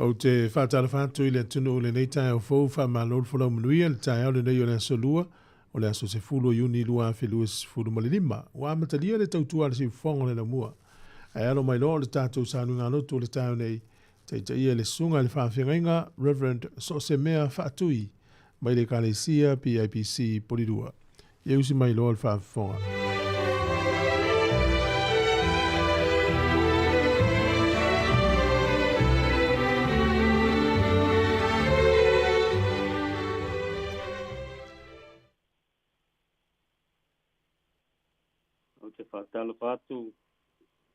Ou te faatalofa atu i le atunuu i lenei taeao fou, faamalo le folau manuia i le taeao lenei o le aso Lua, o le aso 10 o Iuni 2025. Ua amatalia le tautua a le siufofoga o le laumua. Ae alo mai loa o le tatou sauniga lotu o le taeao nei, taitaia le susuga i le faafeagaiga Reverend Soosemea Faatui mai le Ekalesia PIPC Polilua. Ia usi mai loa le faafofoga. Ou te faatalofa atu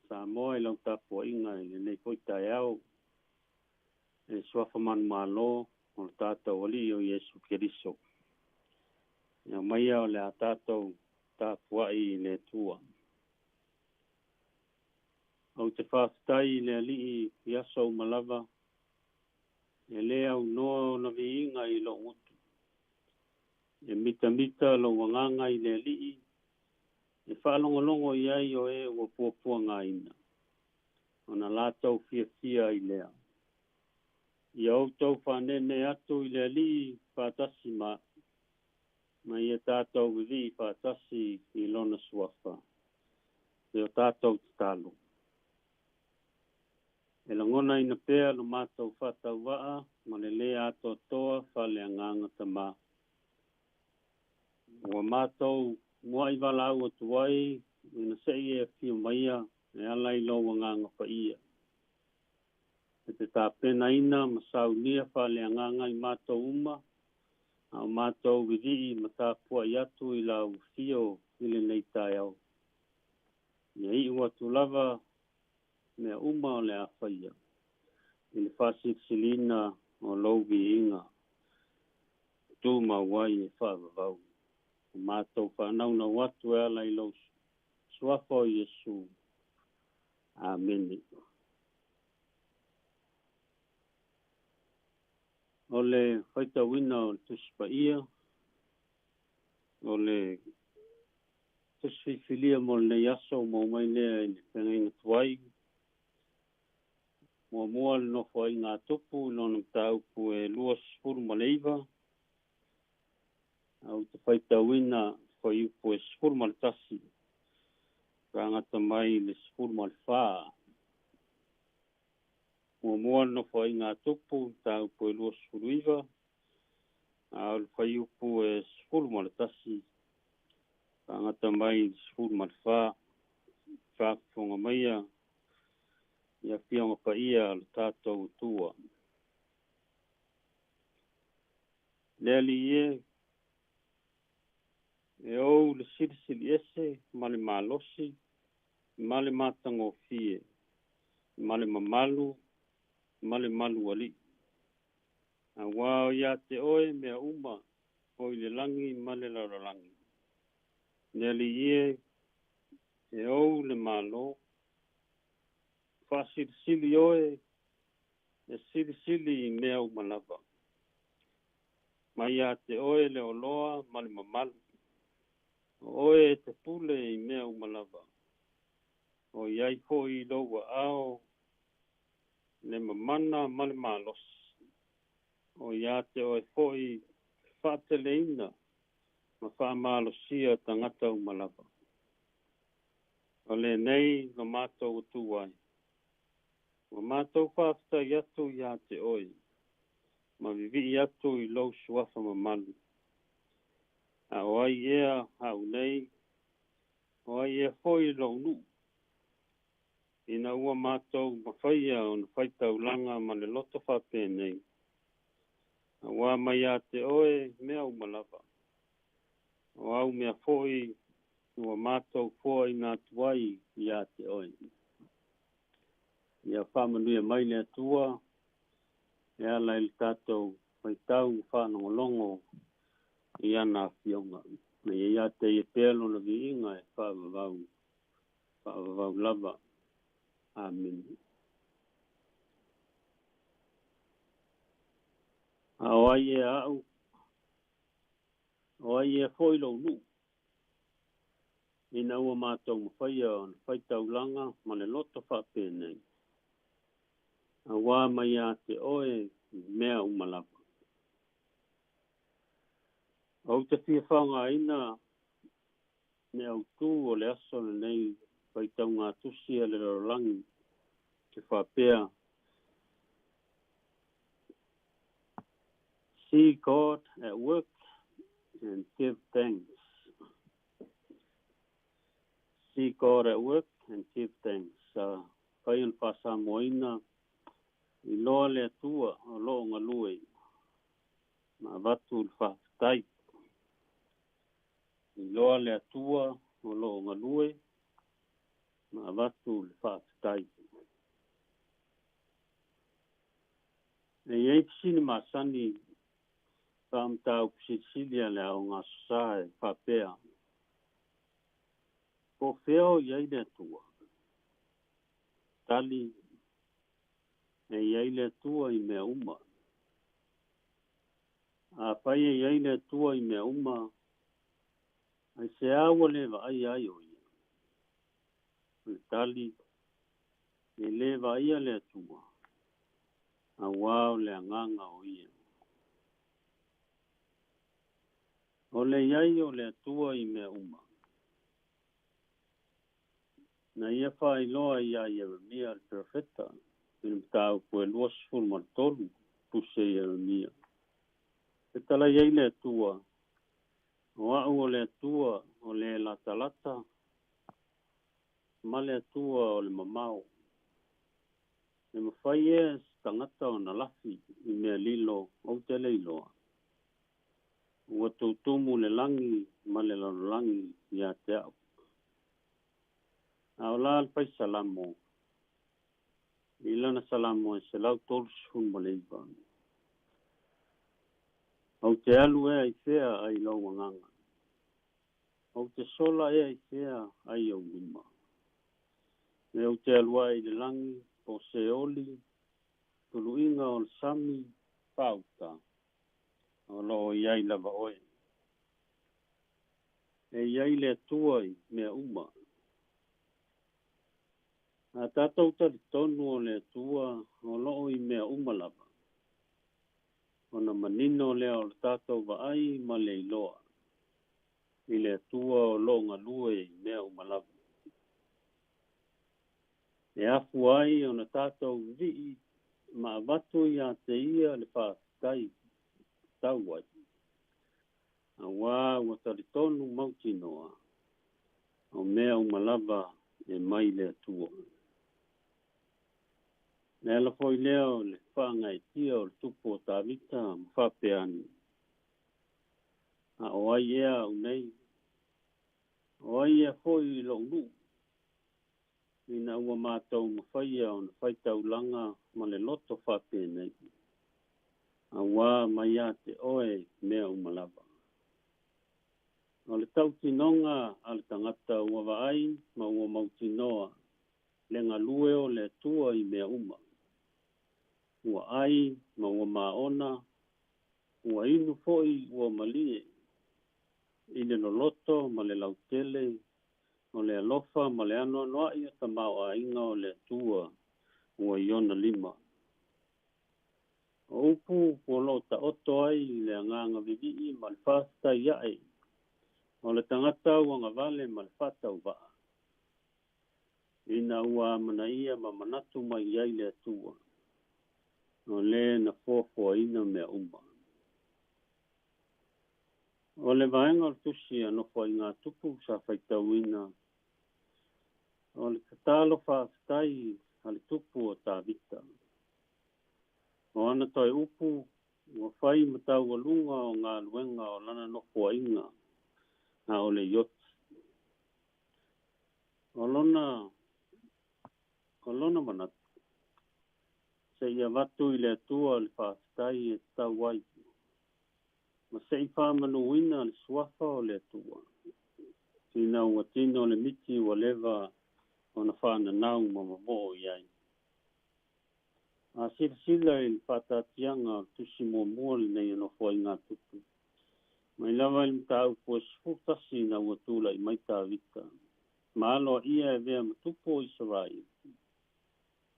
Samoa i lau tapuaiga i lenei foi taeao e suafa manumalo o le tatou Alii o Iesu Keriso. Ia maia o le a tatou tapuai i le Atua. Ou te faafetai i le Alii i aso uma lava, e lē aunoa ona viiga i lou gutu. E mitamita lou agaga i le Alii, e faalogologo i ai o e ua puapuagaina, ona latou fiafia ai lea. Ia outou faanēnē atu i le Alii faatasi ma a'u, ma ia tatou vivii faatasi i Lona suafa. E o tatou tatalo. E lagonaina pea lo matou faatauvaa ma le lē atoatoa faaleagaga Tamā. Ua matou muai valaau atu ai ina se i e afio maia e ala i lou Agaga Paia. E te tapenaina ma saunia faaleagaga i matou uma, a o matou vivii ma tapuai atu i lau afio i lenei taeao. Ia iu atu lava mea uma o le a faia i le faasilisiliina o lou viiga tumau ai e faavavau. Ua matou faanaunau atu e ala i lou suafa o Iesu. Amene. O le faitauina o le Tusi Paia, o le Tusi Filifilia mo lenei aso ua maua mai lea i le Feagaiga Tuai. Muamua le Nofoaiga a Tupu i lona mataupu e 29, ae ou te faitauina fuaiupu e 11, faagata mai i le 14. Muamua le Nofoaiga a Tupu, mataupu e 29, a o le fuaiupu e 11, faagata mai i le 14. Faafofoga maia i Afioga Paia a lo tatou Atua. Le Alii e, e ou le silisili ese ma le malosi ma le matagofie ma le mamalu ma le malualii. Auā o iā te oe mea uma o i le lagi ma le lalolagi. Le Alii e, e ou le Malo, faasilisili oe e silisili i mea uma lava. Mai ia te oe le oloa ma le mamalu. O oe e te pule i mea uma lava. O i ai foi i lou aao le mamana ma le malosi. O ia te oe foi le faateleina ma faamalosia tagata uma lava. O lenei lo matou atu ai. Ua matou faafetai atu iā te oe, ma vivii atu i lou suafa mamalu. A o ai ea a'u nei, o ai ea foi lou nuu, ina ua matou mafaia ona faitaulaga ma le loto faapenei, auā mai ia te oe mea uma lava, o au mea foi ua matou foaina atu ai iā te oe. Ia faamanuia mai le Atua e ala i le tatou faitau faalogologo i ana afioga. Ma ia ia te ia pea lona viiga e faavavau, faavavau lava. Amene. A o ai ea a'u, o ai ea foi lou nuu, ina ua matou mafaia ona faitaulaga ma le loto faapenei. Auā mai ia te oe mea uma lava. Ou te fia faaaogaina le autū o le aso lenei faitauga tusi a le lalolagi e faapea: "See God at work and give thanks." See God at work and give thanks. Fai ona faasamoaina, iloa le Atua o loo galue ma avatu le faafetai. Iloa le Atua o loo galue ma avatu le faafetai. E iai fesili masani faamataupu silisili a le Aoga Aso Sa e faapea: Po o fea o i ai le Atua? Tali: E i ai le Atua i mea uma. Afai e i ai le Atua i mea uma, aisea ua le vaaia ai o ia? O le tali: E lē vaaia le Atua, auā o le Agaga o ia. O le i ai o le Atua i mea uma, na ia faailoa iā Ieremia le perofeta i le mataupu e 23, tusi a Ieremia. Fetalai ai le Atua: O a'u o le Atua o le latalata ma le Atua o le mamao. E mafai ea e se tagata ona lafi i mea lilo ou te le iloa? Ua tutumu le lagi ma le lalolagi iā te a'u. A o la le fai Salamo i lana Salamo e 139: Ou te alu ea i fea ai lou Agaga? Ou te sola ea i fea ai ou lima? E ou te alu ae i le lagi, po o Seoli, tuluiga o le sami faauta, o loo i ai lava oe. E i ai le Atua i mea uma. A tatou talitonu o le Atua o loo i mea uma lava, ona manino lea o le tatou vaai ma le iloa i le Atua o loo galue i mea uma lava. E afua ai ona tatou vivii ma avatu iā te ia le faafetai tatau ai, auā ua talitonu mautinoa o mea uma lava e mai le Atua. Le ala foi lea o le faagaeetia o le tupu o Tavita ma faapea ane: A o ai ea au nei? O ai ea foi lo'u nuu, ina ua matou mafaia ona faitaulaga ma le loto faapenei? Auā mai ia te oe mea uma lava. O le tautinoga a le tagata ua vaai ma ua mautinoa le galue o le Atua i mea uma. Ua ai ma ua maona, ua inu foi ua malie i le loloto ma le lautele o le alofa ma le anoanoai o tamaoaiga o le Atua ua i ona lima. O upu o loo taoto ai le agaga vivii ma le faafetai ae o le tagata uagavale ma le faatauvaa, ina ua amanaia ma manatu mai i ai le Atua, o le na foafoaina mea uma. O le vaega o le tusi a Nofoaiga Tupu sa faitauina, o le tatalo faafetai a le tupu o Tavita. O ana toe upu ua fai ma taualuga o galuega o lana nofoaiga a o le ioti. O lona manatu, se'i avatu i le Atua le faafetai e tatau ai, ma se'i faamanuina le suafa o le Atua, ina ua tino le miti ua leva ona faananau ma mamoo i ai. A silasila i le faataatiaga o le tusi muamua lenei o Nofoaiga Tupu, mai lava i le mataupu e 11 ina ua tula'i mai Tavita ma aloaia e avea ma tupu o Isaraelu.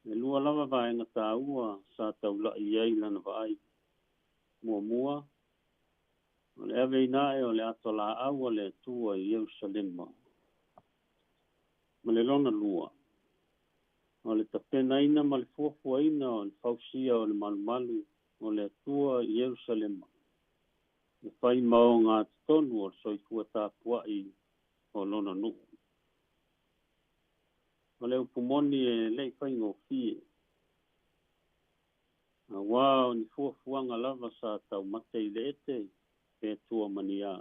E lua lava vaega taua sa taula'i ai lana vaai. Muamua, o le aveina ae o le ato laau a le Atua i Ierusalema. Ma le lona lua, o le tapenaina ma le fuafuaina o le fausia o le malumalu o le Atua i Ierusalema, e fai ma ogatotonu o le soifua tapuai o lona nuu. O le upu moni e le i faigofie, auā o ni fuafuaga lava sa taumate i le ete pe tua ma ni a.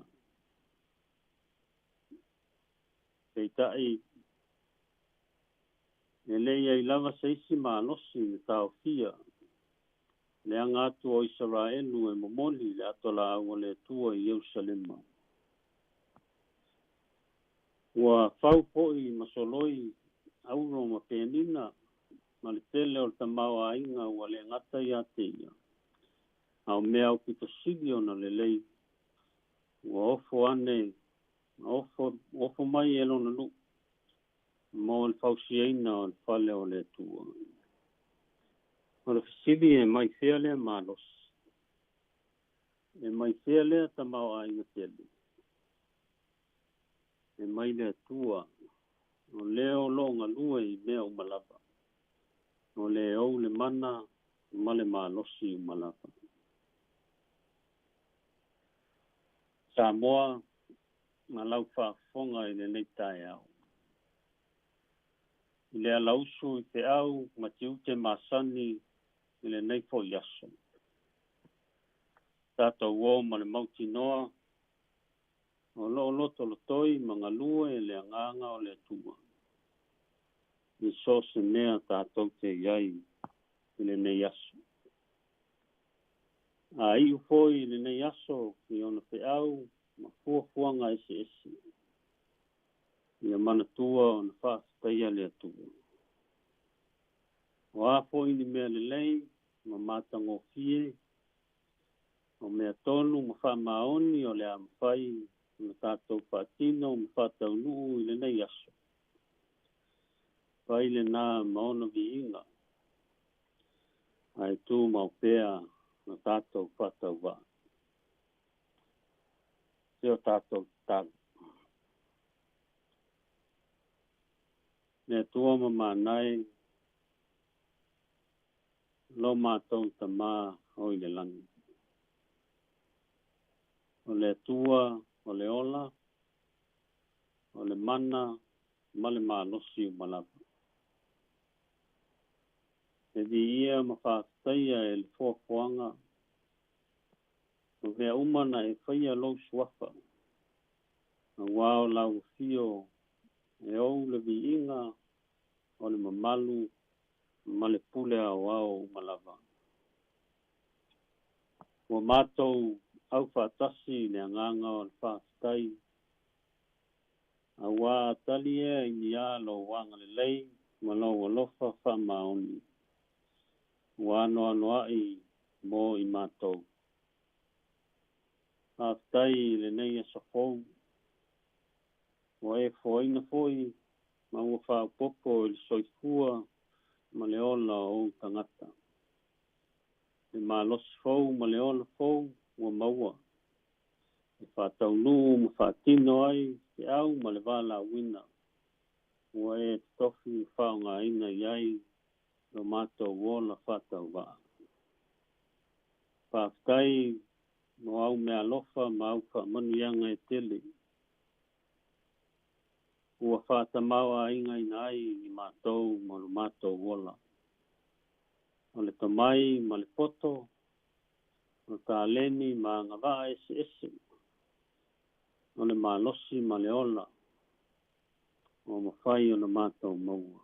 Peitai, e le i ai lava se isi malosi na taofia le aga atu o Isaraelu e momoli le ato laau a le Atua i Ierusalema. Ua fau foi ma soloi auro ma penina ma le tele o le tamaoaiga ua le gata ia te ia, a o mea aupito sili ona lelei ua ofo ane ofo, ofo mai e lona nuu mo le fausiaina o le fale o le Atua. O le fesili e mai fea lea malosi, e mai fea lea tamaoaiga tele, e mai le Atua, o lea o loo galue i mea uma lava, o le ou le mana ma le malosi uma lava. Samoa, ma lau faafofoga i lenei taeao. I le alausu i feau ma tiute masani i lenei foi aso. Tatou o ma le mautinoa, o loo lotolotoi ma galue le agaga o le Atua. I so o se mea tatou te i ai i lenei aso. A iu foi i lenei aso i ona feau ma fuafuaga eseese, ia manatua ona faafetaia le Atua. O a foi ni mea lelei ma matagofie, o mea tonu ma faamaoni o le a mafai ona tatou faatino ma faataunuu i lenei aso, fai lena ma ona viiga, ae tumau pea na tatou faatauvaa. Se o tatou tatalo. Le Atua mamanae, lo matou Tamā o i le lagi. O le Atua o le ola, o le mana ma le malosi uma lava. E viia ma faafetaia e le foafoaga ma mea uma na e faia lou suafa, auā o lau afio e ou le viiga o le mamalu ma le pule aoao uma lava. Ua matou aufaatasi i le agaga o le faafetai, auā a tali ea i ni a lou agalelei ma lou alofa faamaoni, ua anoanoai mo i matou. Faafetai i lenei aso fou, ua e foaina foi ma ua faaopoopo i le soifua ma le ola o ou tagata. Le malosi fou ma le ola fou ua maua, e faataunuu ma faatino ai feau ma le valaauina, ua e totofi ma faaaogaina i ai lo matou ola faatauvaa. Faafetai mo au meaalofa ma au faamanuiaga e tele, ua faatamaoaigaina ai i matou ma lo matou ola. O le tomai ma le poto, o taleni ma agavaa eseese, o le malosi ma le ola, ua mafai ona matou maua.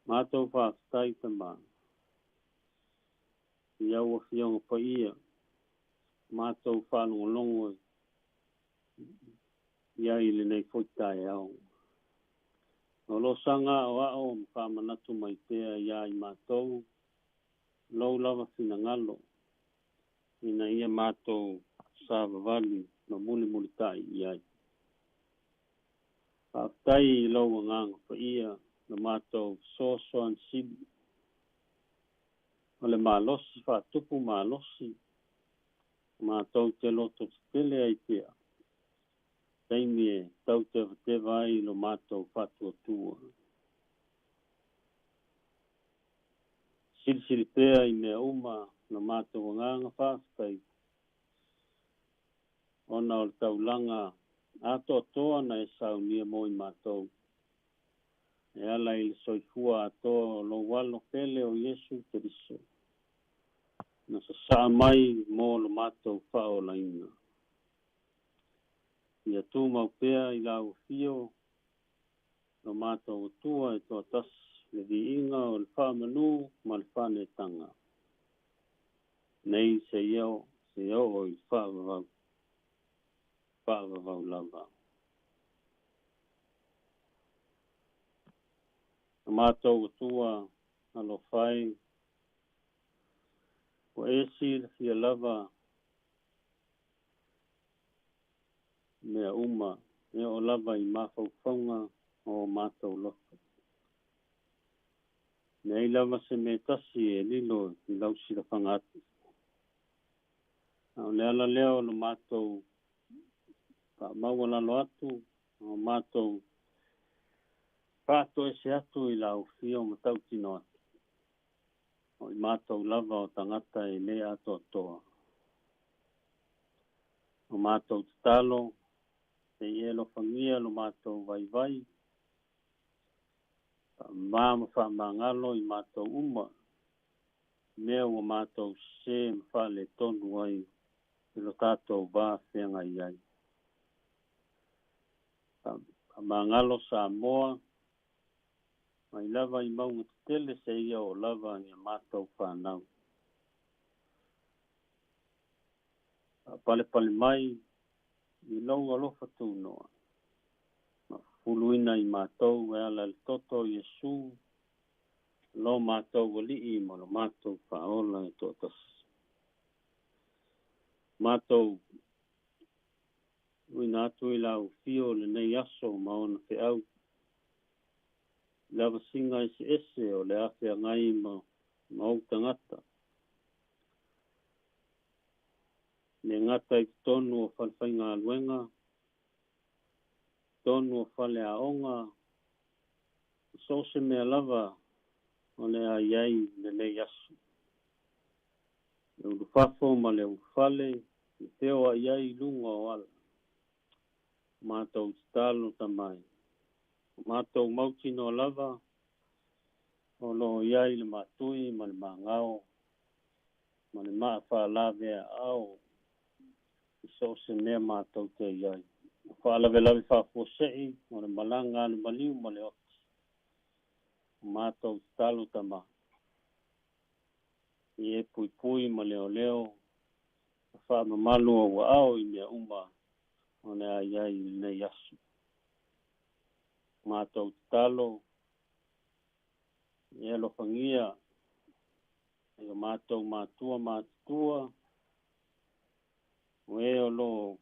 Matou faafetai Tamā, i au Afioga Paia, matou faalogologo i ai i lenei foi taeao. O lo saga aoao ma faamanatu mai pea iā i matou lou lava finagalo, ina ia matou savavali ma mulimulitai i ai. Faafetai i lou agaga paia lo matou fesoasoani sili. O le malosi faatupu malosi, matou te loto tetele ai pea, taimi e tautevateva ai lo matou faatuatua. Silisili pea i mea uma lo matou agaga faafetai, ona o le taulaga atoatoa na e saunia mo i matou, e ala i le soifua atoa o lou Alo pele o Iesu Keriso, na sasaa mai mo lo matou faaolaina. Ia tumau pea i lau afio lo matou Atua e toatasi, le viiga o le faamanu ma le faanetaga, nei seia oo i le faavavau, faavavau lava. Lo matou Atua alofa e, ua e silafia lava mea uma e oo lava i mafaufauga o matou loto. Leai lava se mea tasi e lilo i lau silafaga atu. A o le ala lea o lo matou faamaualalo atu, o matou faatoese atu i lau afio ma tautino atu. O i matou lava o tagata e le atoatoa. O matou tatalo, se i e alofagia lo matou vaivai, faamama ma faamagalo i matou uma, mea ua matou sese ma faaletonu ai i lo tatou va feagai ai. Faamagalo Samoa, mai lava i mauga tetele seia oo lava i a matou fanau. Faapalepale mai i lou alofa tunoa, ma fufuluina i matou e ala i le toto o Iesu, lo matou Alii ma lo matou Faaola e toatasi. Matou uina atu i lau afio lenei aso ma ona feau, lavasiga eseese o le a feagai ma ou tagata. Le gata i totonu o falefaigaluega, totonu o faleaoga, so o se mea lava o le a i ai lenei aso. Le ulufafo ma le ulufale, le feoai ai i luga o ala. Matou tatalo tamai. O matou mautinoa lava o lo o i ai le matui ma le magao ma le maafaalavea-aao i so o se mea matou te i ai. O faalavelave faafuasei o le malaga a le maliu ma le oti. O matou tatalo tama. I e puipui ma leoleo, faamamalu o ua ao i mea uma o le a i ai i lenei aso. Matou tatalo e alofagia i o matou matua matutua, o e o lo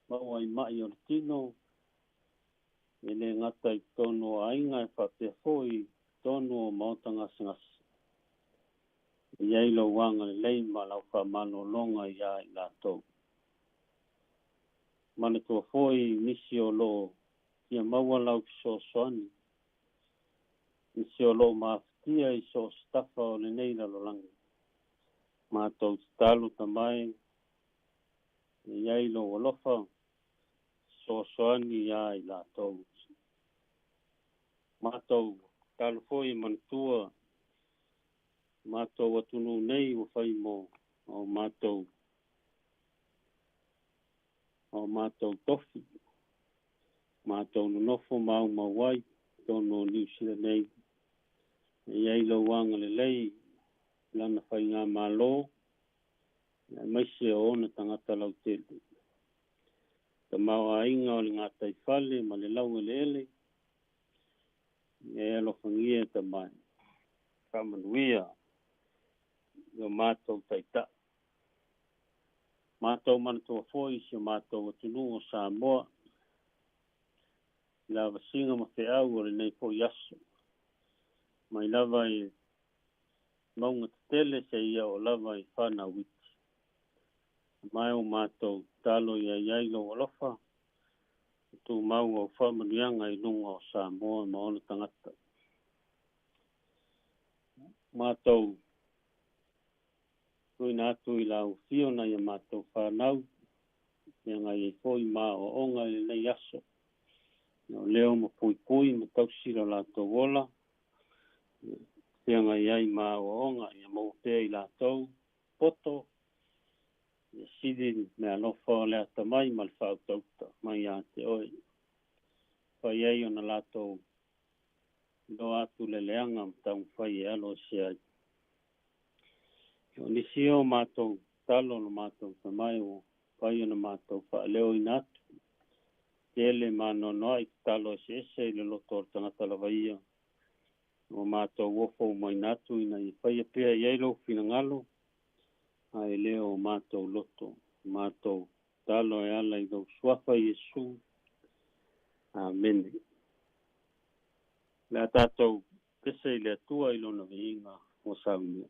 maua i mai o le tino, e le gata i totonu o aiga e faapea foi i totonu o maota gasegase. E i ai lou agalelei ma lau faamalologa ia i latou. Manatua foi nisi o lo fia maua lau fesoasoani, nisi o lo mafatia i so o se tafa o lenei lalolagi. Matou tatalo tamai, e i ai lou alofa, fesoasoani ia i latou. Matou tatalo foi e manatua matou atunuu nei ua fai mo o matou tofi, matou nonofo maumau ai totonu o Niu Sila nei. E i ai lou agalelei lana faigamalo, aemaise o ona tagata lautele. Tamaoaiga o le gataifale ma le laueleele, e alofagia tamai. Faamanuia i o matou taitai. Matou manatua foi si o matou atunuu o Samoa, i lavasiga ma feau o lenei foi aso. Mai lava i mauga tetele seia oo lava i fanau iti. Mai o matou tatalo ia i ai lou alofa, tumau au faamanuiaga i luga o Samoa ma ona tagata. Matou tuuina atu i lau afio nai a matou fanau, feagai ai foi ma aoaoga i lenei aso. O leo ma puipui ma tausi lo latou ola, feagai ai ma aoaoga, ia maua pea i latou poto, ia sili meaalofa o le atamai ma le faautauta mai ia te oe. Fai ai ona latou iloa atu le leaga ma taumafai e alo ese ai. O nisi o matou tatalo lo matou tamai ua mafai ona matou faaleoina atu. Tele ma anoanoai tatalo eseese i le loto o le tagata lava ia. Ua matou ofo umaina atu ina ia faia pea i ai lou finagalo, ae le o matou loto. Matou tatalo e ala i lou suafa Iesu. Amene. Le a tatou pese i le Atua i lona viiga ua saunia.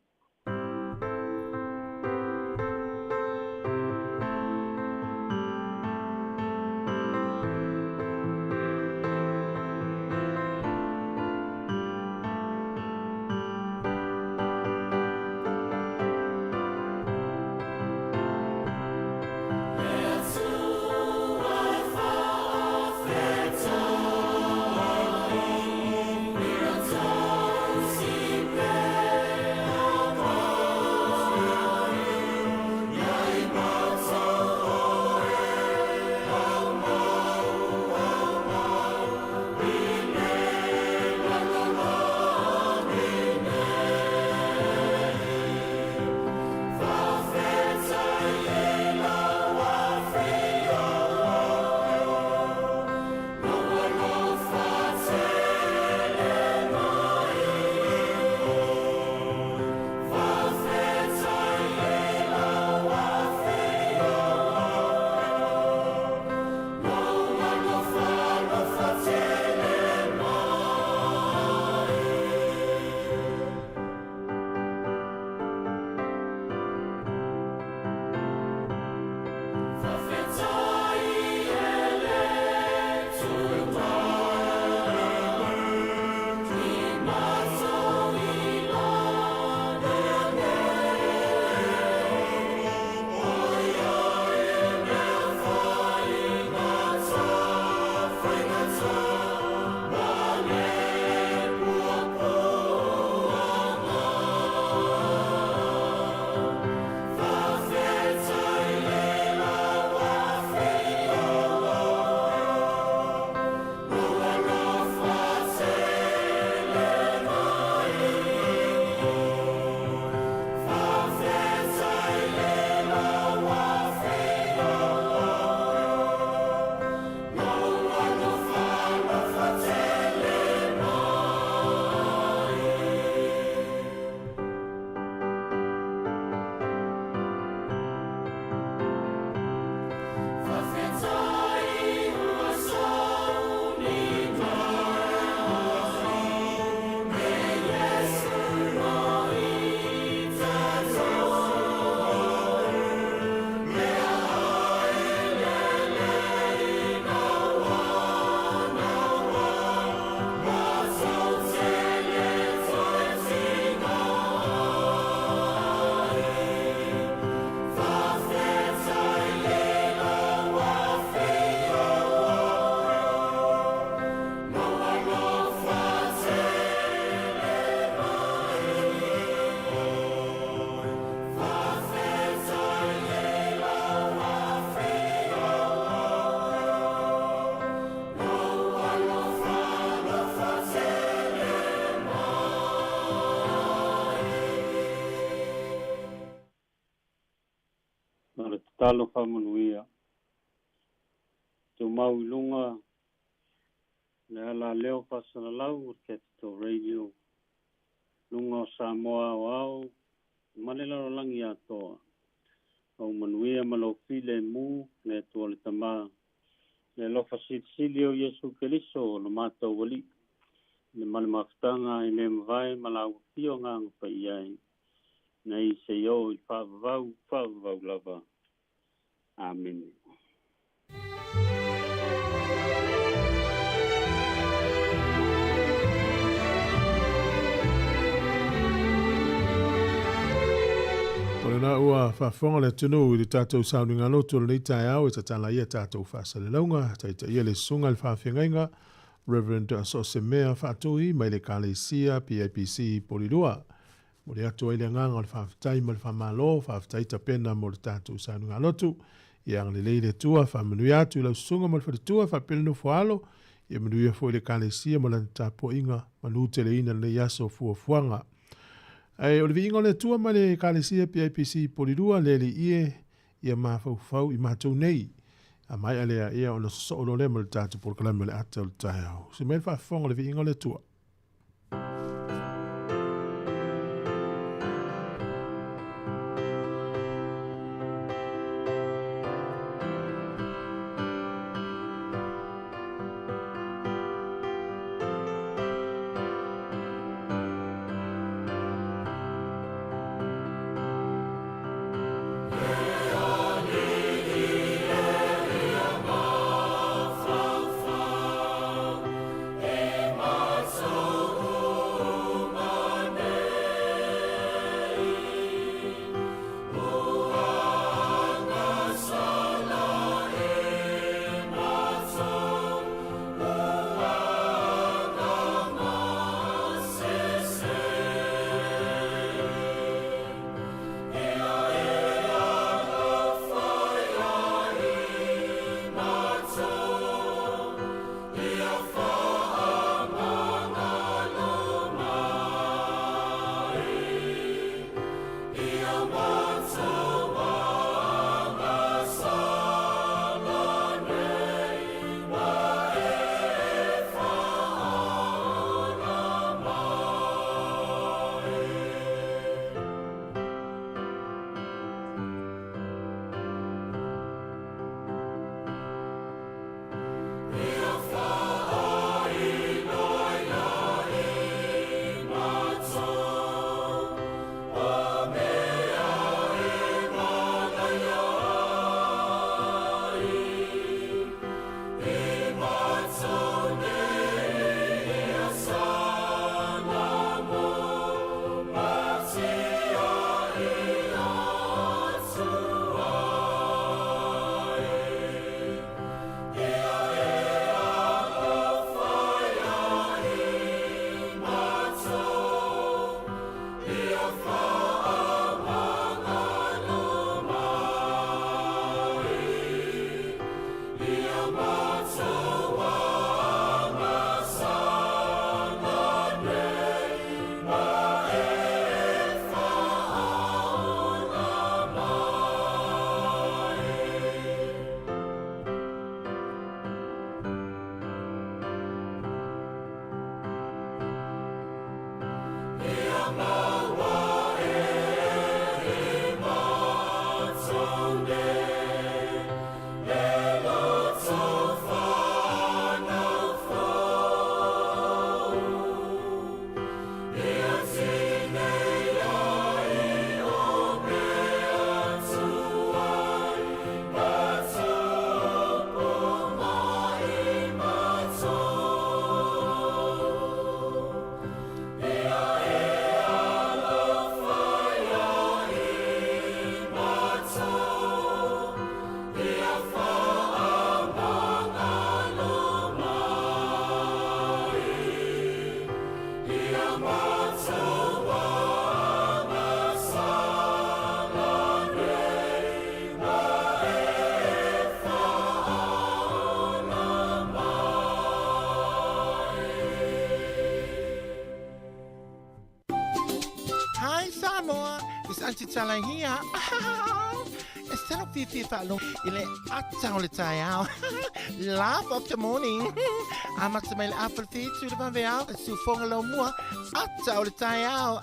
O le tatalo faamanuia. Tumau i luga le ala leo faasalalau o le Capital Radio, luga o Samoa aoao ma le lalolagi atoa. Au manuia ma lou filemu le Atua le Tama, le alofa silisili o Iesu Keriso o lo matou Alii, Le ma le mafutaga e le mavae ma lau afio Agaga Paia e, nei seia oo i le faavavau faavavau lava. Amene. O lena ua faafofoga le atunuu i le tatou sauniga lotu o lenei taeao e tatala ai a tatou faasalalauga, taitaia le susuga i le faafeagaiga Reverend Soosemea Faatui mai le Ekalesia PIPC Polilua. Momoli atu ai le agaga o le faafetai ma le faamalo, faafetai tapena mo le tatou sauniga lotu. Ia agalelei le Atua, faamanuia atu i lau susuga ma le faletua, faapea le nofo alo, ia manuia foi le Ekalesia ma lana tapuaiga, manuteleina lenei aso fuafuaga. Ae o le viiga o le Atua ma le Ekalesia PIPC Polilua, le Alii e, ia mafaufau i matou nei. A maea lea, ia ona sosoo loa lea ma le tatou polokalame o le ata o le taeao. Se mai le faafofoga o le viiga o le Atua. Hi Samoa, it's Auntie Tala here. E salo fiafia faalogo i le ata o le taeao. Laugh of the morning. Amata mai le afa le fitu le vaveao, e siufoga lau mua, ata o le taeao.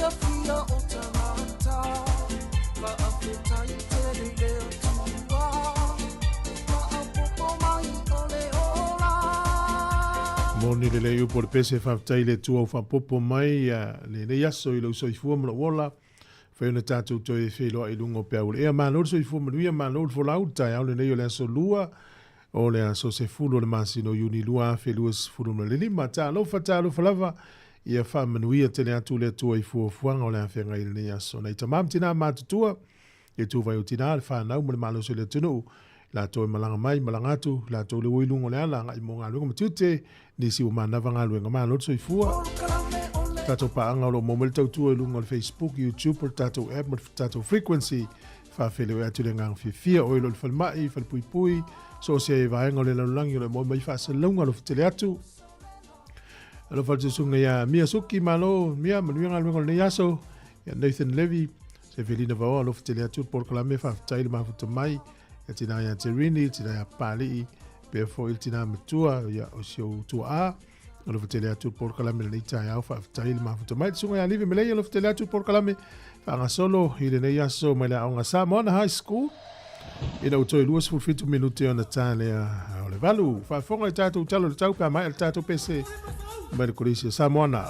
Fiafia o tagata Faafetai tele i le Atua Faaopoopo mai o le ola. Moni lelei upu o le pese faafetai i le Atua ua faaopoopo mai lenei aso i lou soifua ma lou ola. Fai ona tatou toe feiloai i luga o peau o le ea. Malo le soifua manuia, malo le folau i le taeao lenei o le aso Lua o le aso 10 o le masina o Iuni 2025. Talofa, talofa lava, ia faamanuia tele atu le Atua i fuafuaga o le a feagai i lenei aso. Nai tama ma tina matutua, le ituvai o tina, le fanau ma le malosi o le atunuu, latou e malaga mai, malaga atu, latou le ua i luga o le ala agai mo galuega ma tiute, nisi ua manava galuega, malo le soifua. Tatou paaga o lo o maua mai le tautua i luga o le Facebook, YouTube, o le tatou app ma le tatou frequency. Faafeiloai atu le agaga fiafia o oe lo le falemai, falepuipui, so o se vaega o le lalolagi o lo o maua mai faasalalauga alofa tele atu. Alofa le susuga ia Mia Suki, malo Mia, manuia galuega o lenei aso. Ia Nathan Levy, Sefelina Vaoa, alofa tele atu le polokalame, faafetai le mafuta mai. Ia tina ia Terini, tina ia Papali'i, pea foi le tina matua, ia o si ou tuaa. Alofa tele atu le polokalame lenei taeao, faafetai le mafuta mai. Le susuga ia Livi Melei, alofa tele atu le polokalame, faagasolo i lenei aso mai le aoga Samoana High School. Ina ua toe 27 minute ona ta lea o le 8. Faafofoga i tatou tala o le tau pe a maea le tatou pese mai le Kolisi o Samoana.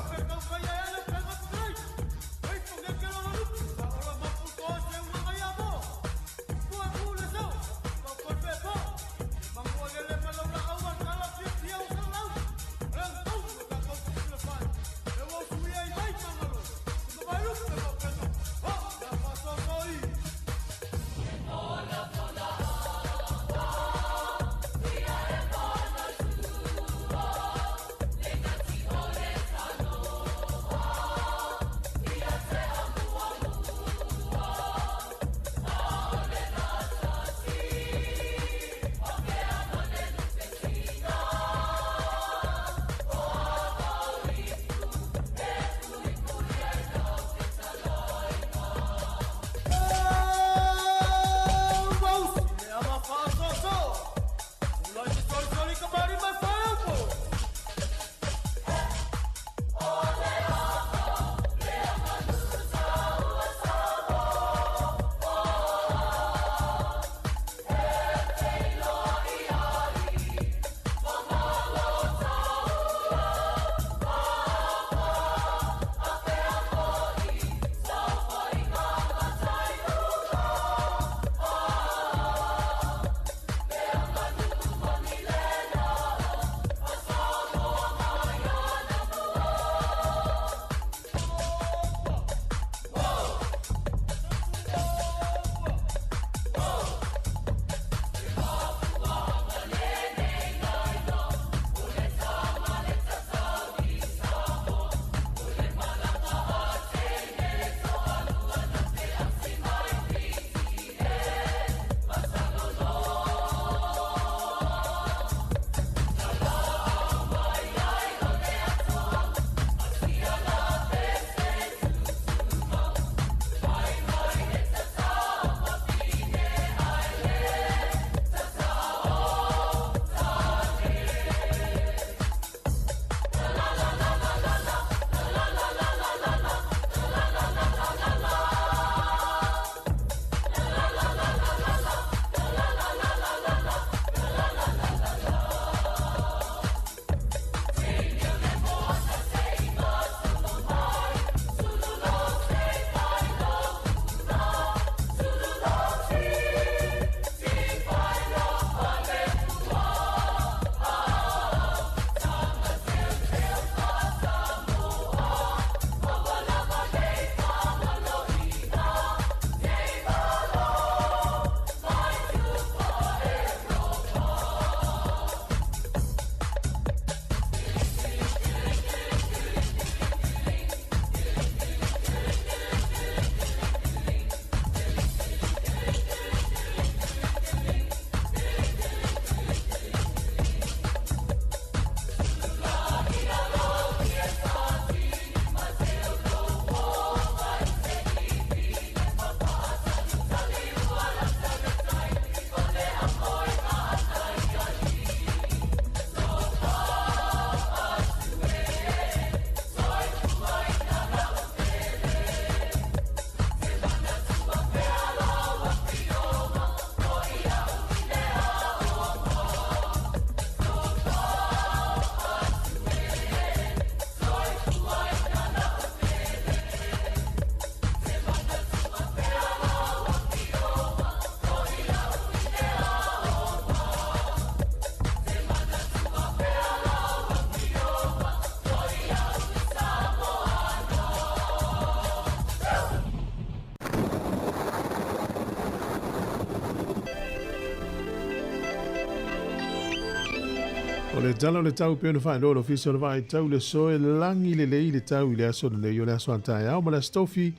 O le tala o le tau pei ona faailoa le Ofisa o le Vaai Tau le soe lagi lelei le tau i le aso lenei o le aso a-taeao ma le aso tofi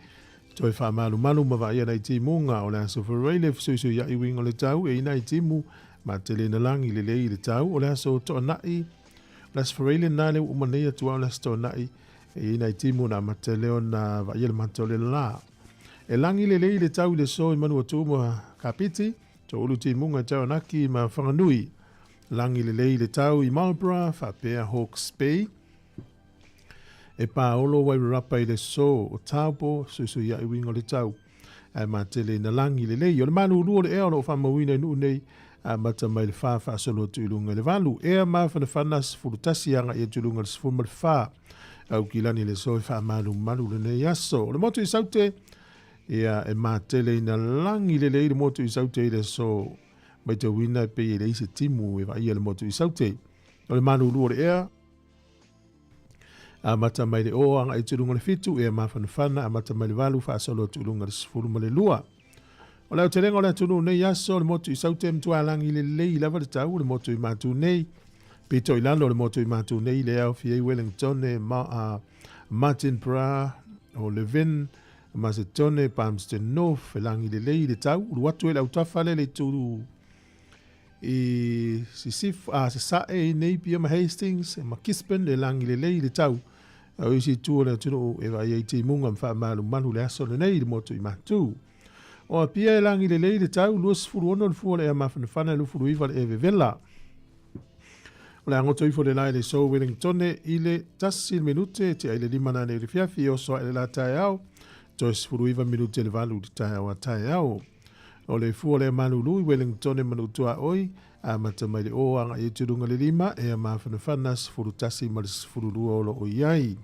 toe faamalumalu ma vaaia nai timuga o le aso Faraile le fesuisuiai uiga o le tau e i nai timu ma tele ina lagi lelei le tau o le aso Toanai o le aso Faraile lena lea ua uma nei atu lava o le aso Toanai e i ai nai timu na amata lea ona vaaia le mata o le la. E lagi lelei le tau i le aso i Manuatu ma Kapiti, toulu timuga i Taranaki ma Whanganui. Lagi lelei le tau i Marlborough faapea Hawke's Bay. E paolo Wairarapa i le aso o Taupo, suisuiai uiga o le tau. Ae matele ina lagi lelei. O le malulu o le ea o lo o faamauina i nuu nei, amata mai le 4 faasolo atu i luga i le 8. Ea mafanafana 11 agai atu i luga i le 14. Aukilani le aso e faamalumalu lenei aso. O le motu i Saute, ia e matele ina lagi lelei le motu i Saute i le aso. Matauina e pei e leai se timu e vaaia le motu i Saute. O le malulu o le ea, amata mai le 0 agai atu i luga o le 7, ea mafanafana, amata mai le 8 faasolo atu i luga i le 12. O le aotelega o le atunuu nei aso, o le motu i Saute e matua lagi lelei lava le tau, o le motu i Matu nei, pito i lalo o le motu i Matu nei, lea aofia ai Wellingtone, Martinborough, o Levin, Masetone, Palmerston North, e lagi lelei le tau, ulu atu ai le autafa lea i le itu i Sisifo, a Sasae i Napier ma Hastings, ma Gisborne e lagi lelei le tau. O isi itu o le atunuu e vaai ai timuga ma faamalumalu le aso lenei i le motu i Matu. O Apia e lagi lelei le tau, 26 le fua o le ea mafanafana e 29 le ea vevela. O le agoto ifo le lae le so Wellingtone i le 1 le minute te ai le 5 na nei le fiafi e oso ae le la taeao, toe 19 minute le 8 le taeao a taeao. O le fua o le ea malulu i Wellingtone ma Nuutuaoi, amata mai le 0 agai atu i luga le 5, ea mafanafana 11 ma le 12 o lo o i ai.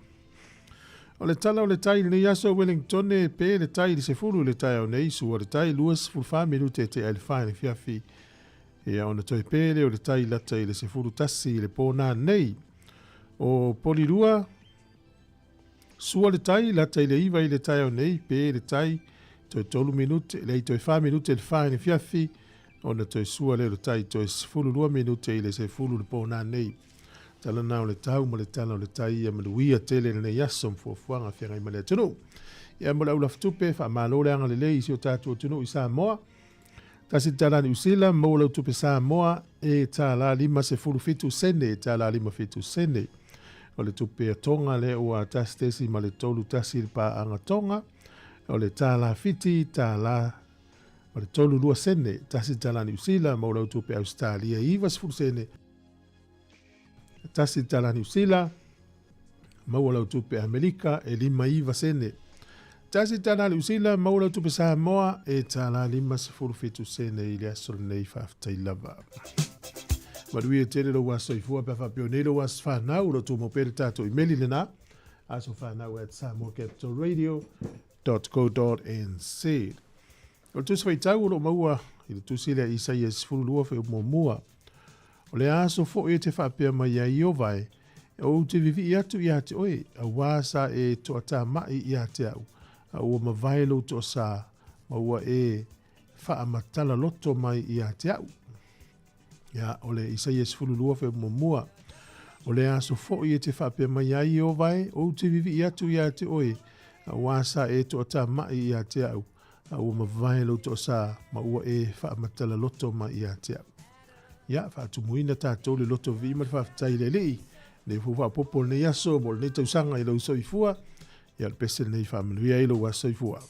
O le tala o le tai i lenei aso Wellingtone, pe le tai i le 10 i le taeao nei, sua le tai 24 minute te ai le 4 i le fiafi. Ia ona toe pe lea o le tai lata i le 11 i le pō nā nei. O Polirua, sua le tai lata i le 9 i le taeao nei, pe le tai toe 3 minute, lei toe 4 minute le 4 i le fiafi, ona toe sua lea o le tai toe 12 minute i le 10 le pō nā nei. Tala nā o le tau ma le tala o le tai ia manuia tele lenei aso ma fuafuaga feagai ma le atunuu. Ia mo le au lafatupe, faamalo le agalelei i si o tatou atunuu i Samoa. Tasi le tala Niu Sila, maua lau tupe Samoa e tālā 57 sene, tālā 57 sene. O le tupe a Tonga lea ua 1.31 le paaga Tonga. O le tālā Fiti, tālā ma le 32 sene. Tasi le tala Niu Sila, maua lau tupe Ausetalia 90 sene. Tasi le tala Niu Sila, maua lau tupe Amerika e 59 sene. Tasi tala Niu Sila, maua lau tupe Samoa e tālā 57 sene i le aso lenei faafetai lava. Manuia tele lou aso soifua pe a faapea nei lou aso whanau, lo tumau pea le tātou imeli lena, aso whanau at samoacapitalradio.co.nz. O le tusi faitau o lo o maua i le tusi lea Isaia 12 fuaiupu muamua. O le aso foi e te faapea mai ai Ieova e, ou te vivii atu ia te oe, auā sa e toatamai ia te au, a ua mavae lou toasā, ma ua e faamatala loto mai ia te au. Ia, o le Isaia 12 fuaiupu muamua. O le aso foi e te faapea mai ai Ieova e, ou te vivii atu ia te oe, auā sa e toatamai ia te au, a ua mavae lou toasā, ma ua e faamatala loto mai ia te au. Ia, faatumuina tatou le loto vivii ma le faafetai i le Alii, lenei foi faaopoopo o lenei aso mo lenei tausaga i lou soifua, ia o le pese lenei faamanuia ai lou aso soifua.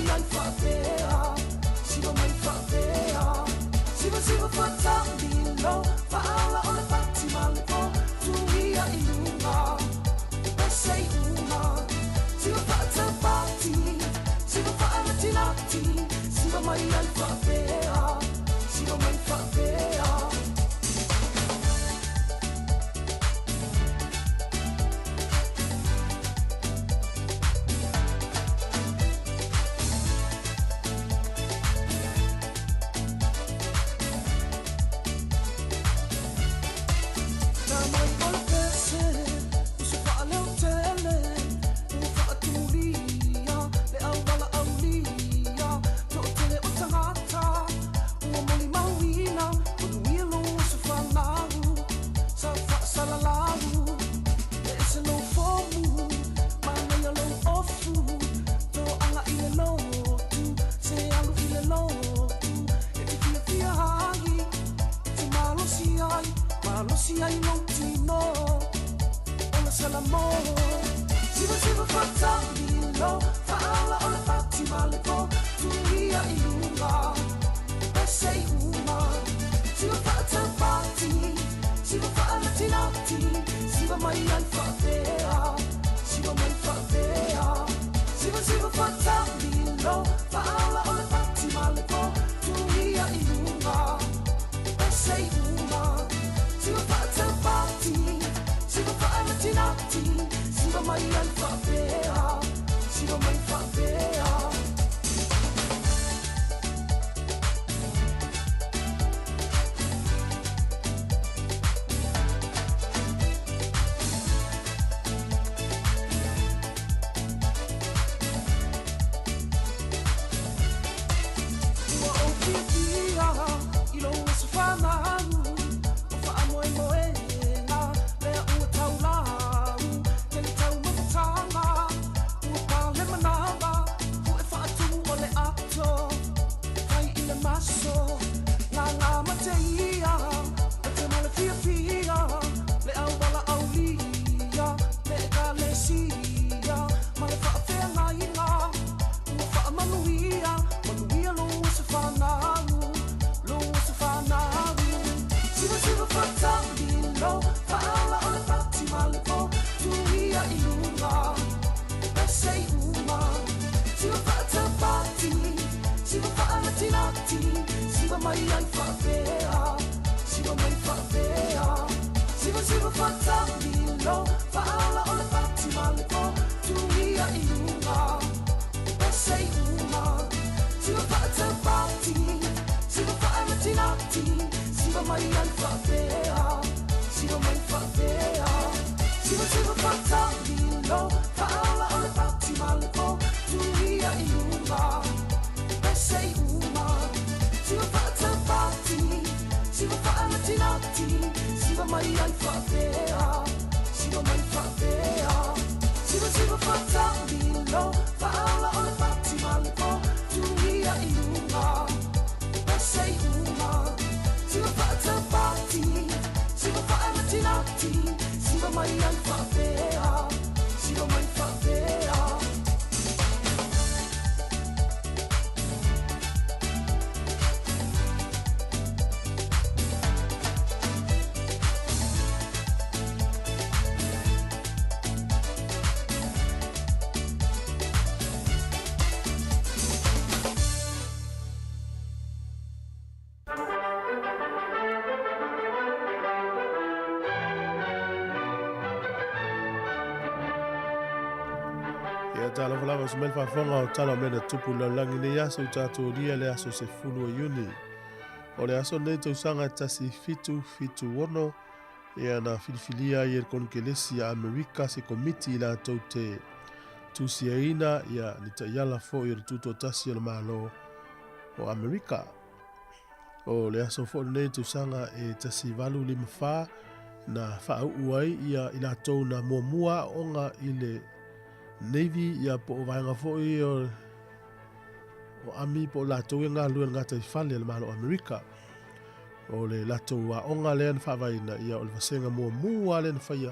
mai ai faapea Siva mai faapea Siva siva faatamilo Faaola o le pati ma le po Tuia i luga Pese i uma Siva faataupati Siva faanatinati Siva mai ai faapea Siva mai faapea Malosi ai lou tino o le salamo Siva siva faatamilo Faaola o le fati ma le po Tuia i luga Pese i uma Siva faataupati Siva faanatinati Siva mai ai faapea Siva mai faapea Siva siva faatamilo Faaola o le fati ma le po Tuia i luga Pese i uma Siva faataupati Siva faanatinati Siva mai ai faapea Siva mai faapea Ua ou fiafia i lou aso fanau O faamoemoega lea ua taulau Tele taumafataga ua pale manava Pu'e faatumu o le ato Fai i le maso Gaga ma te ia Ma te ma le fiafia Le auala aulia Le ekalesia Ma le faafeagaiga Ua faamanuia Manuia lou aso fanau Lou aso fanau Siva siva faatamilo Faaola o le pati ma le po Tuia i luga Pese i uma Siva faataupati Siva faanatinati Siva mai ai faapea Siva mai faapea Siva siva faatamilo Faaola o le pati ma le po Tuia i luga Pese i uma Siva faataupati Siva faanatinati Siva mai ai faapea Siva mai faapea Siva siva faatamilo Faaola o le pati ma le po Tuia i luga Pese i uma Siva faataupati Siva faanatinati Siva mai ai faapea Siva mai faapea Siva siva faatamilo Faaola o le pati ma le po Tuia i luga Pese i uma Siva faataupati Siva faanatinati Siva mai ai faapea Siva mai faapea Ia talofa lava se mai le faafofoga o tala o mea na tupu i le lalolagi i lenei aso ua tatou aulia le aso 10 o Iuni. O le aso lenei tausaga e 1776 ia na filifilia ai e le Konekelesi a Amerika se komiti i latou te tusiaina ia ni taiala foi o le tutoatasi o le Malo o Amerika. O le aso foi lenei tausaga e 1854 na faauu ai ia i latou na muamua aoga i le Navy ia po o vaega foi o Army po o latou e galulue i le gataifale a le Malo o Amerika. O le latou aoga lea na faavaeina ia o le vasega muamua lea na faia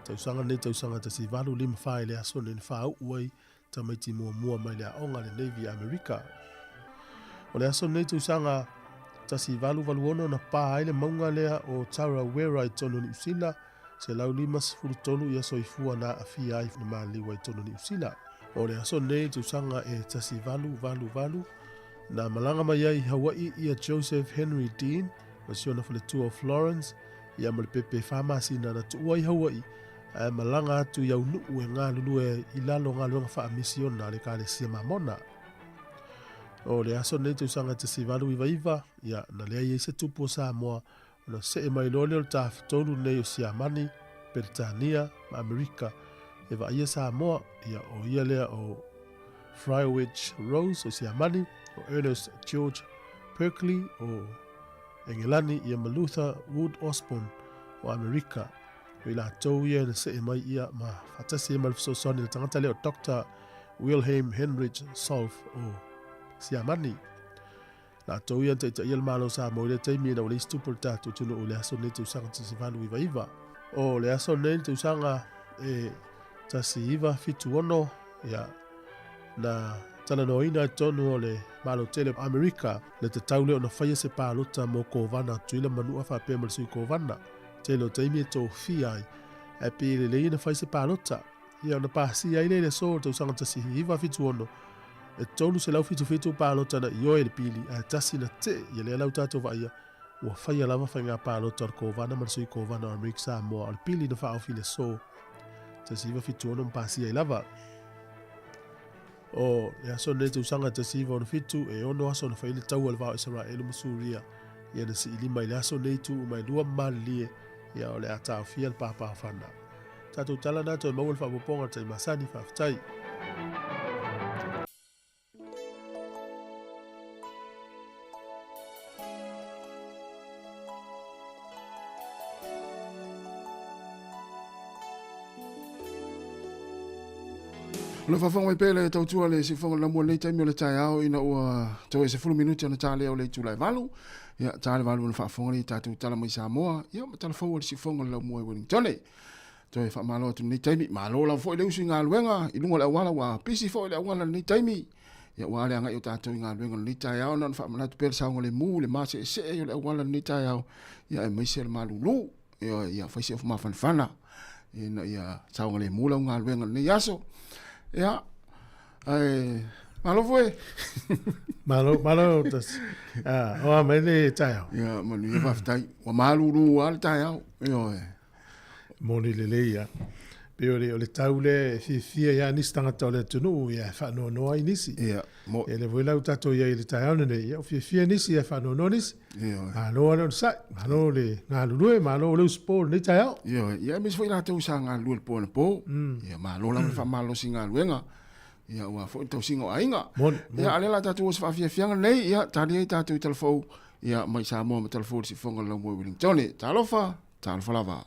tausaga nei tausaga 1854 i le aso lenei na faauu ai tamaiti muamua mai le aoga a le Navy a Amerika. O le aso lenei tausaga 1886 na pa ai le mauga lea o Tarawera i totonu o Niu Sila, 153 ia soifua na aafia ai na maliliu ai i totonu o Niu Sila. O le aso lenei tausaga e 1888 na malaga mai ai i Hawaii ia Joseph Henry Dean ma si ona faletua o Florence ia ma le pepe e 4 masina na tuua i Hawaii ae malaga atu i Aunuu e galulue ai i lalo o galuega faamisiona a le Ekalesia Mamona. O le aso lenei tausaga e 1899, ia, na leai ai se tupu o Samoa ona see mai loa lea o le Tafatolu lenei o Siamani, Peretania ma Amerika e vaaia Samoa, ia, o ia lea o Friedrich Rose o Siamani, o Ernest George Perkley o Engelani, ia ma Luther Wood Osborne o Amerika. O i latou ia na see mai ia ma faatasi ai ma le fesoasoani a le tagata lea o Doctor Wilhelm Heinrich Solf o Siamani. Latou ia na taitaia le Malo o Samoa i lea taimi ina ua leai se tupu o le tatou atunuu i le aso lenei tausaga 1899. O le aso lenei le tausaga e 1976, ia, na talanoaina i totonu o le Malo tele o Amerika le tatau lea ona faia se palota mo Kovana o Tutuila ma Manua faapea ma le Sui Kovana. Tele o taimi e tofia ai, ae pei e lelei ona fai se palota. Ia ona pasia ai lea i le aso o le tausaga 1976, e 377 palota na ioe i le pili, ae tasi na tee, ia lea la ua tatou vaaia, ua faia lava faiga palota o le Kovana ma le Sui Kovana o Amerika Samoa, o le pili na faaofi i le aso 1976 ma pasia ai lava. O le aso lenei tausaga 1967, e ono aso na fai ai le taua i le va o Isaraelu ma Suria, ia na siilima i le aso lenei tuu uma e lua ma malilie, ia o le a taofia le pāpāofana. Tatou tala na toe maua le faaopoopoga o le tai masani, faafetai. O le faafofoga mai pea le tautua le siufofoga o le lamua lenei taimi o le taeao ina ua toe 10 minute ona ta lea o le itula e 8. Ia, ta le 8 ona faafofoga lea i tatou tala mai Samoa, ia ma tala fou o le siufofoga o le lamua i Wellington. Toe faamalo atu lenei taimi, malo lava foi le usu i galuega i luga o le auala, ua pisi foi le auala lenei taimi. Ia ua le agai o tatou i galuega lenei taeao, na ona faamanatu pea le saogalemu, le maseesee o le auala lenei taeao, ia aemaise le malulu. Ia, ia fai se ofu mafanafana ina ia saogalemu lau galuega lenei aso. Ia, ae malo foi. Malo, malo tasi. Ah, o a mai le taeao. Ia, manuia faafetai. Ua malulu lava le taeao. Ioe. Moni lelei ia. Pei o le, o le tau lea e fiafia ai lava nisi tagata o le atunuu ia e faanoanoa ai nisi. Ia, mo. Ia lea foi la ua tatou i ai i le taeao lenei, ia ua fiafia nisi ae faanoanoa nisi. Ioe. Malo lava le onosai, malo le galulue, malo le usupo i lenei taeao. Ioe, ia aemaise foi latou sa galulue i le po anapo. Ia malo lava le faamalosi i galuega. Ia aua foi le tausiga o aiga. Moni, moni. Ia a o lea la tatou o se faafiafiaga lenei, ia tali ai tatou i Talafou, ia mai Samoa ma Talafou i le siufofoga o le laumua i Wellington. Talofa, talofa lava.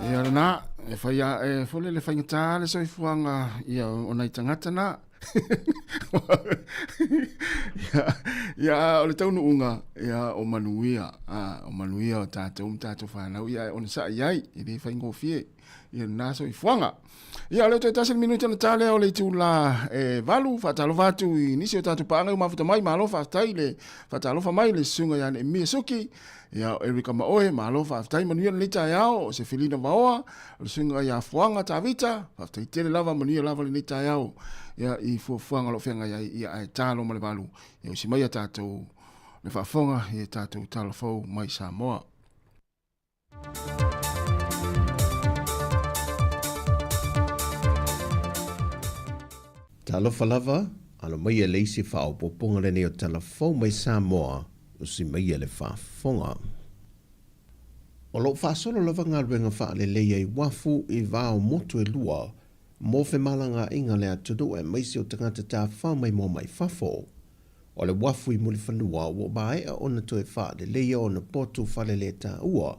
Ia lena, e whai a, e fole le whaingatā le soifuaga ia o nai tagata na. Ia, ia, o le taunuuga, ia, o manuia, a, o manuia o tatou ma tatou fanau, ia, e onosai ai, e le faigofie, ia lena soifuaga. Ia, o lea toe tasi le minute ona ta lea o le itula e 8, faatalofa atu i nisi o tatou paaga i ua mafuta mai, malo faafetai le faatalofa mai le susuga ia Neemia Suki, ia o Eric Amaoe, malo faafetai, manuia lenei taeao, o Sefelina Vaoa, o le susuga ia Fuaga Tavita, faafetai tele lava, manuia lava lenei taeao, ia i fuafuaga o lo o feagai ai, ia ae talo ma le valu, ia usi mai a tatou le faafofoga i a tatou tala fou mai Samoa. Talofa lava, alo maia le isi faaopoopoga lenei o tala fou mai Samoa, usi maia le faafofoga. O lo o faasolo lava galuega faaleleia i uafu i va o motu e lua mo femalagaaiga a le atunuu aemaise o tagata tafafao maimoa mai fafo. O le uafu i Mulifanua ua maea ona toe faaleleia ona potu faleletaua.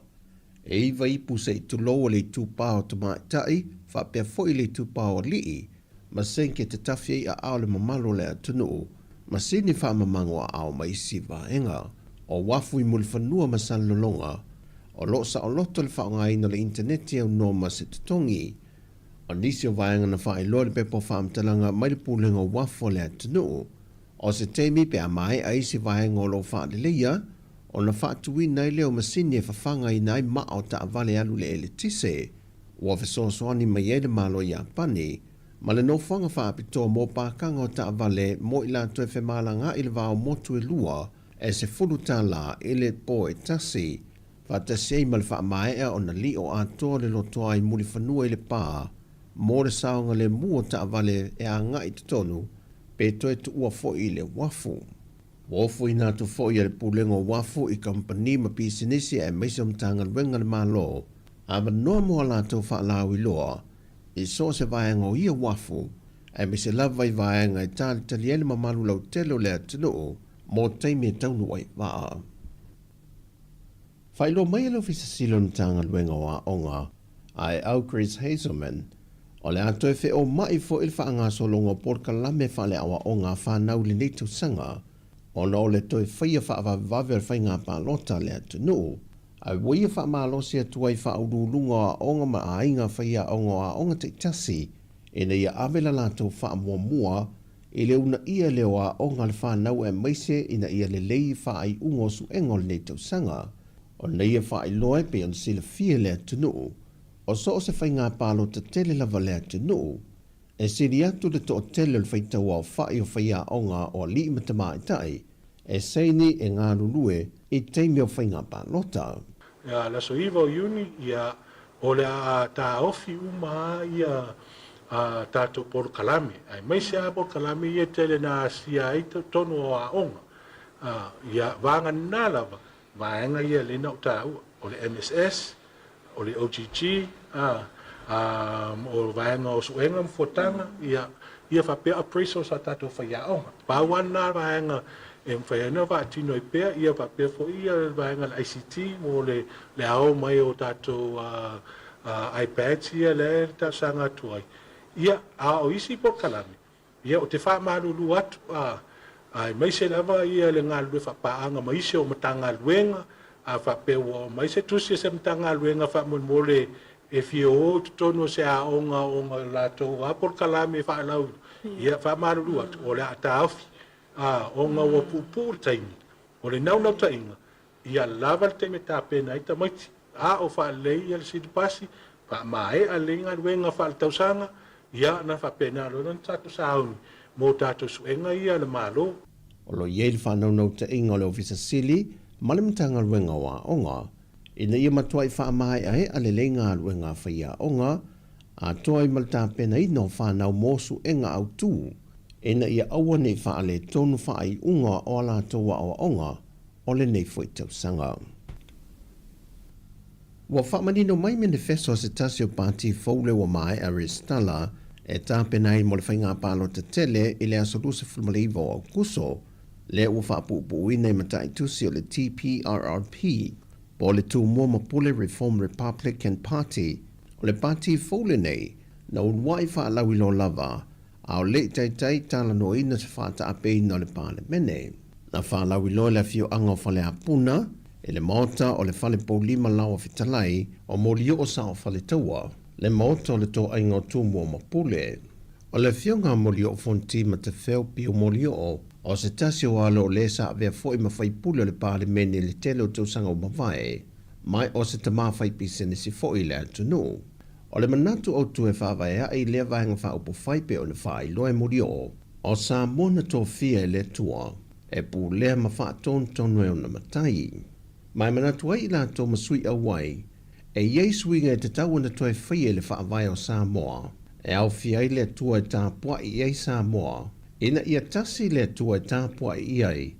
E iva ipu se i tulou o le itupa o tamaitai faapea foi le itupa o alii ma senke te tafi ai aao le mamalu o le atunuu, masini faamamago aao ma isi vaega. O uafu i Mulifanua ma Salelologa, o lo o saoloto le faaaogaina o le initaneti aunoa ma se totogi. O nisi o vaega na faailoa i le pepa o faamatalaga mai le Pulega o Uafu a le atunuu, o se taimi pe a maea isi vaega o lo o faaleleia, ona faatuina ai lea o masini e fafagaina ai maa o taavale alu i le eletise. Ua fesoasoani mai ai le Malo Iapani ma le nofoaga faapitoa mo pakaga o taavale mo i latou e femalagaai i le va o motu e lua e $10 i le po e tasi, faatasi ai ma le faamaea ona lio atoa le lotoa i Mulifanua i Lepa mo le saogalemu o taavale e agai i totonu pe toe tuua foi i le uafu. Ua ofoina atu foi e le Pulega o Uafu i kamupani ma pisinisi aemaise o Matagaluega a le Malo avanoa mo a latou faalauiloa i so o se vaega o ia uafu, aemaise lava i vaega e talitali ai le mamalu lautele o le atunuu mo taimi e taunuu ai vaa. Faailoa mai e le Ofisa Sili o le Matagaluega o Aoga a e au Chris Hazelman, o le a toe feoma'i foi le faagasologa o polokalame faaleaoaoga a fanau i lenei tausaga ona o le toe faia faavavevave o le faiga palota a le atunuu, a ua ia faamalosi atu ai faauluuluga o aoga ma aiga faiaoga o aoga taitasi ina ia ave la latou faamuamua i le uunaia lea o aoga a le fanau aemaise ina ia lelei faaiuga o suega o lenei tausaga. O nei e faailoa e pei ona silafia e le atunuu, o so o se faiga palota tele lava le atunuu, e sili atu le toatele o le faitau aofai o faiaoga o alii ma tamaitai e saini e galulue i taimi o faiga palota. Ia, le aso 9 o Iuni, ia, o le a taofi uma lava ia a tatou polokalame, aemaise lava polokalame ia e tele na asia ai totonu o aoga. Ia, vagana lava vaega ia lea na ou taua, o le MSS, o le OGG, o vaega o suega ma fuataga, ia, ia faapea appraisals a tatou faiaoga. Pau lava lena vaega e mafai ai ona faatino ai pea, ia faapea foi ia le vaega o le ICT mo le le ao mai o tatou iPads ia lea e talosaga atu ai. Ia, a o isi polokalame, ia ou te faamalulu atu, aemaise lava ia le galulue faapaaga ma isi o Matagaluega, a faapea ua oo mai se tusi a se Matagaluega faamolemole e fia o i totonu o se aoga ona o latou lava polokalame faalauiloa, ia faamalulu atu, o le a taofi, ona ua puupuu le taimi. O le naunautaiga, ia lava le taimi e tapena ai tamaiti, a o faalelei ia le silipasi, faamaea lelei galuega faaletausaga, ia ona faapena loa lea ona tatou sauni mo tatou suega ia a le Malo. O lo o i ai le faanaunautaiga o le Ofisa Sili ma le Matagaluega o Aoga ina ia matuai faamaeaea lelei galuega a faiaoga atoa ai ma le tapenaina o fanau mo suega autu ina ia aua ne i faaletonu faaiuga o a latou aoaoga o lenei foi tausaga. Ua faamanino mai menifeso a se tasi o pati fou lea ua maea resitala e tapena ai mo le faiga palota tele i le aso 29 o Aokuso, lea ua faapuupuuina i mataitusi o le TPRRP, po o le Tumua ma Pule Reform Republican Party. O le pati fou lenei, na uluai faalauiloa lava. A o le i taitai talanoaina se faataapeina o le Palemene. Na faalauiloa le afioaga o Faleapuna i le Maota o le Fale Poulima Laoa Fetalai o Molioo Saofaletaua, le Maota o le Toaiga o Tumua ma Pule. O le afioga a Molioo Fonti Matafeo Pio Molioo, o se tasi o alo o le sa avea foi ma faipule o le Palemene i le tele o tausaga ua mavae, ma o se tama faipisinisi foi i le atunuu. O le manatu autu e faavae aʻe i lea vaega faaupufai pei ona faailoa e Molioo, o Samoa na tofia e le Atua e pulea ma faatonutonu e ona matai. Ma e manatu ai i latou ma sui auai, e i ai suiga e tatau ona toe faia i le faavae o Samoa, e aofia ai le Atua e tapuaʻi i ai Samoa, ina ia tasi le Atua e tapuaʻi i ai,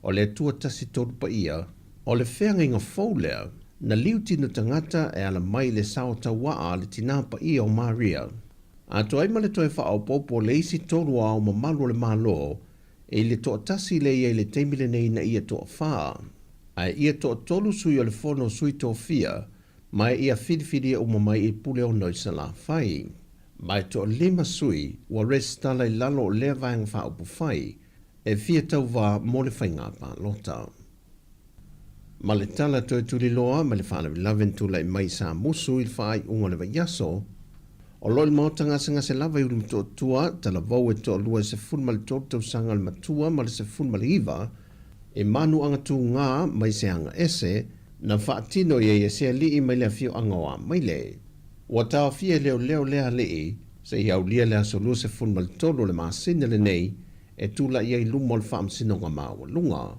O le Atua Tasi Tolu Paia, o le feagaiga fou lea, na liu tino tagata e ala mai i le sao tauaa a le Tinā Paia o Maria. Atoa ai ma le toe faaopoopo o le isi tolu o ao mamalu o le Malo i le toatasi lea i ai i le taimi lenei ina ia toafā, ae ia toatolu sui o le Fono Sui Tofia ma e ia filifilia uma mai i Puleono i Salafai. Ma e toalima sui ua resitala i lalo o lea vaega faaupufai e fia tauvā mo le faiga palota. Ma le tala toe tuliloa ma le faalavelave na tulai mai i Samusu i le faaiuga o le vaiaso, o lo o i le maota gasegase lava i Ulumotootua, talavou e toalua e 13 tausaga le matua ma le 19 i manuaga tugā mai se aga ese na faatino i ai e se alii mai le afioaga o Amaile. Ua taofia e leoleo lea alii seia aulia le aso 23 o le masina lenei e tulai ai i luma o le Faamasinoga Maualuga.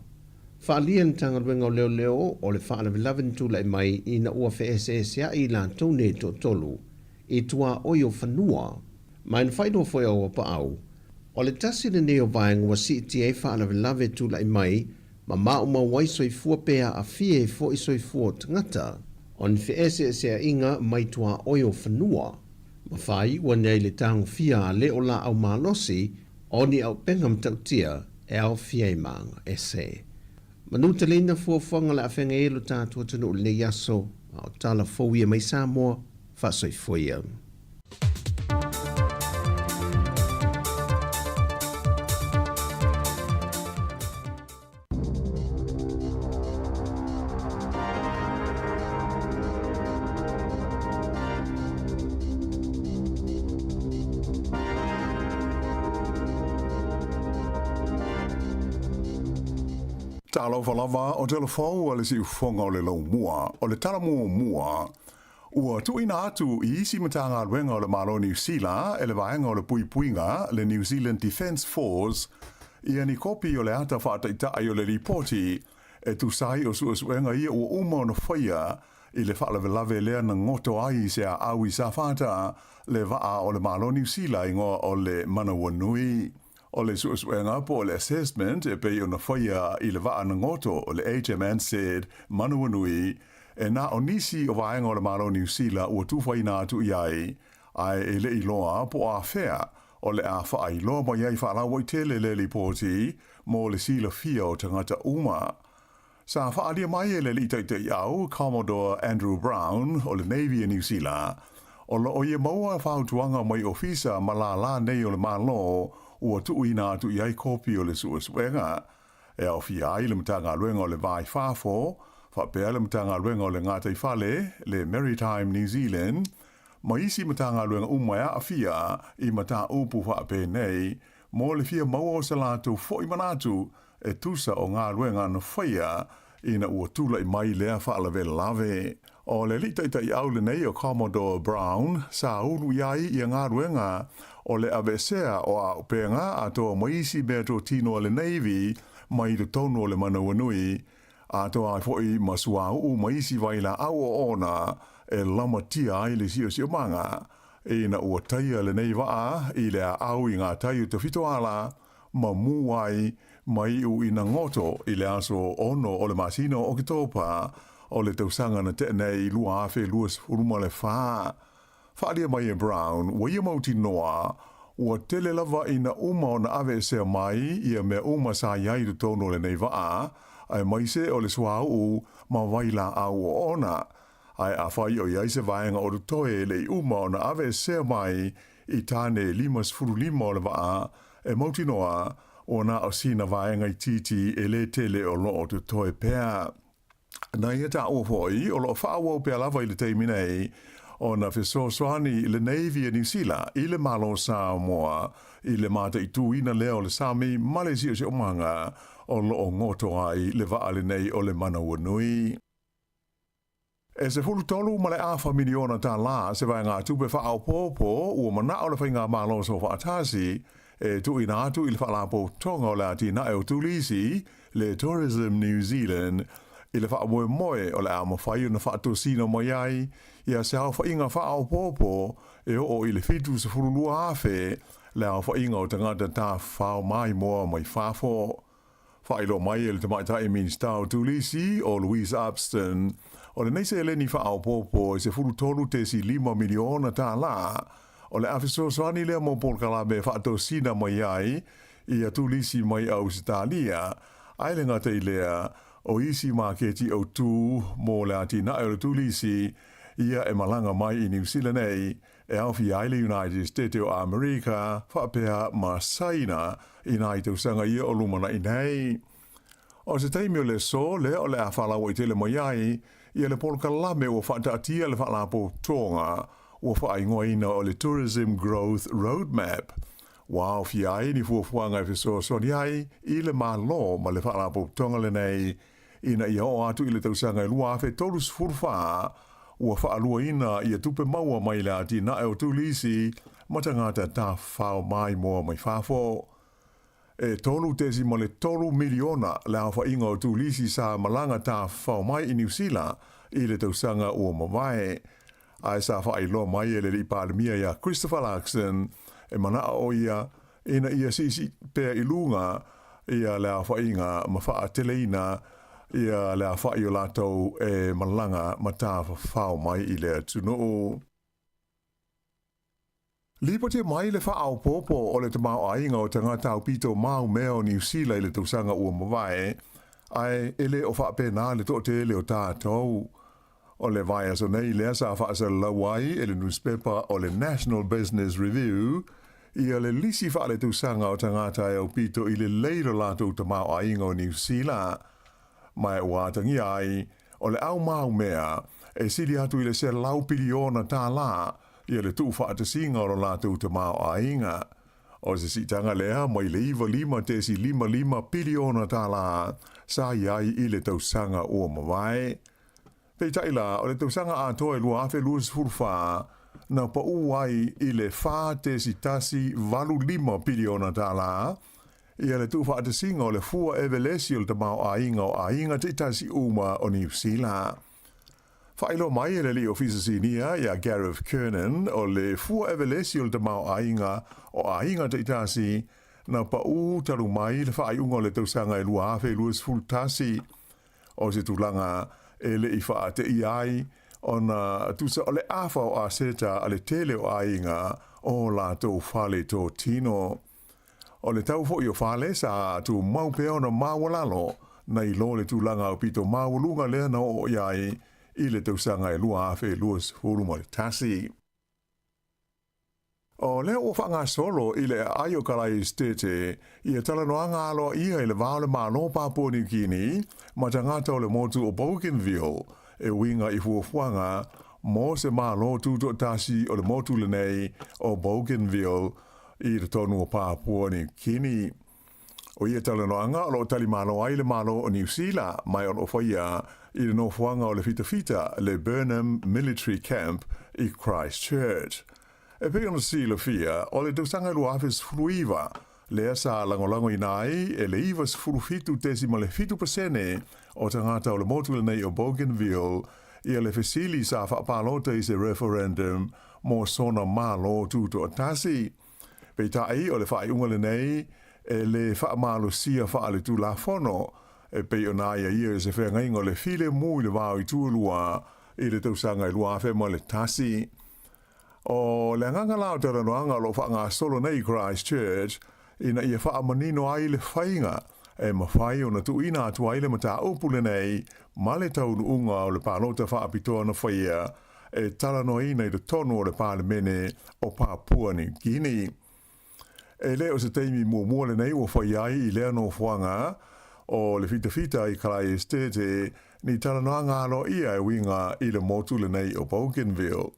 Faaalia e le Matagaluega o Leoleo o le faalavelave na tulai mai ina ua feeseeseaʻi i latou nei e toatolu i tuaoi o fanua. Ma na faailoa foi e Auapaau, o le tasi lenei o vaega ua siitia ai faalavelave e tulai mai ma maumau ai soifua pe aafia ai foi soifua o tagata, o ni feeseeseaʻiga mai tuaoi o fanua. Ma faaiu ane ai le tagofia a le o laau malosi o ni auupega matautia e aofia ai ma aga ese. Manuteleina fuafuaga o le a feagai ai lo tatou atunuu i lenei aso, a o tala fou ia mai Samoa, faasoifua ia. Talofa lava o tala fou a le siufofoga o le laumua, o le tala muamua ua tuuina atu i isi Matagaluega o le Malo Niu Sila e le Vaega o le Puipuiga, le New Zealand Defence Force, ia ni kopi o le ata faataitai o le lipoti e tusa ai o suesuega ia ua uma ona faia i le faalavelave lea na goto ai se aau i Safata, le vaa o le Malo Niu Sila igoa o le Manawanui. O le suesuega po o le assessment e pei ona faia i le vaa na goto o le HMNZ Manawanui, e na o nisi o vaega o le Malo Niu Sila ua tufaina atu i ai, ae e le i loa po o afea o le a faailoa mai ai faalauaitele le lipoti mo le silafia o tagata uma. Sa faaalia mai e le alii taitaiau, Commodore Andrew Brown o le Navy a Niu Sila, o lo o ia maua fautuaga mai ofisa ma lālā nei o le Malo ua tuuina atu i ai kopi o le suesuega e aofia ai le Matagaluega o le Va i Fafo, faapea le Matagaluega o le Gataifale, le Maritime New Zealand, ma isi Matagaluega uma e aafia i mataupu faapenei mo le fia maua o se latou foi manatu e tusa o galuega na faia ina ua tulai mai lea faalavelave. O le alii taitaiau lenei o Commodore Brown sa ulu i ai ia galuega o le aveesea o auupega atoa ma isi mea totino a le Navy mai totonu o le Manawanui, atoa ai foi ma suauu ma isi vailaau oona e lamatia ai le siosiomaga ina ua taia lenei vaa i le aau i ngā tai o Tafitoala ma mū ai ma iu ina goto i le aso 6 o le masina o Oketopa o le tausaga na tea nei 2024. Faaalia mai e Brown, ua ia mautinoa, ua tele lava ina uma ona aveesea mai ia mea uma sa i ai i totonu o lenei vaa, aemaise o le suauu ma vailaau oona. Ae afai o i ai se vaega o totoe e le i uma ona aveesea mai i tane 55 o le vaa e mautinoa ua na o sina vaega itiiti e lē tele o loo totoe pea. Na ia taua foi o loo faaauau pea lava i le taimi nei ona fesoasoani le Navy a Niu Sila i le Malo o Samoa i le mataituina lea o le sami ma le siosiomaga o loo goto ai le vaa lenei o le Manauanui. E 13 ma le afa miliona tālā se vaegatupe faaopoopo ua manao le Faigamalo Soofaatasi e tuuina atu i le Faalapotopotoga o le Atinae o Turisi, le Tourism New Zealand, i le faamoemoe o le a mafai ona faatosina mai ai ia se aofaiga faaopoopo e oo i le 72,000 le aofaiga o tagata tafafao maimoa mai fafo. Faailoa mai e le Tamaitai Minisita o Turisi, o Louise Upston, o lenei seleni faaopoopo e $13.5 miliona tālā, o le a fesoasoani lea mo polokalame e faatosina mai ai ia turisi mai Ausetalia, ae le gata i lea, o isi maketi autū mo le atinae o le turisi ia e malaga mai i Niu Sila nei, e aofia ai le United State o Amerika faapea ma Saina i nai tausaga ia o lumanai nei. O se taimi o le aso lea o le a faalauaitele mai ai ia le polokalame ua faataatia le Faalapotopotoga ua faaigoaina o le Tourism Growth Roadmap, ua aofia ai ni fuafuaga e fesoasoani ai i le Malo ma le Faalapotopotoga lenei ina ia oo atu i le tausaga e 2034 ua faaluaina ia tupe maua mai le atinae o turisi ma tagata tafafao maimoa mai fafo. E 3.3 miliona le aofaiga o turisi sa malaga tafafao mai i Niu Sila i le tausaga ua mavae. Ae sa faailoa mai e le Alii Palemia ia Christopher Luxon e manao o ia ina ia siisii pea i luga ia le aofaiga ma faateleina ia le aofai o latou e malaga ma tafafao mai i le atunuu. Lipoti mai le faaopoopo o le tamaoaiga o tagata aupito maumea o Niu Sila i le tausaga ua mavae, ae e le o faapena le toatele o tatou. O le vaiaso nei lea sa faasalalau ai e le nusipepa o le National Business Review ia le lisi faaletausaga o tagata e aupito i lelei lo latou tamaoaiga o Niu Sila. Ma ua atagia ai, o le au maumea e sili atu i le 100 piliona tālā ia le tuufaatasiga o lo latou tamaoaiga. O se siitaga lea mai le 95.55 piliona tālā sa i ai i le tausaga ua mavae. Peitai la, o le tausaga atoa e 2024, na paū ai i le $4.185 piliona tālā ia le tuufaatasiga o le fua evelesi o le tamaoaiga o aiga taitasi uma o Niu Sila. Faailoa mai e le Alii Ofisa Sinia ia Gareth Kernan o le fua evelesi o le tamaoaiga o aiga taitasi na paū talu mai le faaiuga o le tausaga e 2021. O se tulaga e le i faateia ai ona tusa o le afa o aseta a le tele o aiga o latou fale totino. O le tau foi o fale sa tumau pea ona maualalo nai lo le tulaga aupito maualuga lea na oo i ai i le tausaga e 2021. O lea ua faagasolo i le aai o Kalai Esetete ia talanoaga aloaia i le va o le Malo o Papua Niu Kini ma tagata o le motu o Bougainville e uiga i fuafuaga mo se Malo tutoatasi o le motu lenei o Bougainville i totonu o Papua Niu Kini. O ia talanoaga o lo o talimalo ai le Malo o Niu Sila ma o lo o faia i le nofoaga o le fitafita le Burnham Military Camp i Christchurch. E pei ona silafia, o le tausaga e 2019 lea sa lagolagoina ai e le 97.7% o tagata o le motu lenei o Bougainville ia le fesili sa faapalota i se referendum mo sona Malo tutoatasi. Peitai, o le faaiuga lenei e lē faamalosia faaletulafono, e pei ona aiaia i se feagaiga o le filemu i le va o itu e lua i le tausaga e 2001. O le agaga la o talanoaga o lo o faagasolo nei i Christchurch ina ia faamanino ai le faiga e mafai ona tuuina atu ai le mataupu lenei ma le taunuuga o le palota faapitoa na faia. e talanoaina i totonu o le Palemene o Papua New Guinea. E le o se taimi muamua lenei ua fai ai i lea nofoaga o le fitafita i Kalae Estate ni talanoaga aloaia e uiga i le motu lenei o Bougainville.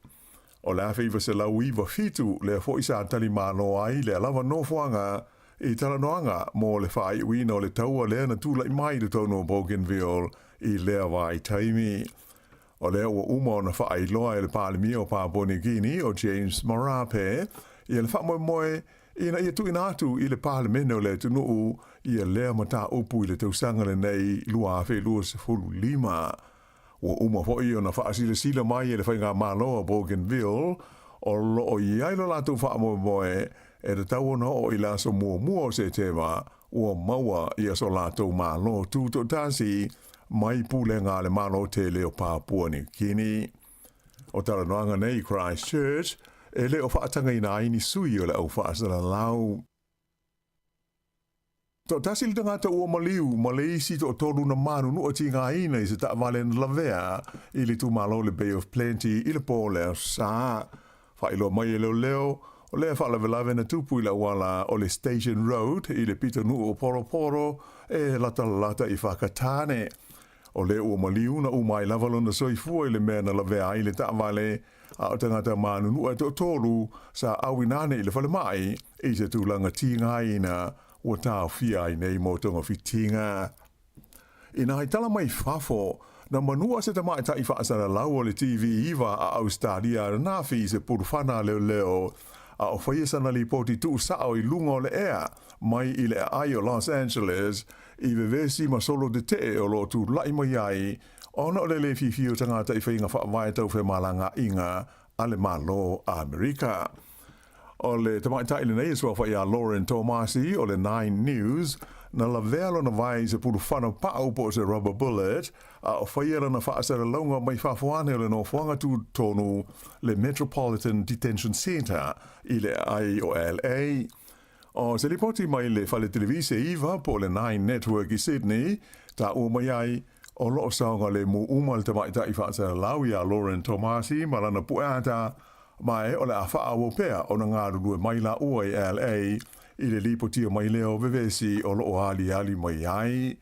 O le 1997 lea foi sa tali malo ai lea lava nofoaga i talanoaga mo le faaiuina o le taua lea na tulai mai i totonu o Bougainville i lea vaitaimi. O lea ua uma ona faailoa e le Palemia o Papua New Guinea o James Marape ia le faamoemoe ina ia tuuina atu i le Palemene o le atunuu ia lea mataupu i le tausaga lenei 2025. Ua uma foi ona faasilasila mai e le Faigamalo a Bougainville o lo o i ai lo latou faamoemoe e tatau ona oo i le aso muamua o Setema ua maua ia so latou malo tutoatasi mai pulega a le Malo tele o Papua New Guinea. O talanoaga nei i Christchurch e le o faatagaina ai ni sui o le au faasalalau. Toatasi le tagata ua maliu ma le isi toatolu na manunua tigaina i se taavale na lavea i le itumalo o le Bay of Plenty i le po o le Aso Sa. Faailoa mai e leoleo, o lea faalavelave na tupu i le auala o le Station Road i le pitonuu o Poroporo e latalata i Whakatane. O lea ua maliu na uma ai lava lona soifua i le mea na lavea ai le taavale, a o tagata manunua e toatolu sa auina ane i le falemai i se tulaga tigaina ua taofia ai nei mo togafitiga. Inā i tala mai fafo, na manua se tamaitai faasalalau o le TV 9 a Ausetalia ananafi i se pulufana a leoleo, a o faia sana lipoti tuusao i luga o le ea mai i le aai o Los Angeles i vevesi ma solo tetee o lo o tulai mai ai ona o le le fiafia o tagata i faiga faavae tau femalagaaiga a le Malo a Amerika. O le tamaitai lenei e suafa iā Lauren Tomasi o le Nine News, na lavea lona vae i se pulufana pau po o se rubber bullet, a o faia lana faasalalauga mai fafo ane o le nofoaga tutotonu, le Metropolitan Detention Centre, i le aai o LA. O se lipoti mai le fale televise 9 po o le Nine Network i Sydney, taua mai ai, o lo o saogalemu uma le tamaitai faasalalau iā Lauren Tomasi ma lana pueata, Ma e o le a faaauau pea ona galulue mai laua i LA i le lipotia mai lea o vevesi o lo o aliali mai ai.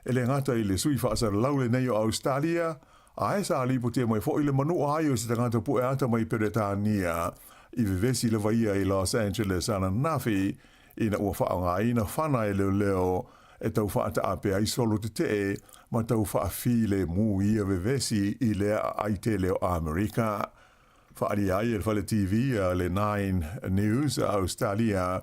E le gata i le sui faasalalau lenei o Ausetalia, ae sa lipotia mai foi le manua ai o se tagata pueata mai Peretania i vevesi lava ia i Los Angeles ananafi ina ua faaaogaina fana e leoleo e tau faataape ai solo tetee ma tau faafilemu ia vevesi i lea aai tele o Amerika. Faaalia ai e le fale TV a le Nine News a Ausetalia,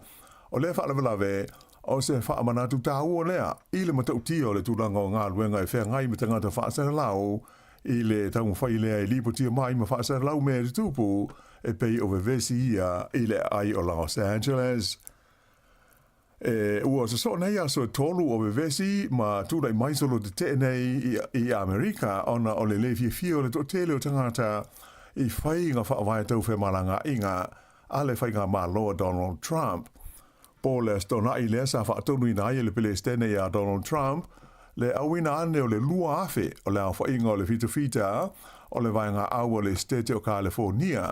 o lea faalavelave o se faamanatu taua lea i le matautia o le tulaga o galuega e feagai ma tagata faasalalau i le taumafai lea e lipotia mai ma faasalalau mea e tutupu e pei o vevesi ia i le aai o Los Angeles. E ua sosoo nei aso e tolu o vevesi ma tulai mai solo tetee nei i, i Amerika ona o le le fiafia o le toatele o tagata i faiga faavae tau femalagaaiga a le faigamalo a Donald Trump. Po o le Aso Toonai lea sa faatonuina ai e le Pelesitene iā Donald Trump le auina ane o le 2,000 o le aofaiga o le fitafita o le vaega au a le Setete o Kalefonia,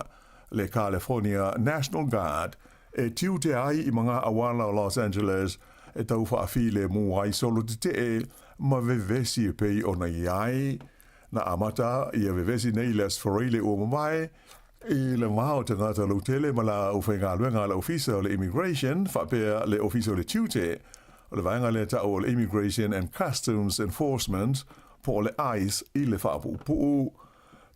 le California National Guard, e tiutea ai i mga auala o Los Angeles e tau faafilemu ai solo tetee ma vevesi e pei ona i ai. Na amata ia vevesi nei i le Aso Faraile ua mavae, i le va o tagata lautele ma le aufaigaluega a le Ofisa o le Immigration faapea le Ofisa o le Tiute o le vaega lea tau o le Immigration and Customs Enforcement po o le ice i le faapuupuu.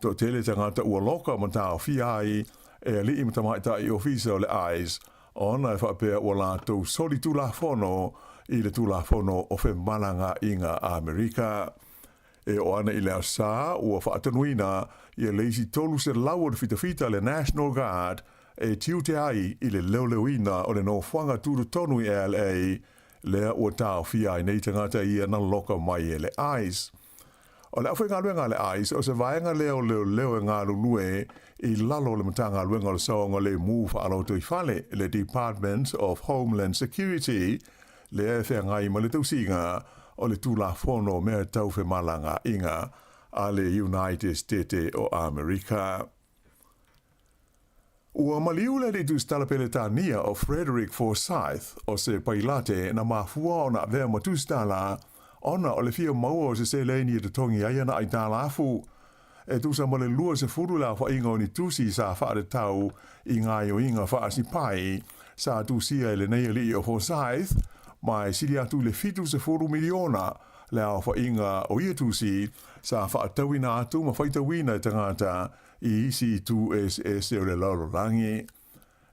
Toatele tagata ua loka ma taofia ai e alii ma tamaitai ofisa o le ice ona e faapea ua latou solitulafono i le Tulafono o Femalagaaiga a Amerika. E oo ana i le Aso Sa, ua faatonuina ia le isi 300 o le fitafita le National Guard e tiute ai i le leoleoina o le nofoaga tutotonu i LA lea ua taofia ai nei tagata ia na loka mai e le ice. O le aufaigaluega a le ice, o se vaega lea o leoleo e galulue i lalo o le Matagaluega o le Saogalemu Faalotoifale, le Department of Homeland Security, lea e feagai ma le tausiga o le Tulafono o Mea Tau Femalagaaiga a le United Stete o Amerika. Ua maliu le alii tusitala Peretania o Frederick Forsyth o se pailate na mafua ona avea ma tusitala ona o le fia maua o se seleni e totogi ai ana aitalafu. E tusa ma le 20 le aofaiga o ni tusi sa faatatau i gaoioiga faasipai sa tusia e lenei alii o Forsyth, ma e sili atu i le 70 miliona le aofaiga o ia tusi sa faatauina atu ma faitauina e tagata i isi itu eseese o le lalolagi.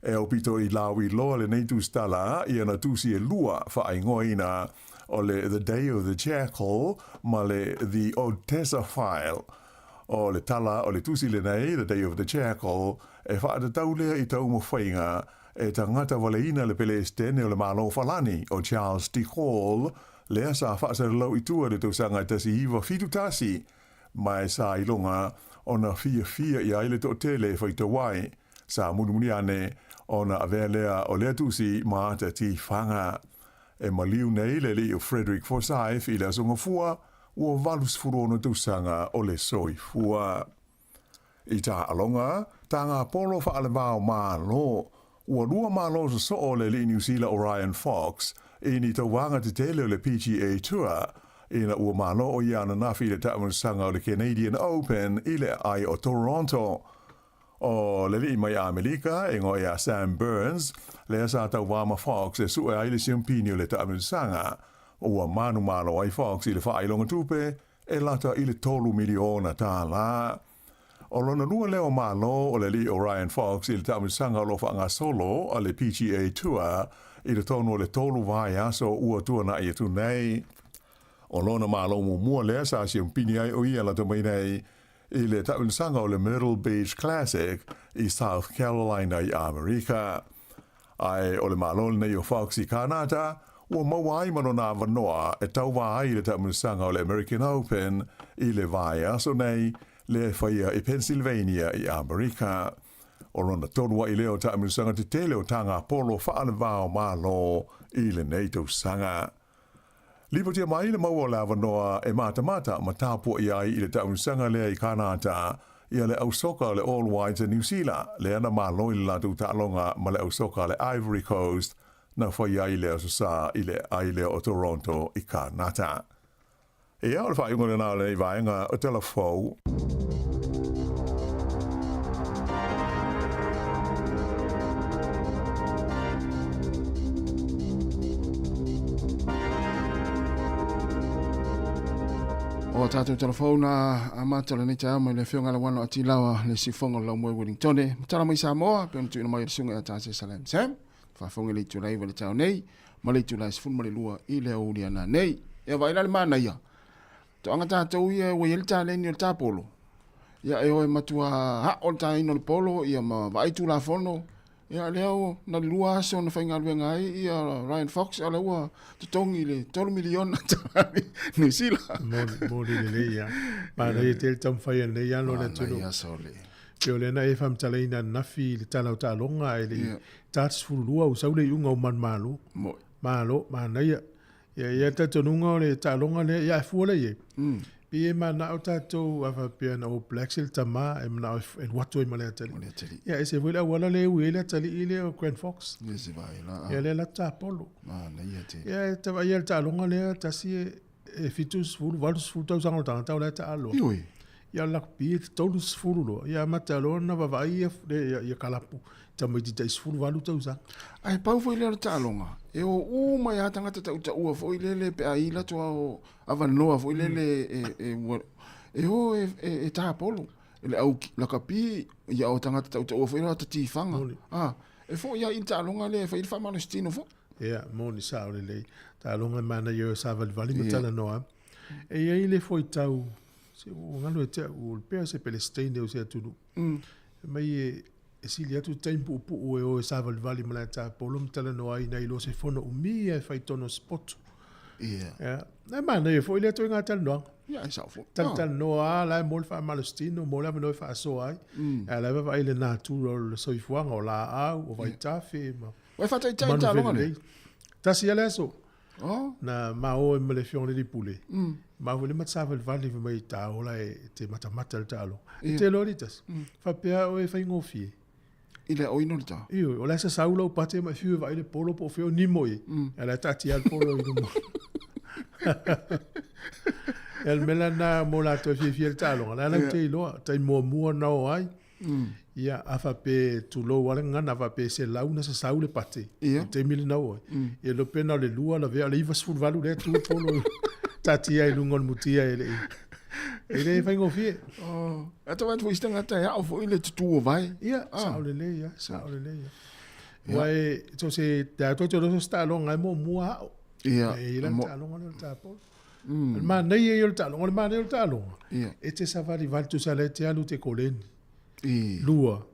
E aupito i lauiloa lenei tusitala i ana tusi e lua faaigoaina o le The Day of the Jackal ma le The Odessa File. O le tala o le tusi lenei, The Day of the Jackal, e faatatau lea i taumafaiga e tagata valeina le Pelesitene o le Malo Falani o Charles de Gaulle, lea sa faasalalau i tua i le tausaga 1971, ma e sa iloga ona fiafia i ai le toatele e faitau ai. Sa mulimuli ane ona avea lea o lea tusi ma ata tifaga. E maliu nei le alii o Frederick Forsyth i le Aso Gafua, ua 86 tausaga o le soifua. I taaloga, tagapolo faalevao Malo, ua lua malo sosoo le alii Niu Sila o Ryan Fox i ni tauvaga tetele o le PGA Tour ina ua malo o ia ananafi i le taamilosaga o le Canadian Open i le aai o Toronto. O le alii mai Amelika e igoa ia Sam Burns, lea sa tauva ma Fox e sue ai le siampini o le taamilosaga. Ua manumalo ai Fox i le faailoga tupe e lata i le $3 miliona. O lona lua lea o malo o le alii o Ryan Fox i le taamilosaga o lo o faagasolo a le PGA Tour i totonu o le tolu vaiaso ua tuanai atu nei. O lona malo muamua lea sa siampini ai o ia lata mai nei i le taamilosaga o le Myrtle Beach Classic i South Carolina i Amerika. Ae o le malo lenei o Fox i Kānata, ua maua ai ma lona avanoa e tauva ai i le taamilosaga o le American Open i le vaiaso nei, lea e faia i Pennsylvania i Amerika. O lona tolu aʻi lea o taamilosaga tetele o tagapolo faalevao malo i lenei tausaga. Lipotia mai le maua o le avanoa e matamata ma tapuaʻi ai i le taamilosaga lea i Kānata ia le ausoka o le All Whites a Niu Sila, lea na malo i le latou taaloga ma le ausoka a le Ivory Coast na faia ai le Aso Sa i le aai lea o Toronto i Kānata. Ia, o le faaiuga lena o lenei vaega o Tala Fou. O tātou telefou na amata o lenei taeao mai le Afioga le Wano Atilawa le Siufogo o le Laumua i Wellingtone. Matala mai Samoa, pe ona tuuina mai e le Susuga ia Tase Salem Sam. Faafofoga i le itula 9 i le taeao nei ma le itula 12 i le aoauli ana nei. Ia vaai la le manaia. Toaga tatou ia ua i ai le taleni o le tapolo. Ia e o e matua hao le taina o le polo ia ma vaai tulafono. Ia lea ua na le lua aso na faigaluega ai ia Ryan Fox a lea ua totogi le 3 miliona tala Niu Sila. Moni lelei ia. Manaia tele taumafai a lenei alo o le atunuu. Manaia sole. Pei o lea na e faamatalaina ananafi i le tala o taaloga ae le i ta 12 ua sau le iuga o manumalo. Malo, manaia. Ia i ai le talitonuga o le taaloga lea, ia ae fua lea i ai. Pei e manao tatou a faapea na All Blacks le tama e manao e alu atu ai ma le atalii. Ia ese foi le auala lea e ui ai le atalii lea o Grant Fox. Ia lea la tapolo. Ia e tavaia le taaloga lea tasi e e 70, 80 tausaga o le tagata o la e taaloa. Ioe. Ia o le lakapi e 30 loa. Ia amata loa ona vaavaai ia, ia, ia kalapu tamaiti tai 18 tausaga. Ae pau foi lea o le taaloga, e o uma ai lava tagata tautaua foi lele pe a i latou avanoa foi lele e, e, ua, e o e, e, e tapolo. E le au lakapi, ia o tagata tautaua foi lea o ata tifaga. Ah, e foi lava i le taaloga lea e fai ai le faamalositino foi. Ia, moni sao lelei. Taaloga e manaia o savalivali ma talanoa. E i ai le foitau, se ua galo ia te au, o le pea o se Pelesteine o se atunuu. E mai e, e sili atu le taimi puupuu e o e savalivali ma le tapolo ma talanoa ai nai lo se fono umi e fai tonu o se potu. Ia. Ia, e manaia foi lea ituaiga talanoaga. Ia, e sao foi. Talatalanoa lava, la e mo le faamalositino, mo le avanoa e faasoa ai. Ae la e vaavaai i le natura o le soifuaga, o laau, o vaitafe ma Ua e faataitai i taaloga nei? Tasi lava le aso. Oh. Na ma o ai ma le Afioga i le alii pule. Ma foi le mata savalivali fai mai ta ola e te matamata i le taaloga. E te loa le tasi. Faapea oe e faigofie. I le aoina o le ta. Ioe, o la e sasau lau pate ma e fiu e vaai le polo po o fea o nimo i ai. A o la e taatia le polo i luma. Ia le mea lena mo latou e fiafia i le taaloga, la e lau te iloa, taimi muamua na o ai, ia, a faapea, tulou lava le gagana, a faapea e 100 na sasau le pate i le taimi lena o ai, ia le iloa pe na o le lua lavea, o le 98 lea e tu le polo taatia i luga o le mutia e le i E le faigofie. Oh, a tau atu foi se tagata e ao foi le tutū o vae. Ia, ah. sao lelei ia, sao lelei ia. Ua e, so se, te atoa te roso se taaloga e muamua ao. Ia. E i la taaloga lea o le tapolo. Mm. Le manaia ia o le taaloga, o le manaia o le taaloga. Ia. E te savalivali tusa lea e te alu te koleni. I. Lua.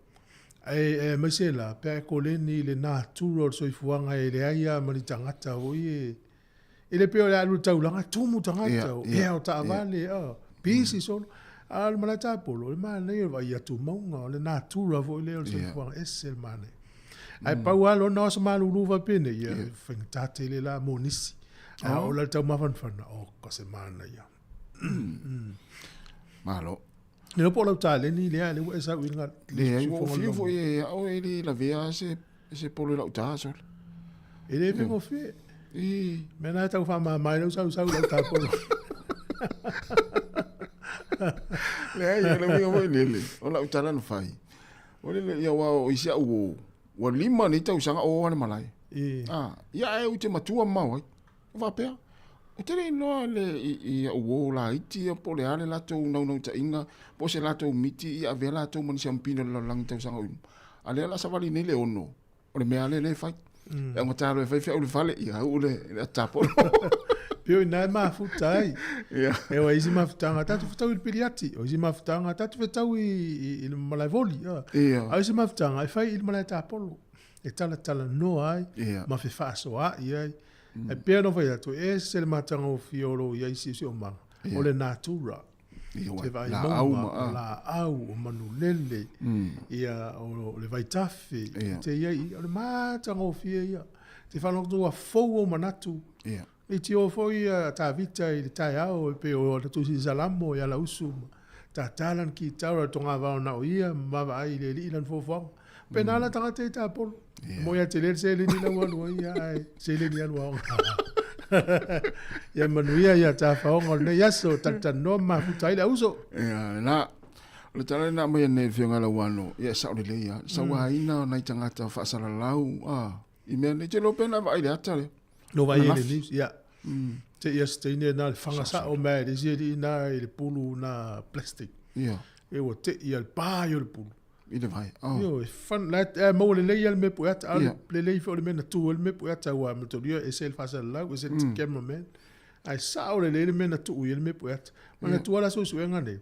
E, aemaise la, pe a e koleni i le natura o le soifuaga e leai lava ma ni tagata foi e, E le pei o le alu i le taulaga, tumu tagata, o ea o taavale, a, pisi solo. A o le malae tapolo, o le manaia o le vaai atu mauga, o le natura foi lea o le soifuaga, ese le manaia. Ae pau lava lona o aso malulu faapenei, ia, e faigata tele la mo nisi. Ae a ola le taumafanafana, oka se manaia. Malo. Le iloa po o lau taleni lea, lea ua e sau i le Leai, ua ou fiu foi e ao e le lavea se, se polo i lau tā sole. E le faigofie. I. Mea na e tau faamama ai lau sausau i lau tapolo. Leai, o le uiga foi lele, o lau tala na fai. O lele, ia aua o isi au o, ua lima nei tausaga o o lava le malae. I. Ah, ia ae ou te matua mamao ai. O faapea, ou te le iloa le, i, i au uō laiti ia po o le a le latou naunautaiga, po o se latou miti ia avea latou ma ni siampina o le lalolagi tausaga o i luma. A lea o le a savali nei le ono, o le mea lava lea lea e fai. E augata loa e fai feau i le fale, ia uu le, le atapolo. Pei o i ina e mafuta ai. Ia. E o isi mafutaga, tatou fetau i le piliati, o isi mafutaga, tatou fetau i, i, i le malae voli. Ia. A o isi mafutaga, e fai i le malae tapolo. E talatalanoa ai, ma fefaasoaai ai. E pei ona fai atu, e ese le matagofie o lo o i ai siosiomaga, o le natura. Te vaai mauga, o laau, o manulele, ia, o le vaitafe, te i ai, o le matagofie ia. Te faalogo atu ua fou ou manatu. E tio foi a Tavita i le taeao e pei o ana tusi Salamo i Alausu ma tata lana kitara o le togavao na o ia ma vaavaai i le alii lana foafoaga. Pena la tagata i tapolo. Mo ia tele le seleni la ua alu ai ia ae seleni alu aoga. Ia manuia ia tafaoga o lenei aso talatalanoa ma mafuta ai le auso. Ia lena. O le tala lena aumai nei e le Afioga ia Lauano, ia e sao lelei lava. Sauaina o nai tagata faasalalau, a, i mea nei. Te iloa pe na vaai i le ata lea. No vaai i le news, ia. Te ia se teine na le fanga sao mea e le isi alii na i le pulu na plastic. Ia. E ua te ia le pa i o le pulu. I le vai. Oh. Io, e fan, la, e maua lelei ia le mea pueata, a le lelei foi o le mea na tu ai le mea pueata, ua matolia e se le faasalalau, e se le cameraman. Ae sao lelei le mea na tuu i ai le mea pueata. Manatua la suesuega nei,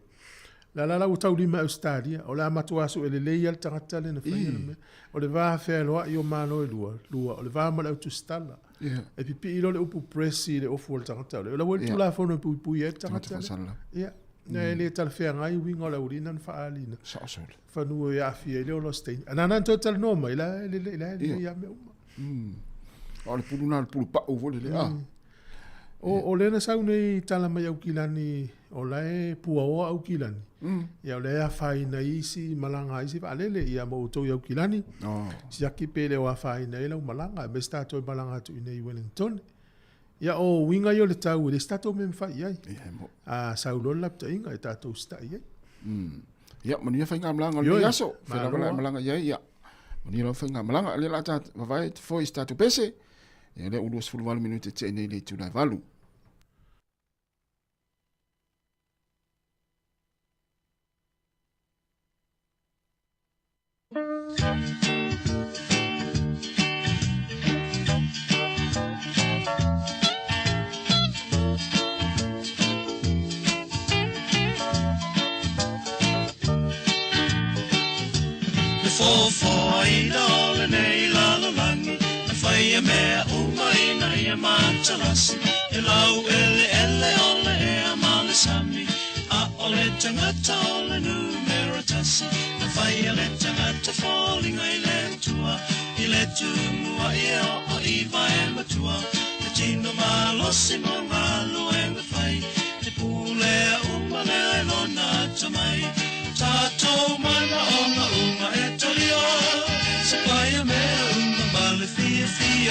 La la la ua taulima e Ausetalia, o le a matua sue lelei lava le tagata lea na faia le mea. O le va fealoai o Malo e lua, lua, o le va ma le autusitala. E pipii loa le upu press i le ofu o le tagata lea. O la ua i le Tulafono e puipui ai le tagata lea. Ia, e le talafeagai uiga o le aualii na faaaliina. Fanua e aafia ai le ola o se teine. A nana na toe talanoa mai, la e lelei, la e lelei lava mea uma. O le pulu na, le pulu pau foi lele, a. O, o lea na sau nei tala mai Aukilani, o la e puaoa Aukilani. Ia o lea e afaina ai isi malaga a isi vaalele, ia ma outou i Aukilani. Siaki pe le o afaina ai lau malaga, aemaise tatou e malaga atu i inei i Wellington. Ia o uiga ia o le tau e leai se tatou mea e mafai i ai. A sau loa le lapataiga e tatou usitai i ai. Ia, manuia faigamalaga o lenei aso. Fea lava la e malaga i ai, ia. Manuia lava faigamalaga. O lea o le a ta vavae foi i se tatou pese. Ia lea ua 28 minute tea nei le itula e valu. Le foafoaina o lenei lalolagi, E faia mea uma ina ia matalasi, E laueleele o le ea ma le sami, A o le tagata o le numera tasi, Na faia le tagata foliga i le Atua, I le tumua i e oo i vae matua, Le tino malosi mo galuega fai, Te pulea uma lea e lona atamai, Tatou manaoga uma e talia.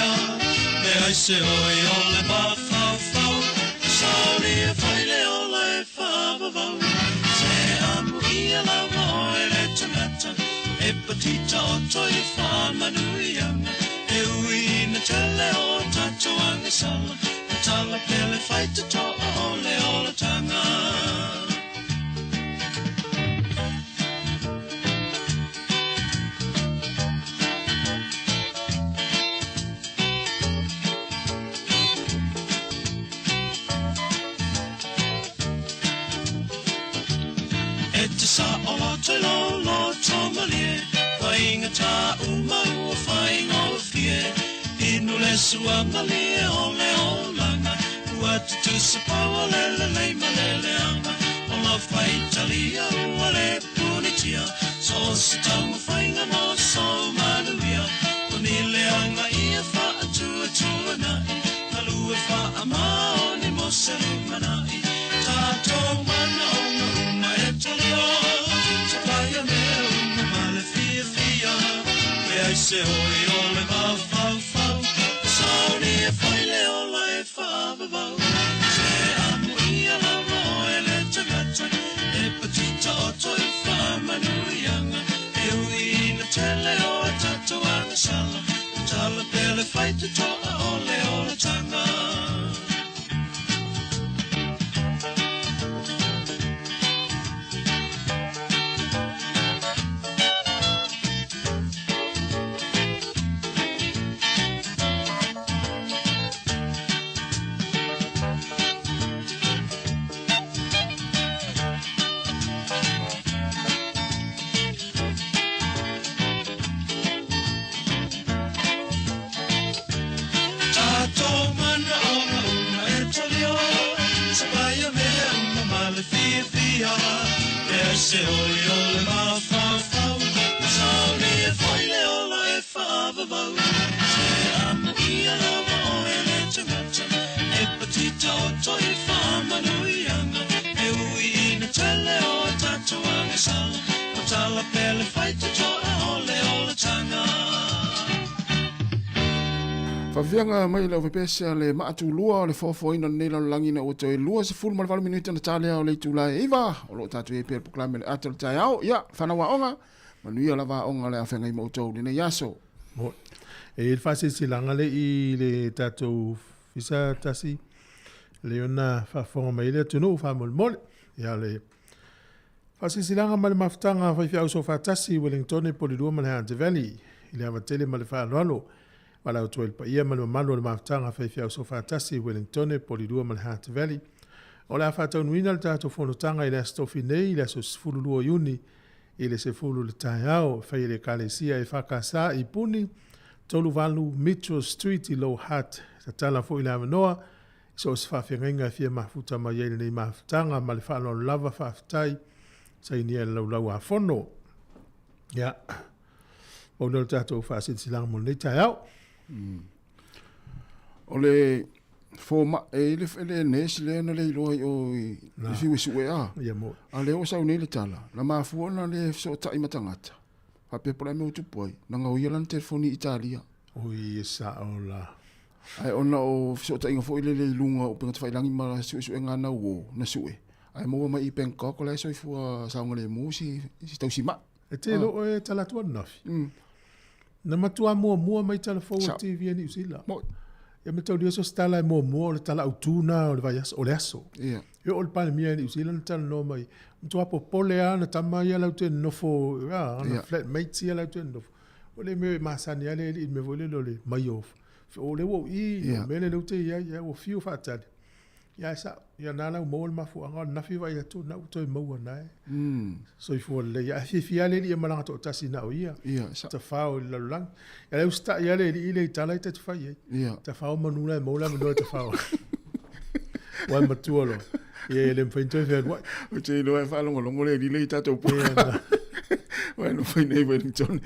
fiafia. Leai se oi o le mafaufau, sauni e fai le ola e faavavau. Se amuia lava oe le tagata, e patita oto i faamanuiaga. E ui ina tele o tatou agasala, tatala pea le faitotoa o le olataga. E te saoloto i lou loto malie, Faigata uma ua faigofie, Inu le sua malie o le olaga, Ua tutusa pau o le lelei ma le leaga, O lau faitalia ua le punitia, So o se taumafaiga mo sou manuia, O ni leaga ia faatuatuanai, Galue faamaoni mo se lumanai, Tatou manaoga uma e talia, Tapaia mea uma ma le fiafia, Leai se oi o le mafaufau, Sauni e fai le ola e faavavau. Se amuia lava oe le tagata, E patita oto i faamanuiaga, E ui ina tele o a tatou agasala, Tatala pea le faitotoa o le olataga. Tatou manaoga uma e talia, Tapaia mea uma ma le fiafia, Leai se oi o le mafaufau, Sauni e fai le ola e faavavau. Se amuia lava oe le tagata, E patita oto i faamanuiaga, E ui ina tele o a tatou agasala, Tatala pea le faitotoa o le olataga. Faafiaga mai le aufaipesia le maatulua o le foafoaina o lenei lalolagi ina ua toe 28 minute ona talea o le itula e 9 o lo o tatou i ai pea le polokalame o le ata o le taeao. Ia, fanau aoga, manuia lava aoga o le a feagai ma outou i lenei aso. Mo. E i ai le faasilasilaga le i le tatou fisa tasi le ona faafofoga mai ai le atunuu faamolemole. Ia le faasilasilaga ma le mafutaga a faifeau soofaatasi i Wellingtone, Polilua ma le Hunter Valley i le ava tele ma le faaaloalo. Valaautua i le paia ma le mamalu o le mafutaga a faifeau soofaatasi i Wellingtone, Polilua ma le Hutt Valley. O le a faataunuina le tatou fonotaga i le Aso Tofi nei i le aso 12 o Iuni i le 10 i le taeao e fai e le Ekalesia EFKS i Puni, 38 Mitchell Street i Lower Hutt. E tatala foi le avanoa i so o se faafeagaiga e fia mafuta mai ai lenei mafutaga ma le faaaloalo lava faafetai sainia e le Laulau a Fono. Ia, pau lea o le tatou faasilasilaga mo lenei taeao. O le fomai, e i le, le nurse lea na le iloa i o i le fiu e sue a. Ia mo. A lea ua sau nei le tala, na mafua ona le fesootai ma tagata. Faapea po o le a mea ua tupu ai, na gaoia lana telefoni i Italia. Oi, e sao la. Ae ona o fesootaiga foi lele i luga o upega tafailagi ma suesuega a nauo na sue, ae maua mai i Bangkok o la e soifua saogalemu si, si tausimai. E te loo e tala atu ananafi. Na matua muamua mai tala fou o TV a Niu Sila. Ia ma taulia so se tala e muamua o le tala autu na o le vaiaso, o le aso. E oo le Palemia i Niu Sila na talanoa mai, matua popole lava ana tama ia latou te nonofo, ana flatmates ia latou te nonofo. O le mea e masani lava le alii i le mea foi lele o le mai o, o lea ua ou i, o le mea lea ou te i ai, ia ua fiu faatali. Ia ae sao, ia na la ua maua le mafuaaga o ananafi vaai atu na ua toe maua na e. Soifua lelei. Ae fiafia lava le alii e malaga toatasi na o ia. Ia, sa. Tafao i le lalolagi. Ia lea usitai lava le alii lea i tala ia ta te fai ai. Ia. Tafao manu la e maua le avanoa e tafao ai. Ua e matua loa. Ia e le mafai ona toe fealuai. Ou te iloa e faalogologo le alii lea i tatou Ia, puka. na. Ua e nofo i nei Wellington.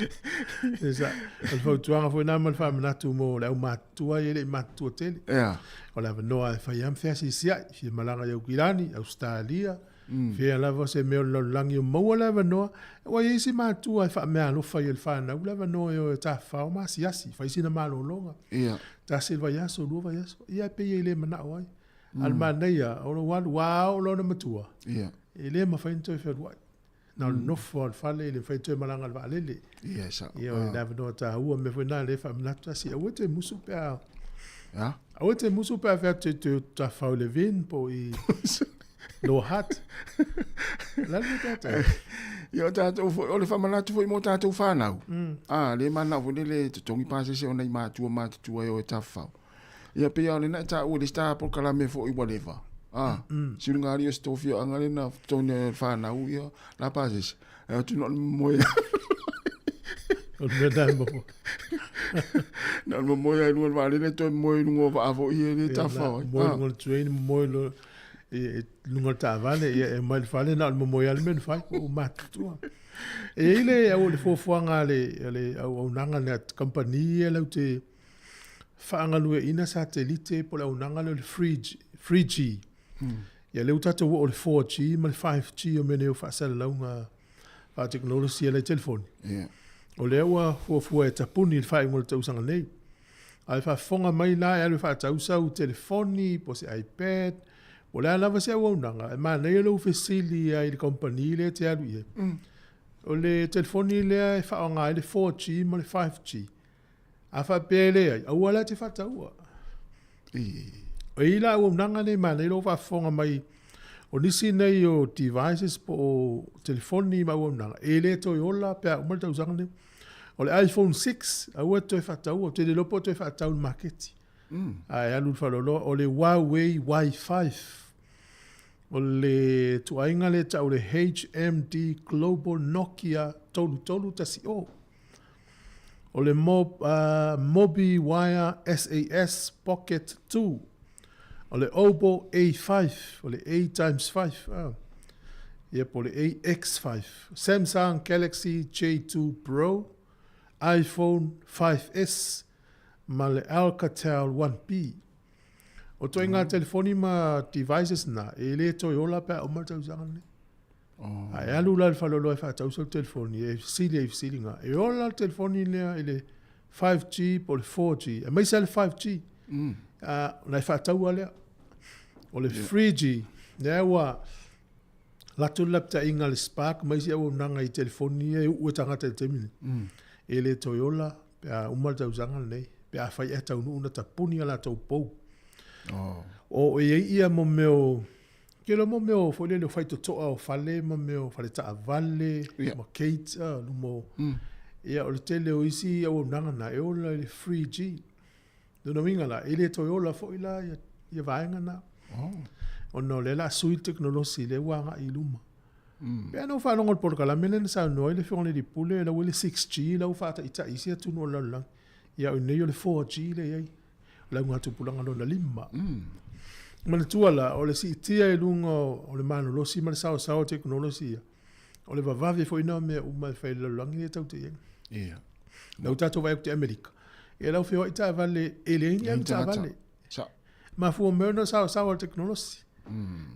Ia sa. O le fautuaga foi lena ma le faamanatu mo le aumatutua ia e le i matutua tele. Ia. O le avanoa e fai lava ma feasiasiai, fia malaga i Aukilani, Ausetalia, Fia lava se mea o le lalolagi o maua le avanoa, aua e i ai isi matua e faameaalofa i le fanau le avanoa e o e tafafao ma asiasi, fai sina malologa. Ia. Tasi le vaiaso, lua vaiaso, ia e pei e le manao ai. A o le manaia, o lou alu, ua ao loa ona matua, Ia. e le mafai ona toe fealuai. Na o le nofo lava o le fale, e le mafai ona toe malaga i le vaalele. Ia, e sao. Ia, o le avanoa taua, mea foi lena o lea e faamanatu tasi, aua e te musu pe a... A? Aua e te musu pe a fai atu e te tafafao i Levin po o i Lower Hutt. O le a le mea tatou? Ia, o tatou foi, o le faamanatu foi mo tatou fanau. A, le manao foi lele e totogi pasese o nai matua matutua e o e tafafao. Ia, pei lava o lena e taua i le isi ta polokalame foi ua leva. A, si luga o se tou afioaga lena totogi e fanau ia la pasese. Ae atu na o le momoe. O le mea lena e maua. Na o le momoe lava i luga o le vaalele toe momoe i luga o vaa foi ia e le tafafao ai. Moe i luga o le train, momoe i luga o le taavale, ia e omai i le fale na o le momoe lava le mea na fai, ua matutua. E i ai le, le fuafuaga a le auaunaga a le kamupani ia latou te faagalueaiina satelite po o le auaunaga lea o le 3G. Ia lea ua tatou oo i le 4G ma le 5G o mea nei o faasalalauga faatekonolosi e ala i telefoni. Yeah. O lea ua fuafua e tapuni i le faaiuga o le tausaga nei. A e faafofoga mai la e alu e faatau sau telefoni po o se iPad, po o le a lava se auaunaga, e manaia lou fesili ai i le kamupani lea e te alu i ai. O le telefoni lea e faaaoga ai le 4G ma le 5G. A faapea e leai, aua la e te faataua. E i ai la auaunaga nei manaia lou faafofoga mai o nisi nei o devices po o telefoni ma auaunaga e le toe ola pe a uma le tausaga nei. O le iPhone 6, aua e te toe faataua, ou te le iloa po o toe faatau i le maketi. Ae alu i le faleoloa, o le Huawei Y5, o le tuaiga lea e tau o le HMD Global Nokia 3310. O le Mobiwire SAS Pocket 2, o le Oppo A5, o le A times 5, ah. Ia po o le AX5, Samsung Galaxy J2 Pro, iPhone 5S ma le Alcatel 1P. O ituaiga telefoni ma devices na, e le toe ola pe a uma le tausaga lenei. Oh. A e alu la i le faleoloa e faatau sau telefoni, e fesili ai i fesiliga, e ola le telefoni lea i le 5G po o le 4G, aemaise lava le 5G, ona e faataua lea. O le 3G, lea ua alu atu le lapataiga a le Spark ma isi auaunaga i telefoni ia e uu e tagata i le taimi lenei. E le toe ola pe a uma le tausaga lenei, pe afai ea taunuu ona tapuni a latou pou. Oh. O e i ai ia mo mea o Ke lo mo mea o foi lele o faitotoa o fale ma mea o fale taavale ma gate a luma o ia o le tele o isi auaunaga na e ola i le 3G. Lona uiga la, e le toe ola foi la ia, ia vaega na. Oh. Ona o lea la sui le tekonolosi lea ua agai i luma. Pe ana ou faalogo i le polokalame lea na saunoa ai le Afioga i le Alii Pule, la ua i le 6G la ua faataitai i isi atunuu o le lalolagi. Ia o i inei o le 4G lea e i ai. le augatupulaga lona lima. Manatua la, o le siitia i luga o le malolosi ma le saoasao o tekonolosi ia, o le vavave foi na o mea uma e fai i le lalolagi lea tatou te i ai. Ia. Lau tatou vaai atu i Amerika, ia lau feoai taavale, e leai ni ave taavale. Sa. Mafua mai ona saoasao o le tekonolosi.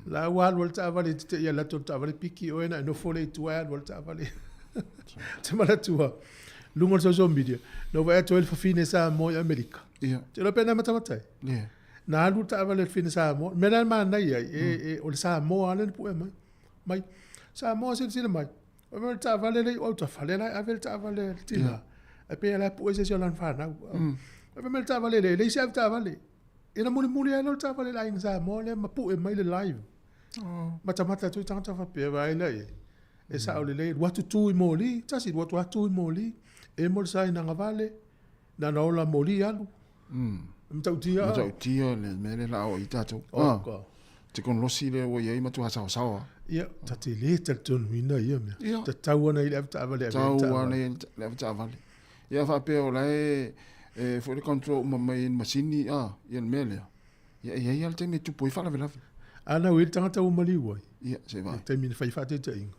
La ua alu ai le taavale e te te i alu atu le taavale piki oe ona e nofo lea i tua e alu ai le taavale. Te manatua, luga o le social media, na ou vaai atu ai le fafine Samoa i Amerika. Ia. Te iloa pe na matamata ai. Ia. Na alu le taavale a le fafine Samoa. Le mea la e manaia ai, e, e, o le Samoa lava lea na pue mai. Mai, Samoa silasila mai. O le taavale lea i autafa, lea la e ave le taavale a le tina. E pei la e pue se isi o lana fanau. Fai mai le taavale lea, e leai se avetaavale. Ia na mulimuli ai lea o le taavale a le aiga Samoa lea ma pue mai le live. Matamata atu ai tagata faapea, vaai la i ai. E sao lelei, alu atu tu i moli, tasi alu atu lava tu i moli, emo le sainaga vale, na ona ola moli alu. E matautia. Matautia le mea lea la o i tatou. Oh, God. Tekonolosi lea ua i ai matua saosaoa. Ia, ta te le talitonuina ia mea. Ia. Tatau ana i le avetaavale e ave ai le Tau ana taavale. i le avetaavale. Ia faapea o la e, e foi le control uma mai i le masini a, ia le mea lea. Ia e i ai lava le taimi e tupu ai faalavelave. A na ua i ai le tagata ua maliu ai. Ia, se i vaai. I le taimi na fai faataitaiga.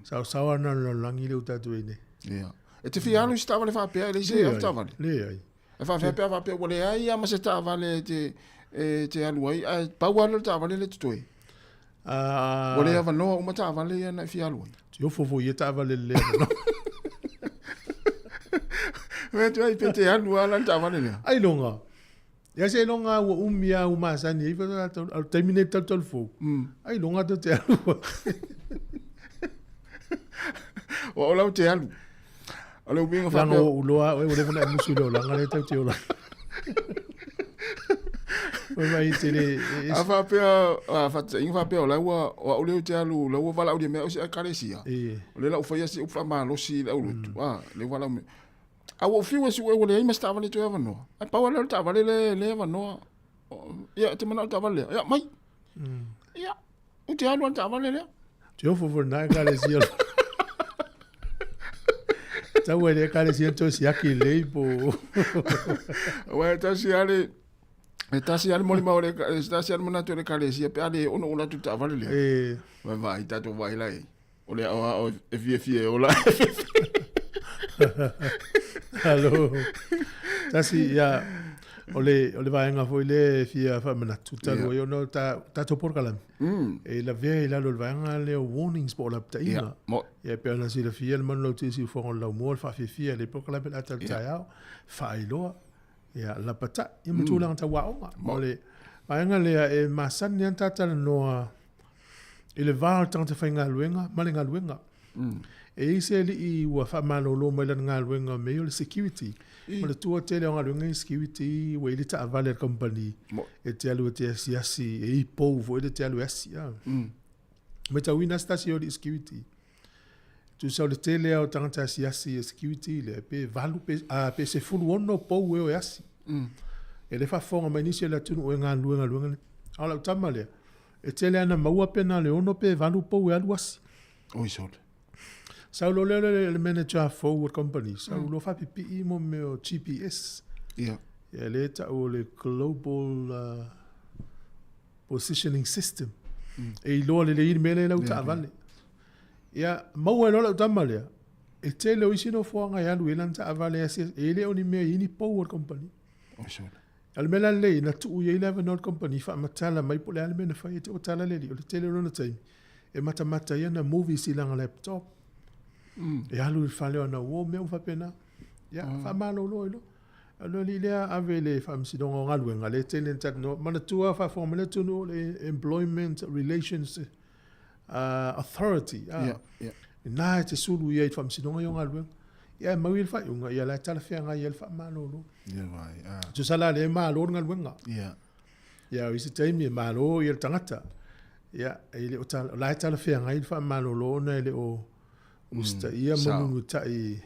Saosaoa ana le lalolagi lea ua tatou i ai nei. Ia. E te fia alu i se taavale faapea e leai se avetaavale? Leai. E faapefea pe a faapea ua leai lava ma se taavale e te, e te alu ai, ae pau lava lea o le taavale lea e totoe? Ua le avanoa uma taavale ia na e fia alu ai. Te ofo foi ia taavale le avanoa. Mea tu ai pe te alu ala le taavale lea. Ailoga. Ia seiloga ua umi lava ua masani ai a o le taimi nei talutalu fou. Ailoga tou te alu ai. Ua ola ou te alu. O le uiga faapea. Leaga ua ou iloa oe ua leva ona e musu i le olaga lea tou te ola ai. Oi mai te le... A faapea, a faataitaiga faapea o la ua, o au lea ou te alu, o la ua valaaulia mai au e se ekalesia. O lea la ua faia si upu faamalosi i le aulotu, a, lea ua valaau mai. A ua ou fiu e sue ua leai ma se taavale toe avanoa. Ae pau lava lea o le taavale lea e avanoa. Ia, e te manao i le taavale lea? Ia, mai. Ia, ou te alu lava i le taavale lea. Te ofo foi lena ekalesia. Tau ai le ekalesia toe siaki lelei po o. Aua e tasi lava le, e tasi lava le molimau a le, e tasi lava le manatu o le ekalesia pe a le ono ou alu atu i le taavale lea. E. Vaai, tatou vaai la i ai. O le aoao e fiafia e ola. Alo. Tasi, ia, o le, o le vaega foi lea e fia faamanatu talu ai ona o ta, tatou polokalame. E lavea i lalo o le vaega lea o warnings po o lapataiga. Ia, mo. Ia, e pei ona silafia le manulauti Siufofoga o le Laumua, le faafiafia i le polokalame o le ata o le taeao, faailoa, ia, lapatai, ia ma tulaga tau aoga. O le vaega lea e masani lava ona ta talanoa i le va o le tagata faigaluega ma le galuega. E i ai se alii ua faamalolo mai lana galuega mea ia o le security. O le tua tele o galuega ia security ua i ai le taavale a le kamupani e te alu e te asiasi, e i ai pou foi lea e te alu e asi. Matauina se tasi o alii security, tusa o le tele lava o tagata asiasi e security lea, pe 8 pe, pe 16 pou e o e asi. E le faafofoga mai nisi o le atunuu e galulue galuega lea. A o lau tama lea, E tele ana maua pe na o le ono pe valu pou e alu asi. Oi sole. Sau loa lea o le manager fou o le company, sau loa faapipii mo mea o GPS. Ia. Ia lea e tau o le Global Positioning System. E iloa lelei le mea lea i lau taavale. Ia, maua ai loa lau tama lea, e tele o isi nofoaga e alu i ai lana taavale e asiasi, e le o ni mea e i ai ni pou a le company. Oi sole. A o le mea la lelei, na tuu i ai le avanoa i le kamupani faamatala mai po o le a le mea na fai ai. Te ua tala le alii, o le tele o lona taimi e matamata ai ana movies i lana laptop. E alu i le fale o ana uo, mea uma faapena. Ia, faamalolo ai loa. A o le alii lea ave i le Faamasinoga o Galuega, lea e tele ina talanoa. Manatua faafofoga mai le atunuu, o le Employment Relations Authority, lena e te sulu i ai i le Faamasinoga ia o Galuega. Ia e mau i le faaiuga, ia la e talafeagai ai le faamalolo. Ia vai, a. Tusa la lea e malo le galuega. Ia. Ia o isi taimi e malo ia le tagata. Ia, e le o tala, o la e talafeagai le faamalolo ona e le o usitaia ma mulimulita'i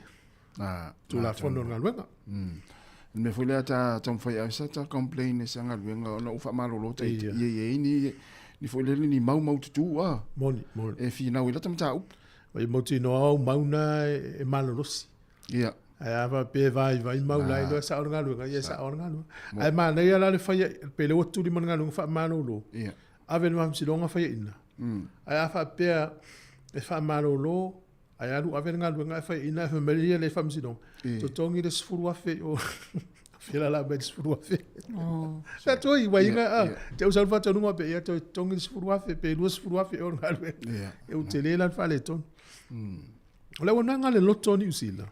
Tulafono o le galuega. Le mea foi lea ta taumafai ai sa ta complain i sa galuega ona ua faamalolo ta ita. Ia i ai ni ni foi lele ni mau maututu a. Moni, moni. E finau i lata mataupu. Ua mautinoa au mau na e malolosi. Ia. Ae a faapea e vaivai mau la iloa e sao le galuega, ia e sao le galuega. Ae manaia la le faia, pe le ua tuli ma le galuega faamalolo. Ia. Ave i le faamasinoga faiaina. Ae a faapea e faamalolo, Ae alu ave le galuega ae faiaina ae fai mai ia le faamasinoga, totogi le 10,000 i o. Fia lala mai le 10,000. Sa toi waiga a te usa le faatonuga pe ia toe totogi le 10,000 pe 20,000 i o le galuega. E ua tele la le faaletonu. O le auaunaga a le loto o Niu Sila,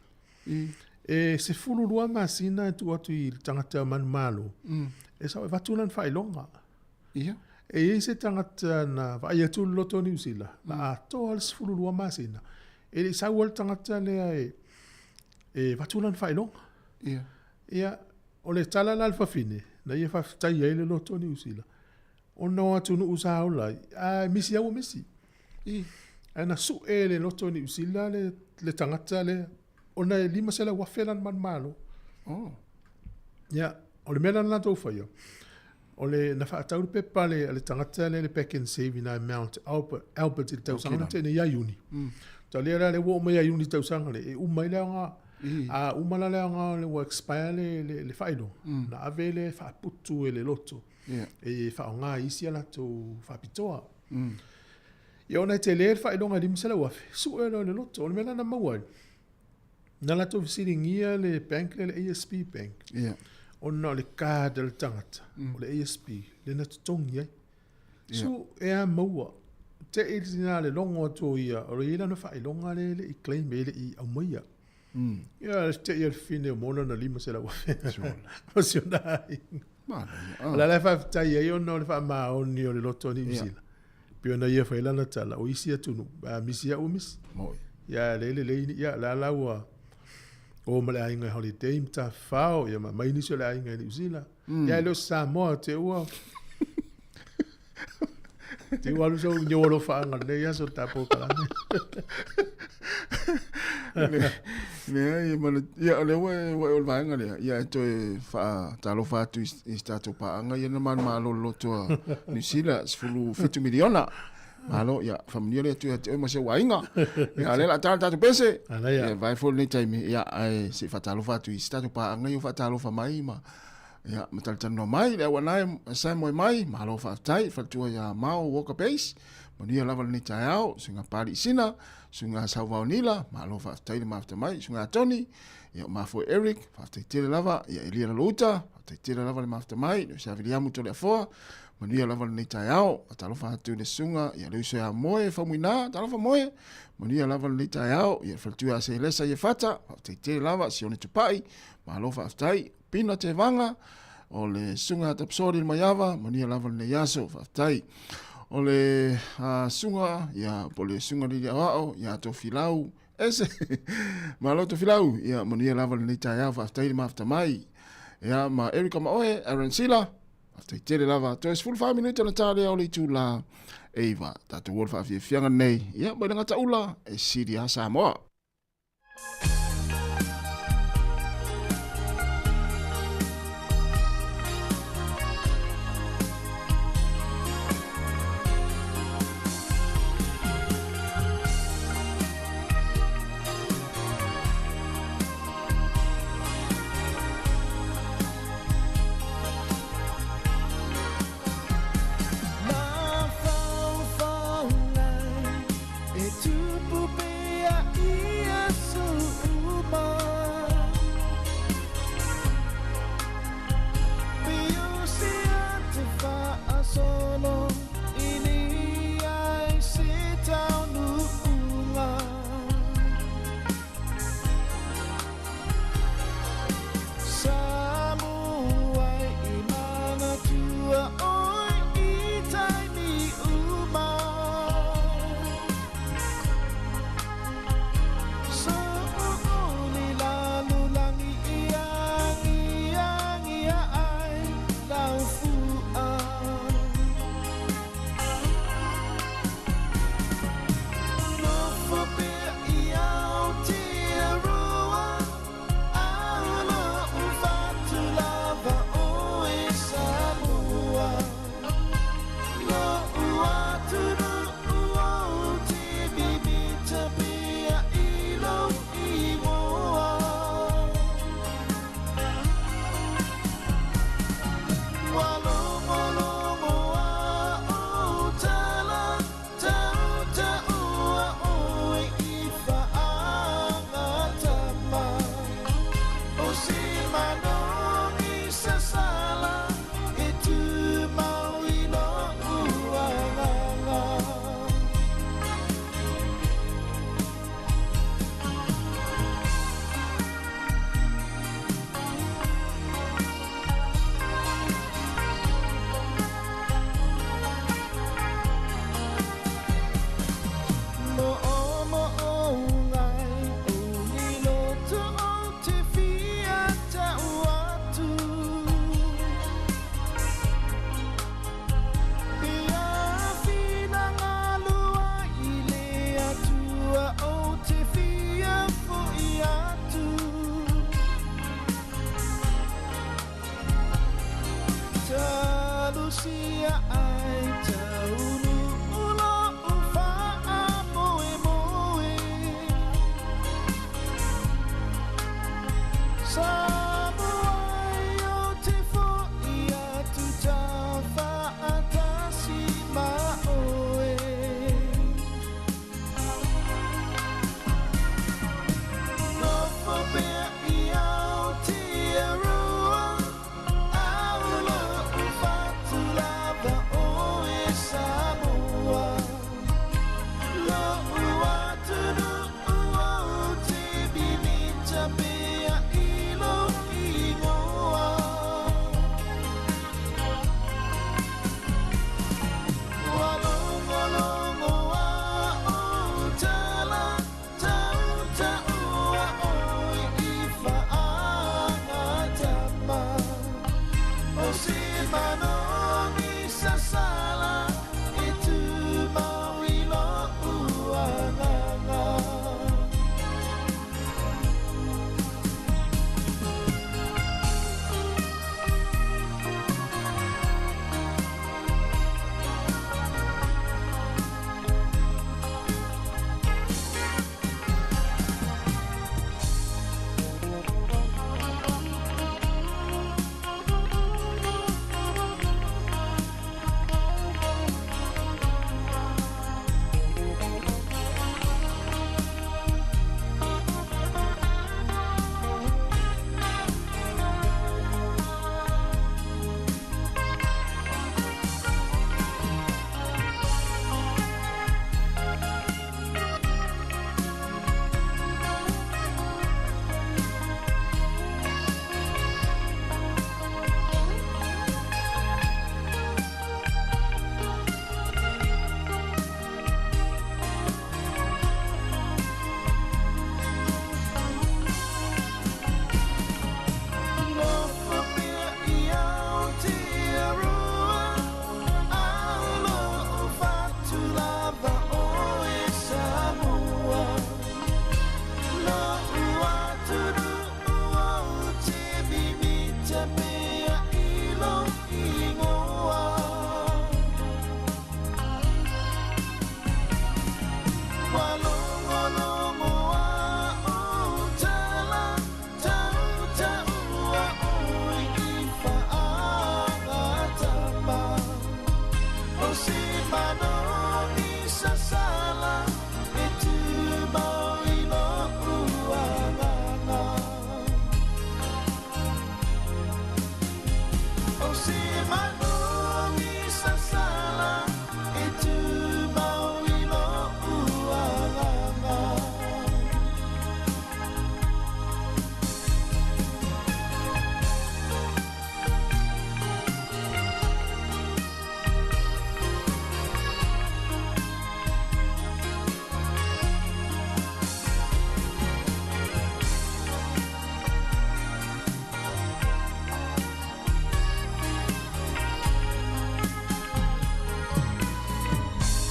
e 12 masina e tuu atu i le tagata manumalo e sao e avatu lana faailoga. Ia. E i ai se tagata na vaai atu i le loto o Niu Sila, na atoa le 12 masina, e le i sau ai le tagata lea e, e avatu lana faailoga. Ia. Ia, o le tala la a le fafine, na ia faafetai ai le loto o Niu Sila, ona o atunuu sa ola ai, a e misi lava ua misi. I. Ae na sue e le loto o Niu Sila le, le tagata lea, ona e 500,000 lana manumalo. Oh. Ia, o le mea la na latou faia, O le, na faatau le pepa a le, a le tagata lea le Pak'nSave i nai Mount Albert, Albert i le tausaga na tea nei ia Iuni. Talia la lea ua oo mai ia Iuni i le tausaga lea, e uma ai le aoga, a uma la le aoga o le ua expire le, le, le faailoga, na ave le faaputu e le loto e faaaoga i isi a latou faapitoa. Ia ona e tele le faailoga e 500,000, sue loa e le loto. O le mea la na maua ai, Na latou fesiligia le bank lea, le ASB Bank, yeah. ona o le card a le tagata, o le ASB, lea na totogi ai. Yeah. So, e a maua. Te'i le tina le logo atu o ia, o lo i ai lana faailoga lea e le i claim e le i aumaia. Ia, le te'i o le fine o maua lona $500,000 o si ona aiga. O le ala e faafetai ai ona o le faamaoni o le loto o Niu Sila. Pei ona ia fai lana tala, o isi atunuu, a misi au ua misi. Ia, lea e lelei, ia, o la la ua o ma le aiga e holiday i Matafao, ia ma aumai nisi o le aiga i Niu Sila. Ia, e le o se Samoa, te ua Te ua alu sau niu alofaaga lenei aso le tatou kalame. Leai, ma ia, o lea ua e o le vaega lea, ia e toe faatalofa atu i si tatou paaga ia na manumalo le loto a Niu Sila, 17 miliona. Malo, ia, faamanuia le Atua ia te oe ma si ou aiga. Ia, o lea o le a ta le tatou pese. Ia, vae foi lenei taimi, ia, ae se i faatalofa atu i si tatou paaga ia ua faatalofa mai ma Ia, ma talatalanoa mai le auanae sa moe mai, malo faafetai, faletua ia Mao Walker Base, manuia lava lenei taeao, suiga Pali Sina, suiga Sauvao Nila, malo faafetai le mafuta mai, suiga Tony, ia o mafoe Eric, faafetai tele lava, ia Elia Lalouta, faafetai tele lava le mafuta mai, le uso ia Viliamu Toleafoa, manuia lava lenei taeao, faatalofa atu i le susuga ia le uso ia Moe Faumuina, talofa Moe, manuia lava lenei taeao, ia le faletua ia Selesa Iefata, faafetai tele lava, Sione Tupai, malo faafetai, Pina Tevaga, o le susuga Tapsori le Maiava, manuia lava lenei aso, faafetai. O le susuga, ia, po o le susuga Lili Aoao, ia Tofilau, ese, malo Tofilau, ia, manuia lava lenei taeao, faafetai le mafuta mai. Ia, ma Erika Maoe, Aaron Sila, faafetai tele lava. Toe 14 minute ona ta lea o le itula e 9. Tatou o le faafiafiaga nei, ia, mai le gataula, e sili lava Samoa. E tupu pea ia su.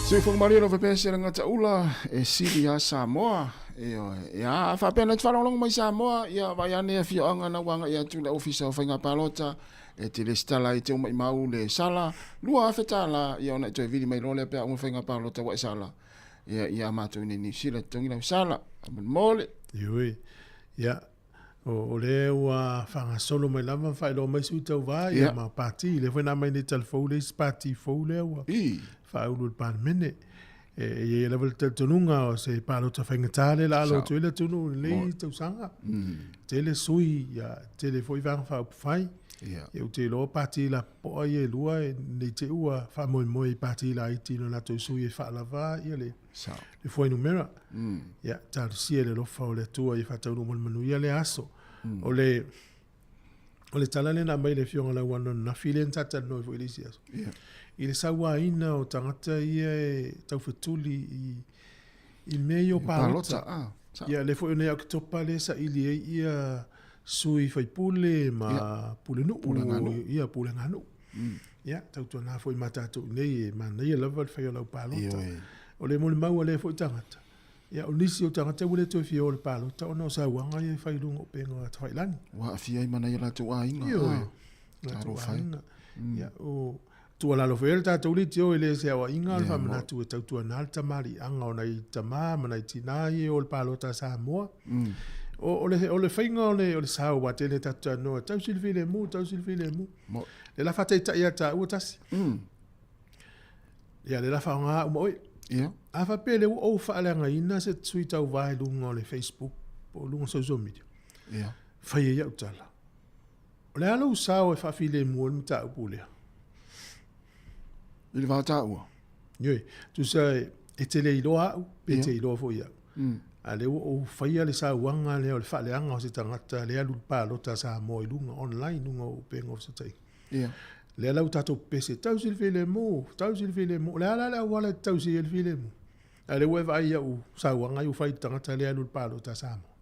Soifua malie lau faapea se gataula e sili a Samoa. Ioe. Ia, a faapea na te faalogologo mai Samoa, ia vaai ane afioaga na ua agai atu le Ofisa o Faiga Palota e te resitala ai te umaimau le sala $2,000, ia ona e toe vili mai loa lea pe a uma faiga palota ua e sala. Ia, ia a matou i nei Niu Sila totogi lau sala. Faamolemole. Ioe. Ia, o, o lea ua faagasolo mai lava ma faailoa mai sui tauva ia ma pati. Lea foi na aumai nei tala fou le isi pati fou lea ua faaulu i le Palemene. E i ai lava le talitonuga o se palota faigata lea la alo atu ai le atunuu i lenei tausaga. Tele sui, ia, tele foi vaega faaupufai. Ia, ou te iloa pati lapopoa ia e lua, ne i te i ua faamoemoe i pati laiti i lo latou sui e faalava ia le, le fuainumera. Ia, talosia i le alofa o le Atua ia faataunuu ma le manuia lea aso. O le, o le tala lea na aumai e le Afioga Lauano ananafi lea na talatalanoa ai foi i le isi aso. I le sauaina o tagata ia e taufetuli i, i mea ia o palota. Ah, Ia, lea foi o nei Oketopa lea e saili ai ia sui faipule ma pulenuu, ia puleganuu. Ia, tautuana foi ma tatou i inei e manaia lava le fai o lau palota. O le molimau a lea foi tagata, ia o nisi o tagata ua le toe fia o i le palota ona o sauaga ia e fai i luga o upega tafailagi. Ua aafia ai ma nai o latou aiga. Ioe, latou aiga. Ia, o tuualalo foi le tatou leitio e le o se aoaiga o le faamanatu e tautuana le tamaliiaga o nai tama ma nai tina ia e o i le palota a Samoa. O le faiga o le sao aua tele tatou talanoa, tausi le filemu, tausi le filemu. Le la faataitai ia taua tasi. Ia le la faaaoga uma oe. Ia. A faapea lea ua ou faaleagaina se sui tauva i luga o le Facebook po o luga o social media. Ia. Fai ai au tala. O le a lou sao e faafilemu ai le mataupu lea? I le va taua. Ioe, tusa e te le iloa au, pe te iloa foi au. A lea ua ou faia le sauaga lea o le faaleaga o se tagata lea alu i le palota a Samoa i luga online, luga o upega o fesootaiga. Ia. Lea la ua tatou pepese, tausi le filemu, tausi le filemu. O le a la le auala e tausi ai le filemu? A lea ua e vaai i au sauaga ia ua fai i le tagata lea alu i le palota a Samoa.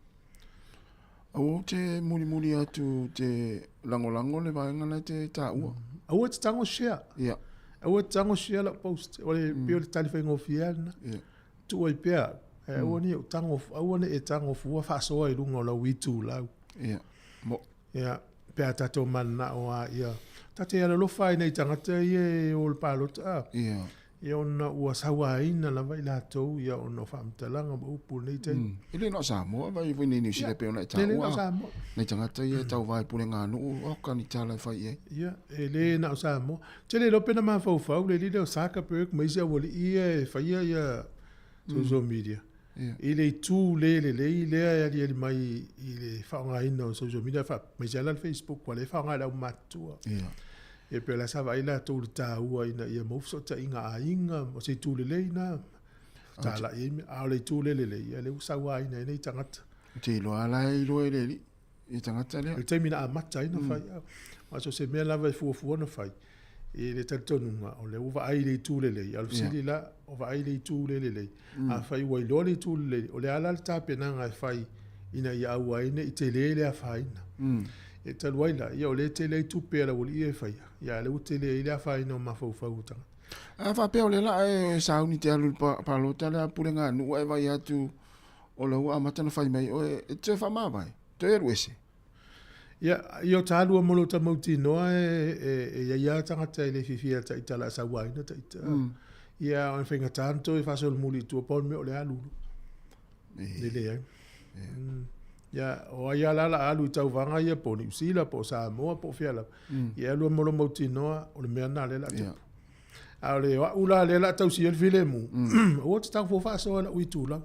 Aua ou te mulimuli atu te lagolago le vaega la e te taua. Aua e te tago share. Ia. Aua e te tago share lau post. O le pei o le tali faigofie lava lena. Ia. Tuu ai pea au. Ae aua ne i ou tago, aua ne i e tago fua faasoa i luga o lau itulau. Ia. Mo. Ia, pe a tatou mananao lava ia ta te alolofa ai nai tagata ia e o i le palota, a. Ia. Ia ona ua sauaina lava i latou ia ona o faamatalaga ma upu o lenei taimi. E le na o Samoa, vaai foi nei Niu Sila e pei ona e taua. E le na o Samoa. Nai tagata ia e tauva i puleganuu, oka ni tala e fai i ai. Ia, e le na o Samoa. Ou te le iloa pe na mafaufau le alii lea o Zuckerberg ma isi aualii ia e faia ia social media i le itu le lelei lea e aliali mai i le faaaogaina o social media, aemaise lava la le Facebook, ua lea e faaaoga e le aumatutua. Ia pei o la sa vaai latou i le taua ina ia maua fesootaiga a aiga, o se itu lelei lena, talai ai mea, a o le itu le lelei, ia lea ua sauaina ai nei tagata. Ou te iloa lava la e iloa e le alii i tagata lea. I le taimi na amata ai ona fai, aua so o se mea lava e fuafua ona fai, i le talitonuga, o lea ua vaai i le itu lelei, a o le fesili la, o vaai i le itu le lelei. Afai ua iloa le itu lelei, o le a la le tapenaga e fai ina ia aua ai ne i tele le afaina. E talu ai la, ia o lea e tele ai tupe a le aualii ia e faia, ia a o lea ua tele ai le afaina o mafaufau o tagata. A faapea o lea la e sauni te alu i le palota lea a Puleganuu ae vaai atu o la ua amata ona fai mai oe e te toe faamavae, toe alu ese. Ia, ia o talua mo lota mautinoa e i ai lava tagata e le fiafia ta ita o le a sauaina ta ita. Ia, o le faigata ona toe faasolomuli i tua, pau le mea o le alu loa. E leai. Ia, o ai lava la o le a alu i tauvaga ia po o Niu Sila, po o Samoa, po o fea lava, ia e alu lava ma lou mautinoa, o le mea lena lea o le a tupu. A o le o au la lea o le a tausia ai le filemu, aua te tau fua faasoa i lau itulau.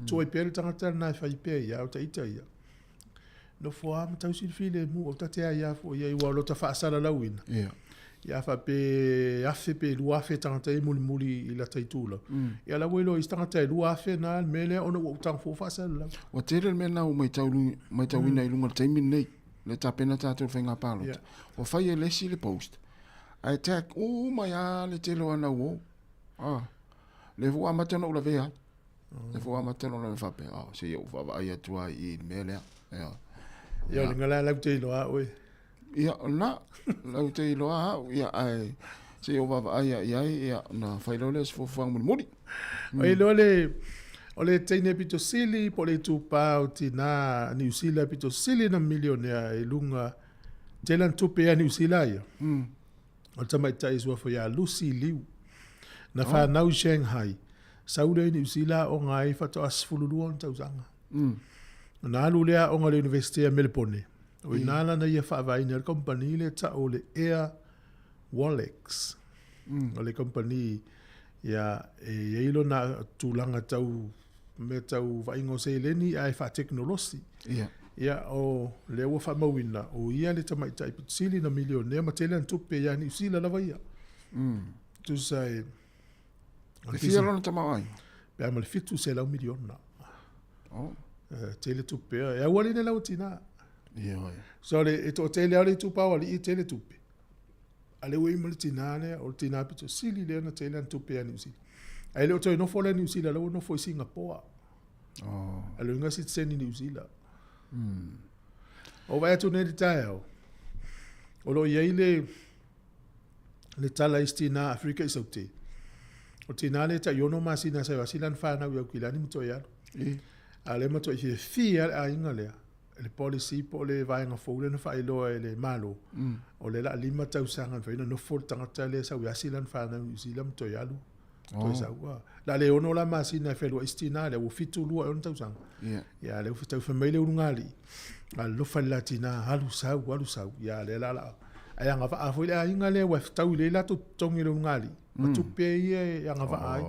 Tuai pea le tagata lena e fai pea ia, a o ta ita ia, nofo lava ma tausi le filemu, o ta te aia foi i ai, aua o lota faasalalauina. Ia a faapea e 1,000 pe 2,000 tagata ia e mulimuli i lata itulau, ia la ua iloa e isi tagata e 2,000 na le mea lea ona ua ou tago fua faasalalau. Ua tele le mea lena ua matauina i luga i le taimi lenei, lea e tapena tatou i le faiga palota. Ua fai e le isi le post, ae tag uma ai lava le tele o ana uo. Ah, lea foi ua amata ona ou lavea ai. Lea foi ua amata ona ou lavea faapea, oh, se i ou vaavaai atu lava i i le mea lea. Ia. Ia, o le ga la lau te iloa au e. Ia, o lena, lau te iloa au, ia, ae Se i ou vaavaai lava i ai, ia, ona fai loa lea o se fuafuaga mulimuli. Oi loa le o le teine pito sili po o le itupa o tinā Niu Sila pito sili na milionea i luga tele ana tupe ia Niu Sila ia. O le tamaitai e suafa ia Lucy Liu. Na fanau i Shanghai. Sau lea i Niu Sila aoga ai faatoa 12 ona tausaga. Ona alu lea aoga i le Universite a Melepone. O i ina lana ia faavaeina ai le kamupani lea e tau o le Air Walex. O le kamupani ia e i ai lona tulaga tau mea tau vaaiga o seleni ae faatekonolosi. Ia. Ia o lea ua faamauina o ia le tamaitai pito sili na milionea ma tele ana tupe ia Niu Sila lava ia. Tusa e E fia lona tamaoaiga? Pe a ma le 700 miliona. Oh. Tele tupe. E aua nei lau tina. Ioe. So le e toatele lava le itupa o alii e tele tupe. A lea ua i ai ma le tina lea, o le tina pito sili lea na tele ana tupe ia Niu Sila. Ae le o toe nofo la i Niu Sila, la ua nofo i Singapoa. Oh. A le uiga sitiseni Niu Sila. O vaai atu nei i le taeao, o lo o i ai le le tala i si tina Afrika i Saute. O le tina lea e tai 6 masina sa i Asila na fanau i Aukilani ma toe alu. A o lea e matuai fiafia lava le aiga lea i le policy po o le vaega fou lea na faailoa e le Malo, o lea o le a 5 tausaga e mafai ona nofo le tagata lea e sau i Asila na fanau i Niu Sila ma toe alu. Toe sau. O le a le 6 la masina e fealuai si tina lea, ua 72 ea ona tausaga. Ia a lea ua tau fai mai le ulugalii, alofa i le la tina, alu sau, alu sau. Ia a lea la o le a Ae agavaa foi le aiga lea aua e fetau lelei latou totogi i le ulugalii ma tupe ia e agavaa ai.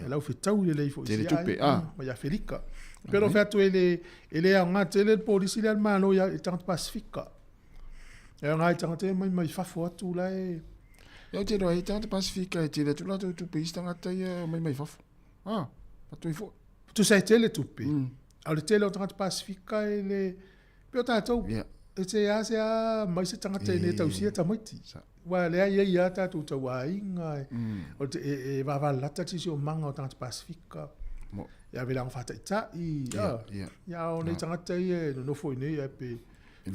E lau fetau lelei foi i isi aiga ma i Afelika. E pei ona ou fai atu e le, e le aoga tele le polisi lea a le Malo i tagata Pasefika. E aoga i tagata ia mai mai fafo atu la e. Ia ou te iloa i tagata Pasefika e tele atu latou tupe i isi tagata ia e omai mai fafo. Ah, faatoi foi. Tusa e tele tupe. A o le tele o tagata Pasefika e le, Pei o tatou, e seasea mai se tagata e le tausia tamaiti. Aua o lea e i ai lava tatou tauaiga, e vavalalata le siosiomaga o tagata Pasefika, e ave i le aoga faataitai, a o nai tagata ia e nonofo i inei ae pe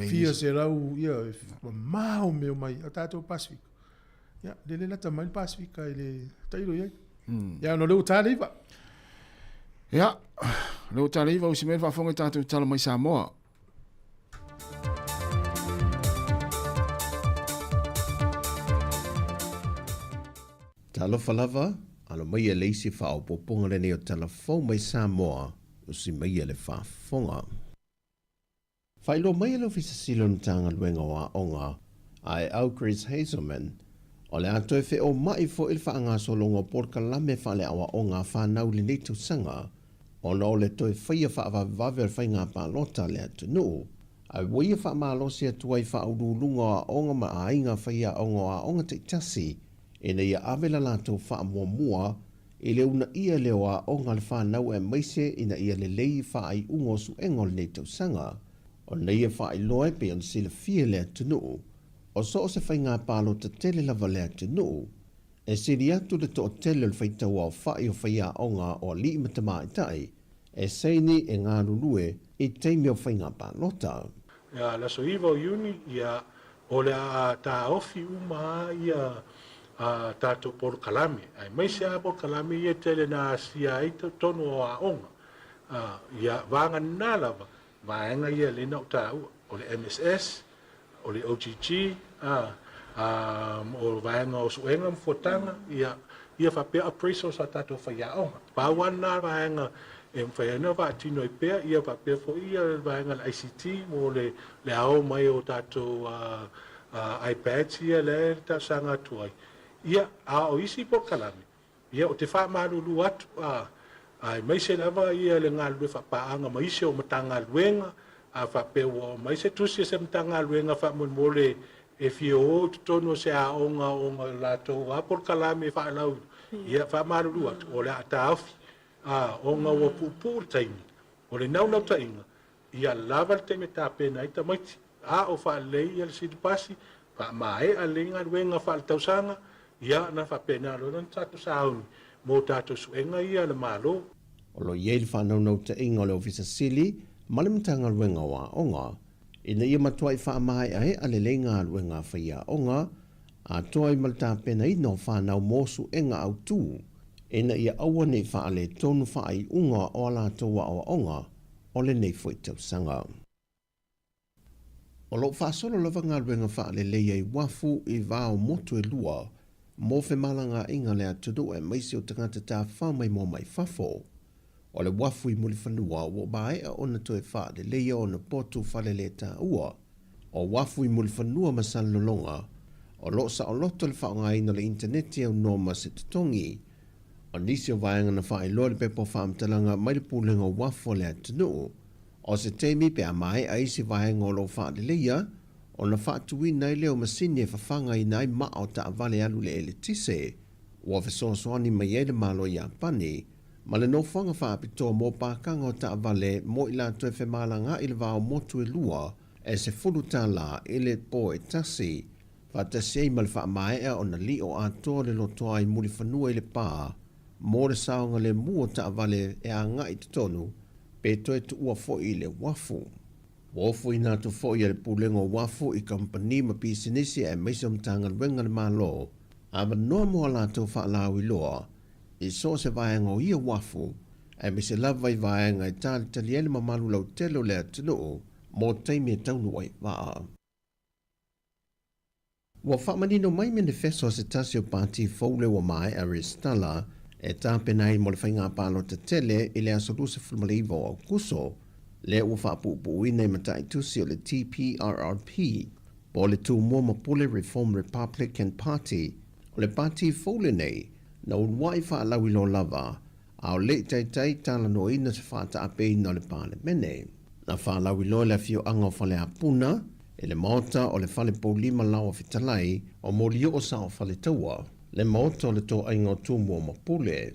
fia selau, ia, mamao mea omai, a o tatou Pasefika, ia, lele lata mai le Pasefika i le tailo i ai. Ia, ona o lea ua ta le 9. Ia, o lea ua ta le 9, usi mai le faafofoga i tatou tala mai Samoa. Talofa lava, alo maia le isi faaopoopoga lenei o Tala Fou mai Samoa, usi maia le faafofoga. Faailoa mai e le Ofisa Sili o le Matagaluega o Aoga, Aeau Chris Hazelman, o le a toe feoma'i foi le faagasologa o polokalame faaleaoaoga a fanau i lenei tausaga ona o le toe faia faavavevave o le faiga palota a le atunuu, a ua ia faamalosi atu ai faauluuluga o aoga ma aiga faiaoga o aoga taitasi ina ia ave la latou faamuamua I le uunaia lea o aoga a le fanau aemaise ina ia lelei faaiuga o suega o lenei tausaga. O nei e faailoa e pei ona silafia e le atunuu, o so o se faiga palota tele lava le atunuu, e sili atu le toatele o le faitau aofai o faiaoga o alii ma tamaitai e saini e galulue i taimi o faiga palota. Ia, le aso 9 o Iuni, ia, O le a taofi uma lava ia a tatou polokalame, aemaise lava polokalame ia e tele na asia ai totonu o aoga. Ia vagana lava vaega ia lea na ou taua, o le MSS, o le OGG, o vaega o suega ma fuataga, ia, ia faapea appraisals a tatou faiaoga. Pau lava lena vaega e mafai ai ona faatino ai pea, ia faapea foi ia le vaega o le ICT mo le le ao mai o tatou iPads ia lea e talosaga atu ai. Ia, a o isi polokalame, ia ou te faamalulu atu, aemaise lava ia le galulue faapaaga ma isi o Matagaluega, a faapea ua oo mai se tusi a se Matagaluega faamolemole e fia o i totonu o se aoga ona o latou lava polokalame faalauiloa, ia faamalulu atu, o le a taofi, ona ua puupuu le taimi. O le naunautaiga, Ia lava le taimi e tapena ai tamaiti, a o faalelei ia le silipasi, faamaea lelei galuega faaletausaga, ia ona faapena loa lea ona tatou sauni mo tatou suega ia a le Malo. O lo o i ai le faanaunautaiga o le Ofisa Sili ma le Matagaluega o Aoga ina ia matuai faamaeaea lelei galuega a faiaoga. atoa ai ma le tapenaina o fanau mo suega autu ina ia aua ne i faaletonu faaiuga o a latou aoaoga o lenei foi tausaga. O lo o faasolo lava galuega faaleleia i uafu i va o motu e lua mo femalagaaiga a le atunuu aemaise o tagata tafafao maimoa mai fafo. O le uafu i Mulifanua ua maea ona toe faaleleia ona potu faleletaua. O uafu i Mulifanua ma Salelologa o lo o saoloto le faaaogaina o le initaneti e aunoa ma se totogi. O nisi o vaega na faailoa i le pepa o faamatalaga mai le Pulega o Uafu a le atunuu, o se taimi pe a maea isi vaega o lo o faaleleia, ona faatuina ai lea o masini e fafagaina ai maa o taavale alu i le eletise. Ua fesoasoani mai ai le Malo Iapani ma le nofoaga faapitoa mo pakaga o taavale mo i latou e femalagaai i le va o motu e lua e $10 i le po e tasi, faatasi ai ma le faamaea ona lio atoa le lotoa i Mulifanua i Lepa mo le saogalemu o taavale e agai i totonu pe toe tuua foi i le uafu. Ua ofoina atu foi e le Pulega o Uafu i kamupani ma pisinisi aemaise o Matagaluega a le Malo avanoa mo a latou faalauiloa i so o se vaega o ia uafu, aemaise lava i vaega e talitali ai le mamalu lautele o le atunuu mo taimi e taunuu ai vaa. Ua faamanino mai menifeso a se tasi o pati fou lea ua maea resitala e tapena ai mo le faiga palota tele i le aso 29 o Aokuso, lea ua faapuupuuina i mataitusi o le TPRRP, po o le Tumua ma Pule Reform Republican Party. O le pati fou lenei, na uluai faalauiloa lava, a o le i taitai talanoaina se faataapeina o le Palemene. Na faalauiloa le afioaga o Faleapuna i le maota o le Fale Poulima Laoa Fetalai o Molioo Sao Faletaua, le maota o le Toaiga o Tumua ma Pule.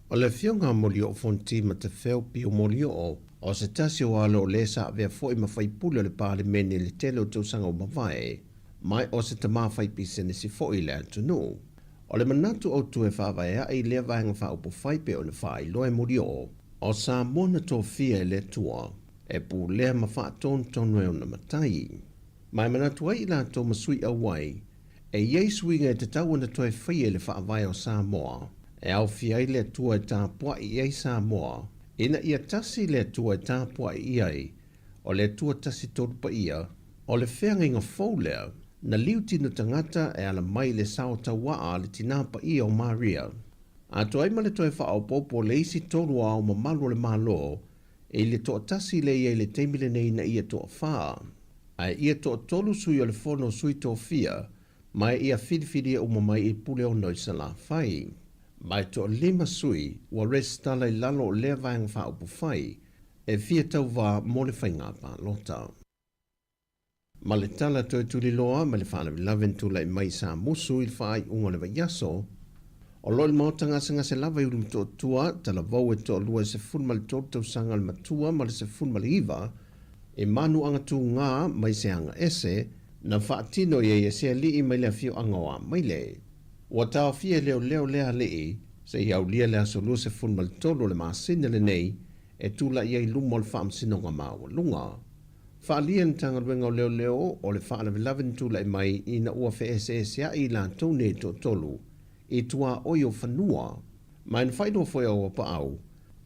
O le afioga a Molioo Fonti Matafeo Pio Molioo, o se tasi o alo o le sa avea foi ma faipule o le Palemene i le tele o tausaga ua mavae, ma o se tama faipisinisi foi i le atunuu. O le manatu autu e faavaeaʻi i lea Vaega Faaupufai pei ona faailoa e Molioo, o Samoa na tofia e le Atua e pulea ma faatonutonu e ona matai. Ma e manatu ai i latou ma sui auai, e i ai suiga e tatau ona toe faia i le Faavae o Samoa, e aofia ai le Atua e tapuaʻi i ai Samoa, ina ia tasi le Atua e tapuaʻi i ai, o le Atua Tasi Tolu Paia, o le feagaiga fou lea, na liu tino tagata e ala mai i le sao tauaa a le Tinā Paia o Maria. Atoa ai ma le toe faaopoopo o le isi tolu o ao mamalu o le Malo i le toatasi lea i ai i le taimi lenei ina ia toafā, ae ia toatolu sui o le Fono o Sui Tofia ma e ia filifilia uma mai i Puleono i Salafai. Ma e toalima sui ua resitala i lalo o lea Vaega Faaupufai e fia tauvā mo le faiga palota. Ma le tala toe tuliloa ma le faalavelave na tulai mai i Samusu i le faaiuga o le vaiaso, o lo o i le maota gasegase lava i Ulumotootua, talavou e toalua e 13 tausaga le matua ma le 19 i manuaga tugā mai se aga ese na faatino i ai e se alii mai le afioaga o Amaile. Ua taofia e leoleo lea alii seia aulia le aso 23 o le masina lenei e tulai ai i luma o le Faamasinoga Maualuga. Faaalia e le Matagaluega o Leoleo o le faalavelave na tulai mai ina ua feeseeseaʻi i latou nei toatolu i tuaoi o fanua. Ma e na faailoa foi a Auapaau,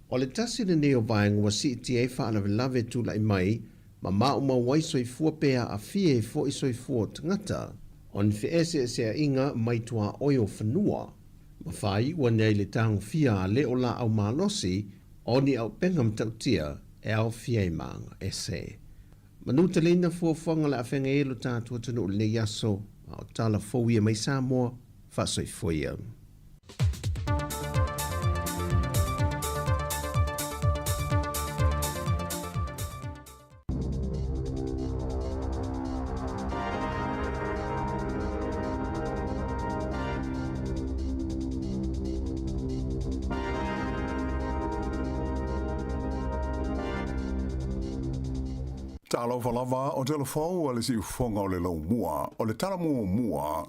o le tasi lenei o vaega ua siitia ai faalavelave e tulai mai ma maumau ai soifua pe aafia ai foi soifua o tagata, o ni feeseeseaʻiga mai tuaoi o fanua. Ma faaiu ane ai le tagofia a le o laau malosi o ni auupega matautia e aofia ai ma aga ese. Manuteleina fuafuaga o le a feagai ai lo tatou atunuu i lenei aso, a o tala fou ia mai Samoa, faasoifua ia. Talofa lava o telefou a le siufofoga o le laumua, o le tala muamua.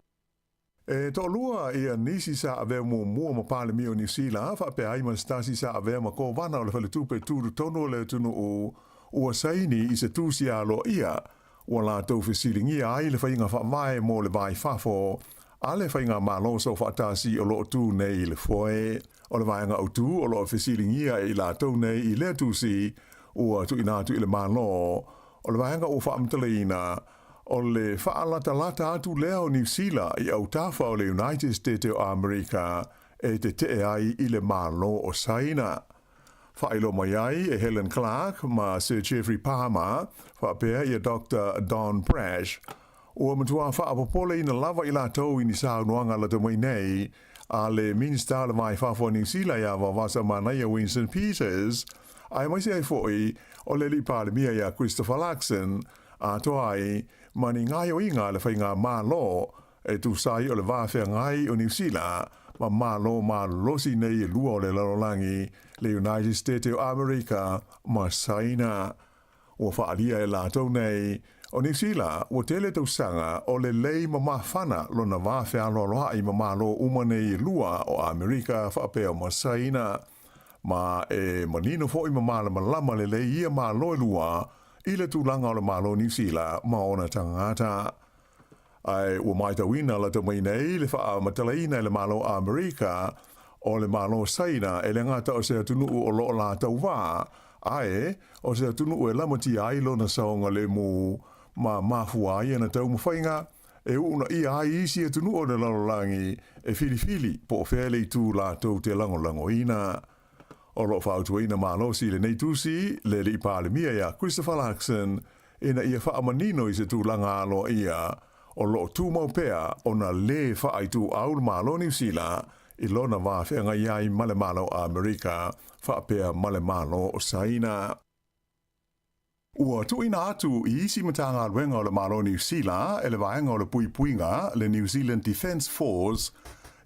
E toalua ia nisi sa avea muamua ma Palemia o Niu Sila, faapea ai ma se tasi sa avea ma Kovana o le Faletupe Tutotonu o le atunuu, ua saini i se tusi aloaia ua latou fesiligia ai le faiga faavae mo le va i fafo. a le Faigamalo Soofaatasi o lo o tu nei i le foe. O le vaega autu o lo o fesiligia e i latou nei i lea tusi ua tuuina atu i le Malo, o le vaega ua faamatalaina, o le faalatalata atu lea o Niu Sila i autafa o le United State o Amerika e tetee ai i le Malo o Saina. Faailoa mai ai e Helen Clark ma Sir Geoffrey Palmer faapea ia Doctor Don Brash, ua matua faapopoleina lava i latou i ni saunoaga lata mai nei a le Minista o le Va i Fafo a Niu Sila ia Vaovasa Manaia Winston Peters, aemaise ai foi o le Alii Palemia ia Christopher Luxon, atoa ai ma ni gaoioiga a le Faigamalo e tusa ai o le va feagai o Niu Sila ma Malo malolosi nei e lua o le lalolagi, le United State o Amerika ma Saina. Ua faaalia e latou nei, o Niu Sila ua tele tausaga o lelei ma mafana lona va fealoaloaʻi ma Malo uma nei e lua o Amerika faapea ma Saina. Ma e manino foi ma malamalama lelei ia Malo e lua i le tulaga o le Malo Niu Sila ma ona tagata. Ae ua matauina lata mai nei le faamatalaina e le Malo Amerika o le Malo Saina e le gata o se atunuu o lo o latou va, ae o se atunuu e lamatia ai lona saogalemu ma mafua ai ana taumafaiga e uunaia ai isi atunuu o le lalolagi e filifili po o fea le itu latou te lagolagoina. O lo o fautuaina malosi i lenei tusi le Alii Palemia ia Christopher Luxon ina ia faamanino i se tulaga aloaia o lo o tumau pea ona lē faaituau le Malo Niu Sila i lona va feagai ai ma le Malo Amerika faapea ma le Malo o Saina. Ua tuuina atu i isi Matagaluega o le Malo Niu Sila e le Vaega o le Puipuiga, le New Zealand Defence Force,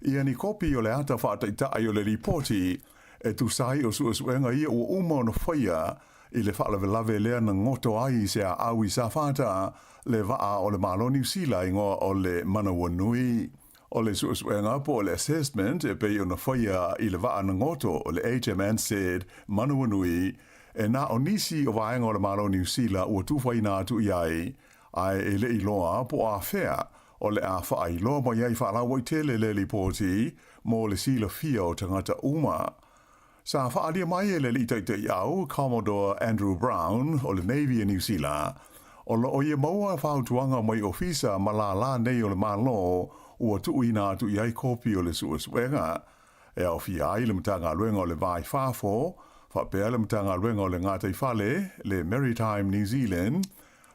ia ni kopi o le ata faataitai o le lipoti e tusa ai o suesuega ia ua uma ona faia i le faalavelave lea na goto ai i se aau i Safata, le vaa o le Malo Niu Sila igoa o le Manawanui. O le suesuega po o le assessment e pei ona faia i le vaa na goto o le HMNZ Manawanui, e na o nisi o vaega o le Malo Niu Sila ua tufaina atu i ai, ae e le i loa po o afea o le a faailoa mai ai faalauaitele le lipoti mo le silafia o tagata uma. Sa faaalia mai e le alii taitaiau, Commodore Andrew Brown o le Navy a Niu Sila, o lo o ia maua fautuaga mai ofisa ma lālā nei o le Malo ua tuuina atu i ai kopi o le suesuega e aofia ai le Matagaluega o le Va i Fafo, faapea le Matagaluega o le Gataifale, le Maritime New Zealand,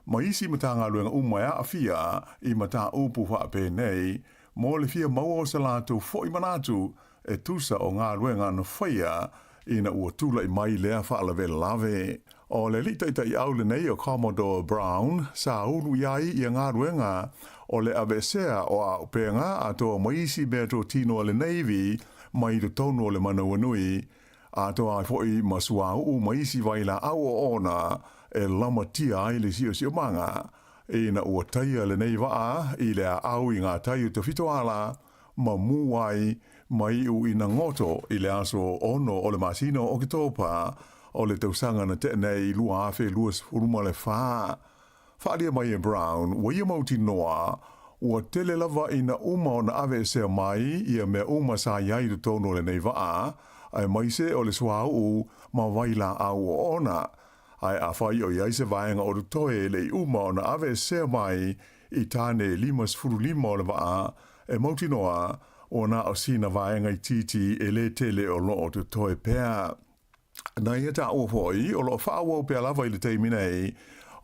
ma isi Matagaluega uma e aafia i mataupu faapenei mo le fia maua o se latou foi manatu e tusa o galuega na faia ina ua tulai mai lea faalavelave. O le alii taitaiau lenei o Commodore Brown sa ulu i ai ia galuega o le aveesea o auupega atoa ma isi mea totino a le Navy mai totonu o le Manawanui, atoa ai foi ma suauu ma isi vailaau oona e lamatia ai le siosiomaga ina ua taia lenei vaa i le aau i ngā tai o Tafitoala ma mū ai ma iu ina goto i le aso 6 o le masina o Oketopa o le tausaga na tea nei 2024. Faaalia mai e Brown, ua ia mautinoa, ua tele lava ina uma ona aveesea mai ia mea uma sa i ai i totonu o lenei vaa, aemaise o le suauu ma vailaau oona. Ae afai o i ai se vaega o totoe e le i uma ona aveesea mai i tāne 55 o le vaa, e mautinoa, ua na o sina vaega itiiti e lē tele o lo o totoe pea. Na ia taua foi, o lo o faaauau pea lava i le taimi nei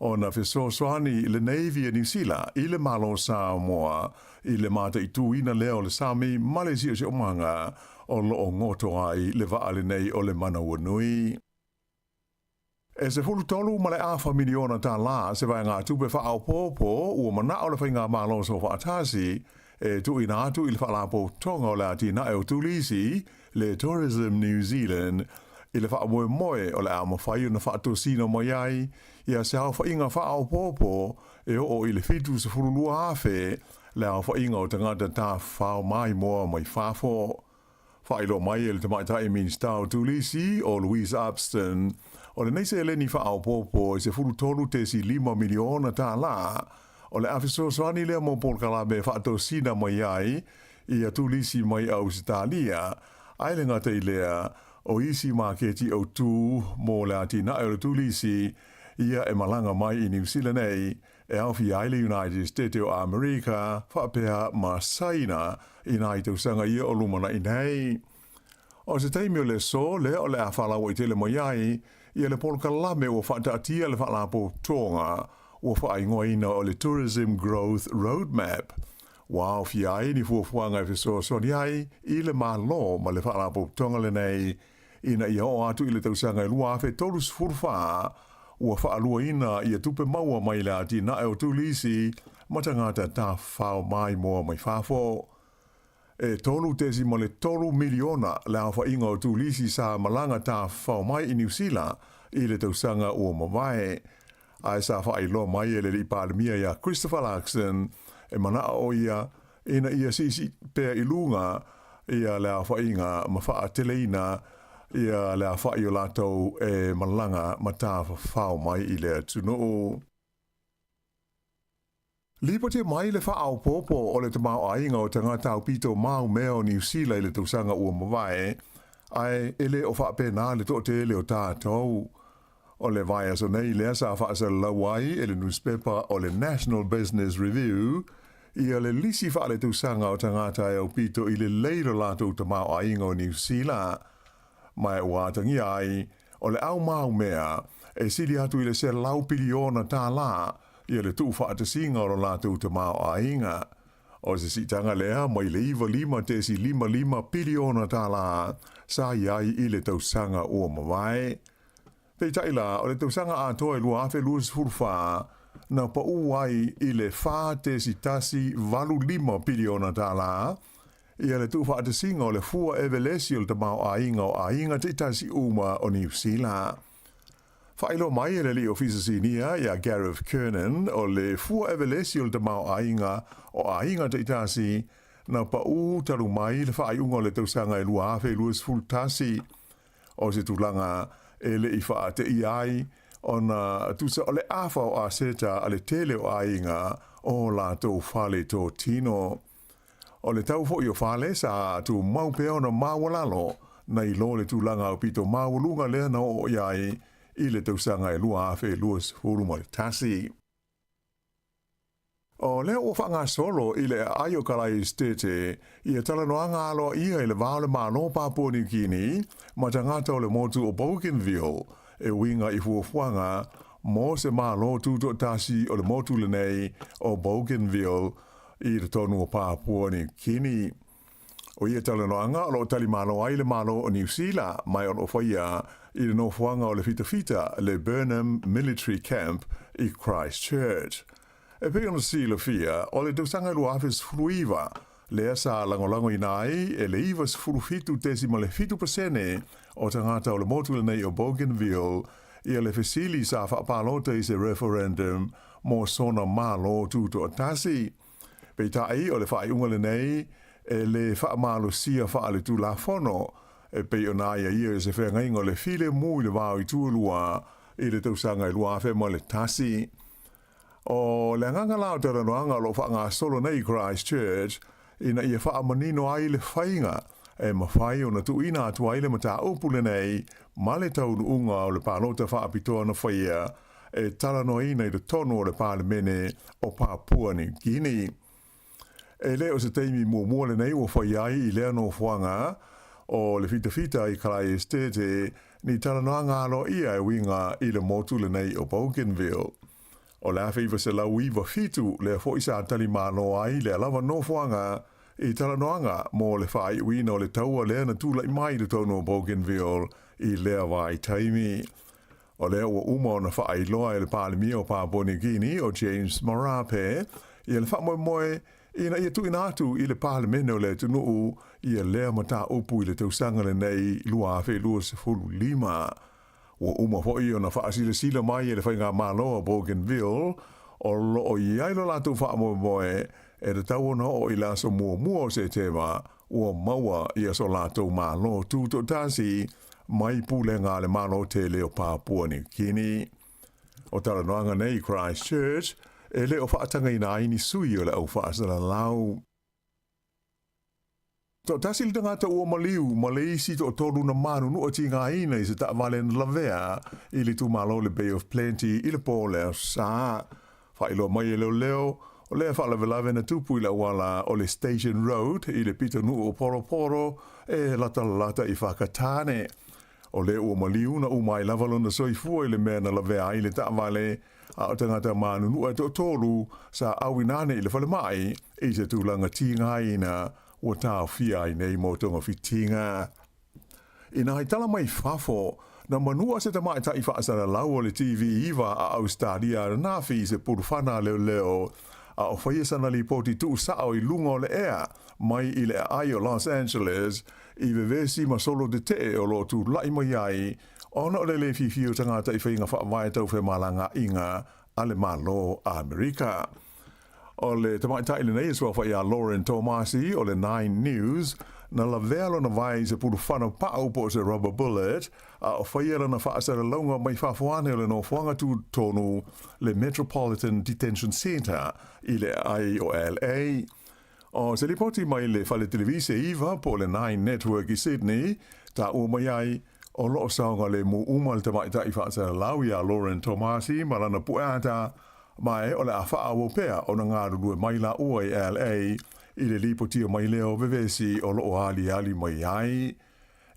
ona fesoasoani le Navy a Niu Sila i le Malo o Samoa i le mataituina lea o le sami ma le siosiomaga o lo o goto ai le vaa lenei o le Manawanui. E $13.5 miliona tālā se vaegatupe faaopoopo ua manao le Faigamalo Soofaatasi e tuuina atu i le Faalapotopotoga o le Atinae o Turisi, le Tourism New Zealand, i le faamoemoe o le a mafai ona faatosina mai ai ia se aofaiga faaopoopo e oo i le 72,000 le aofaiga o tagata tafafao maimoa mai fafo. Faailoa mai e le Tamaitai Minisita o Turisi, o Louise Upston, o lenei seleni faaopoopo e $13.5 miliona tālā, O le a fesoasoani lea mo polokalame e faatosina mai ai ia turisi mai Ausetalia, ae le gata i lea, o isi maketi autū mo le atinae o le turisi ia e malaga mai i Niu Sila nei, e aofia ai le United State o Amerika faapea ma Saina i nai tausaga ia o lumanai nei. O se taimi o le aso lea o le a faalauaitele mai ai ia le polokalame ua faataatia le Faalapotopotoga ua faaigoaina o le Tourism Growth Roadmap, ua aofia ai ni fuafuaga e fesoasoani ai i le Malo ma le Faalapotopotoga lenei ina ia oo atu i le tausaga e 2034 ua faaluaina ia tupe maua mai le atinae o turisi ma tagata tafafao maimoa mai fafo. E 3.3 miliona le aofaiga o turisi sa malaga tafafao mai i Niu Sila i le tausaga ua mavae. Ae sa faailoa mai e le Alii Palemia ia Christopher Luxon e manao ʻo ia ina ia siisii pea i luga ia le aofaiga ma faateleina ia le aofai o latou e malaga ma tafafao mai i le atunuu. Lipoti mai le faaopoopo o le tamaoaiga o tagata aupito maumea o Niu Sila i le tausaga ua mavae, ae e le o faapena le toatele o tatou. O le vaiaso nei lea sa faasalalau ai e le nusipepa o le National Business Review ia le lisi faaletausaga o tagata e aupito i lelei lo latou tamaoaiga o Niu Sila. Ma e ua atagia ai, o le au maumea e sili atu i le $100 piliona ia le tuufaatasiga o lo latou tamaoaiga. O se siitaga lea mai le $95.55 piliona sa i ai i le tausaga ua mavae. Peitai la, o le tausaga atoa e 2024, na paū ai i le $4.185 piliona ia le tuufaatasiga o le fua evelesi o le tamaoaiga o aiga taitasi uma o Niu Sila. Faailoa mai e le alii ofisa sinia ia Gareth Kernan o le fua evelesi o le tamaoaiga o aiga taitasi na paū talu mai le faaiuga o le tausaga e 2021. O se tulaga e le i faateia ai ona tusa o le afa o aseta a le tele o aiga o latou fale totino. O le tau foi o fale sa tumau pea ona maualalo nai lo le tulaga aupito maualuga lea na oo i ai i le tausaga e 2021. O lea ua faagasolo i le aai o Kalae Esitete ia talanoaga aloaia i le va o le Malo Papua Niu Kini ma tagata o le motu o Bougainville e uiga i fuafuaga mo se Malo tutoatasi o le motu lenei o Bougainville i totonu o Papua Niu Kini. O ia talanoaga o lo o talimalo ai le Malo o Niu Sila ma o lo o faia i le nofoaga o le fitafita le Burnham Military Camp i Christchurch. E pei ona silafia, o le tausaga e 2019 lea sa lagolagoina ai e le 97.7% o tagata o le motu lenei o Bougainville ia le fesili sa faapalota i se referendum mo sona Malo tutoatasi. Peitai, o le faaiuga lenei e le faamalosia faaletulafono, e pei ona aiaia i se feagaiga o le filemu i le va o itu e lua i le tausaga e 2001. O le agaga la o talanoaga o lo o faagasolo nei i Christchurch ina ia faamanino ai le faiga e mafai ona tuuina atu ai le mataupu lenei ma le taunuuga o le palota faapitoa na faia e talanoaina i totonu o le Palemene o Papua New Guinea. E le o se taimi muamua lenei ua fai ai i lea nofoaga o le fitafita i Kalae Esitete ni talanoaga aloaia e uiga i le motu lenei o Bougainville. O le 1997 lea foi sa talimalo ai lea lava nofoaga i talanoaga mo le faaiuina o le taua lea na tulai mai i totonu o Bougainville i lea vaitaimi. O lea ua uma ona faailoa e le Palemia o Papua Niu Kini o James Marape ia le faamoemoe ina ia tuuina atu i le Palemene o le atunuu ia lea mataupu i le tausaga lenei 2025. Ua uma foi ona faasilasila mai e le Faigamalo a Bougainville o lo o i ai lo latou faamoemoe e tatau ona oo i le aso muamua o Setema ua maua ia so latou Malo tutoatasi mai pulega a le Malo tele o Papua Niu Kini. O talanoaga nei i Christchurch E le o faatagaina ai ni sui o le au faasalalau. Toatasi le tagata ua maliu ma le isi toatolu na manunua tigaina i se taavale na lavea i le itumalo o le Bay of Plenty i le po o le Aso Sa. Faailoa mai e leoleo, o lea faalavelave na tupu i le auala o le Station Road i le pitonuu o Poroporo e latalata i Whakatane. O lea ua maliu na uma ai lava lona soifua i le mea na lavea ai le taavale, a o tagata manunua e toatolu sa auina ane i le falemai i se tulaga tigaina ua taofia ai nei mo togafitiga. Inā i tala mai fafo, na manua se tamaitai faasalalau o le TV 9 a Ausetalia ananafi i se pulufana a leoleo, a o faia sana lipoti tuusao i luga o le ea mai i le aai o Los Angeles i vevesi ma solo tetee o lo o tula'i mai ai ona o le lē fiafia o tagata i faiga faavae tau femalagaaiga a le Malo Amerika. O le tamaitai lenei e suafa iā Lauren Tomasi o le Nine News, na lavea lona vae i se pulufana pau po o se rubber bullet, a o faia lana faasalalauga mai fafo ane o le nofoaga tutotonu, le Metropolitan Detention Centre, i le aai o LA. O se lipoti mai le fale televise 9 po o le Nine Network i Sydney, taua mai ai, o lo o saogalemu uma le tamaitai faasalalau iā Lauren Tomasi ma lana pueata, ma e o le a faaauau pea ona galulue mai laua i LA i le lipotia mai lea o vevesi o lo o aliali mai ai.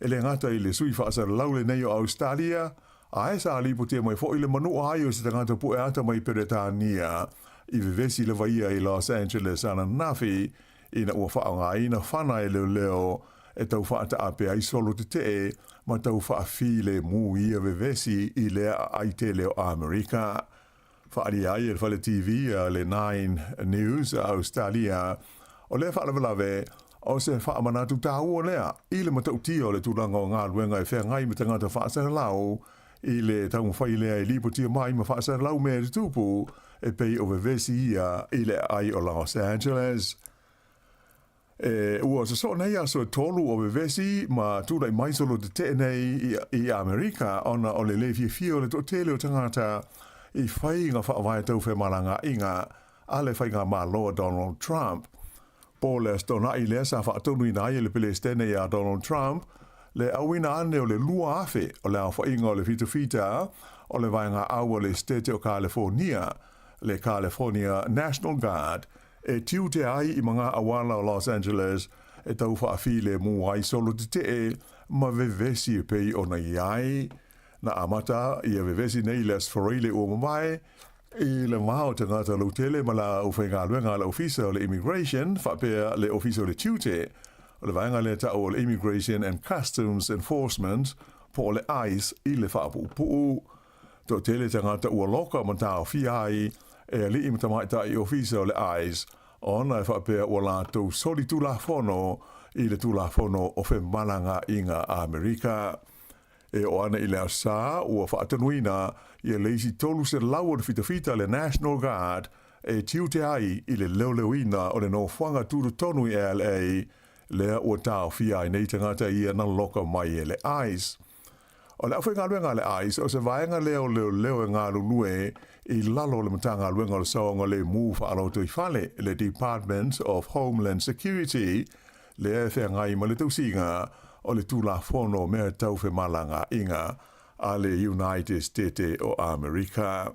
E le gata i le sui faasalalau lenei o Ausetalia, ae sa lipotia mai foi le manua ai o se tagata pueata mai Peretania i vevesi lava ia i Los Angeles ananafi ina ua faaaogaina fana e leoleo e tau faataape ai solo tetee ma tau faafilemu ia vevesi i lea aai tele o Amerika. Faaalia ai e le fale TV a le Nine News a Ausetalia, o lea faalavelave o se faamanatu taua lea i le matautia o le tulaga o galuega e feagai ma tagata faasalalau i le taumafai lea e lipotia mai ma faasalalau mea e tutupu e pei o vevesi ia i le aai o Los Angeles. E ua sosoo nei aso e tolu o vevesi ma tulai mai solo tetee nei i Amerika ona o le lē fiafia o le toatele o tagata i faiga faavae tau femalagaaiga a le faigamalo a Donald Trump. Po o le Aso Toonai lea sa faatonuina ai e le Pelesitene iā Donald Trump le auina ane o le 2,000 o le aofaiga o le fitafita o le vaega au a le Setete o Kalefonia, le California National Guard, e tiute ai i mga auala o Los Angeles e tau faafilemu ai solo tetee ma vevesi e pei ona i ai. Na amata ia vevesi nei i le Aso Faraile ua mavae, i le va o tagata lautele ma la aufaigaluega a le Ofisa o le Immigration faapea le Ofisa o le Tiute o le vaega lea ta'u o le Immigration and Customs Enforcement po o le ice i le faapuupuu. Toatele tagata ua loka ma taofia ai e alii ma tamaitai ofisa o le ice ona e faapea ua latou soli tulafono i le Tulafono o Femalagaaiga a Amerika. E oo ana i le Aso Sa, ua faatonuina ia le isi 300 o le fitafita le National Guard e tiute ai i le leoleoina o le nofoaga tutotonu i LA, lea ua taofia ai nei tagata ia na loka mai e le ice. O le aufaigaluega a le ice, o se vaega lea o leoleo e galulue i lalo o le Matagaluega o le Saogalemu Faalotoifale, le Department of Homeland Security, lea e feagai ma le tausiga o le Tulafono o Mea Tau Femalagaaiga a le United Setete o Amerika.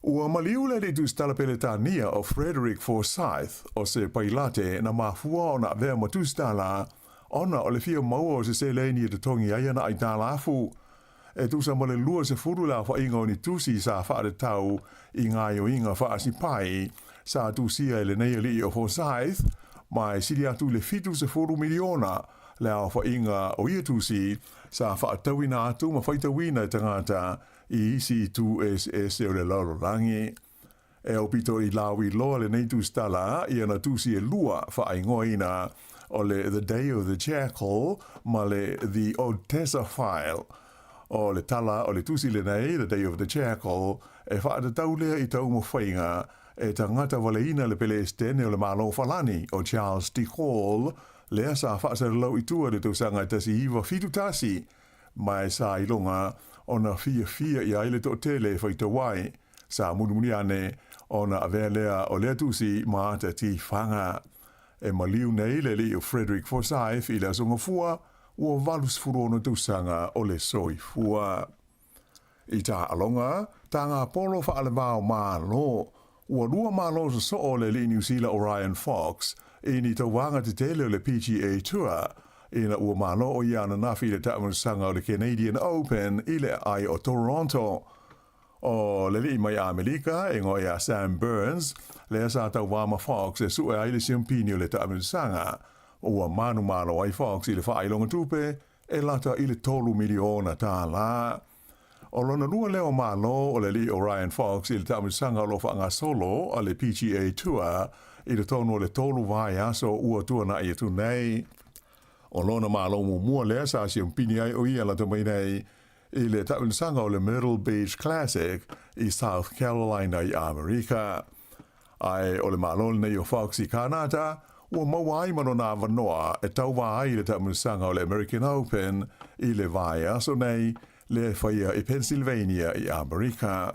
Ua maliu le alii tusitala Peretania o Frederick Forsyth o se pailate na mafua ona avea ma tusitala ona o le fia maua o se seleni e totogi ai ana aitalafu. E tusa ma le 20 le aofaiga o ni tusi sa faatatau i gaoioiga faasipai sa tusia e lenei alii o Forsyth, ma e sili atu i le 70 miliona le aofaiga o ia tusi sa faatauina atu ma faitauina e tagata i isi itu eseese o le lalolagi. E aupito i lawi loa lenei tusitala i ana tusi e lua faaigoaina o le The Day of the Jackal ma le The Odessa File. O le tala o le tusi lenei, The Day of the Jackal, e faatatau lea i taumafaiga e tagata valeina le Pelesitene o le Malo Falani o Charles de Gaulle, lea sa faasalalau i tua i le tausaga e 1971, Ma e sa iloga ona fiafia i ai le toatele e faitau ai. Sa mulimuli ane ona avea lea o lea tusi ma ata tifaga. E maliu nei le alii o Frederick Forsyth i le Aso Gafua ua 86 tausaga o le soifua. I taaloga, tagapolo faalevao Malo, ua lua malo sosoo le alii Niu Sila o Ryan Fox i ni tauvaga tetele o le PGA Tour ina ua malo o ia ananafi i le taamilosaga o le Canadian Open i le aai o Toronto. O le alii mai Amelika e igoa ia Sam Burns, lea sa tauva ma Fox e sue ai le siampini o le taamilosaga. Ua manumalo ai Fox i le faailoga tupe e lata i le $3 miliona. O lona lua lea o malo o le alii o Ryan Fox i le taamilosaga o lo o faagasolo a le PGA Tour i totonu o le tolu vaiaso ua tuanai atu nei. O lona malo muamua lea sa siampini ai o ia lata mai nei i le taamilosaga o le Myrtle Beach Classic i South Carolina i Amerika. Ae o le malo lenei o Fox i Kanata, ua maua ai ma lona avanoa e tauva ai i le taamilosaga o le American Open i le vaiaso nei, lea e faia i Pennsylvania i Amerika.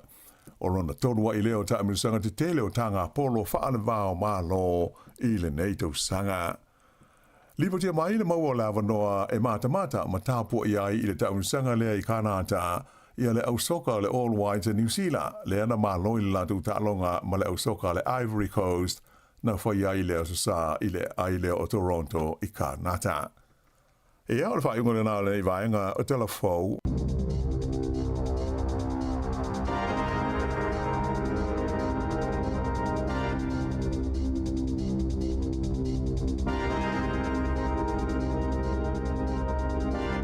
O lona tolu a'i lea o taamilosaga tetele o tagapolo faalevao Malo i lenei tausaga. Lipotia mai le maua o le avanoa e matamata ma tapua'i ai i le taamilosaga lea i Kanata ia le ausoka o le All Whites a Niu Sila, lea na malo i le latou taaloga ma le ausoka a le Ivory Coast na faia ai le Aso Sa i le aai lea o Toronto i Kanata. Ia, o le faaiuga lena o lenei vaega o Tala Fou.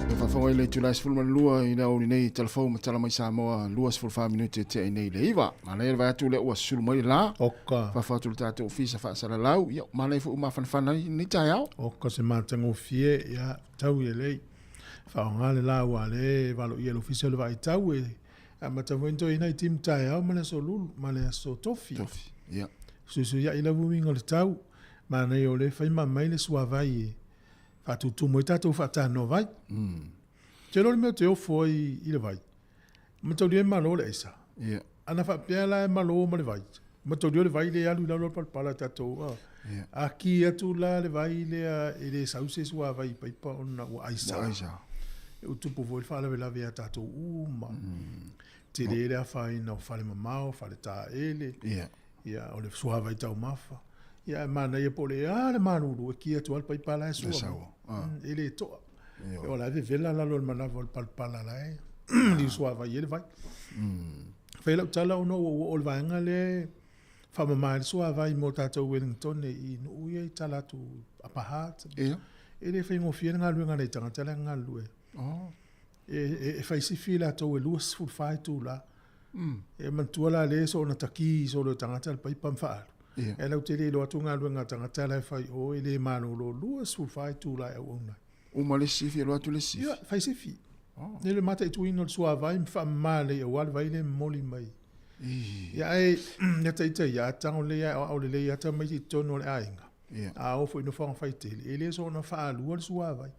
E faafofoga i le itula e 12 i le aoauli nei i Talafou ma Tala mai Samoa 24 minute e tea nei le 9. Manaia le vaai atu lea ua susulu mai le la. Oka. Faafofoga atu le tatou ofisa faasalalau. Ia, manaia foi ua mafanafana ai lenei taeao. Oka se matagofie, ia, tau lelei. Faaaoga le la aua o lea e valoia e le ofisa o le vaaitau e amata foi ona toeaina i timu taeao ma le aso lulu ma le aso tofi. Tofi, ia. Fesuisuiai lava uiga o le tau. Manaia o lea e fai ma aumai le suavai e faatutumu ai tatou faatanoa vai. Ou te iloa o le mea ou te ofo ai i le vai, mataulia e malo le aisa. Ia. Ana faapea la e malo ma le vai, mataulia o le vai lea e alu i lalo o le palapala tatou. Ia. A ki atu la le vai lea e le sau se suavai i paipa ona ua aisa. Ua aisa. E utupu foi le faalavelave ia tatou uma. Tele le afaina o fale mamao, fale taele. Ia. Ia, o le suavai taumafa. Ia, ae manaia po o le a le malulu e ki atu lava le paipa la e sua. E le toa. O la e vevela lalo o le manava o le palapala la e liu suavai ai le vai. Fai lau tala ona ua oo le vaega lea e faamama ai le suavai mo tatou Wellington i nuu ia i tala atu Upper Hutt. E le faigofie le galuega a nai tagata la e galulue. E fai sifi latou e 24 itula. E manatua la lea soona taki solo e tagata le paipa ma faaalu. E lau te le iloa atu galuega a tagata la e fai o e le malolo 24 itula e auauna ai. Uma le sifi alu atu le sifi. Ia, fai sifi. E le mataituina o le suavai ma faamama lelei aua le vai lea e momoli mai. Ia ae ia ita ia tago lelei ae aoao lelei lava tamaiti i totonu o le aiga. A oo foi i nofoaga faitele, e le soona faalua le suavai.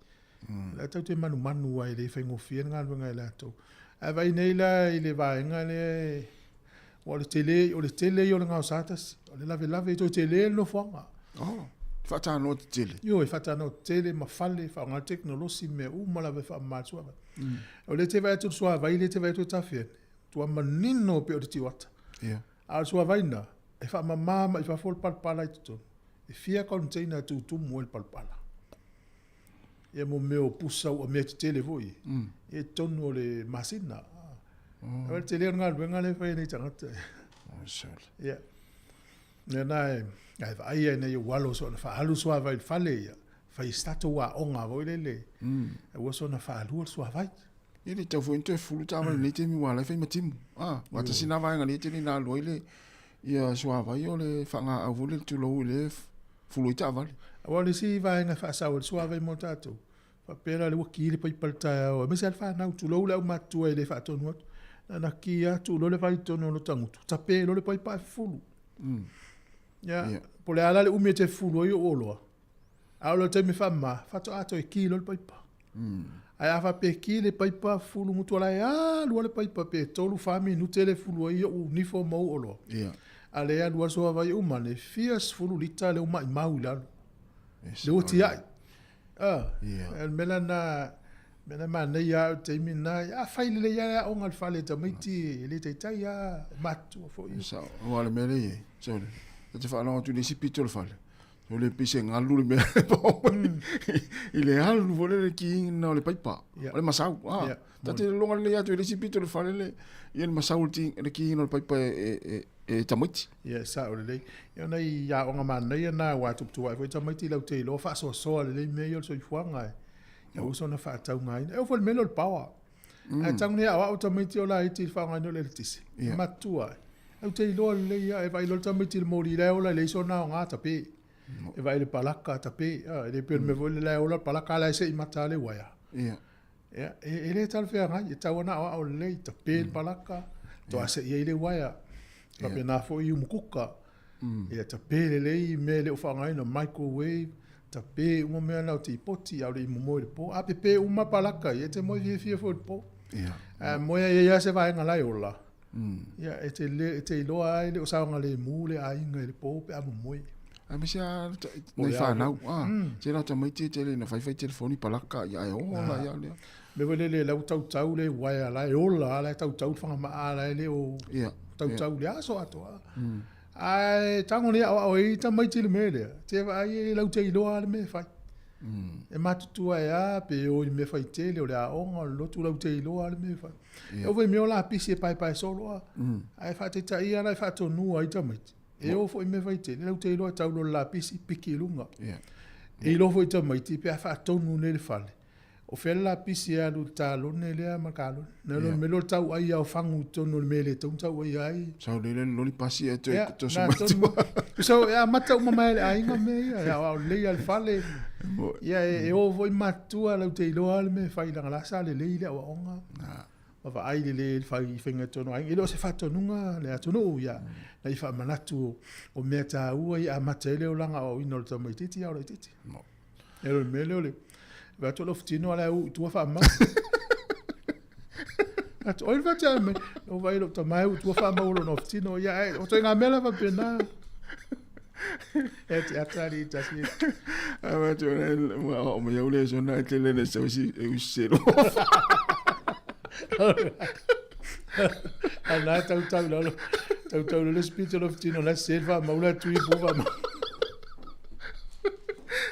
O la e tatou te manumanu ai e le faigofie le galuega a i latou. Ae vaai nei la i le vaega lea, aua o le tele, o le tele ia o le gaosa tasi, o le lavelave, e toe tele le nofoaga. Oh, faatanoa tetele. Ioe, faatanoa tetele ma fale, faaaoga le tekonolosi, mea uma lava e faamama le suavai. O lea e te vaai atu i le suavai lea e te vaai atu e tafe ane, matua manino pei o le tioata. A o le suavai lena, e faamama mai fafo le palapala i totonu. E fia container e tutumu ai le palapala. Ia mo mea o pusa ua mea tetele foi. Ia i totonu o le masina. O le tele o le galuega lea e fai e nei tagata. Ia. Ia na e, ae vaai ai nei ou alo soona faaalu suavai i le fale ia, fai se tatou aoga foi lele. Aua soona faalua le suavai. E le tatau foi ona toe fulu taavale i lenei taimi aua o la e fai ma timu. Aua tasi lena vaega lea e tele ina alu ai le ia suavai o le faagaau foi lele tulou i le fulu ai taavale. Aua o le isi vaega e faasao ai le suavai mo tatou, faapea la o lea ua ki le paipa i le taeao, aemaise lava le fanau, tulou le aumatutua e le faatonu atu, na ona ki lava tuu loa le vai i totonu o lota gutu, tape loa le paipa ae fufulu. Ia, po o le a la le umi e te fufulu ai o ou oloa, a oo loa i le taimi e faamama, faatoa toe ki loa le paipa. Ae a faapea e ki le paipa fulu mutu ala e alu lava le paipa pe tolu fa minute le fulu ai o'u nifo ma ou oloa. Ia. A lea e alu lava le suavai uma ane, fia sefulu lita lea ua maimau i lalo. E Lea ua tiai. Ah, Ia. o le mea la lena, mea la manaia lava o le taimi lena, a fai lelei lava le aoga i le fale tamaiti, e le taitai lava, o matutua foi. E sao, aua o le mea lea e i ai, sole, ta te faalogo atu i le isi pito o le fale, o le pei se galu le mea e pao mai i le alu foi lele kiina o le paipa, o le masau. Ah, ta te loga lelei atu i le isi pito o le fale le, ia le masau o le kiina o le paipa e tamaiti. Ia, e sao lelei. Ia, o nai aoga manaia na aua tuputupuae foi tamaiti latou te iloa faasoasoa lelei mea ia o le soifuaga e aua soona faataugaina. E oo foi i le mea lea o le power. Ae tago nei aoao tamaiti o laiti i le faaaogaina o le eletise. Ia. Matua ai. Ou te iloa lelei lava, e vaai loa le tamaiti i le moli la e ola e leai sona aoga tape. E vaai i le palaka tape, e le pei o le mea foi lele la e ola le palaka a la e sei mata lava le uaea. Ia. Ia, e le talafeagai, e tatau lava ona aoao lelei, tape le palaka, faatoa sei ai le uaea. Faapena foi i umukuka. Ia tape lelei mea e le o faaaogaina, microwave, tape uma mea na o tipoti a o le i momoe i le po. A pepe uma palaka ia, e te moe fiafia foi i le po. A moe ai lava se vaega la e ola, ia e te le, e te iloa lava e le o saogalemu le aiga i le po pe a momoe. Aemaise lava nai fanau, tele lava tamaiti e tele ina faifai telefoni palaka, ia ae ola ia lea. Mea foi lele, la ua tautau le uaea la e ola, la e tautau le fagama'a la e le o tautau i le aso atoa. Ae tago nei aoao ai tamaiti i le mea lea, te vaai e lau te iloa lava le mea e fai. E matutua e a pe o i mea faitele, o le aoga, o le lotu, lau te iloa lava le mea e fai. E oo foi i mea o lapisi e paepae solo lava, ae faataitaia la e faatonua ai tamaiti, e o foi i mea faitele, lau te iloa e tau loa i le lapisi, piki i luga. E iloa foi tamaiti pe a faatonu nei le fale, O fea le lapisi e alu i le talone lea ma le kalone? Na le mea lea o le tau ai lava o fagu i totonu o le mea e le tatau ona tau ai ai. Sau lele le loli pasi ae toe Ia, toso na mai tonu. tua. So, e amata uma mai e le aiga mea ia, e aoao lelei lava i le fale. Ia, e o foi matutua lau te iloa lava le mea e fai leaga la sa lelei le aoaoga. Ma vaai lelei i le fai i faiga tonu a aiga. E le o se faatonuga le atunuu, ia, na i faamanatu o mea taua ia amata ai le olaga aoaoina o le tamaitiiti a o laitiiti. E o le mea lea o le vaai atu o le ofutino a o la e uu i tua faamau. Atu, oi le fatia mai, o vai lou tama e uu i tua faamau o lona ofutino. Ia, ae, o ituaiga mea la faapena. E te ata ali i tasi. Ai va tu le ua o mai au le sona e tele le sau si e uselo. A na tau tau lalo. Tau tau lalo spito lo fitino la se fa maula tui pu fa.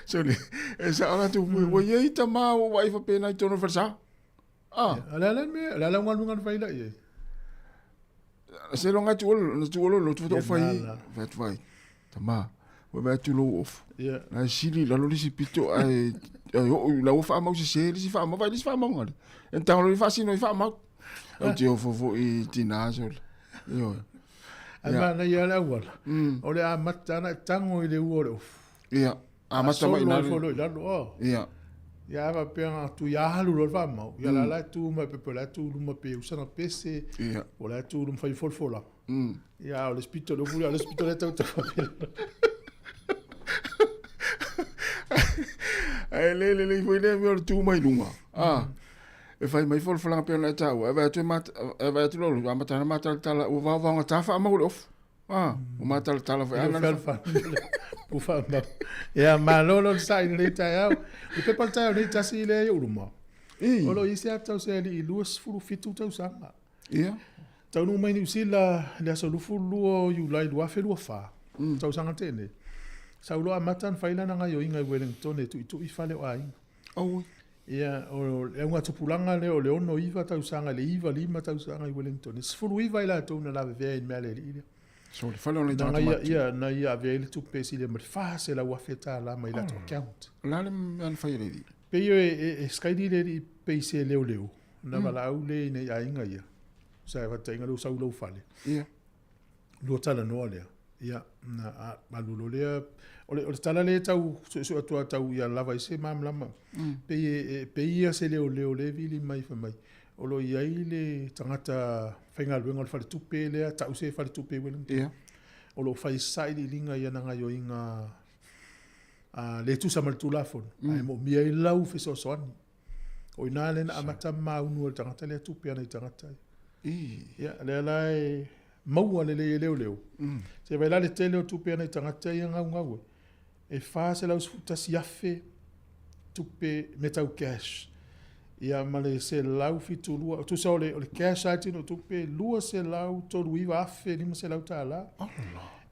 Sole, e sa ora tu ua iai tama ua vaai faapena i totonu o le falesa. Ah. O le a le mea, o le a lau galuega na fai la i ai? Se loga atu olo, na tu olo lotu faatoa fai ai. Fai atu vai, tama, ua vaai atu lou ofu. La e sili i lalo le isi pito ae ae oo i la ua faamau sese le isi faamau, vaai le isi faamauga lea. E tago loa i faasino i faamau. Ou te ofo foi i tina sole. Ioe. Ae manaia lava le auala, o le amata ona e tago i le ua o le ofu. Ia, amata mai i ina. Faasolo ifo loa i lalo, oh. Ia. Ia a faapea na tu ia alu loa le faamau, ia la la e tu mai pe o la e tu i luma pe usa na pese, Ia. po o la e tu i luma fai folafolaga. Ia a o le spito le upu lea, o le spito lea tau tau faapea. Ae le lelei foi lea mea o le tu mai luga. Ah. E fai mai folafolaga pei ona e taua, e vaai atu e mata, e vaai atu loa, amata ona matalatala, ua vaovaogata faamau le ofu. Ah, ua matalatala foi. Ana pu faamau. Ia, malo lo le sa'i i lenei taeao. O le pepa o le taeao nei tasi lea i ou luma. O lo o i ai se ata o se alii 27 tausaga. Ia. Taunuu mai Niu Sila i le aso 22 o Iulai 2024, tausaga na tea nei. Sa ou loa amata ona fai lana gaioiga i Wellington e tuitui fale o aiga. Auoi. Ia, o le augatupulaga lea o le 69 tausaga i le 95 tausaga i Wellington, e 19 i latou na lavevea i le mea a le alii lea. So, le fale o nai Na tagata ia, matutua. ia, na ia avea ai le tupe e silia ma le $400,000 mai latou account. O le a le mea na fai e le alii? Pei e, e, e sikaili le alii pei se leoleo, na valaau le i nai aiga ia. Sa e faataitaiga lea ua sau i lou fale. Ia. Lua talanoa lea, ia, na alu loa lea, o le, o le tala lea e tau suesue atu lava tau ia lava ai se malamalama. Pei e, e, pei ia se leoleo lea e vili mai fai mai, o lo o i ai le tagata faigaluega o le faletupe lea, tau se faletupe i Wellington. Ia. O lo o fai sailiiliga i ana gaioiga le tusa ma le Tulafono, ae moomia ai lau fesoasoani. O i ina lea na amata maunu ai le tagata lea tupe ana i tagata ia. Ia, lea la e maua lelei e leoleo. Se vaai la le tele o tupe ana i tagata ia gaugau ai. E $411,000 tupe mea tau cash. Ia ma le 172, tusa o le, o le cash lava e tino tupe, $239,500.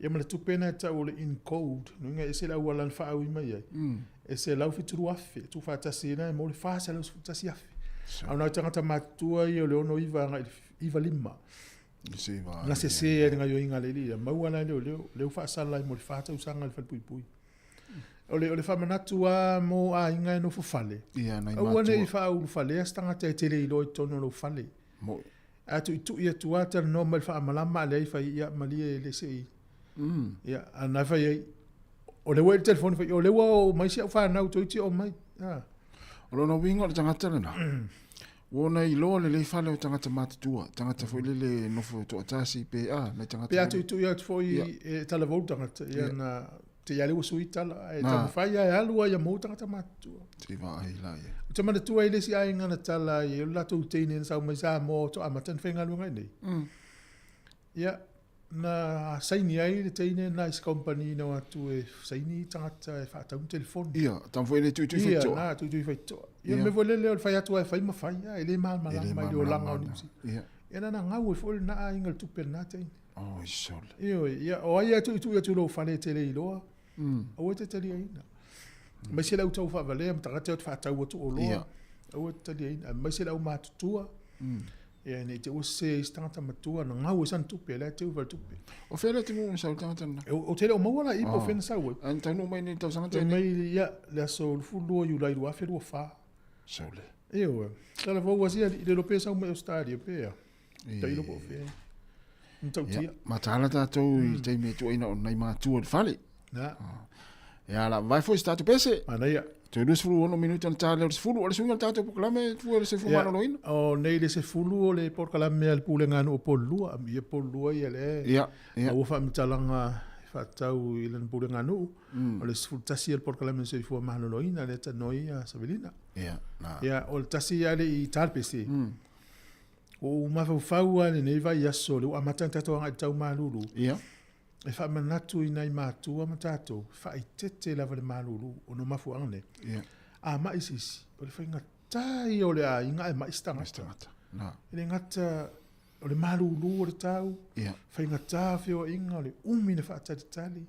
Ia ma le tupe na e tau o le in code, lona uiga e ese le auala na faaui mai ai, e $172,000, tuufaatasi ai la e maua le $411,000. A o nai tagata matutua ia o le 69 agai i le 95, na sese ai le gaoioiga a le alii ia, maua la e leoleo, lea ua faasala ai mo le fa tausaga i le falepuipui. O le, o le faamanatu lava mo aiga e nofo fale, Ia, nai aua ne i matua. faaulufalea se tagata e te le iloa i totonu o lou fale. Mo'i. A tuitui atu lava talanoa mai i le faamalama a leai fai, ia malie e le se i. Ia, a na fai ai, o lea ua i le telefoni fai, o lea ua oo mai si au fanau toeitiiti oo mai. A. O lona uiga o le tagata lena, ua ona iloa lelei fale o tagata matutua, tagata foi lele e nofo toatasi pe a, nai tagata Pe a foi lele. tuitui atu foi Ia. e talavou le tagata, ia Ia. na te i a lea ua sui tala, ae Na. taumafai lava e alu lava ia maua tagata matutua. Se i vaai la ia. Ou te manatua ai le isi aiga na tala ai, o le latou teine na sau mai Samoa faatoa amata ona faigaluega i inei. Ia, na saini ai le teine lena i se company na o atu e saini tagata e faatau ni telefoni. Ia, tama foi le tuitui Ia, faitoa. na, tuitui faitoa. Ia, Ia. mea foi lele o le fai atu lava e fai ma fai, a, e le E le malamalama i le olaga o malamalama. Niu Sila. Ia. Ia, na na gau ai foi lena aiga i le tupe a lena teine. Oi sole. Ioe, ia, o ai e tuitui atu i lou fale e te le iloa, aua e te taliaina. Aemaise le au taufaavalea ma tagata e o atu faatau atu oloa, Ia. aua e te taliaina. Aemaise le aumatutua, ia, ne i te i ua sese ai se tagata matua na gau ai sana tupe, la e teu i faletupe. O fea le atunuu na sau ai le tagata lena? Ou te le o maua la i po o fea na sau ai. Ae na taunuu mai nei i le tausaga Tau tele. mai, ia, le aso 22 Iulai 2024. Saule. Ioe. Talavou ua sia alii, le iloa pe sau mai Australia pe a. Tailo po o fea. Matautia. Ia, mataala tatou i taimi e tuuaina o nai matua i le fale. Na. Ia, la vae foi se tatou pese. Manaia. Toe 26 minute ona ta lea o le 10, o le suiga o le tatou polokalame fua i le soifua maloloina. O nei le 10 o le polokalame a le Pulega a Nuu o Pololua, ia Pololua ia lea e Ia, ia. maua faamatalaga e faatatau i lana Pulega a Nuu. O le 11 o le polokalame a le soifua maloloina lea e talanoa ai ia Savelina. Ia, na. Ia, o le tasi ia le i ta le pese. Ua ou mafaufau lava i lenei vaiaso, lea ua amata ona tatou agai i le tau malulu. Ia. E faamanatu i nai matua ma tatou, faaeteete lava le malulu ona o mafuaaga nei. Ia. A mai se isi, o le faigata ia o le aiga ae mai se tagata. Tagata. Na. E le gata o le malulu o le tau, Ia. faigata feoaiga, o le umi na faatalitali.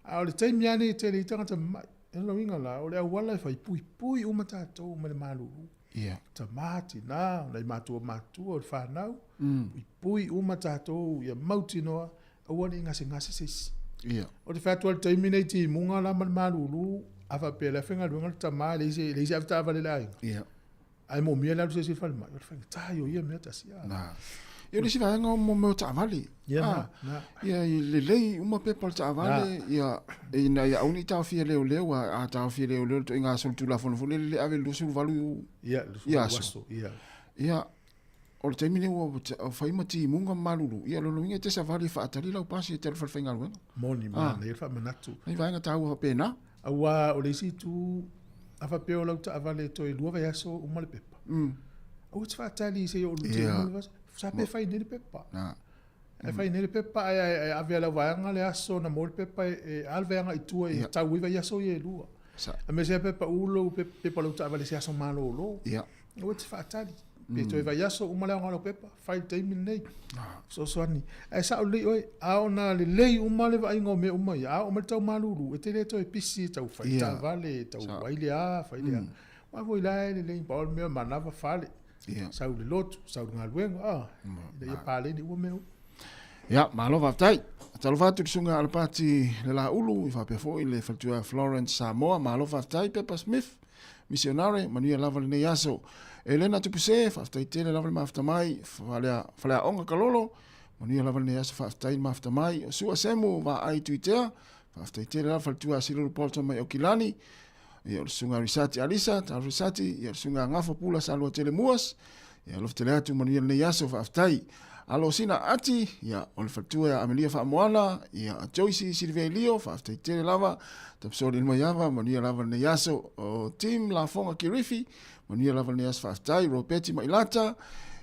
A o le taimi lava nei e tele ai tagata mamai. O lona uiga la, o le auala e fai, puipui uma tatou mai le malulu. Ia. Tama, tina, o nai matua matutua, o le fanau, puipui uma tatou ia mautinoa, aua ne i gasegase se isi. Ia. O te fai atu lava i le taimi nei timuga la ma le malulu, a faapea o la e faigaluega le tama, e leai se, e leai se avetaavale i le aiga. Ia. Ae moomia le alu se isi i le falemai, o le faigata ia o ia mea tasi a. Na. Ia o le isi vaega o mo mea o taavale. Ia, Ah, na, na. Ia, i lelei uma pepa o le taavale, ia, ina ia aua ne i taofia leoleo, a, a taofia leoleo le ituaiga solitulafono foi lele le ave i le 28 Ia, ia aso. aso, ia. Ia, o le taimi lenei ua fai ma timuga ma malulu, ia o lona uiga e te savali e faatali lau pasi e te alu i le falefaigaluega. Moni, manaia le faamanatu. Nai vaega taua faapena. Aua o le isi itu, a faapea o lau taavale toe lua vaiaso uma le pepa. Aua e te faatali se i oo i le Ia. uma le vaiaso. Sa pe fai nei le pepa. Na. Ae fai nei le pepa ae ae ave e lau vaega le aso na maua le pepa e a le vaega i tua e Ia. tau ai vaiaso ia e lua. Sa. Aemaise a pepa ulo, pepa o lau taavale i se aso malolo. Ia. Aua e te faatali. Pe toe vaiaso uma le aoga o lau pepa, fai i le taimi lenei. Fesoasoani. Ae sao lelei oe, a ona lelei uma le vaaiga o mea uma ia, a oo mai le tau malulu, e te le toe pisi e tau fai Ia. taavale, e tau Sao. fai le a, fai le a. Aua foi la e lelei, pau o le mea manava fale. Ia. Sau i le lotu, sau i le galuega, a, ina ia paleni uma mea uma. Ia, malo faafetai. Talofa atu i le Susuga Alapati Lelaulu, i faapea foi le faletua Florence Samoa, malo faafetai Pepper Smith, misionare, manuia lava lenei aso. Elena Tupuse, faafetai tele lava le mafuta mai, falea, faleaoga Kalolo, manuia lava lenei aso, faafetai le mafuta mai. O Sua Semu, Vaai Tuitea, faafetai tele lava faletua Silulu Bolton mai Okilani, ia o le Susuga Risati Alisa, Talo Risati, ia o le Susuga Gafo Pula Salua Tele Muas, ia alofa tele atu manuia lenei aso, faafetai. Alo Sina Ati, ia o le faletua ia Amelia Faamoana, ia a Joyce Silivia Lio, faafetai tele lava, Tapsoli Maiava, manuia lava lenei aso. O Tim Lafoga Kirifi, Manuia lava lenei aso faafetai. Ropeti ma Ilata,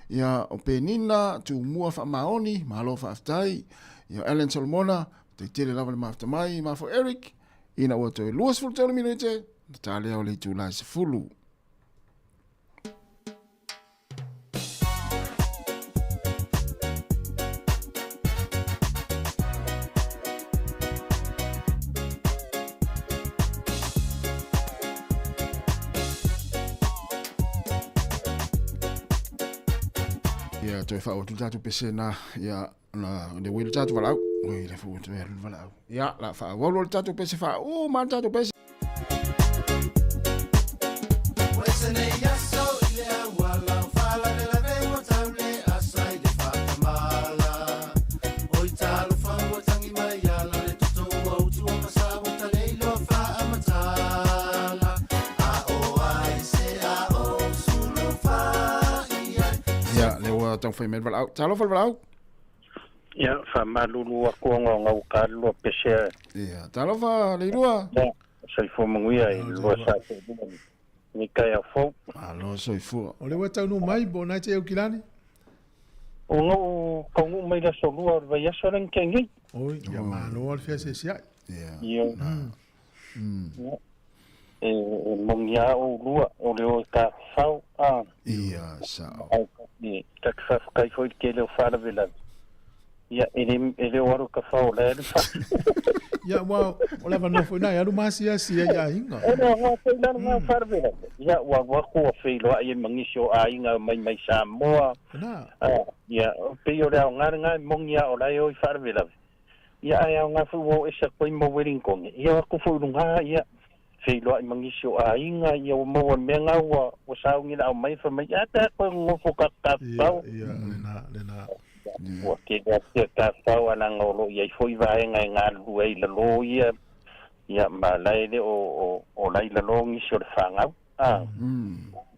ia o Penina, Tumua Faamaoni, malo faafetai. Ia Ellen Solomona, faafetai tele lava le mafuta mai, mafo Eric, ina ua toe 23 minute, na talea o le itula e 10. Ia, toe faauu atu le tatou pese na, ia, na, le ui le tatou valaau. Ui, le fuu atu e alu le valaau. Ia, la faaauau loa le tatou pese, faauu ma le tatou pese. Ia, lea ua taumafai mai le valaau. Talofa le valaau. Ia, faamalulu atu ona o gau ka lua pese. Ia, talofa Leilua. Ia, soifua manuia i lua sa toalua ni taeao fou. Malo soifua. O lea ua taunuu mai po o na e te Aukilani? O gau taunuu mai le aso lua o le vaiaso lea na tea nei. Oi, ia malo lava le feaseaseai. Ia. Ia. E moni lava oulua, o le o e tafafao, a. Ia, sao. Ai, ta te faafetai foi i le tele o faalavelave. Ia, e le, e le o alu ka fao, o la e alu fafo. Ia, aua o le avanoa foi lena e alu ma asiasi ai i aiga. O le avanoa foi la lena o faalavelave. Ia, ua alu atu ua feiloai ai ma nisi o aiga e omai mai Samoa. Lena. Ia, pei o le aoga lena e moni lava o la e o i faalavelave. Ia ae aoga foi ua oo ese atu ai ma Welington. Ia o atu foi i luga, ia, feiloai ma nisi o aiga, ia ua maua le mea lena ua, ua sauni laau mai fai mai, a pe a toe nonofo ka tafafao. Ia, ia, lena, lena. Ua tele atu ia tafafao ae leaga o lo o i ai foi vaega e galulue ai i lalo ia, ia ma la e le o, o, o la i lalo nisi o le fanau. A,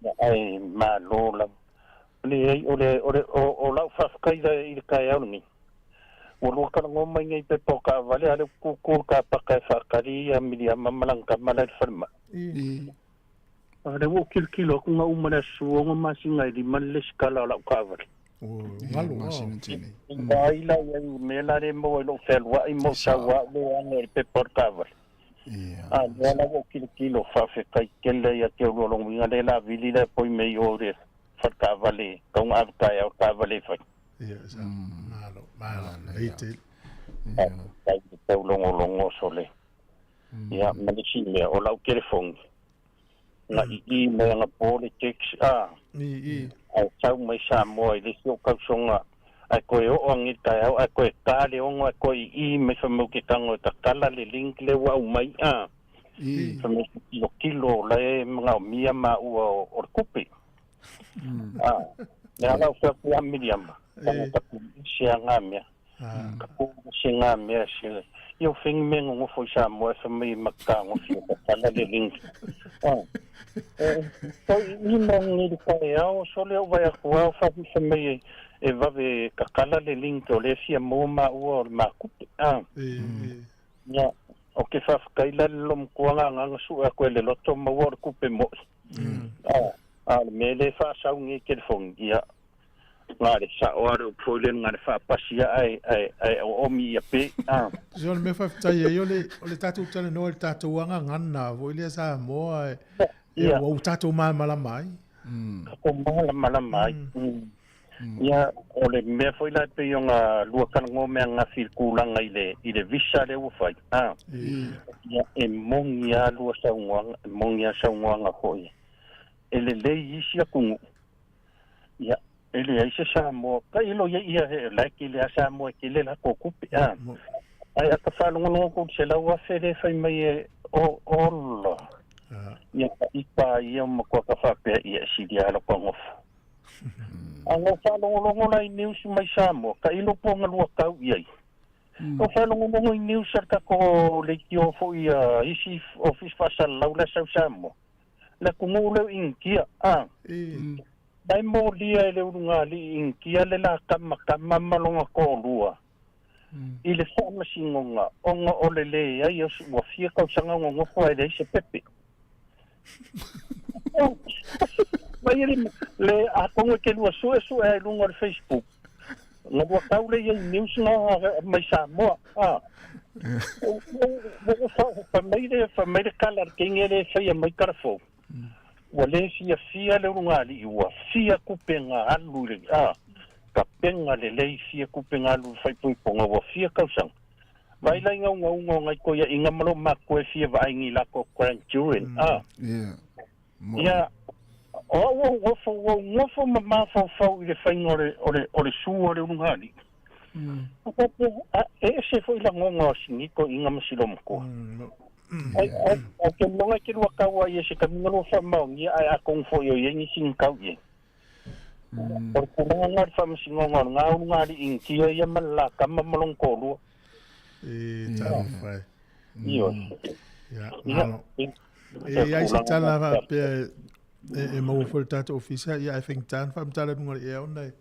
ia, ae malo lava. Leai, o le, o le, o, o lau faafetai la i le taeao lenei. Ua lua talanoa mai nei pepa o taavale, a o lea ua tutu le tapaka e faatali ia Miliama ma lana tama la i le falemai. A o lea ua ou tilotilo atu na uma le aso 6 masina e 5 le lesitala o lau taavale. Galo, I vaai la i ai i mea la le maua i lou fealuai ma ou sau au lea ane i le pepa o le taavale. A lea la ua ou tilotilo, faafetai tele ia te oulua lona uiga lea la vili la e poi mea i o i le fale taavale, tau na ave taeao le taavale e fai. Ia, sa, malo, malo, lelei tele. Faafetai i le taulogologo sole. Ia, ma le isi mea, o lau telefoni, na ii mai anapo le text, a, ae sau mai Samoa i le isi ou tausoga, ae toe oo ane i le taeao, ae toe ta le ono, ae toe ii mai fai mai ou te tago e tatala le link lea ua aumai, a, fai mai se tilotilo o la e manaomia maua o le tupe. A, le ala o fea ia Miriama, tanga tapu se anga mea. Ka pu se ngā mea se ia o whengi me ngongofo i Samoa e whamai maka ngofi o tatala le link. E, i i mo ngi le kai ao, so le o vai aku ao whafi whamai e, e vave kakala le link o le fia mō mā ua o le mākupe. A, ia, o ke whawhakai la le lomatua ngā nganga su a koe le loto maua o le kupe moi. A, a le mea le whaasau ngi telefoni, ia, ngā le sao a le upu foi le ngā le whaapasi a ai, ai, ai o omi ia pe, a. So le mea faafetai ai o le, o le tatou talanoa i le tatou agagana foi lea Samoa e, ia, ua tatou malamalama ai. Tatou malamalama ai. Ia, o le mea foi la e pei ona lua talanoa mea ananafi i le tulaga i le, i le visa lea ua fai, a. Ia, e moni lava lua saunoaga, e moni lava saunoaga foi. E lelei isi atunuu, ia, e leai se Samoa, tailo ia ia he la e tele lava Samoa e tele latou tupe, a. Ae a ta faalogologo atu i le 100,000 lea e fai mai e o, ola, ia ta ita ia matua ta faapea, ia e sili lava lou tagofo. A na ou faalogologo la i news mai Samoa, tailo po o na lua tau i ai. O faalogologo i news a le tatou leitio foi a isi ofisa faasalalau la e sau i Samoa, le atunuu lea o Initia, a. Na e molia e le ulugalii Initia le la tamatama ma lona toalua i le faamasinoga ona o le leai o ua fia tausaga ona nofo ae leai se pepe. Mai le le atonu e te lua suesue ai i luga o le Facebook, na lua tau lea i ai news na mai Samoa, a. Fai mai le, fai mai le tala a le teine lea e faia mai tala fou, ua le fiafia le ulugalii, ua fia tupe na alu i le, a, tapena lelei fia tupe na alu i le faaipoipoga, ua fia tausaga. Vaai la i naunauga o nai toeaiina ma lo matou e fia vaai i ni latou grandchildren, a. Ia, o au ou nofo, ua ou nofo ma mafaufau i le faiga o le, o le, o le su a le ulugalii. Ou faapea, a, e ese foi lagona o si toeaina ma si loomatua. Ai, ai, ou te iloa e te lua tau ai e se taimi na lua faamaonia, ae atonu foi o i ai nisi na tau i ai. O le tulaga lena o le faamasinoga o lena ulugalii Initia ia ma le la tama ma lona toalua. E talofa e. Ioe. Ia, malo. E i ai se tala faapea e maua foi le tatou ofisa, ia ae faigata ona faamatala i luga o le ea ona e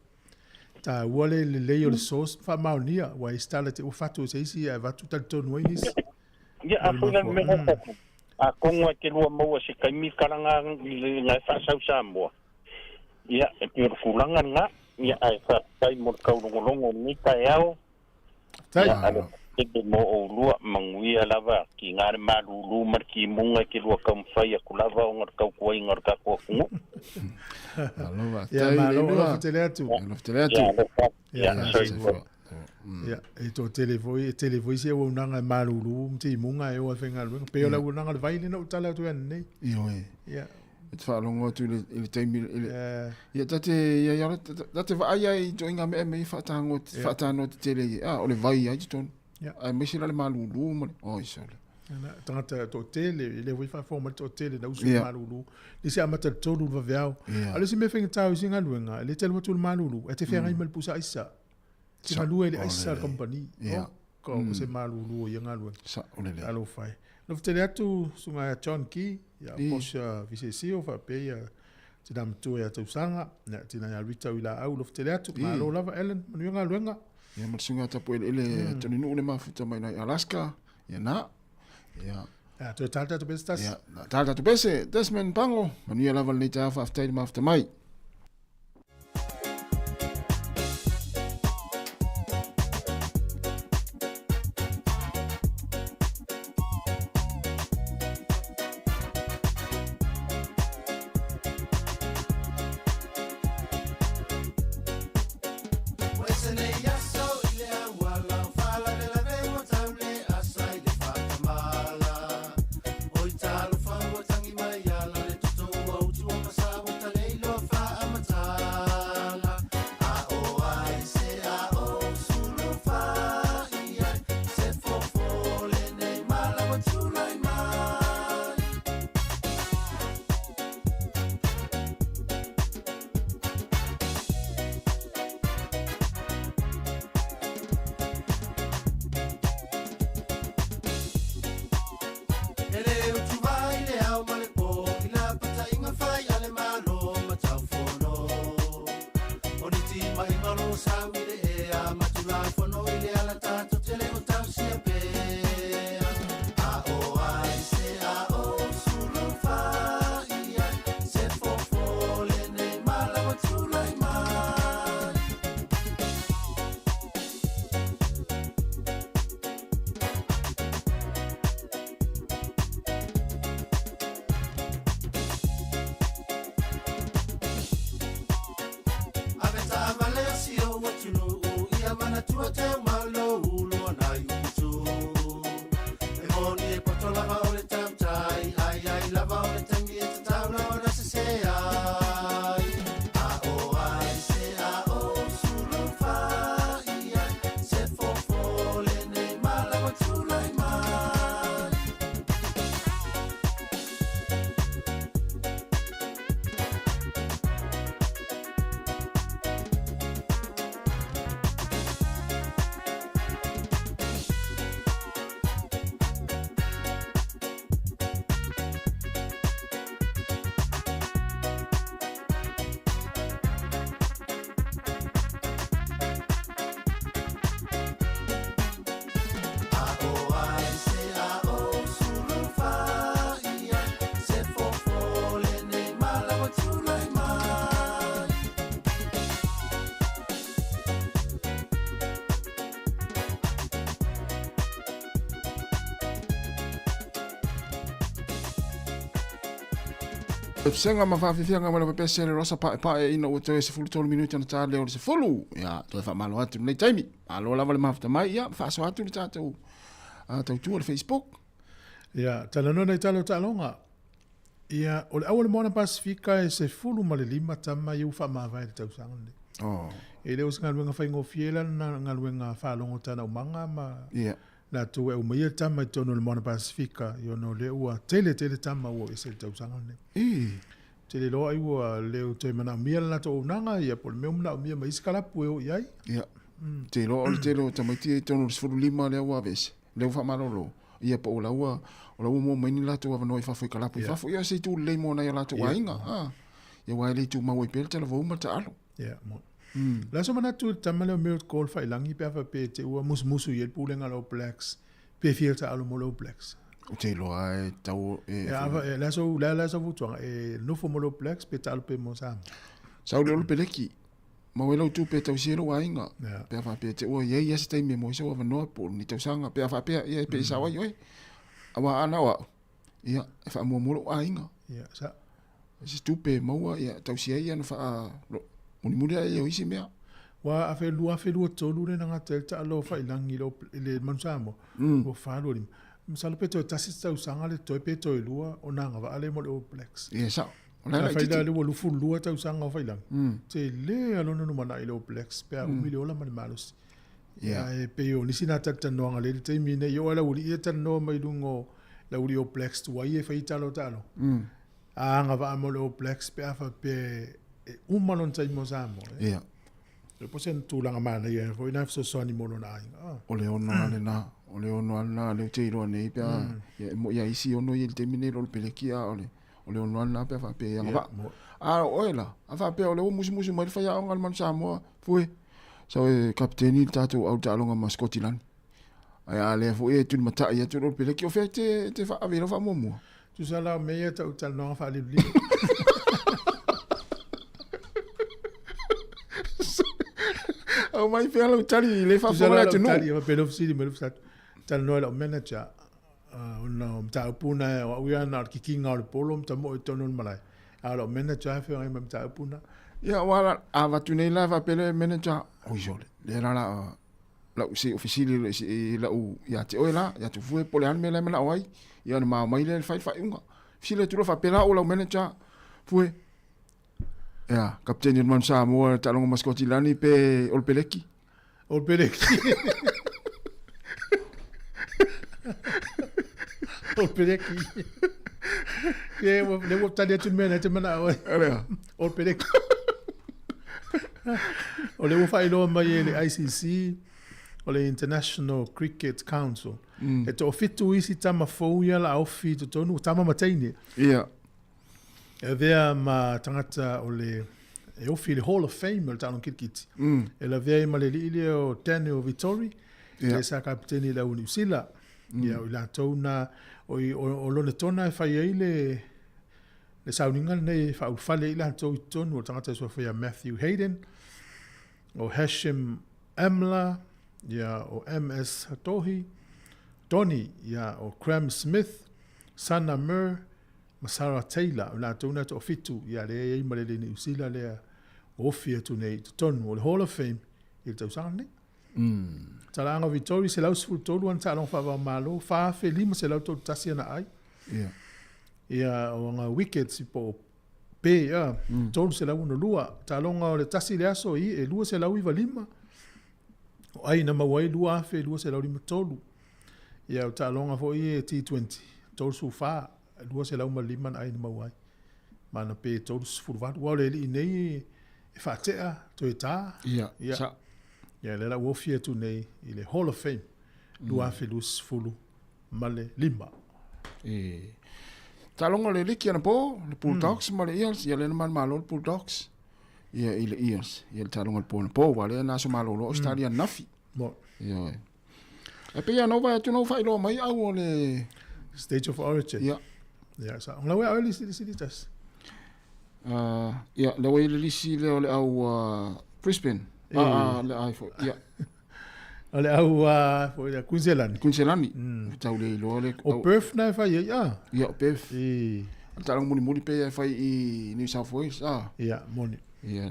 taua le lelei o le source ma faamaonia, aua e i ai se tala te ua fatu e se isi ae avatu talitonu ai nisi. Ia, a foi la le mea lea, atonu e te lua maua i se taimi tala na e faasau Samoa, ia, e pei o le tulaga lena, ia, ae faafetai mo le taulogologo i lenei taeao. Ia, alofa tele mo oulua, manuia lava, tiga le malulu ma le timuga e te lua taumafai atu lava ona o le tautuaina o le tatou atunuu. Malo faafetai. Ia, malo, alofa tele atu. Alofa tele atu. Ia, alofa. Ia, soifua. Ia, e toatele foi, e tele foi isi auaunaga e malulu ma timuga e o ai e faigaluega. Pei o le auaunaga a le vai lea na ou tala atu ai ananei. Ioe. Ia. E te faalogo atu i le, i le taimi i le, ia ta te ia ia ta te vaai ai i ituaiga mea mea faatagoa faatanoa tetele ai a o le vai ai totonu. Ia. Aemaise la le malulu ma le oi sole. Na tagata toatele, e le foi faafofoga mai le toatele na usu i le malulu. Le isi amata i le 3 i le vaveao. A o le isi mea faigata o isi galuega, e le te alu atu i le malulu, ae te feagai ma le pusa aisa. Te galue i le aisa a le kamupani. Oh, ka o se malulu o ia galuega. Talofa e. Alofa tele atu susuga ia John Key, ia Portia Visesio faapea ia tina matua ia Tausaga, ia tina ia Rita Uilaau, alofa tele atu. Malo lava Ellen, manuia galuega. Ia ma le susuga Tapueleele Toninu'u le mafuta mai nai Alaska, ia na. Ia. Ia, toe tala tatou pese tasi. Ia, tala tatou pese. Desmond Pango, manuia lava lenei taeao, faafetai le mafuta mai. Pesega ma faafiafiaga mai lava pea se le rosa paepae ina ua toe 13 minute ona ta lea o le 10. Ia, toe faamalo atu lenei taimi. Malo lava le mafuta mai, ia, faasoa atu le tatou tautua le Facebook. Ia, talanoa nai tala o taaloga. Ia, o le au o le Moana Pasifika e 15 tama ia ua faamavae i le tausaga lenei. Oh. E le o se galuega faigofie la lena galuega faalogo tanaumaga ma yeah. latou e aumaia tama i totonu o le Moana Pasifika, ia ona o lea ua tele tele tama ua ese i le tausaga lenei. I. Tele loa ai ua le o toe manaomia le latou auaunaga, ia po o le mea ua manaomia ma isi kalapu e o i ai. Ia. Mm. Te loa o le tele o tamaiti i totonu o le 15 lea ua aveese, lea ua faamalolo. Ia po o la ua, o la ua maua mai ni latou avanoa i fafo i kalapu i fafo. Ia se itu lelei mo nai o latou aiga. Ah. Ia aua e le tumau ai pea le talavou ma le taalo. Ia, mo. O le a se manatu i le tama lea o Milt Gold Faiilagi pe a faapea e te ua musumusu i ai le pulega a le All Blacks pe fia taalo mo le All Blacks? Ou te iloa e tau e... E, a, e, le a sou, le a sou fautuaga, e nofo mo le All Blacks pe taalo pea mo Samoa? Sau le Olo Peleki, mau ai lau tupe e tausia ai lou aiga. Yeah. Pe a faapea te ua i ai ia se taimi e maua ai sou avanoa po o ni tausaga, pe a faapea, ia e pe i sao ai oe. Aua a na o au, ia, e faamuamua lou aiga. Yeah, sa. Se tupe e maua, ia, tausia ai ia na faa, mulimuli ae ia o isi mea. Ua afe 2023 le na gata ai le taalo faiilagi i le Manu Samoa, ua 4 25. Masalo pe toe tasi se tausaga le toe pe toe lua ona agavaa lea mo le All Blacks. Ia sao. O la e Afai laitiiti. la lea ua 22 tausaga o Faiilagi, tele lava lona lumanai i le All Blacks pe a umi le ola ma le malosi. Ia. Ae pei o nisi na talatalanoaga lea i le taimi lenei, e oo lava i le aualii ia talanoa mai luga o le aualii All Blacks tuai e fai tala o taaloga. A agavaa mo le All Blacks pe a faapea e uma lona taimi mo Samoa. Ia. E po se tulaga manaia foi na fesoasoani mo lona aiga. Ah. O le ono lava lena, o le ono lava lena lea ou te iloa nei pe a, ia e moi lava isi ono ia i le taimi lenei i lo le peleki a o le, o le ono lava lena pe a faapea e agavaa. A o oe la, a faapea o lea ua musumusu mai le faiaoga a le Manu Samoa, Fue, sau e kapiteni le tatou au taaloga ma Sikotilani. Ae a lea foi e tulimatai atu lo le peleki, o fea e te, te faaave i lau faamuamua? Tusa la o mea ia tau talanoaga faalilolilo. Aumai pea lau tali i le Tusa faafofoga la le lau atunuu. tali, faapea le fesili mai le fesatu. Talanoa i lau manager, ona o mataupu na o au ia na o le kikiga o le polo ma tamoe i totonu o le malae. A o lau manager e feagai ma mataupu na. Ia, aua la, a avatu nei la faapea le manager, oi sole, lea la la lau se o fesili i lau ia te oe la, ia Tufue, po o le a le mea la e manao ai, ia ona ma omai lea e fai le faaiuga. Fesili atu loa faapea la o lau manager, Fue, ia, kapiteni o le Manu Samoa, taaloga ma Sikotilani pe o le Peleki? O le Peleki. O le Peleki. Ia, lea ua tali atu le mea na e te manao ai. Alea. O le Peleki. O lea ua faailoa mai e le ICC, o le International Cricket Council, e toafitu isi tama fou ia la ofi i totonu, tama ma teine. Ia. E avea ma tagata o le e ofi i le Hall of Fame o le taaloga kirikiti. E lavea ai ma le alii lea o Daniel Vettori, lea sa kapiteni i le au Niu Sila. Ia, o i latou na, o, i, o, o Lonetona e fai ai le, le sauniga lenei e faaulufale ai i latou i totonu o le tagata e suafa ia Matthew Hayden, o Hashim Amla, ia, o MS Tohi, Tony, ia, o Graeme Smith, Sana Mir, ma Sarah Taylor, o latou na e toafitu, ia lea e i ai ma le alii Niu Sila lea ua ofi atu nei i totonu o le Hall of Fame i le tausaga lenei. Talaaga o Vittori, 113 ana taaloga faava-o-Malo, 4,531 ana ai. Ia. Ia, o ana wickets po o pe, ia, 362. Taaloga o le tasi i le aso, i, e 295. O ai na maua ai 2,253. Ia, o taaloga foi e T20, 34, 205 na ai na maua ai. Ma na pe 38. Aua o le alii nei e faatea, toe ta. Ia, Ia. sa. Ia, lea la ua ofi atu nei i le Hall of Fame 2025. E. Taaloga o le liki anapo, le Bulldogs ma le Eels, ia lea na manumalo le Bulldogs. Ia i le Eels, ia le taaloga o le po anapo, aua lea na aso malolo Australia ananafi. Mo. Ioe. Ae pei lava na ou vaai atu na ou faailoa mai au o le State of Origin. Ia. Ia, sa. Lau e au e lisi lisi tasi. Ia, lea ua i ai le lisi lea o le au Brisbane. Ah, le ai foi. Ia. O le au foi lea Queensland. Queensland. Tau le iloa le O Perth na e fai ai ah. Ia, o Perth. E. O le taaloga mulimuli pei e fai i New South Wales, a. Ia, moni. Ia.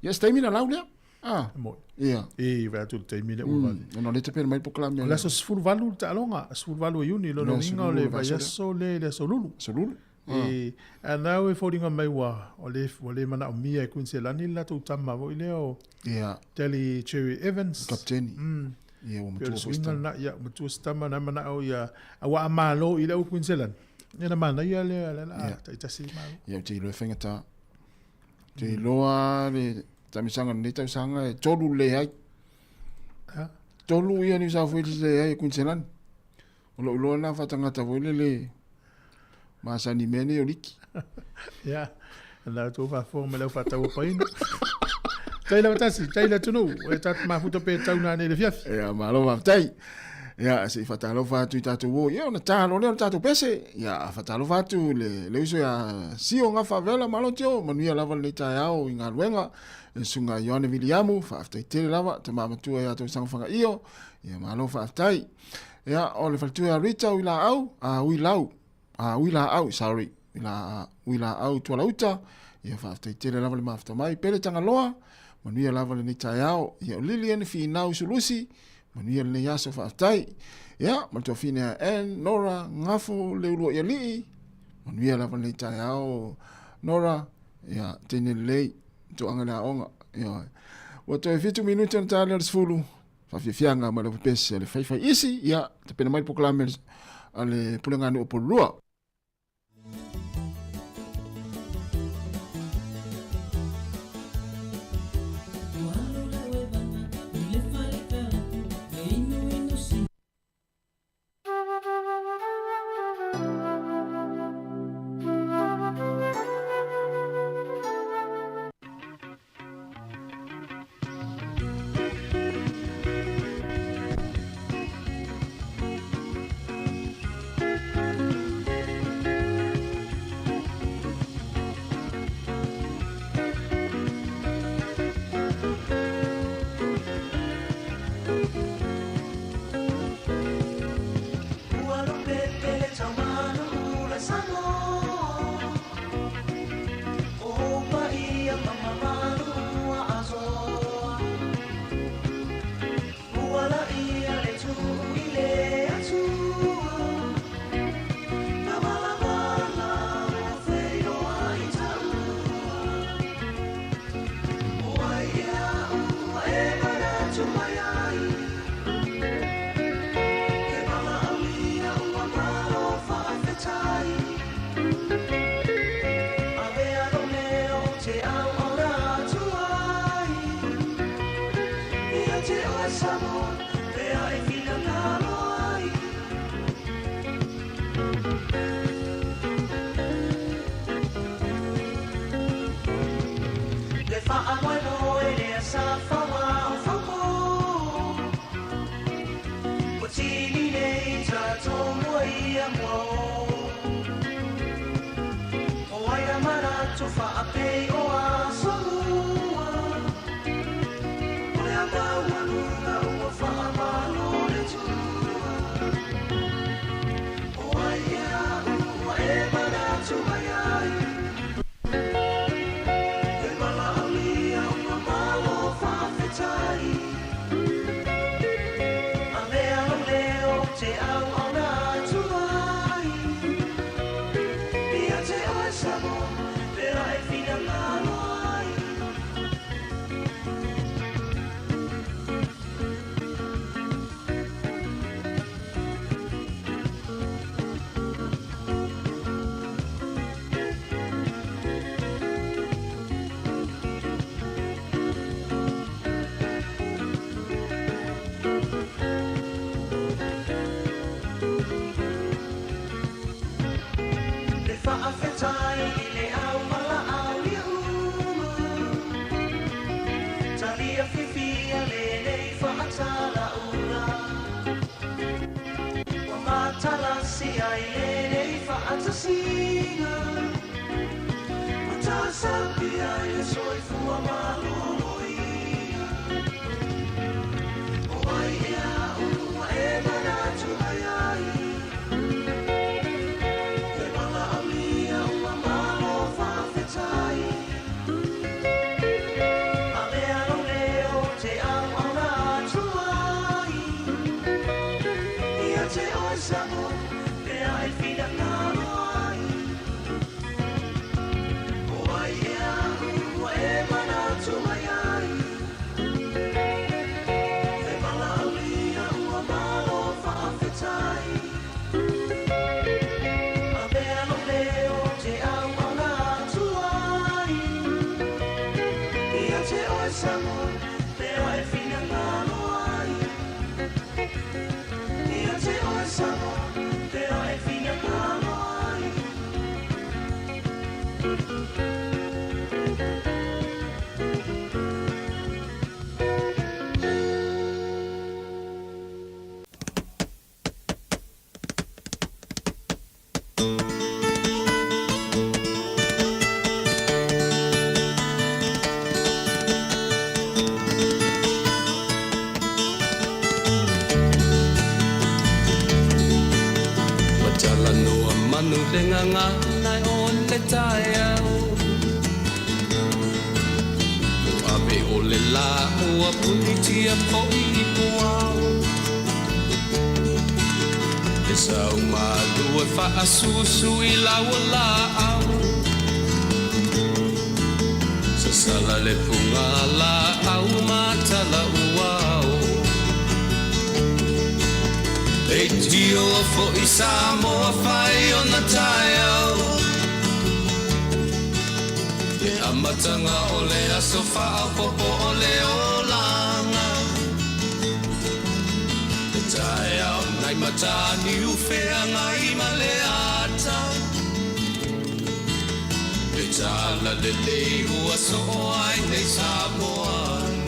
Ia, se taimi na lau lea. A. Moni. Ia. E, vaai atu i le taimi lea ua vave. Ona o lea e tapena mai le polokalame. O le aso 18 le taaloga, 18 o Iuni, lona uiga o le vaiaso lea i le aso Lulu. Aso Lulu. E, a na e foliga mai ua, o le, ua le manaomia e Kuiniselani le latou tama foi lea o Ia. Daly Cherry Evans. Kapiteni. Ia, ua Pei o matua le foi se suiga tama. lena, ia, ua matua se tama na manao ia, aua a malo i le au Kuiniselani, ia na manaia lea, lea la Ia. taitasi malo. Ia, ou te iloa e faigata. Ou te iloa le taamilosaga o lenei tausaga e tolu leai. Ha? Tolu ia New South Wales leai e Kuiniselani. O lou iloa lena faatagata foi lele masani i mea nei o liki. Ia, na outou faafofoga ma le au faatauapaina. Tai lava tasi, tai le atunuu, e tatou mafuta pe tau nanei i le afiafi. Ia, malo faafetai. Ia, se i faatalofa atu i tatou uo. Ia, ona ta loa lea o le tatou pese. Ia, faatalofa atu i le, le uso ia Sio Gafaavela, malo Tio, manuia lava lenei taeao i galuega. Le susuga Ioane Viliamu, faafetai tele lava, tama matua ia Tausaga Fagaio. Ia, malo faafetai. Ia, o le faletua ia Rita Uilaau, a Uilau, a Uilaau, sorry, Uila, Uilaau Tualauta, ia faafetai tele lava le mafuta mai. Pele Tagaloa, manuia lava lenei taeao. Ia, o Lilian Finau Sulusi, manuia lenei aso, faafetai. Ia, ma le tuafine ia Ann, Nora, Gafo, Leuluaialii, manuia lava lenei taeao, Nora, ia, teine lelei, toaga le aoga. Ia, ua toe 7 minute ona ta lea o le 10, Faafiafiaga ma le pepese a le faifai isi, ia, tapena mai le polokalame a le Pulega Nuu o Pololua. Samoa lea e finagalo ai. O ai ea ua e manatu mai ai. E valaaulia ua malo faafetai. Avea lou leo te auauna atu ai. Ia te oe Samoa lea e finagalo ai. Ia te oe Samoa lea e finagalo ai. Ua talanoa manu le gagana o le taeao. Ua ave o le lā ua punitia foi i puao. Le sau malu e faasusu i lau o laau. Sasala le puga laau ma tala uao. Leitio foi Samoa fai ona taeao. Le amataga o le aso faaopoopo o le olaga. Le taeao nai Mataniu Feagai ma le Ata. Le talalelei ua soo ai nei Samoana.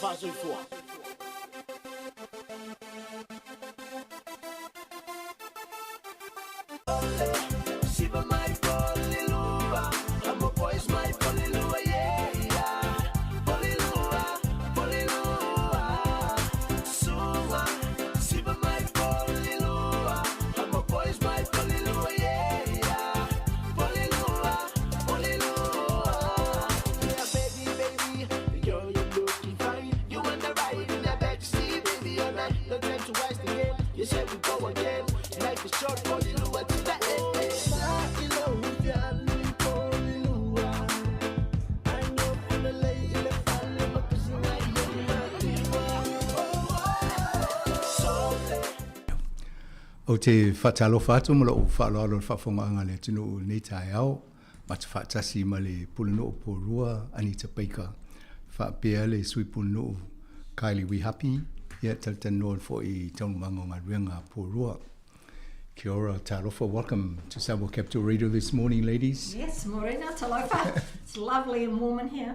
Faasoifua. Ou te faatalofa atu ma lou faaaloalo i le faafofogaaga a le atunuu i lenei taeao, ma te faatasi ma le Pulenuu Poulua Anita Baker faapea le Sui Pulenuu Kylie Wihapi, ia talatalanoa foi i taualumaga o galuega a Poulua. Kia ora, talofa, welcome to Samoa Capital Radio this morning, ladies. Yes, morena, talofa. It's lovely and warm in here.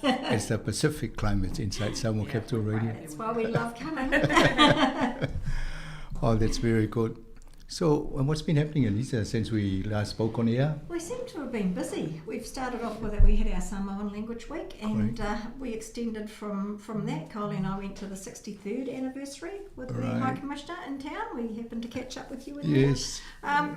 It's the Pacific climate inside Samoa yeah, Capital Radio. That's why we love coming. Oh, that's very good. So, and what's been happening, Anita, since we last spoke on air? We seem to have been busy. We've started off with it. We had our Samoan Language Week, and we extended from, from that. Kylie and I went to the 63rd anniversary with the High Commissioner in town. We happened to catch up with you in there.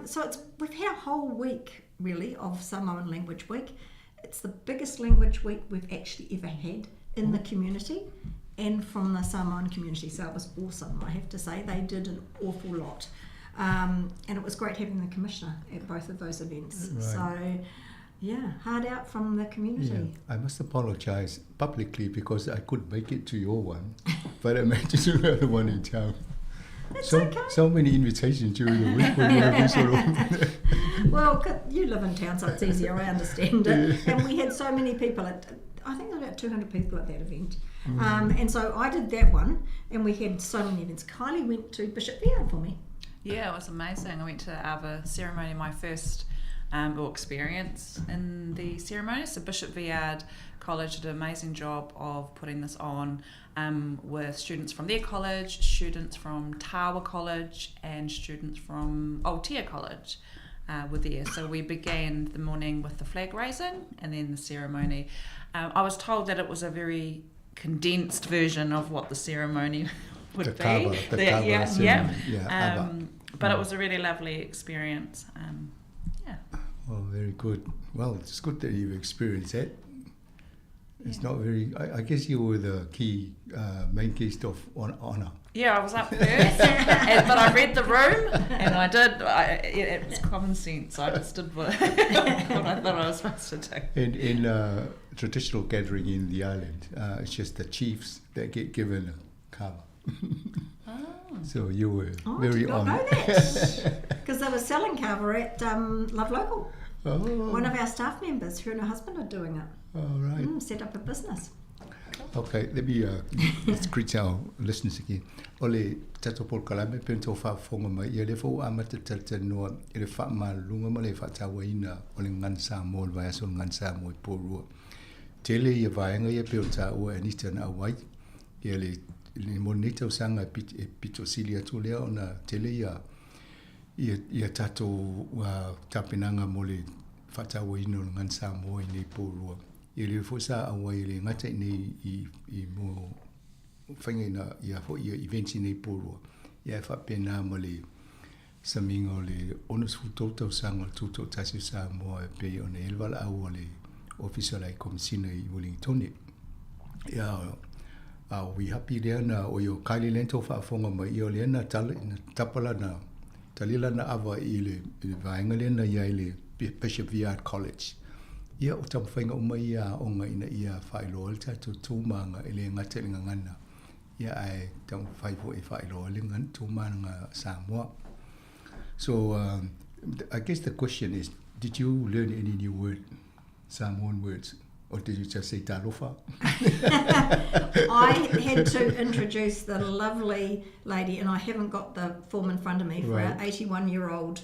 So it's we've had a whole week, really, of Samoan Language Week. It's the biggest language week we've actually ever had in the community and from the Samoan community. So it was awesome, I have to say. They did an awful lot. And it was great having the commissioner at both of those events. Right. So, yeah, hard out from the community. Yeah, I must apologise publicly because I couldn't make it to your one, but I made it to the other one in town. It's so, okay. So many invitations during the week when you have this sort of... Well, you live in town, so it's easier, I understand it. And we had so many people at, I think there were about 200 people at that event. And so I did that one, and we had so many events. Kylie went to Bishop Viard for me. Yeah, it was amazing. I went to the Ava ceremony, my first experience in the ceremony. So Bishop Viard College did an amazing job of putting this on with students from their college, students from Tawa College, and students from Aotea College were there. So we began the morning with the flag raising and then the ceremony. I was told that it was a very condensed version of what the ceremony would The be. kava, the kava ceremony. Yeah, ava. But it was a really lovely experience. Yeah. Well, very good. Well, it's good that you've experienced that. It's not very... I guess you were the main guest of honour. Yeah, I was up first, but I read the room, and I did. It was common sense. I just did what I thought I was supposed to do. In traditional gathering in the island, it's just the chiefs that get given a kava. Oh. So you were Oh, I very did not know honoured. that. Because they were selling kava at Love Local. Oh. One of our staff members, her and her husband are doing it. All right. Set up a business. Okay, let me let's greet our listeners again. O le tatou polokalame pe tau faafofoga mai ia le fou amata talatalanoa i le faamaluluga ma le faatauaina o le gagana Samoa i le vaiaso o le gagana Samoa i Porirua. Tele ia vaega ia pei o taua e Anita na auai ia le mo lenei tausaga e pito sili atu lea ona tele ia ia tatou tapenaga mo le faatauaina o le gagana Samoa i nei Porirua. Ia le foi sa auai i le gata i nei i mo faiga ina ia foi ia events i nei Porirua. Ia e faapena ma le samiga o le 63 tausaga o le tutoatasi o Samoa e pei ona i ai le valaau o le Ofisa o le Komisina i Wellingtone. Ia a o Wihapi lea na o i o Kylie lea na tau faafofoga mai ia o lea na tapala na talila na ava i le vaega lea na iai le Bishop Viard College. Ia o taumafaiga uma ia aoga ina ia faailoa ai le tatou tumaga e le gata i le gagana. Ia ae taumafai foi e faailoa ai le tumaga Samoa. So I guess the question is, did you learn any new word, Samoan words? Or did you just say talofa? I had to introduce the lovely lady, and I haven't got the form in front of me, for our 81-year-old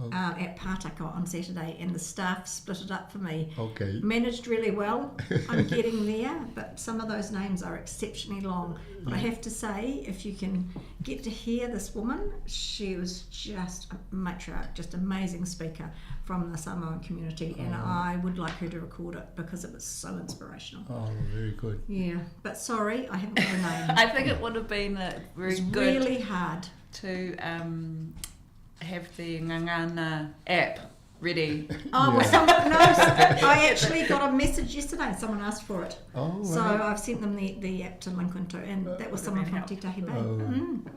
Oh. At Pātaka on Saturday, and the staff split it up for me. Okay. Managed really well. I'm getting there, but some of those names are exceptionally long. But I have to say, if you can get to hear this woman, she was just a matriarch, just amazing speaker from the Samoan community, and Oh. I would like her to record it because it was so inspirational. Oh, very good. Yeah, but sorry, I haven't got a name. I think it would have been a very It's good really hard to have the Ngangana app ready. Oh, well, someone, no, I actually got a message yesterday and someone asked for it. Oh, So right. I've sent them the app to link into, and that was someone from Titahi Bay. Oh.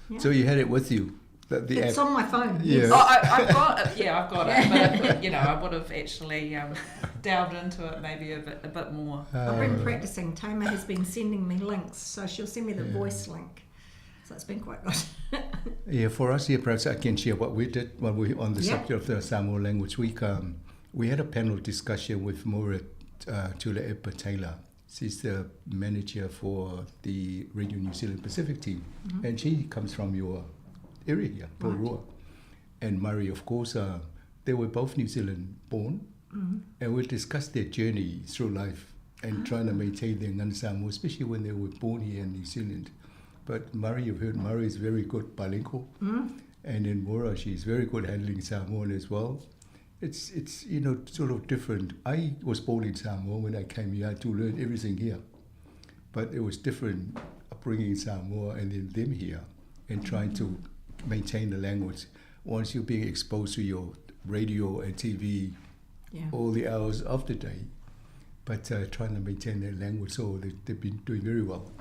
Yeah. So you had it with you, the It's app. on my phone. Yeah. Yes. Oh, I've got it. Yeah, I've got it. But, you know, I would have actually delved into it maybe a bit more. I've been practicing. Tama has been sending me links, so she'll send me the voice link. So it's been quite good. Yeah, for us here, perhaps I can share what we did when we on the Yeah. subject of the Samoan Language Week. We had a panel discussion with Maura Tuilaepa Taylor. She's the manager for the Radio New Zealand Pacific team, and she comes from your area here, Porirua. And Murray, of course, they were both New Zealand born, and we discussed their journey through life and trying to maintain their Ngana Samoa, especially when they were born here in New Zealand. But Murray, you've heard Murray is very good bilingual, and then Maura, she's very good handling Samoan as well. It's you know, sort of different. I was born in Samoa. When I came here, I had to learn everything here, but it was different upbringing in Samoa and then them here, and trying to maintain the language. Once you're being exposed to your radio and TV all the hours of the day, but trying to maintain their language, so they've been doing very well.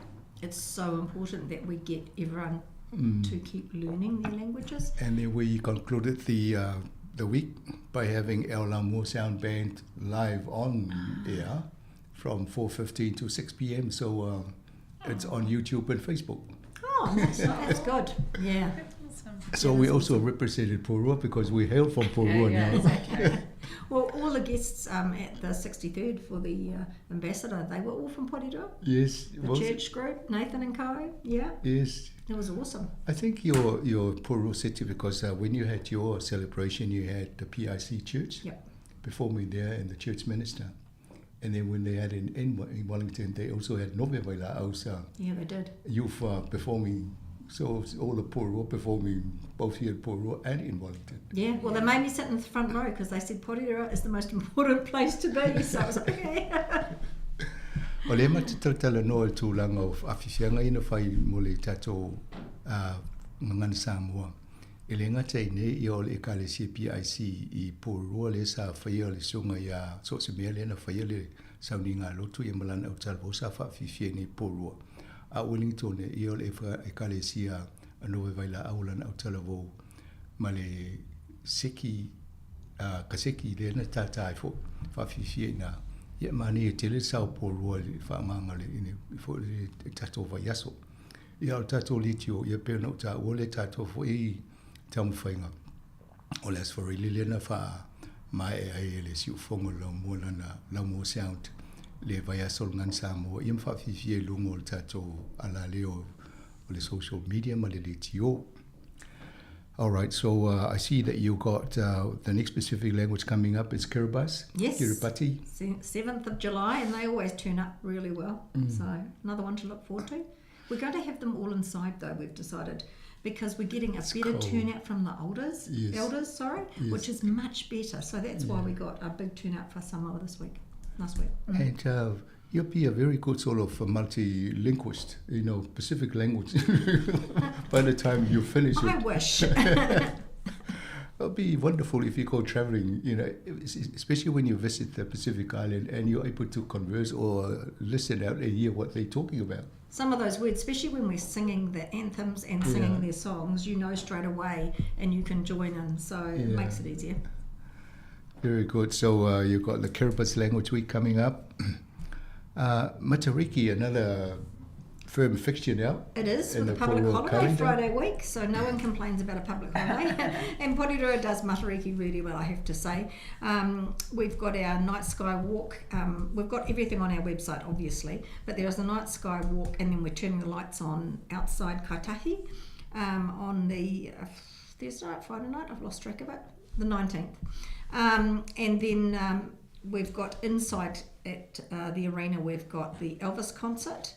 It's so important that we get everyone to keep learning their languages. And then we concluded the week by having El Lamu Sound Band live on air from 4:15 to 6 p.m. So it's on YouTube and Facebook. Oh, that's good. Yeah. Awesome. So we also represented Porirua because we hail from Porirua Yeah, now. exactly. Well, all the guests at the 63rd for the ambassador, they were all from Porirua. Yes. The church group, Nathan and Co. Yeah. Yes. It was awesome. I think your Porirua city, because when you had your celebration, you had the PIC church performing there and the church minister. And then when they had in Wellington, they also had Nove Vaila'au's Yeah, they did. youth performing. So it's all the Porirua performing, both here at Porirua and in Wellington. Yeah, well, they made me sit in the front row because they said Porirua is the most important place to be. So I was like, okay. O le ma te tautala noa i tūlanga o afifianga ina whai mo le tātou ngangana Samoa. E le ngata i nei ia o le ekalesia PIC i Porirua le sa whaia o le sunga ia so se mea le na whaia le sauni ngā lotu ia malana o talvo sa whaafifia nei Porirua. A Wellington e ia o le ekalesia anō e vaila aulana au talavo ma le seki, ka seki le na tātai fo whaafifia ina. Ia mani e tele sao Porirua le whaanganga le ine fo le tātou vaiaso. Ia o tātou litio, ia pēna o tā o le tātou fo i taumawhainga. O le asfarili le na wha mai e ai e le siufongo lau mua lana, lau mua sound le vaiaso le ngana Samoa. Ia mwhaafifia i lunga o le tātou ala leo o le social media ma le litio. All right, so I see that you got the next specific language coming up is Kiribati. Yes. Kiribati. 7th of July, and they always turn up really well. So another one to look forward to. We're going to have them all inside, though, we've decided, because we're getting a better cold. turnout from the elders, Yes. Yes. which is much better. So that's why we got a big turnout for Samoa this week, last week. And you'll be a very good sort of multilinguist, you know, Pacific language. By the time you finish I it. wish. It'll be wonderful if you go traveling, you know, especially when you visit the Pacific Island and you're able to converse or listen out and hear what they're talking about. Some of those words, especially when we're singing the anthems and singing their songs, you know straight away and you can join in, so it makes it easier. Very good. So you've got the Kiribati Language Week coming up. Matariki, another firm fixture now. It is, in with a the public Porirua holiday, calendar. Friday week, so no one complains about a public holiday. And Porirua does Matariki really well, I have to say. We've got our night sky walk. We've got everything on our website, obviously, but there is a night sky walk, and then we're turning the lights on outside Kaitahi on the Thursday night, Friday night, I've lost track of it, the 19th. And then we've got inside at the arena, we've got the Elvis concert,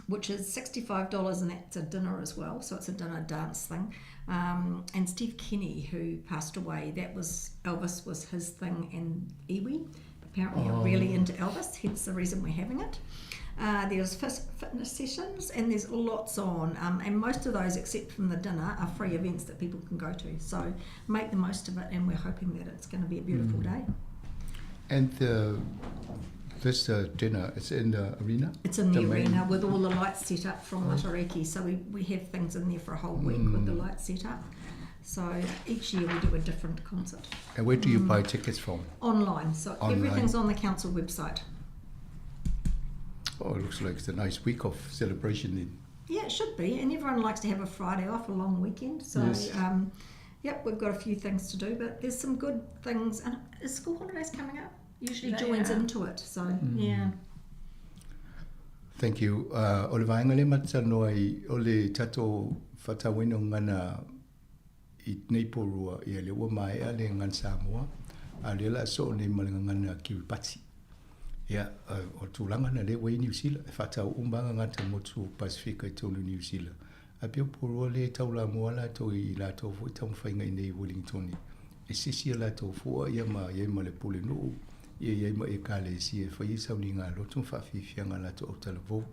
which is $65, and that's a dinner as well. So it's a dinner dance thing. And Steve Kenny, who passed away, that was Elvis was his thing, and iwi apparently are really into Elvis, hence the reason we're having it. There's fitness sessions, and there's lots on, and most of those, except from the dinner, are free events that people can go to. So make the most of it, and we're hoping that it's going to be a beautiful day. And this dinner is in the arena? It's in the arena with all the lights set up from Matariki. So we have things in there for a whole week with the lights set up. So each year we do a different concert. And where do you buy tickets from? Online. So Online. Everything's on the council website. Oh, it looks like it's a nice week of celebration then. Yeah, it should be. And everyone likes to have a Friday off, a long weekend. So, Yes. Yep, we've got a few things to do, but there's some good things. And is school holidays coming up? Usually They joins are. into it. So, yeah. Thank you. O le vaenga le matalanoa i o le tatou faatauina o gagana i nei Porirua, ia le ua maea le gagana Samoa, a o lea o le a soo nei ma le gagana Kiribati. Ia, o le tulaga na lea ua i Niu Sila, e faatau uma lava gagana motu Pasifika i totonu o Niu Sila. Ae pei o Porirua lea e taulamua latou i latou foi taumafaiga i nei i Wellington. E sisi a latou fua ia ma iai ma le pulenuu, ia iai ma ekalesia e faia sauniga loto ma faafiafiaga a latou autalavou.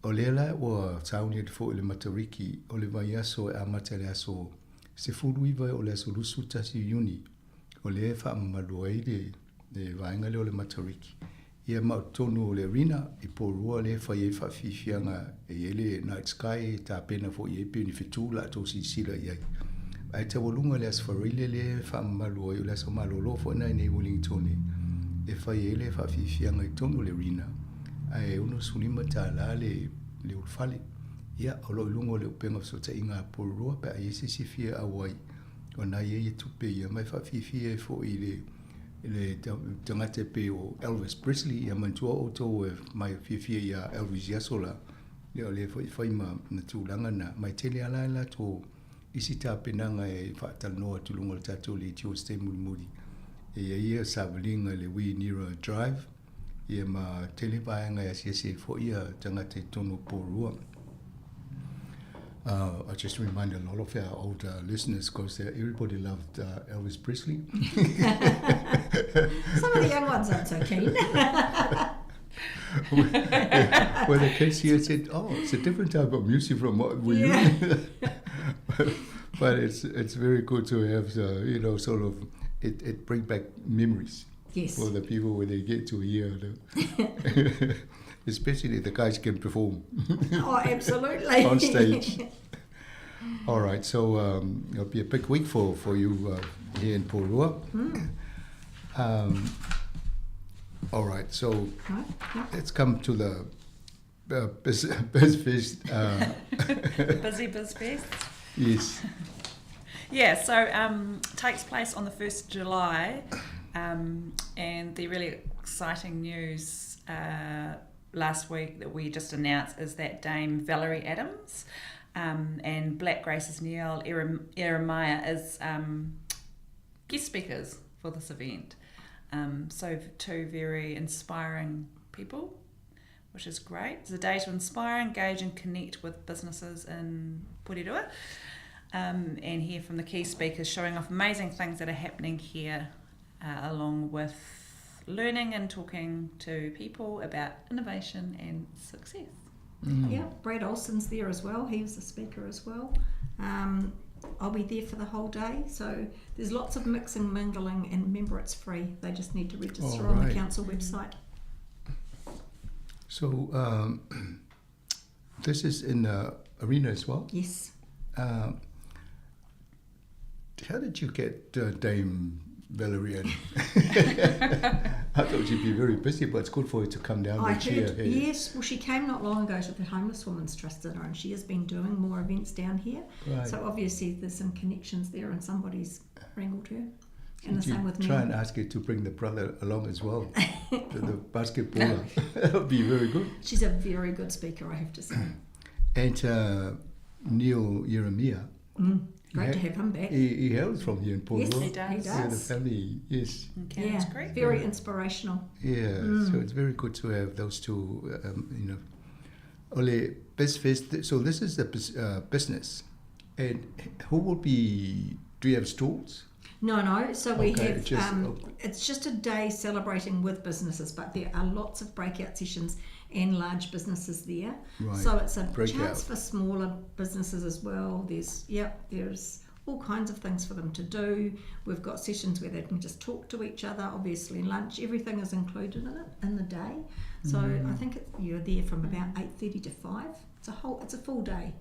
O lea la ua sauni atu foi i le Matariki o le vaiaso e amata i le aso 19 o le aso 21 Iuni, o lea e faamamalu ai le vaega lea o le Matariki. Ia ma o totonu o le arena i Porirua lea e fai ai faafiafiaga e i ai le night sky e tapena foi i ai pei o ni fetu latou silasila i ai. Ae taualuga le Aso Faraile lea e faamamalu ai o le aso malolo foi lena i nei Wellington e fai ai le faafiafiaga i totonu o le arena ae $65 le ulufale. Ia, o lo o i luga o le upega o fesootaiga a Porirua pe a i ai se isi e fia auai o na i ai e tupe ia ma e faafiafia ai foi i le tagata e pei o Elvis Presley. Ia manatua outou e mai fiafia ia Elvis i aso la, ia o lea foi e fai ma na tulaga na mai tele ala e latou isi tapenaga e faatalanoa atu i luga o le tatou leitio i se taimi mulimuli. E i ai ia savaliga i le Wee Nira Drive, ia ma tele vaega e asiasi ai foi ia tagata i totonu o Porirua. I just remind a lot of our older listeners, because everybody loved Elvis Presley. Some of the young ones aren't so keen. Well, the kids here said, oh, it's a different type of music from what we used. But it's very good to have, you know, sort of, it brings back memories. Yes. For the people when they get to hear the especially the guys can perform. Oh, absolutely. On stage. All right, so it'll be a big week for you here in Porirua. All right, so Right, yeah. let's come to the Biz Fest. Busy Biz Fest. Yes. Yeah, so takes place on the 1st of July, and the really exciting news last week that we just announced is that Dame Valerie Adams and Black Grace's Neil Ieremia is guest speakers for this event. So two very inspiring people, which is great. It's a day to inspire, engage and connect with businesses in Porirua, and hear from the key speakers showing off amazing things that are happening here, along with learning and talking to people about innovation and success. Yeah, Brad Olsen's there as well. He was a speaker as well. I'll be there for the whole day. So there's lots of mixing, mingling, and remember it's free. They just need to register on the council website. So this is in the arena as well? Yes. How did you get Dame Valerie Adams? I thought she'd be very busy, but it's good for her to come down I and cheer heard, her. Yes, well, she came not long ago to the Homeless Women's Trust dinner, and she has been doing more events down here. Right. So obviously there's some connections there, and somebody's wrangled her. And the Did you same with try me. and ask her to bring the brother along as well, the basketballer. That would be very good. She's a very good speaker, I have to say. And Neil Ieremia, Great to have him back. He, he hails from here in Port Yes, Royal. he does. He Yeah, the does. family, yes. Yeah, very inspirational. Yeah, so it's very good to have those two, you know. Ole, BizFest, so this is the business. And who will be, do you have stalls? No, no. So we Okay, have, just- okay. it's just a day celebrating with businesses, but there are lots of breakout sessions and large businesses there. Right. So it's a Breakout. chance for smaller businesses as well. There's, yep, there's all kinds of things for them to do. We've got sessions where they can just talk to each other, obviously lunch, everything is included in it in the day. So I think you're there from about 8:30 to 5. It's a full day.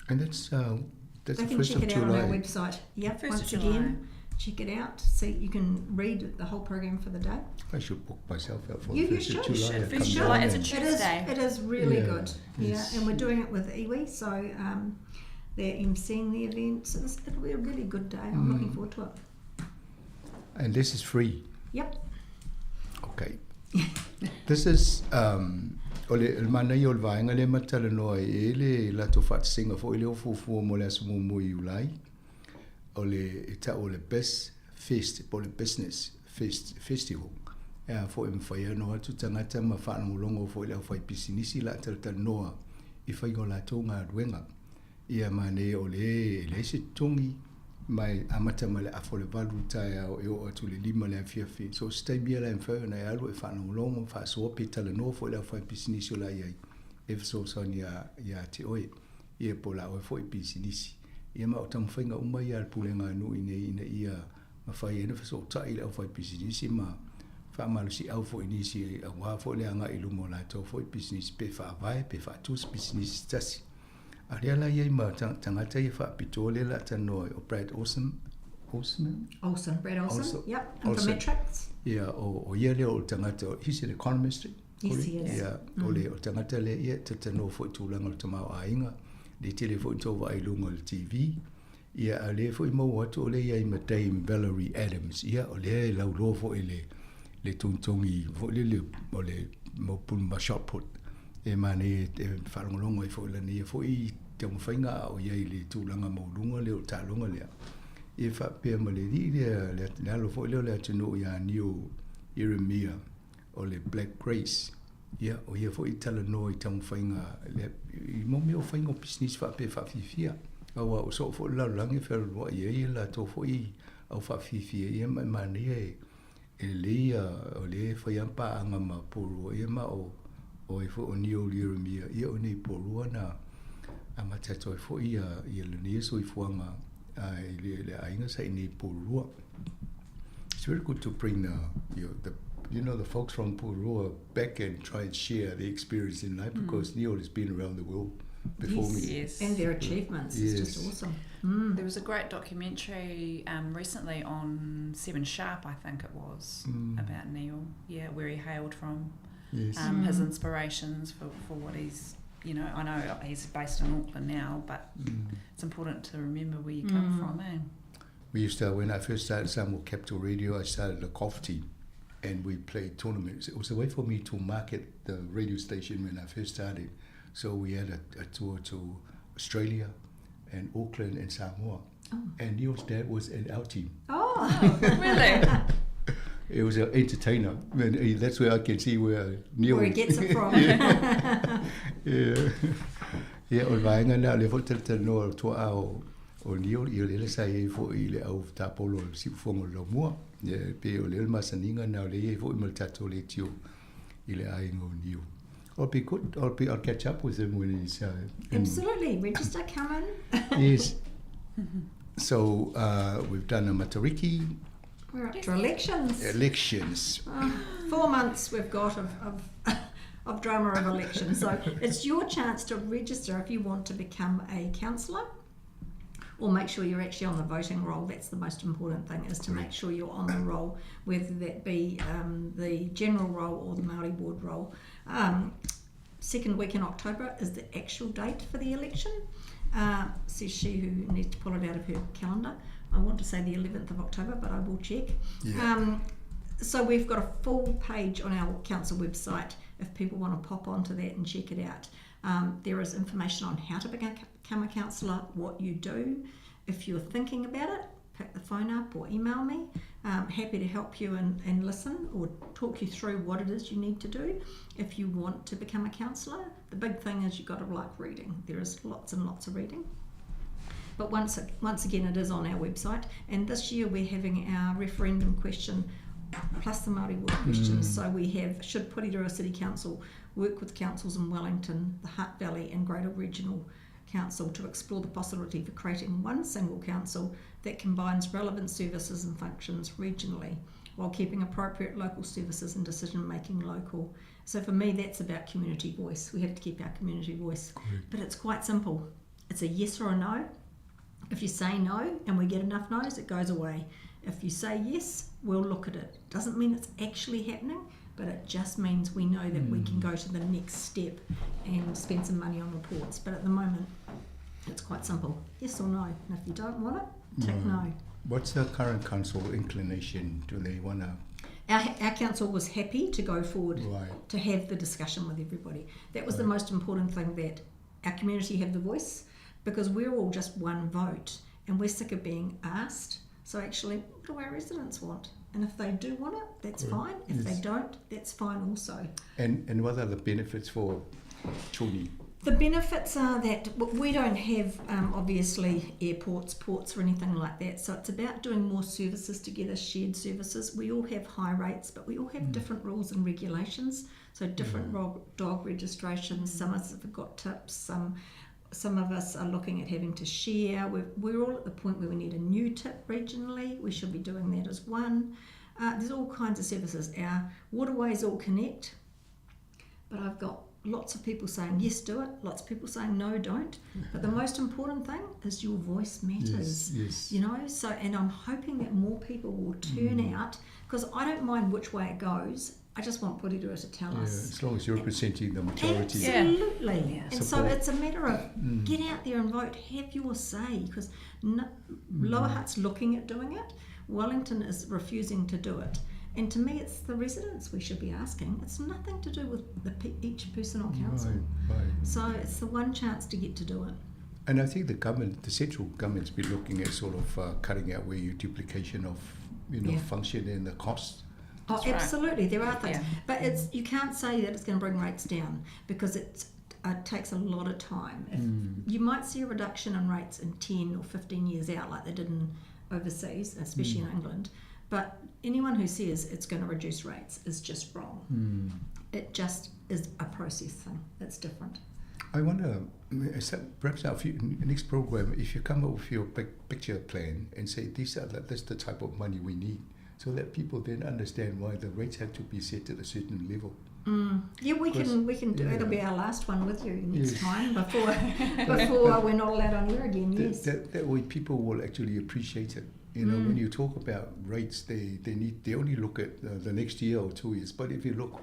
And that's They the can 1st check of it out on our July. website. Yep, 1st of once July. again, check it out. See, you can read the whole program for the day. I should book myself out for You, the you 1st of should. July. Should. I First come of July, down it's a and- It is, Tuesday. it is really Yeah, good. Yeah, yes. and we're doing it with iwi, so they're emceeing the event. So it'll be a really good day. I'm looking forward to it. And this is free. Yep. Okay. This is o le mana ia o le vaega lea matalanoa ai e le latou faatasinga foʻi le ofuofua mo le aso muamua i Iulai o le e ta'u o le Biz Fest po o le Business Fest Festival e a foʻi mafai ai ona o atu tagata ma faalogologo foʻi le aufaipisinisi la talatalanoa i faiga o latou galuega ia manei o le e leai se totogi mai amata ma le afa o le 8 taeao e oo atu le 5 le afiafi. So se taimi ia la e mafai ona e alu e faalogologo ma faasoa pe talanoa foʻi le aufaipisinisi o la iai e fesoasoani ia te oe ia po o la oe foʻi pisinisi. Ia ma o taumafaiga uma ia a le pulega a nuu i ina ia mafai ai ona fesootaʻi le aufaipisinisi ma faamalosiʻau foʻi nisi auā foʻi le agaʻi luma o latou foʻi pisinisi pe faavae pe faatū se pisinisi se tasi. A lea la iai ma tagata ia faapitoa lea la talanoa ai o Brad Olsen, Olsen? Olsen, Brad Olsen, Olsen. yep, Olsen. Infometrics. Ia, o ia lea o le tagata, he's an economist. Yes, he is. Ia, o le o tagata lea ia talanoa foʻi tulaga o le tamaoaiga, le tele foʻi tou vaai luga o le TV. Ia, a lea foʻi maua atu o lea iai ma Dame Valerie Adams. Ia, o lea e lauloa foʻi le togitogi foʻi lele o le maupulu ma shot put. E manaia e faalogologo ai foʻi lana ia foʻi taumafaiga a o iai le tulaga maualuga lea o le taaloga lea. Ia faapea ma le alii lea le alo foʻi lea o le atunuu iā Neil Ieremia o le Black Grace. Ia, o ia foʻi talanoa i taumafaiga lea i mau mea o faiga o pisinisi faapea faafiafia. Auā o soo foʻi le lalolagi e fealualuaʻi ai e latou foʻi au faafiafia ia ma e manaia e lelei ia o lea e fai lava paaga ma Porirua ia ma o ai foʻi o Neil Ieremia ia o nei Porirua na amata atu ai foʻi ia lenei soifuaga i le aiga sa iinei Porirua. It's very good to bring the, you know, the you know the folks from Porirua back and try and share the experience in life because Neil has been around the world before Yes. me. Yes. And their achievements. It's just Yes. awesome. There was a great documentary recently on 7 Sharp, I think it was, about Neil. Yeah, where he hailed from. Yes. His inspirations for what he's, you know, I know he's based in Auckland now, but it's important to remember where you come from, eh? We used to, when I first started Samoa Capital Radio, I started a golf team and we played tournaments. It was a way for me to market the radio station when I first started. So we had a tour to Australia and Auckland and Samoa. Oh. And Neil's dad was in our team. Oh, Really? It was an entertainer. And that's where I can see where Neil... where he gets it from. Yeah. Yeah, o le vaega lena o lea foʻi talatalanoa o tuaʻa o Neil, ia o lea sa iai foʻi i le au tapolo o le siufogo o le laumua. Ia, pe o lea le masaniga na o lea iai foʻi ma le tatou leitio i le aiga o Neil. I'll be good. I'll catch up with him when he's in. Absolutely. Register, come in. Yes. So we've done a Matariki. We're up to elections. Elections. 4 months we've got of drama of elections. So it's your chance to register if you want to become a councillor, or make sure you're actually on the voting roll. That's the most important thing, is to make sure you're on the roll, whether that be the general roll or the Māori ward roll. Second week in October is the actual date for the election. Says she who needs to pull it out of her calendar. I want to say the 11th of October, but I will check. Yeah. So we've got a full page on our council website if people want to pop onto that and check it out. There is information on how to become a councillor, what you do. If you're thinking about it, pick the phone up or email me. Happy to help you and listen or talk you through what it is you need to do if you want to become a councillor. The big thing is you've got to like reading. There is lots and lots of reading. But once again, it is on our website. And this year we're having our referendum question plus the Māori ward questions. So we have, should Porirua City Council work with councils in Wellington, the Hutt Valley and Greater Regional Council to explore the possibility for creating one single council that combines relevant services and functions regionally while keeping appropriate local services and decision making local. So for me, that's about community voice. We have to keep our community voice. Correct. But it's quite simple. It's a yes or a no. If you say no and we get enough no's, it goes away. If you say yes, we'll look at it. Doesn't mean it's actually happening, but it just means we know that we can go to the next step and spend some money on reports. But at the moment, it's quite simple. Yes or no. And if you don't want it, tick no. What's the current council inclination? Do they want to? Our council was happy to go forward, right, to have the discussion with everybody. That was the most important thing, that our community have the voice, because we're all just one vote and we're sick of being asked. So actually, what do our residents want? And if they do want it, that's fine. If they don't, that's fine also. And what are the benefits for Chuni? The benefits are that we don't have, obviously, airports, ports or anything like that. So it's about doing more services together, shared services. We all have high rates, but we all have different rules and regulations. So different dog registrations. Some of us have got tips, some of us are looking at having to share. We're all at the point where we need a new tip regionally. We should be doing that as one. There's all kinds of services. Our waterways all connect, but I've got lots of people saying, yes, do it. Lots of people saying, no, don't. But the most important thing is your voice matters. Yes, yes. You know, so, and I'm hoping that more people will turn out, because I don't mind which way it goes. I just want Porirua to tell us. As long as you're representing the majority. Absolutely. Yeah. And so it's a matter of get out there and vote, have your say, because Lower Hutt's looking at doing it. Wellington is refusing to do it. And to me, it's the residents we should be asking. It's nothing to do with each person on council. Right, right. So it's the one chance to get to do it. And I think the government, the central government's been looking at sort of cutting out where your duplication of, you know, function and the cost. Oh, that's absolutely. Right. There are things. Yeah. But it's, you can't say that it's going to bring rates down, because it takes a lot of time. If you might see a reduction in rates in 10 or 15 years out, like they did in overseas, especially in England. But anyone who says it's going to reduce rates is just wrong. It just is a process thing. It's different. I wonder, perhaps our next program, if you come up with your big picture plan and say, these are this is the type of money we need, so that people then understand why the rates have to be set at a certain level. Yeah, we can do it. It'll be our last one with you next time before we're not allowed on air again. Yes, that way people will actually appreciate it. You know, when you talk about rates, they only look at the next year or 2 years. But if you look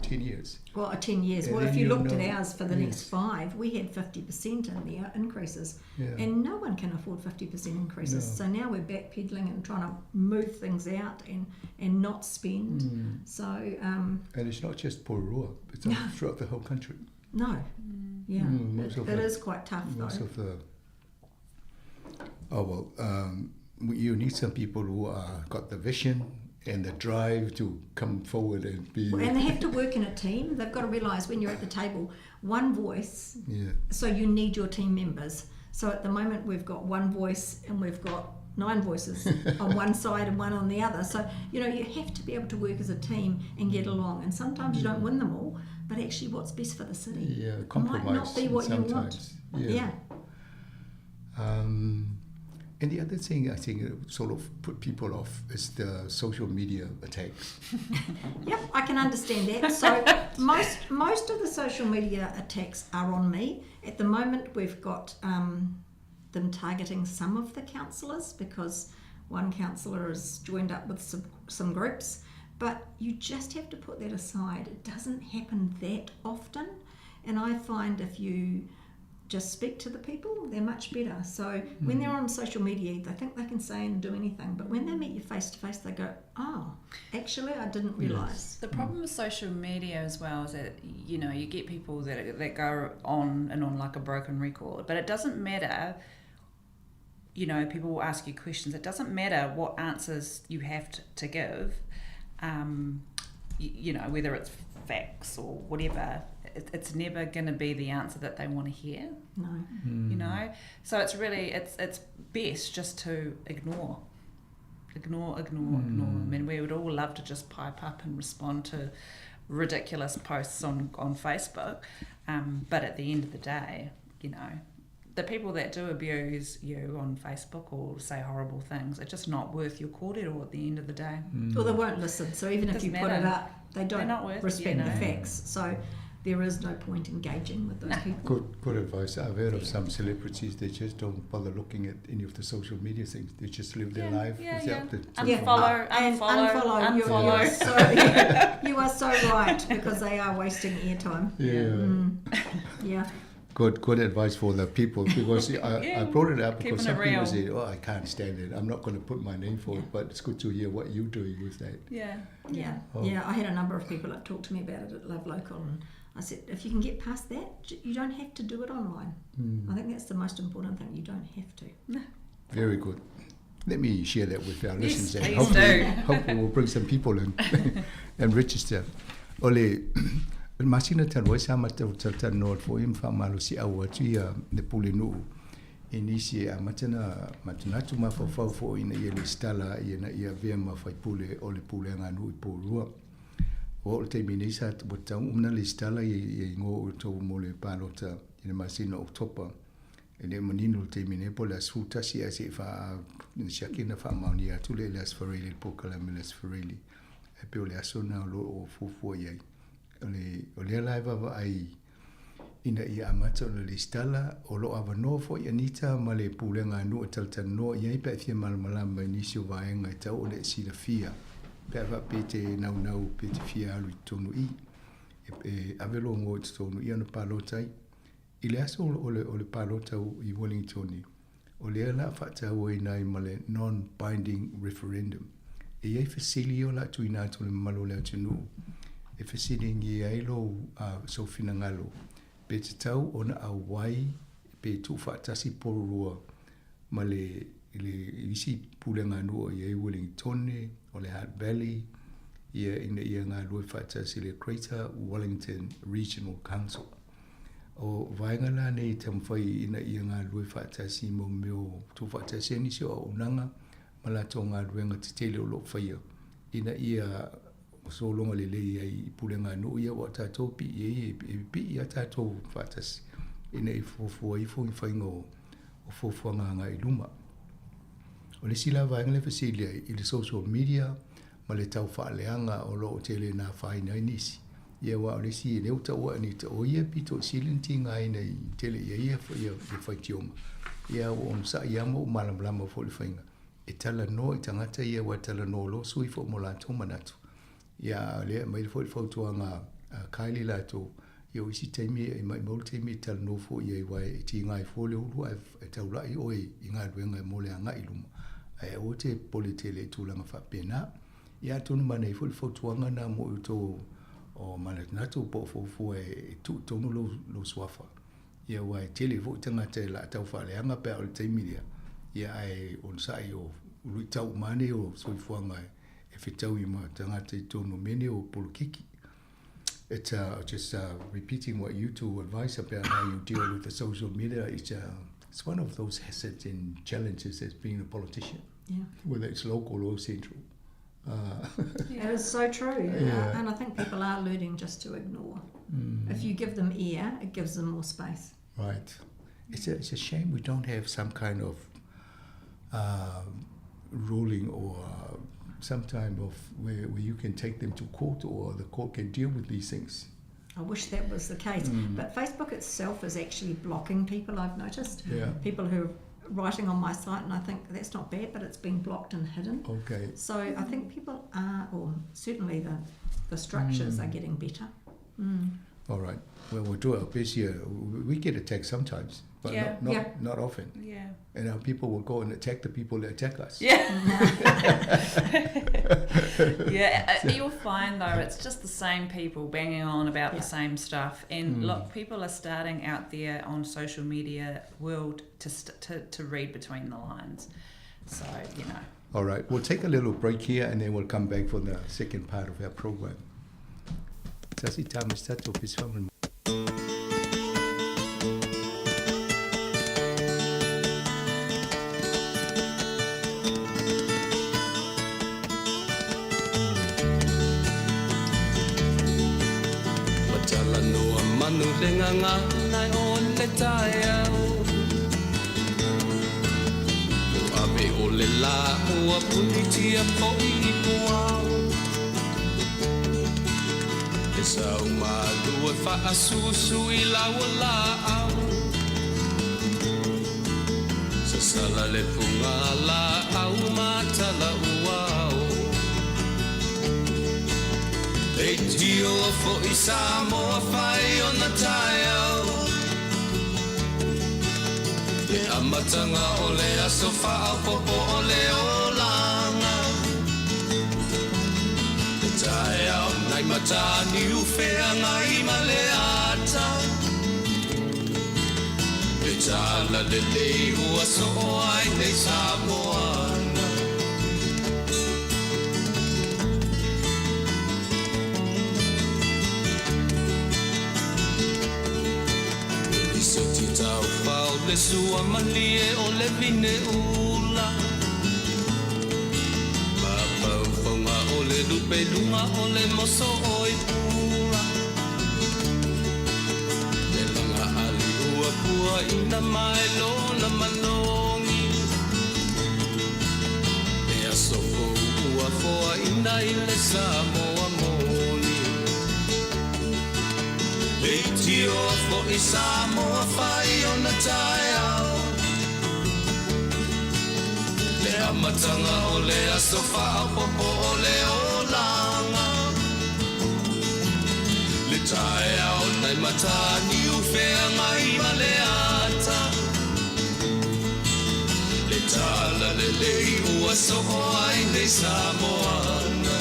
10 years. Well, 10 years. Well, if you looked at ours for the next 5, we had 50% in there increases. Yeah. And no one can afford 50% increases. No. So now we're backpedaling and trying to move things out and not spend. So and it's not just Porirua. It's throughout the whole country. No. Yeah. It is quite tough, though. Most of the... Oh, well... you need some people who got the vision and the drive to come forward and be... And they have to work in a team. They've got to realise when you're at the table, one voice, yeah. So you need your team members. So at the moment we've got one voice and we've got 9 voices on one side and one on the other. So, you know, you have to be able to work as a team and get along. And sometimes you don't win them all, but actually what's best for the city compromise might not be what you want. Yeah. And the other thing I think sort of put people off is the social media attacks. Yep, I can understand that. So most of the social media attacks are on me. At the moment, we've got them targeting some of the councillors because one councillor has joined up with some groups. But you just have to put that aside. It doesn't happen that often. And I find if you just speak to the people, they're much better. So when they're on social media, they think they can say and do anything, but when they meet you face to face, they go, oh, actually, I didn't realise. The problem with social media as well is that, you know, you get people that go on and on like a broken record, but it doesn't matter. You know, people will ask you questions. It doesn't matter what answers you have to give, you know, whether it's facts or whatever, it's never going to be the answer that they want to hear. No. You know? So it's really, it's best just to ignore. Ignore, ignore, ignore. We would all love to just pipe up and respond to ridiculous posts on Facebook, but at the end of the day, you know, the people that do abuse you on Facebook or say horrible things are just not worth your kōrero at the end of the day. Well, they won't listen. So even if Doesn't you put it matter. up, they don't They're not worth it, respect you the know. facts. So there is no point engaging with those Nah. people. Good advice. I've heard of some celebrities, they just don't bother looking at any of the social media things. They just live their life without the social Unfollow, media. And unfollow, unfollow. unfollow. You are so right, because they are wasting airtime. Good advice for the people, because I brought it up because Keeping it some people real. say, oh, I can't stand it. I'm not going to put my name for it, but it's good to hear what you're doing with that. Oh. I had a number of people that talked to me about it at Love Local, and I said, if you can get past that, you don't have to do it online. I think that's the most important thing. You don't have to. No. Very good. Let me share that with our Yes, listeners, and please do. hopefully we'll bring some people in and register. Ole, masina talu ai sa mata o tata no fo im fa malo si au atu ia le pule nuu. E nisi e amata na matunatu ma fa fa fo ina ia le stala ia na ia vea ma fai pule o le pule nga nuu i Porirua. O le taimi nei sa o tau umna le stala ia ia ingo o tau mo le palota i le masina o Oktopa. E le manino le taimi nei po le asu tasi a se fa ni siaki na fa mauni atu le le asfareli le pokala me le asfareli. E pe o le aso na o lo o fuafua i ai. O le la e vava ai ina ia amata o le stala o lo awanoa fo i Anita ma le pulenga anu o talatanoa i ai pe fia malamalama i nisi o vaenga e tau o le silafia. Pe ava pe te naunau pe te fia alu i tonu i. E ave lo ngo i te tonu i ana pālota ai. I le aso o le pālota i Wellington, o le la whaatau e nai ma le non-binding referendum. E iai fesili o la tuina atu le malo le atunuu. E fesili ngi ai lo so finangalo. Pe te tau ona a wai pe tu whaatasi Porirua ma le isi pulenga nua i ai Wellington, o le Hutt Valley, ia ina ia ngā lua whaatasi le Greater Wellington Regional Council. O vaenga la nei te mwhai ina ia ngā lua whaatasi mo meo tu whaatasi anisi o unanga ma la tō ngā luenga te tele o lo whaia. Ina ia so longa le lei ai i pulenga nuu ia wa tātou pi i e, e pi i a tātou whaatasi. Ina i fuafua ifo i whainga o fuafua ngā ngā i luma. O le sila vaenga le fesili ai i le social media ma le tau whaaleanga o lo o tele nā whaina i nisi. Ia wa o le si e leo taua ni te o ia pito silenti ngā ina i tele ia ia ia ia whaitionga. Ia o on sa ia mo malamalama fo le whainga. E tala noa i tangata ia wa tala noa lo sui fo mo la tō manatu. Ia le mai fo le fautuanga a Kylie la tō. Ia o isi teimi e mai mau teimi e tala noa fo ia i wai e ti ngai fo le ulu ai e taulai oe i ngā luenga e mo le anga i luma. Ai o te pole tele e tūlanga whapena. Ia tonu mana i fo le fautuanga nā mo i tō o manatunatu po fo fo e tu tonu lo suafa. Ia wai tele fo tangata e la tau whaleanga pea o le teimi lia. Ia ai on sai o ului tau mane o soifuanga e whitau i ma tangata i tonu mene o polokiki. It's just repeating what you two advise about how you deal with the social media. It's one of those hazards and challenges as being a politician, whether it's local or central. It is so true. And I think people are learning just to ignore. If you give them air, it gives them more space. Right. It's a shame we don't have some kind of ruling or some type of where you can take them to court or the court can deal with these things. I wish that was the case. But Facebook itself is actually blocking people, I've noticed. People who are writing on my site, and I think that's not bad, but it's been blocked and hidden. So I think people are, or certainly the structures are getting better. All right. Well, we'll do our best here. We get attacked sometimes, but Yeah. not, not, Yeah. not often. Yeah. And our people will go and attack the people that attack us. Yeah. Yeah, you'll find though it's just the same people banging on about Yeah. the same stuff. And look, people are starting out there on social media world to to read between the lines. So you know. All right. We'll take a little break here and then we'll come back for the second part of our program. Tasi tama sato pisfamu. Matala noa manu le nganga o le taeao. O ave o le la ua punitia poi i puao. E sau malua whaasusu i laua la au. Sasala le punga la au matala uao. E tio fo i Samoa whai o na taeao. Le amatanga o le aso whaopopo o le olanga. Le taeao nai matani uwhea ngai ma le ata. Le tala le lei ua so o ai nei Samoana. I se ti tau pau le sua malie o le vine ula. Ma pau paunga o le lupe lunga o le moso o i pula. Le langa ali ua pua ina mai lona manongi. E aso fou ua foa ina i le Samoa moni. E tio fo i Samoa whai o na taeao. Le amatanga o le aso whaopopo o le olanga. Le taeao nai matani uwhea ngai ma le ata. Le tala le lei ua so o ai nei Samoana.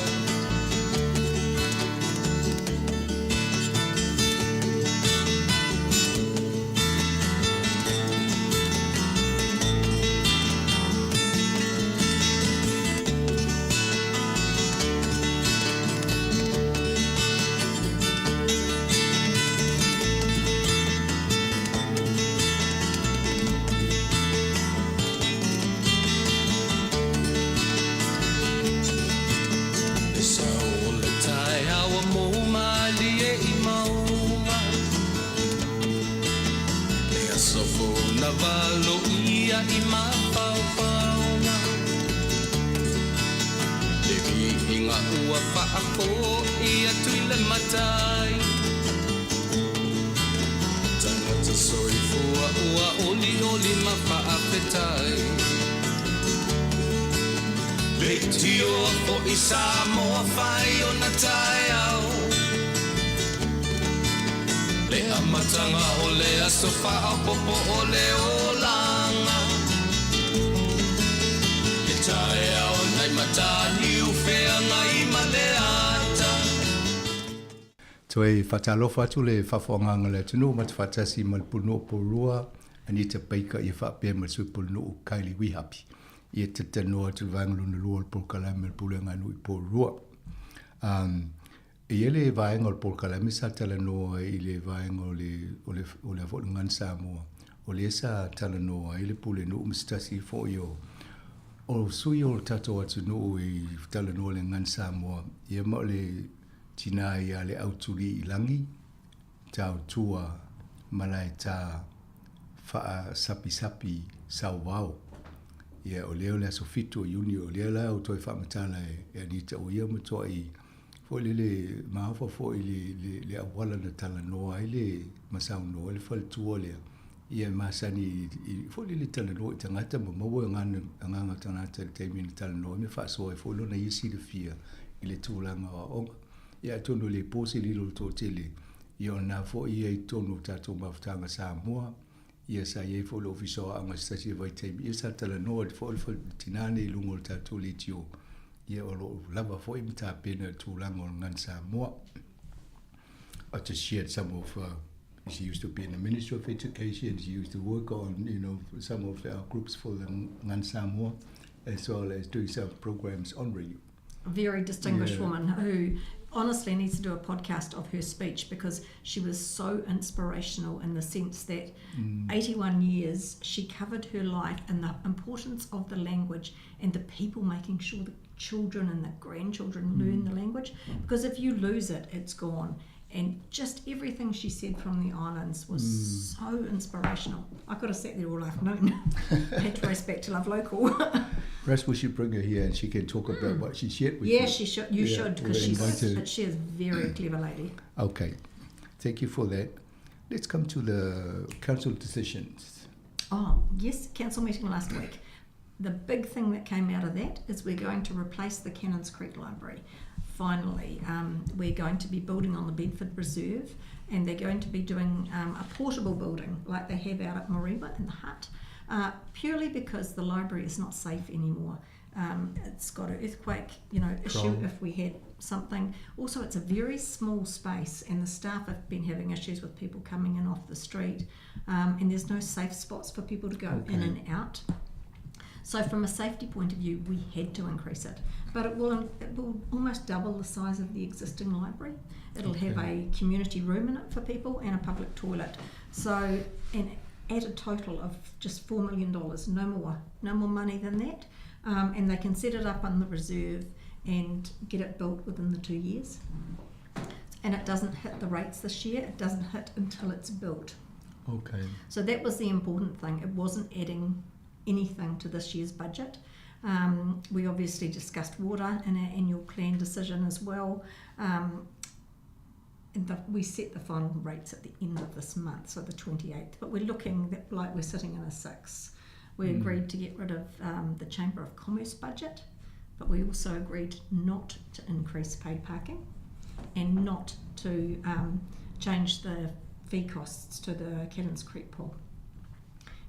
Le sau o le taeao mo mali e i maunga. Le aso fou na valo ia i mafaofaoga. Le viiga ua faafo ia tui le matai. Tangata soifua ua oli oli ma faafetai. Le tio fo i Samoa whai o na taeao. Le amatanga o le aso whaopopo o le olanga. Le taeao nai matani uwhea ngai ma le ata. Toe whatalofa atu le whawhanganga le atunu ma te whatasi ma le punu'u porua Anita Baker i whaapea ma le sui punu'u Kylie Wihapi. I e te tanoa atu le vaenga lona lua o le polokalame le pulega nui porua. E ia le vaenga o le polokalame sa talanoa i le vaenga o le o le o le fo le Samoa. O le sa talanoa i le pule nu'u ma se tasi fo'i o o sui o le tatou atunuu i talanoa le gagana Samoa. Ia ma o le tinā ia le autuli i lagi tautua malae ta faasapisapi sauvao. Ia o lea o le aso 7 o Iuni o lea la o toe faamatala e Anita o ia matoa'i fo'i lele maofa fo'i le le auala na talanoa ai le masaunoa le faletua lea. Ia masani i fo'i lele talanoa i tagata ma maua e agaga tagata i le taimi na talanoa ai me faasoa ai fo'i lona ia silafia i le tulaga o aoga. Ia atonu e le po se lilo o le toatele Ia o lena foi ia i totonu o tatou mafutaga Samoa, ia sa i ai foi le Ofisa o Aoga i se tasi o vaitaimi, ia sa talanoa atu foi le tina nei i luga o le tatou leitio, ia o lo o lava foi ma tapena i le tulaga o le Gagana Samoa. I just shared some of uh, she used to be in the Ministry of Education. She used to work on, you know, some of our groups for the Ngan Samoa, as well as doing some programs on radio. Very distinguished yeah. woman who honestly needs to do a podcast of her speech because she was so inspirational in the sense that mm. 81 years she covered her life and the importance of the language and the people making sure the children and the grandchildren mm. learn the language because if you lose it it's gone and just everything she said from the islands was mm. so inspirational. I could have sat there all afternoon. Had to race back to Love Local. Perhaps we should bring her here and she can talk about mm. what she shared with yeah, you. she should. You yeah, should because she's but she is a very clever lady. Okay, thank you for that. Let's come to the council decisions. Oh yes, council meeting last week. The big thing that came out of that is we're going to replace the Cannons Creek Library. Finally, um, we're going to be building on the Bedford Reserve and they're going to be doing um, a portable building like they have out at Mariwa in the hut, uh, purely because the library is not safe anymore. Um, it's got an earthquake, you know, issue if we had something. Also, it's a very small space, and the staff have been having issues with people coming in off the street, um, and there's no safe spots for people to go okay. in and out. So from a safety point of view, we had to increase it. But it will, it will almost double the size of the existing library. It'll okay. have a community room in it for people and a public toilet. So, and at a total of just $4 million, no more, no more money than that. Um, and they can set it up on the reserve and get it built within the two years. And it doesn't hit the rates this year, it doesn't hit until it's built. Okay. So that was the important thing. It wasn't adding anything to this year's budget. Um, we obviously discussed water in our annual plan decision as well. Um, and the, we set the final rates at the end of this month, so the 28th. But we're looking that, like we're sitting in a six. We mm. agreed to get rid of um, the Chamber of Commerce budget, but we also agreed not to increase paid parking and not to um, change the fee costs to the Cannons Creek pool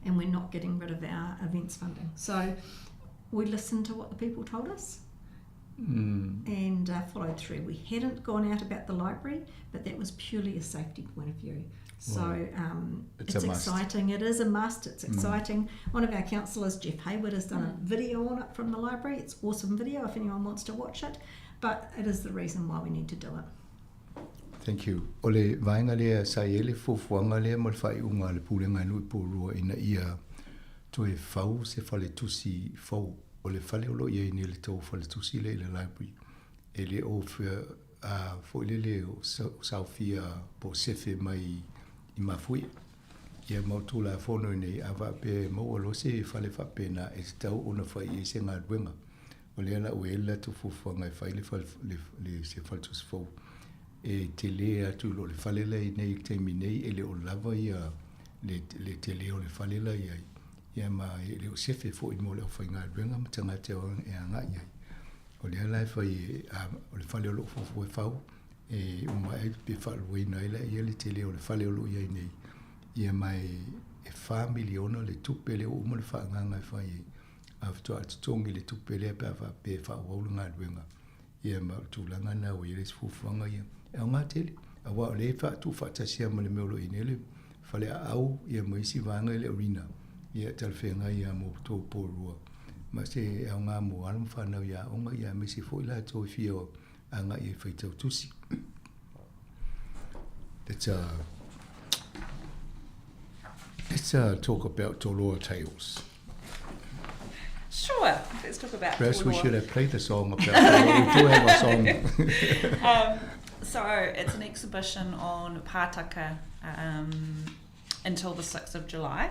and we're not getting rid of our events funding. So we listened to what the people told us mm. and uh, followed through. We hadn't gone out about the library, but that was purely a safety point of view. So um, it's, it's exciting. It is a must. It's mm. exciting. Mm. One of our councillors, Jeff Hayward, has done a video on it from the library. It's awesome video if anyone wants to watch it. But it is the reason why we need to do it. Thank you. O le vaega lea sa i ai le fuafuaga lea mo le faaiuga a le Pulega a Nuu i Porirua ina ia toe fau se faletusi fou. O le fale o lo o i ai nei le tou faletusi lea i le library, e le o a foi lele o saofia po o sefe mai i Mafuia. Ia ma o Tulafono nei, a faapea e maua loa se fale faapena e tatau ona fai i ai se galuega. O lea la ua i ai le latou fuafuaga e fai le fale, le, le, se faletusi fou e tele atu i lo le fale la i nei i le taimi nei, e le o lava ia le, le tele o le fale la i ai, ia ma e le o sefe foi mo le aufaigaluega ma tagata e agai ai. O lea la e fai e, a, o le fale o lo o fuafua e fau, e uma ai pe faaluaina ai la ia le tele o le fale o lo o i ai nei. Ia ma e, e whā miliona le tupe lea ua uma le faaagaga e fai ai. A faatoa totogi le tupe lea pe a faapea e faaauau le galuega. Ia ma o le tulaga lena ua i ai le isi fuafuaga ia. E aoga tele, aua o lea e faatuufaatasi lava ma le mea o lo o i ai nei le faleaau ia ma isi vaega i le arena, ia e talafeagai lava mo outou Porirua. Ma se aoga mo alo ma fanau i aoga, ia aemaise foi latou e fia agai e faitau tusi. Let's, uh, let's uh, talk about Toloa Tales. Sure, let's talk about Perhaps Toloa. we should have played the song about Toloa. We do have a song. um, so it's an exhibition on Pātaka um, until the 6th of July.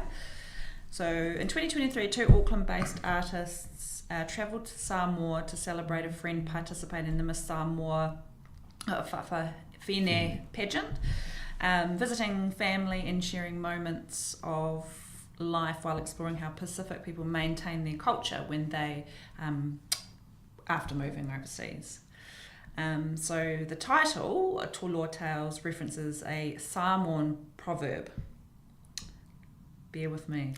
So in 2023, two Auckland-based artists uh, travelled to Samoa to celebrate a friend participating in the Miss Samoa uh, Fafa Fine pageant, um, visiting family and sharing moments of life while exploring how Pacific people maintain their culture when they, um, after moving overseas. So the title, Toloa Tales, references a Samoan proverb. Bear with me.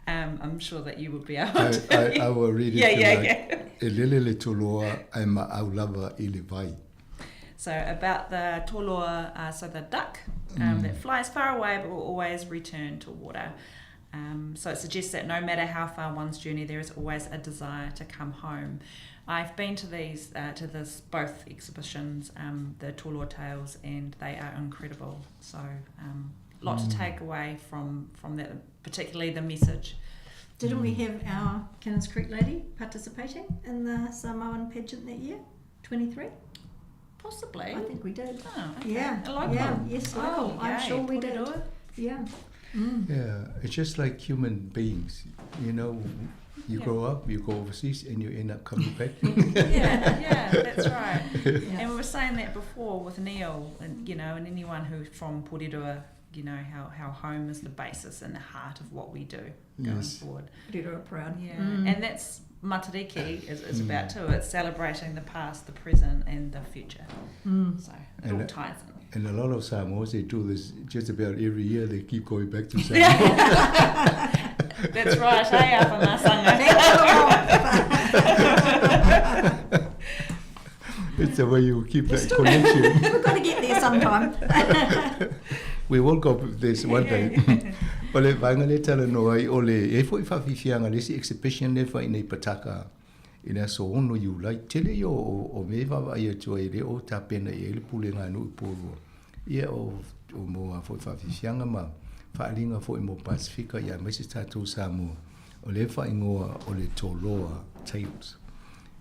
I'm sure that you would be able to. I will read it. Yeah, yeah, yeah. E lele le toloa ai ma'au lava i le vai. So about the toloa, so the duck that flies far away but will always return to water. So it suggests that no matter how far one's journey, there is always a desire to come home. I've been to these, to this both exhibitions, the Toloa Tales, and they are incredible. So a lot to take away from that, particularly the message. Didn't we have our Cannons Creek lady participating in the Samoan pageant that year, 23? Possibly. I think we did. Oh, okay. Yeah. A local. Yeah. Yes, local. Oh, I'm yay. sure we did. Porirua. Yeah. Mm. Yeah, it's just like human beings, you know. You grow up, you go overseas, and you end up coming back. Yeah, that's right. And we were saying that before with Neil, and you know, and anyone who's from Porirua, you know, how home is the basis and the heart of what we do going forward. Porirua proud. Yeah, and that's Matariki is about too. It's celebrating the past, the present, and the future. So it all ties in. And a lot of Samoans, they do this just about every year. They keep going back to Samoa. That's right. Hey, up on It's the way you keep that connection. We've got to get there sometime. We will go this one day. O le vaega le talanoa ai o le e foi faafiafiaga le isi exhibition le fai nei pataka i le aso 6 Iulai. Tele ia o me vaavaai atu ai le o tapena i ai le pulega nuu i Porirua. Ia o mo foi faafiafiaga ma faaliga foi mo Pasifika ia aemaise tatou Samoa. O le faaigoa o le Toloa Tales.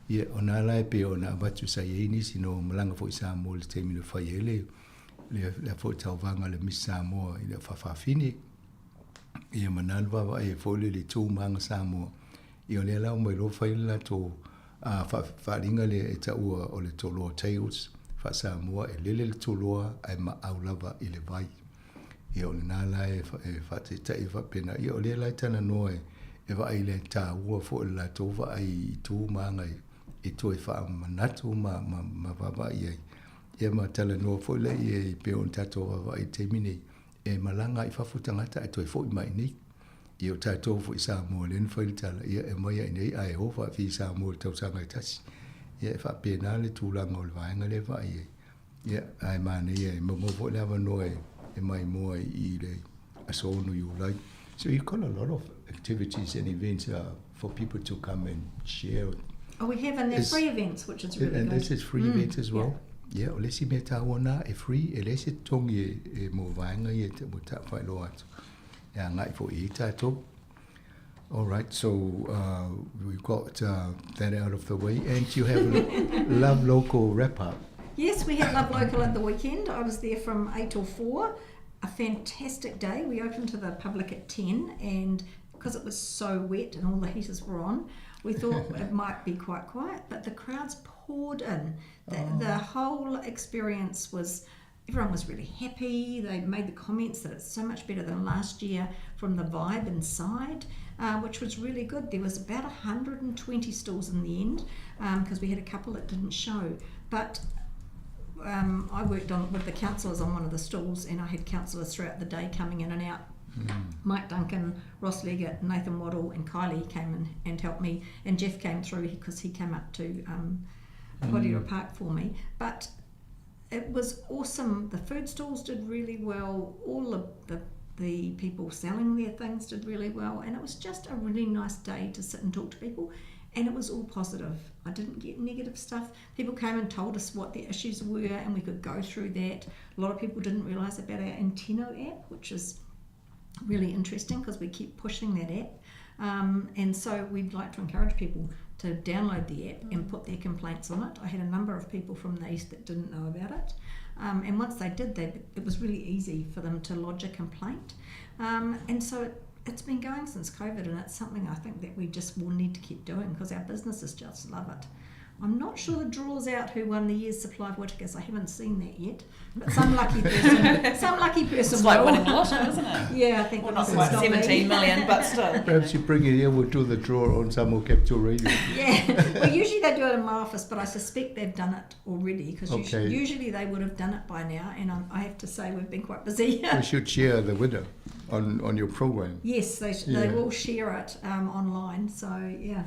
Ia o nā lae pe o nā avatu sa iai nisi no malaga foi Samoa le taimi na fai ai le le foi tauvaga le Miss Samoa i le faafafine. Ia ma nā le vaavaai ai foi le le tūmaga Samoa. Ia o lea la o mai loa fai le latou faaliga lea e taua o le Toloa Tales faa-Samoa e lele le toloa ae maau lava i le vai. Ia o lenā la e faataitai faapena. Ia o lea la e talanoa e vaai le tāua foi le latou vaai i tūmaga e toe faamanatu ma vaavaai ai. Ia ma talanoa foi lea ia e pei ona tatou vaavaai i le taimi nei e malaga i fafo tagata ae toe foi mai nei. Ia o tatou foi Samoa lea na fai le tala ia e mai ai nei ae o faafi Samoa i le tausaga e tasi. Ia e faapena le tulaga o le vaega lea vaai ai. Ia ae manaia e maua foi le avanoa e maimoa i le aso 6 Iulai. So you've got a lot of activities and events for people to come and share. Oh, we have, and they're free events, which is really and good. this is free events as well. Yeah, o le isi mea taua nā e free, e le isi totogi e mo vaega ia mo taawhailoa atu. E agai foi i tātou. All right, so we've got that out of the way, and you have a Love Local wrap-up. Yes, we had Love Local at the weekend. I was there from 8 till 4. A fantastic day. We opened to the public at 10, and because it was so wet and all the heaters were on, we thought it might be quite quiet, but the crowds poured in. The whole experience was, everyone was really happy. They made the comments that it's so much better than last year from the vibe inside, which was really good. There was about 120 stalls in the end, because we had a couple that didn't show. But I worked on with the councillors on one of the stalls, and I had councillors throughout the day coming in and out. Mike Duncan, Ross Leggett, Nathan Waddell and Kylie came in and helped me, and Jeff came through because he came up to Porirua Park for me. But it was awesome. The food stalls did really well. All the people selling their things did really well, and it was just a really nice day to sit and talk to people. And it was all positive. I didn't get negative stuff. People came and told us what their issues were, and we could go through that. A lot of people didn't realise about our Antino app, which is really interesting because we keep pushing that app. And so we'd like to encourage people to download the app and put their complaints on it. I had a number of people from the east that didn't know about it. And once they did, it was really easy for them to lodge a complaint. And so it's been going since COVID, and it's something I think that we just will need to keep doing because our businesses just love it. I'm not sure the draw's out who won the year's supply of Whittaker's. I haven't seen that yet. But some lucky person, some lucky person It's like will. winning the lotto, isn't it? Yeah, I think Well, not it's quite me. 17 million, but still. Perhaps you bring it here, we'll do the draw on Samoa Capital Radio. Yeah, well, usually they do it in my office, but I suspect they've done it already because Okay. usually they would have done it by now. And I have to say we've been quite busy. We should share the winner on your program. Yes, they Yeah. will share it online. So yeah.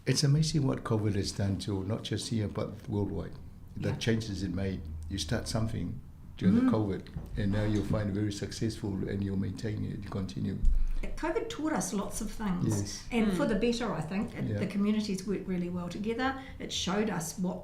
It's amazing what COVID has done to not just here but worldwide. The changes it made. You start something during the COVID, and now you'll find it very successful, and you'll maintain it, you continue. COVID taught us lots of things, Yes. and for the better, I think. Yeah. The communities work really well together. It showed us what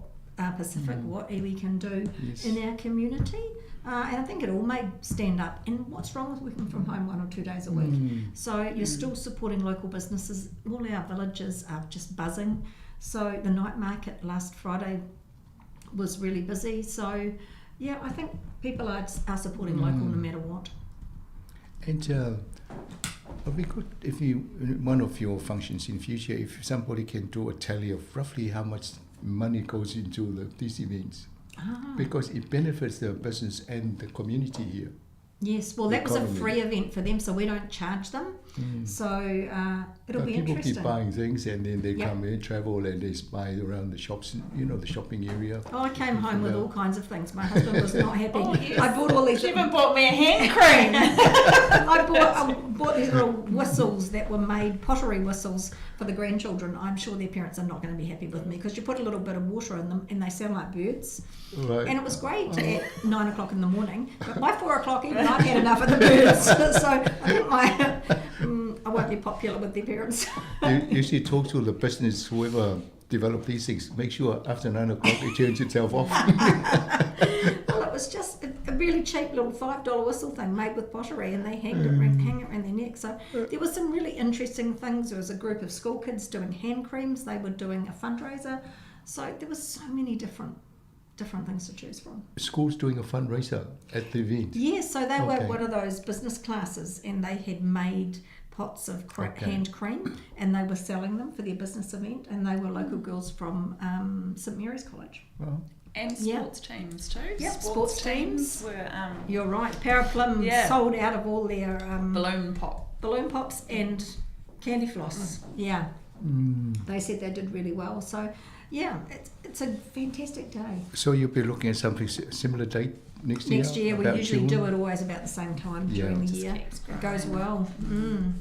Pacific, what iwi can do Yes. in our community. And I think it all made stand up. And what's wrong with working from home 1 or 2 days a week? So you're still supporting local businesses. All our villages are just buzzing. So the night market last Friday was really busy. So, yeah, I think people are supporting local no matter what. And it'd be good if you, one of your functions in future, if somebody can do a tally of roughly how much money goes into these events. Because it benefits the business and the community here. Yes, well, that was a Economy. free event for them, so we don't charge them. So it'll But be people interesting. keep buying things, and then they Yep. come in, travel, and they buy around the shops, you know, the shopping area. Oh, I came home with Yeah. all kinds of things. My husband was not happy. Oh, yes. I bought all these. She even bought me a hand cream. I bought these little whistles that were made, pottery whistles for the grandchildren. I'm sure their parents are not going to be happy with me because you put a little bit of water in them and they sound like birds. Right. And it was great at 9 o'clock in the morning, but by 4 o'clock even I'd had enough of the birds. So I think I won't be popular with their parents. You should talk to the business, whoever developed these things. Make sure after 9 o'clock it turns itself off. Well, it was just a really cheap little $5 whistle thing made with pottery, and they hang it around their neck. So there was some really interesting things. There was a group of school kids doing hand creams. They were doing a fundraiser. So there was so many different things to choose from. School's doing a fundraiser at the event. Yes, so they were Okay. one of those business classes, and they had made pots of Okay. hand cream, and they were selling them for their business event, and they were local girls from St Mary's College. Well, And Yeah. sports teams too. Yep, sports, sports teams, teams. were You're right. Paraplum Yeah. sold out of all their balloon pop. balloon pops and candy floss. Yeah. They said they did really well. So, yeah, it's a fantastic day. so you'll be looking at something similar date next year? Next year, we about usually June? do it always about the same time Yeah. during the Just year. keeps It goes growing. well. Mm.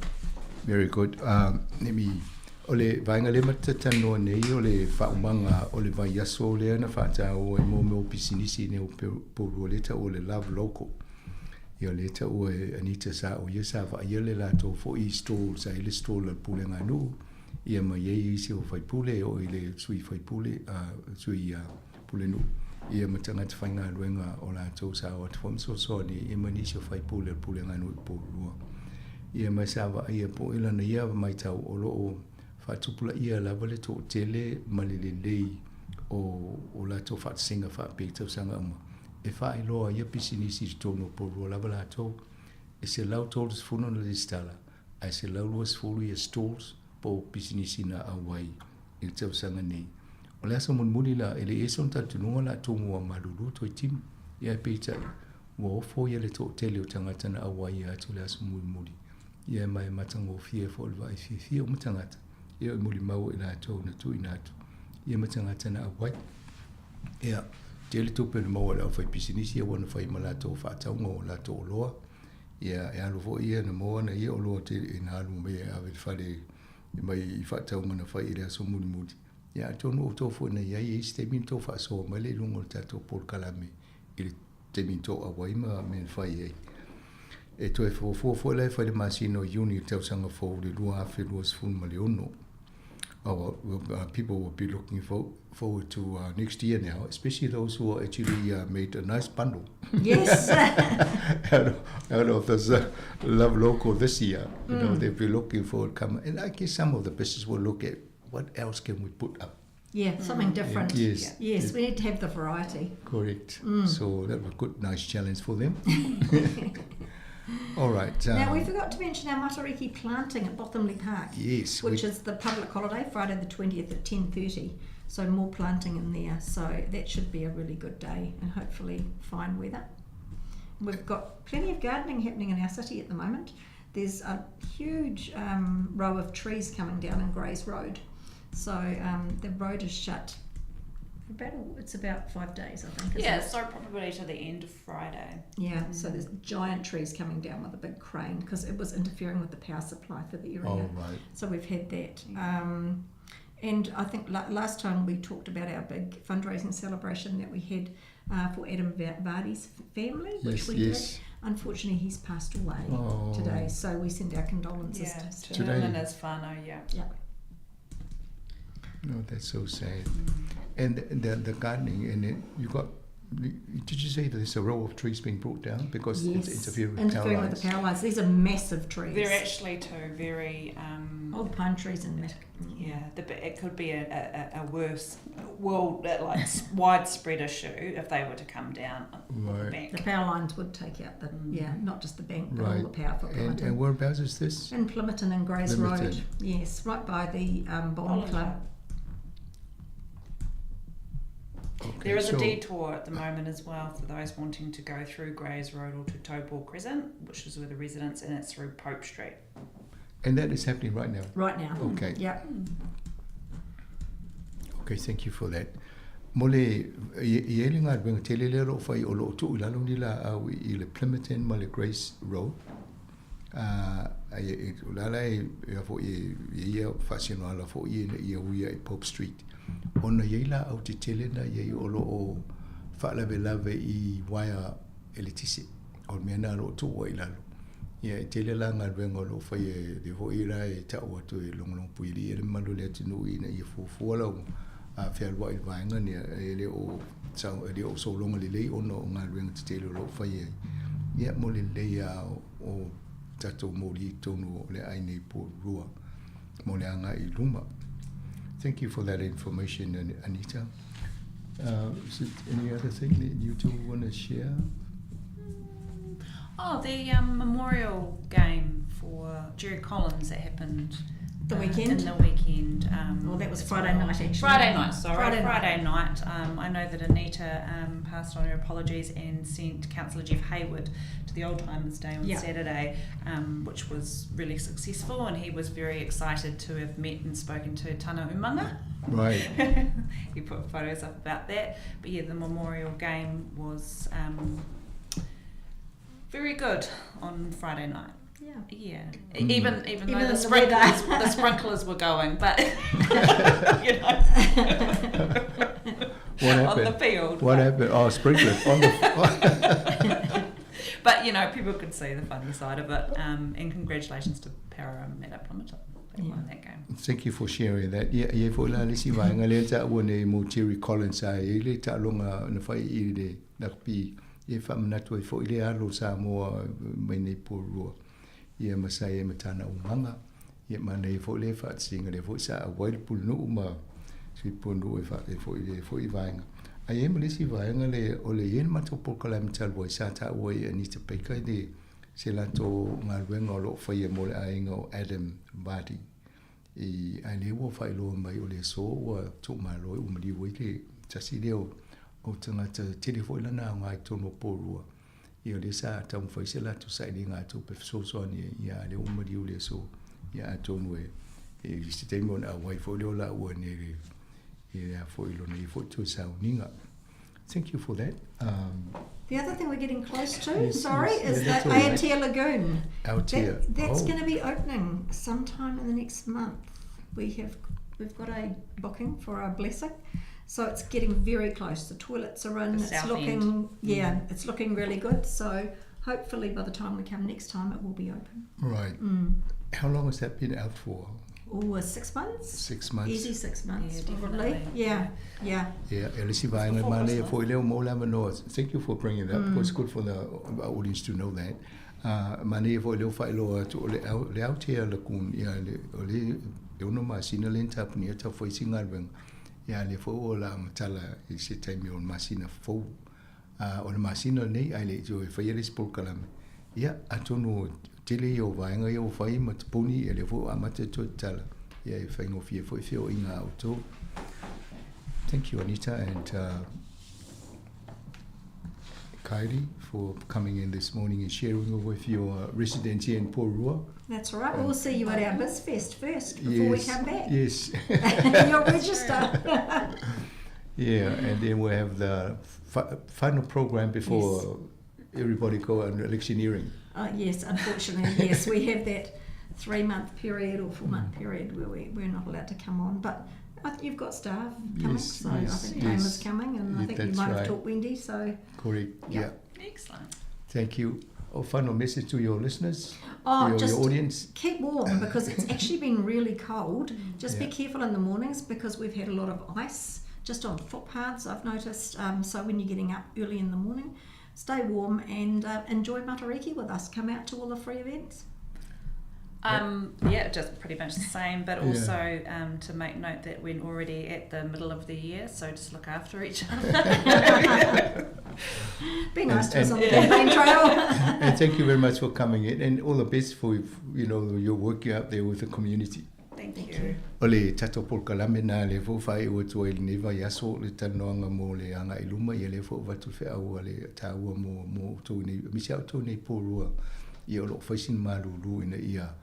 Very good. Let me o le vaenga le matatanoa nei o le whaumanga o le vai aso lea na whaatau e mō meo pisinisi nei o Porirua le tau o le Love Local. Ia le tau e Anita sa o ia sa wa ia le lato fo i stall sa i le stall le pule ngā nuu. Ia mai e isi o whaipule o i le sui whaipule, sui pule nuu. Ia matanga te whainga luenga o lato sa o atu whamso ni ia manisi o whaipule le pule ngā nuu i Porirua. Ia mai sa wa ia po ilana ia mai tau o loo whaatupula ia lava le tō tele ma le lelei o latou faatasinga faapea tausaga uma. E faailoa ia pisinisi i totonu o Porirua lava latou, e 130 na lesitala, ae 120 ia stalls po o pisinisi na auai i le tausaga nei. O le aso mulimuli la, e le ese ona talitonuga latou mua malulu toe timu. Ia e peitai, ua ofo ia le toʻatele o tagata na auai ia atu le aso mulimuli. Ia e mai matagofie fo le vaaifiafia o ma tagata. Ia o mulimau e latou na tuuina atu. Ia ma tagata na auai. Ia, tele tupe na maua le aufai pisinisi ia ua na fai ma latou faatauga o latou oloa. Ia, e alu foi ia na maua na ia oloa tele e na alu mai e ave le fale mai i faatauga na fai i le aso mulimuli. Ia, atonu o tou foi na iai e isi taimi na tou faasoa mai le i luga o le tatou polokalame i le taimi na tou auai ma mea na fai ai. E toe fuafua foi la e fai le masina o Iuni i le tausaga fou le 2026. Oh, well, people will be looking forward to next year now, especially those who actually made a nice bundle. Yes. out of this Love Local this year. You know, they'll be looking forward come. And I guess some of the business will look at what else can we put up. Yeah, something different. Yes. Yes, we need to have the variety. Correct. So that was a good, nice challenge for them. All right. Now, we forgot to mention our Matariki planting at Bothamley Park. Yes, Which is the public holiday, Friday the 20th at 10:30. So more planting in there. So that should be a really good day and hopefully fine weather. We've got plenty of gardening happening in our city at the moment. There's a huge row of trees coming down in Grays Road. So the road is shut. It's about 5 days, I think. Yeah, it? so probably to the end of Friday. Yeah, so there's giant trees coming down with a big crane because it was interfering with the power supply for the area. Oh, right. So we've had that. And I think last time we talked about our big fundraising celebration that we had for Adam Vardy's family, which we did. Unfortunately, he's passed away today, so we send our condolences to today. Him and his whānau, yeah. Yeah. No, that's so sad. And the gardening, and it, you got. Did you say there's a row of trees being brought down because it's interfering with power lines? With the power lines. These are massive trees. They're actually two very... all the pine trees and... Yeah, it could be a worse, world, like widespread issue if they were to come down the bank. The power lines would take out the, not just the bank, but all the power for Plimmerton. And whereabouts is this? In Plimmerton and Grays Road. Yes, right by the bowling club. Okay, there is a detour at the moment as well for those wanting to go through Grays Road or to Taupo Crescent, which is where the residents, and it's through Pope Street. And that is happening right now? Right now. Okay. Yeah. Okay, thank you for that. Mole, i ele ngā ruenga tele lea lo whai o lo tu ilalo ni la au i le Plimmerton ma le Grays Road. E lala e fo i ia whasino ala fo i ia uia i Pope Street. Ona iei la au te tele na iei o lo o whaalave lave i waia eletise. O mea nā lo tō i lalo. Ia e tele la ngā ruenga o lo whai e te hoi rā e tau atu e longolong puiri e le malu le atu nui na ia fuafua lau a whialua i vaenga ni e le o e le o solonga le lei ona o ngā ruenga te tele o lo whai e. Ia mo le lei a o tatou moli tonu o le ainei Porirua mo le anga i luma. Thank you for that information, Anita. Is it any other thing that you two want to share? Oh, the memorial game for Jerry Collins that happened the weekend. In the weekend. Well, that was Friday night, actually. Friday night, sorry. Friday night. I know that Anita passed on her apologies and sent Councillor Jeff Hayward to the Old Timers Day on Saturday, which was really successful, and he was very excited to have met and spoken to Tana Umanga. Right. He put photos up about that. But yeah, the memorial game was very good on Friday night. Yeah. Yeah. Even though the sprinklers, the sprinklers were going, but you know, what happened? On the field. What happened? Oh, sprinklers on the. But you know, people could see the funny side of it. And congratulations to Parramatta Plimmerton. They won that game. Thank you for sharing that. Yeah, yeah, for la lisi vaenga le ta o ne mo Jerry Collins ai le ta longa na fai i le rugby e whamanatu ai fo i le alo Samoa mai nei Porirua. Ia masai e matana umanga. Ia mana i fo le whaatsinga le fo sa a wail pulnu ma sui pulnu e wha e fo i le fo i vaenga. Ai e malisi vaenga le o le ien mato pokala mtal wai sa ta ua i Anita Baker le se lato ngā ruenga o lo whai e mo le ainga o Adam Vardy. I ai le ua whai loa mai o le so ua tō malo i umali ua i le tasi leo o tangata tele fo i lana ngā i tono Porirua. Ia le sa tau whai se lato sa i le ngā tō pe whasosoani ia le umali o le so ia a tonu e i se teimi ona a wai fo leo la ua ne le i le a fo i lona i fo tō sauninga. Thank you for that. The other thing we're getting close to, is the Aotea Lagoon. Aotea. That's going to be opening sometime in the next month. We've got a booking for our blessing. So it's getting very close. The toilets are in. It's looking, it's looking really good. So hopefully by the time we come next time, it will be open. Right. Mm. How long has that been out for? Oh, 6 months. 6 months. Easy 6 months, yeah, probably. Yeah, yeah. Yeah, thank you for bringing that, because it's good for the audience to know that. Mane fo leo whailoa tu o le Aotea Lagoon, ia le o le ono masina le tapuni e tau whaisi ngā ruenga. Ia le fo o la matala i se taimi o le masina fou. O le masina nei ai le jo e whai le spolkalame. Ia, atonu tele i o vaenga i o whai ma te poni e le fo amata tō tala. Ia e whaingofia fo i whio i ngā o tō. Thank you, Anita, and Kylie for coming in this morning and sharing with your residents here in Porirua. That's all right. We'll see you at our BizFest first before we come back. Yes. You'll register. Yeah, and then we'll have the final program before everybody go on electioneering. Yes, unfortunately, yes. We have that 3-month period or 4-month period where we're not allowed to come on. But you've got staff coming, so I think Tama's coming, and I think you That's might have right. taught Wendy. So Correct, Yeah. yeah. Excellent. Thank you. Oh, final message to your listeners, Oh, your just audience. Keep warm, because it's actually been really cold. Just be Yeah. careful in the mornings, because we've had a lot of ice just on footpaths, I've noticed. So when you're getting up early in the morning, stay warm and enjoy Matariki with us. Come out to all the free events. Yeah, just pretty much the same, but also to make note that we're already at the middle of the year, so just look after each other. Be nice to us on the campaign trail. And thank you very much for coming in, and all the best for your work out there with the community. Thank Thank you. you. O le tatou polokalame na le fo whai o tua i le neva i aso le tanoanga mo le anga i luma i le fo vatu whea le tāua mo tō nei, misi au tō nei pōrua i o lo whaisin malulu ina ia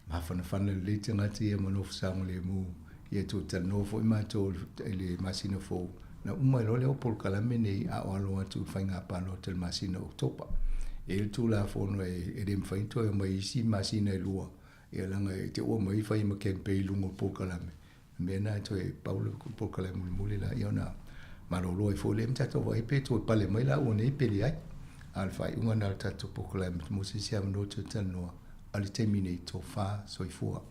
mahawhanawhana le tangata ia manofu saonga le mū ia tō tanoa fo i mātou i le masina fō. Na uma i lole o polokalame nei a o alo atu i whainga pāno te masina Oktopa. E le tū la whono e re mwhaintoa e mai isi masina e lua. Ia langa e te ua mai whai ma kempe i lungo polokalame. Mea nā toe paula polokalame muli muli la ia ona malolo e fōle mtato wa e pe toe pale mai la ua nei pele ai. A le whai unga nā le tato polokalame mo se sia mano te tanoa. A le temi nei tō whā soifua.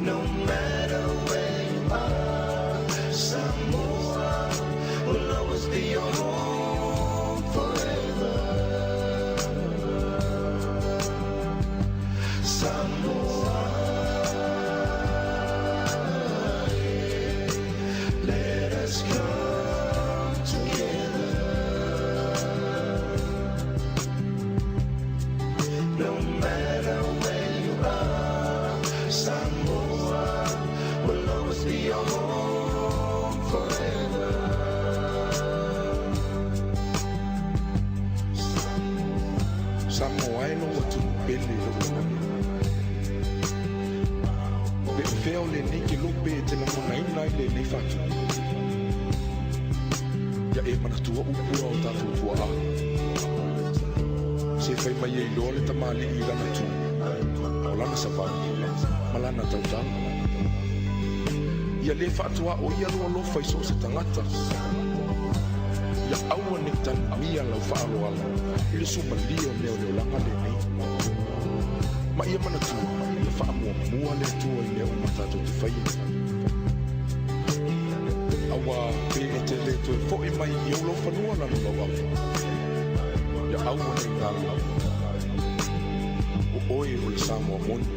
No matter atunuu pele i lo'u lagona. Pe o fea o lenei kelope e te lagonaina ai lenei faatupu? Ia e manatua upu a o tatou tua'a. Se fai mai e iloa le tamalii i lana tu, a o lana savali, ma lana tautala. Ia lē faatuaoia lou alofa i so o se tagata. Ia aua nei tanuia lau faaaloalo i le sumalie o mea o le olaga lenei. Ma ia manatua, ia faamuamua le Atua i mea uma tatou te faia. Auā, pe e te lē toe foʻi mai i ou laufanua lalolauafa, ia aua nei galo, o oe o le Samoa moni.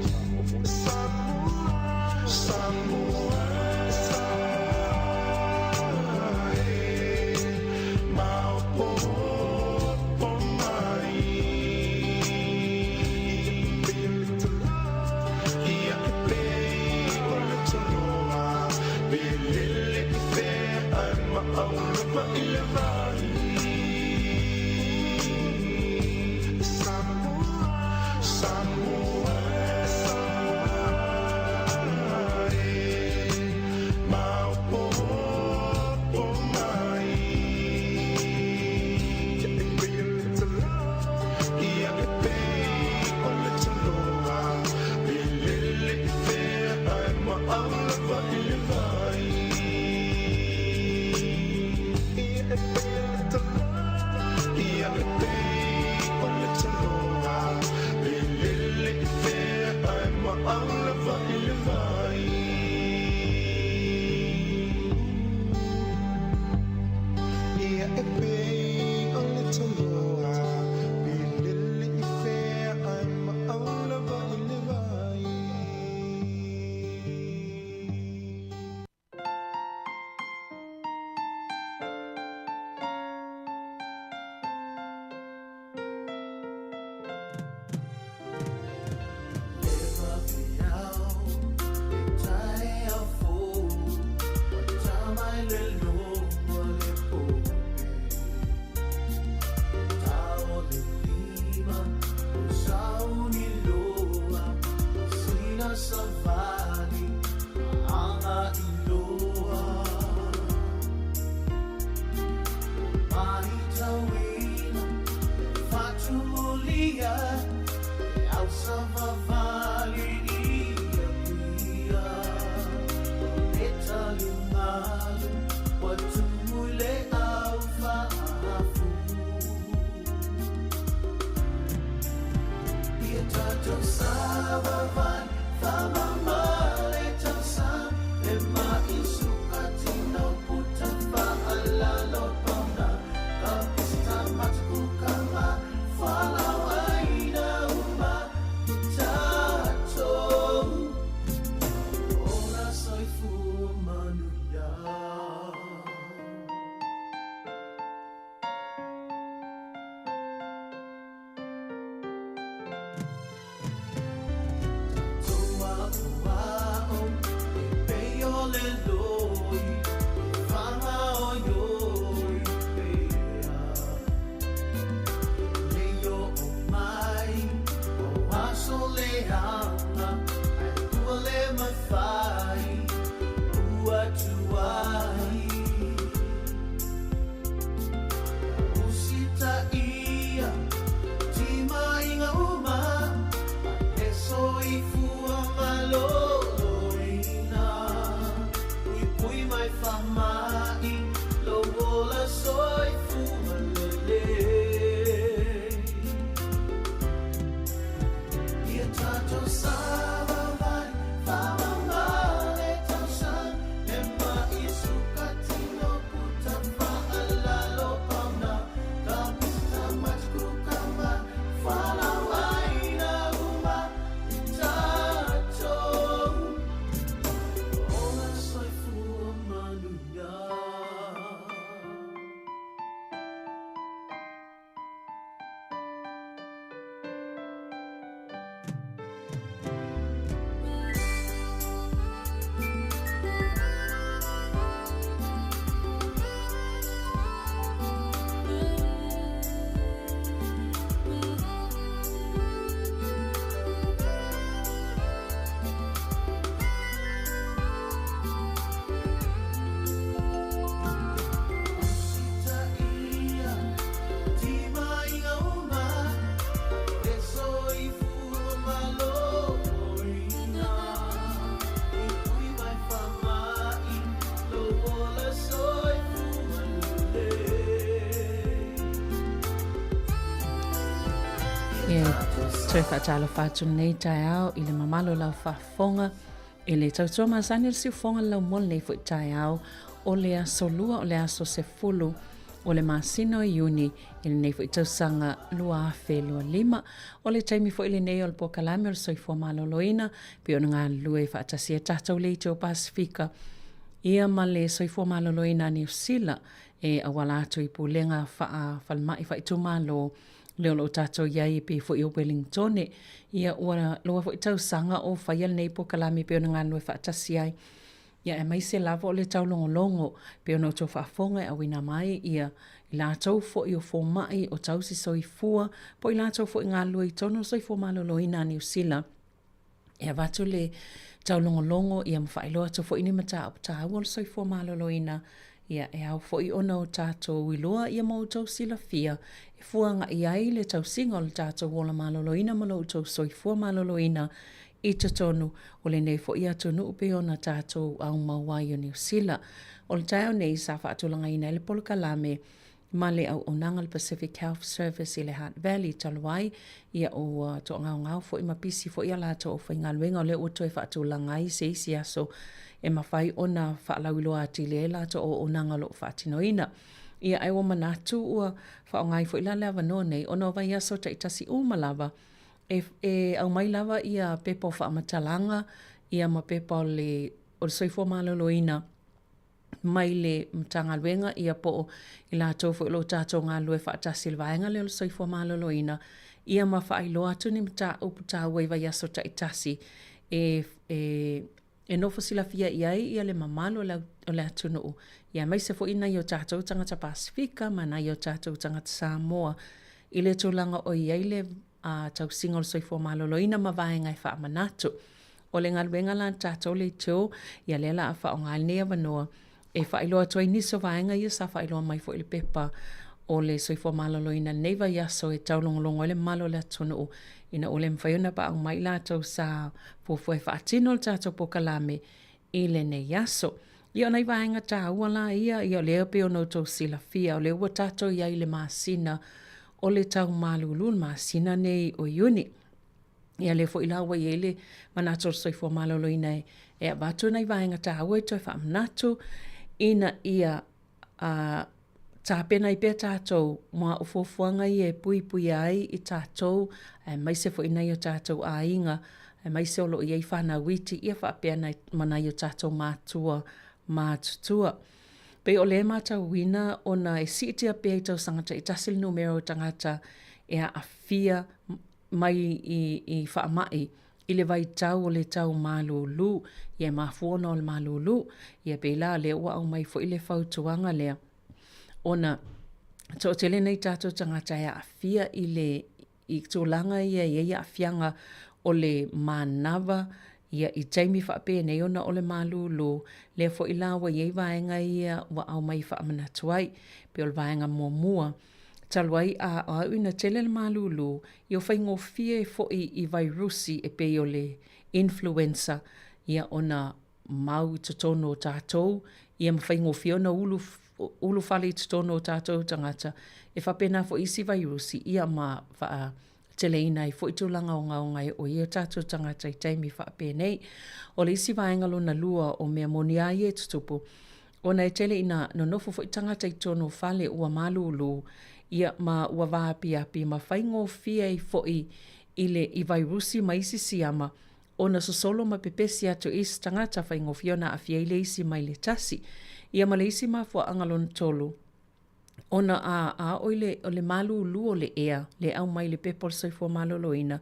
Toe faatalofa atu lenei taeao i le mamalu o lau faafofoga i le tautua masani o le siufofoga le laumua lenei foi taeao o le aso lua o le aso 10 o le masina o Iuni i lenei foi tausaga 2025. O le taimi foi lenei o le polokalame o le soifua maloloina pei ona galulue faatasi ai tatou le Itu o Pasefika ia ma le soifua maloloina a Niu Sila e auala atu i pulega faa-falemai faaitumalo lea o lo o tatou i ai e pei foi o Welingtone. Ia ua loa foi tausaga o faia lenei polokalame pei ona galulue faatasi ai. Ia aemaise lava o le taulogologo pei ona outou faafofoga e auina mai ia i latou foi o fomai, o tausi soifua, po o i latou foi e galulue i totonu o le soifua maloloina a Niu Sila. E avatu le taulogologo ia ma faailoa atu foi ni mataupu taua o le soifua maloloina, ia e ao foi ona o tatou iloa ia ma outou silafia e fua agai ai le tausiga o le tatou ola maloloina ma lo outou soifua maloloina i totonu o lenei foi atunuu pei ona tatou aumau ai o Niu Sila. O le taeao nei sa faatulagaina ai le polokalame ma le auaunaga a le Pacific Health Service i le Hutt Valley talu ai, ia ua toagaogao foi ma pisi foi a latou aufaigaluega o lea ua toe faatulaga ai se isi aso e mafai ona faalauiloa atili ai latou auaunaga o lo o faatinoina. Ia ae ua manatu ua faaaoga ai foi la le avanoa nei ona o vaiaso taitasi uma lava e, e aumai lava ia pepa o faamatalaga ia ma pepa o le, o le soifua maloloina mai le Matagaluega ia po o i latou foi o lo o tatou galulue faatasi i le vaega lea o le soifua maloloina, ia ma faailoa atu ni mataupu taua i vaiaso taitasi e, e, e nofo silafia i ai ia le mamalu o le, o le atunuu, ia aemaise foi nai o tatou tagata Pasefika ma nai o tatou tagata Samoa i le tulaga o i ai le a tausiga o le soifua maloloina ma vaega e faamanatu. O le galuega la a tatou le itu, ia lea la a faaaoga ai lenei avanoa e faailoa atu ai nisi o vaega ia sa faailoa mai foi i le pepa o le soifua maloloina i lenei vaiaso e taulogologo ai le mamalu o le atunuu ina ua le mafai ona paau mai i latou sa fuafua e faatino le tatou polokalame i lenei aso. Ia o nai vaega taua la ia, ia o lea pei ona outou silafia, o lea ua tatou i ai i le masina o le tau malulu, le masina nei o Iuni. Ia lea foi la ua i ai le manatu o le soifua maloloina e, e avatu nai vaega taua e toe faamanatu ina ia a tapena ai pea tatou ma o fuafuaga ia e puipuia ai i tatou aemaise foi nai o tatou aiga aemaise o lo o i ai fanau iti ia faapea nai, ma nai o tatou matua matutua. Pei o lea e matauina ona e siitia pea i tausaga taitasi le numera o tagata e aafia mai i, i faamai i le vaitau o le tau malūlū, ia e mafua ona o le malūlū. Ia pei la lea ua aumai foi le fautuaga lea, ona toatele nai tatou tagata e aafia i le i tulaga ia e i ai aafiaga o le manava ia i taimi faapenei ona o le malūlū, lea foi la ua i ai vaega ia ua aumai e faamanatu ai. Pei o le vaega muamua, Talu ai a au ina tele le malūlū, ia faigofie foi i vairusi e pei o le influenza ia ona mau i totonu o tatou, ia ma faigofie ona ulu, ulufale i totonu o tatou tagata, e faapena foi isi vairusi ia ma faateleina ai foi tulaga ogaoga e oo i ai o tatou tagata i taimi faapenei. O le isi vaega lona lua o mea moni a ia e tutupu, Ona e tele ina nonofo foi tagata i totonu o fale ua malūlū, ia ma ua vaapiapi ma faigofie ai foi i le i vairusi ma isi siama ona sosolo ma pepesi atu i isi tagata faigofie ona aafia ai le isi mai le tasi. Ia ma le isi mafuaaga lona tolu, ona a a oo i le, o le malūlū o le ea, le aumai i le pepa o le soifua maloloina,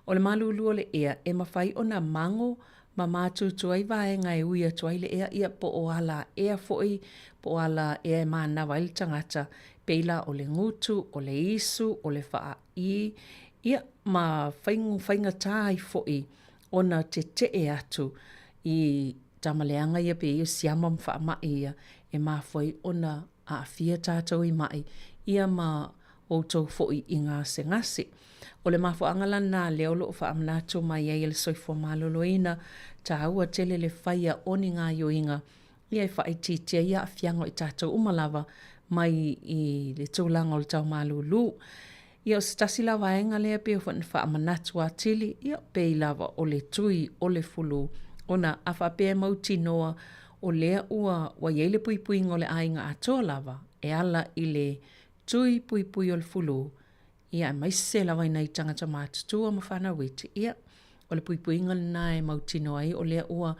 o le malūlū o le ea e mafai ona mago ma matutu ai vaega e ui atu ai le ea, ia po o ala ea foi, po o ala ea e manava ai le tagata, pei la o le gutu, o le isu, o le faai, ia ma faigatā ai foi ona tetee atu i tama leaga ia pei o siama ma faamai ia e mafua ai ona aafia tatou i maʻi ia ma outou foi i gasegase. O le mafuaaga la lena lea o lo o faamanatu mai ai e le Soifua Maloloina, taua tele le faia o ni gaioiga ia e faaitiitia ai aafiaga o i tatou uma lava mai i le tulaga o le tau malūlū. Ia, o se tasi la vaega lea pei foi ona faamanatu atili, ia, pei lava o le tui o le fulu, ona a faapea e mautinoa o lea ua ua i ai le puipuiga o le aiga atoa lava e ala i le tui puipui o le fulu, ia aemaise lava i nai tagata matutua ma fanau iti, ia, o le puipuiga lena e mautinoa ai o lea ua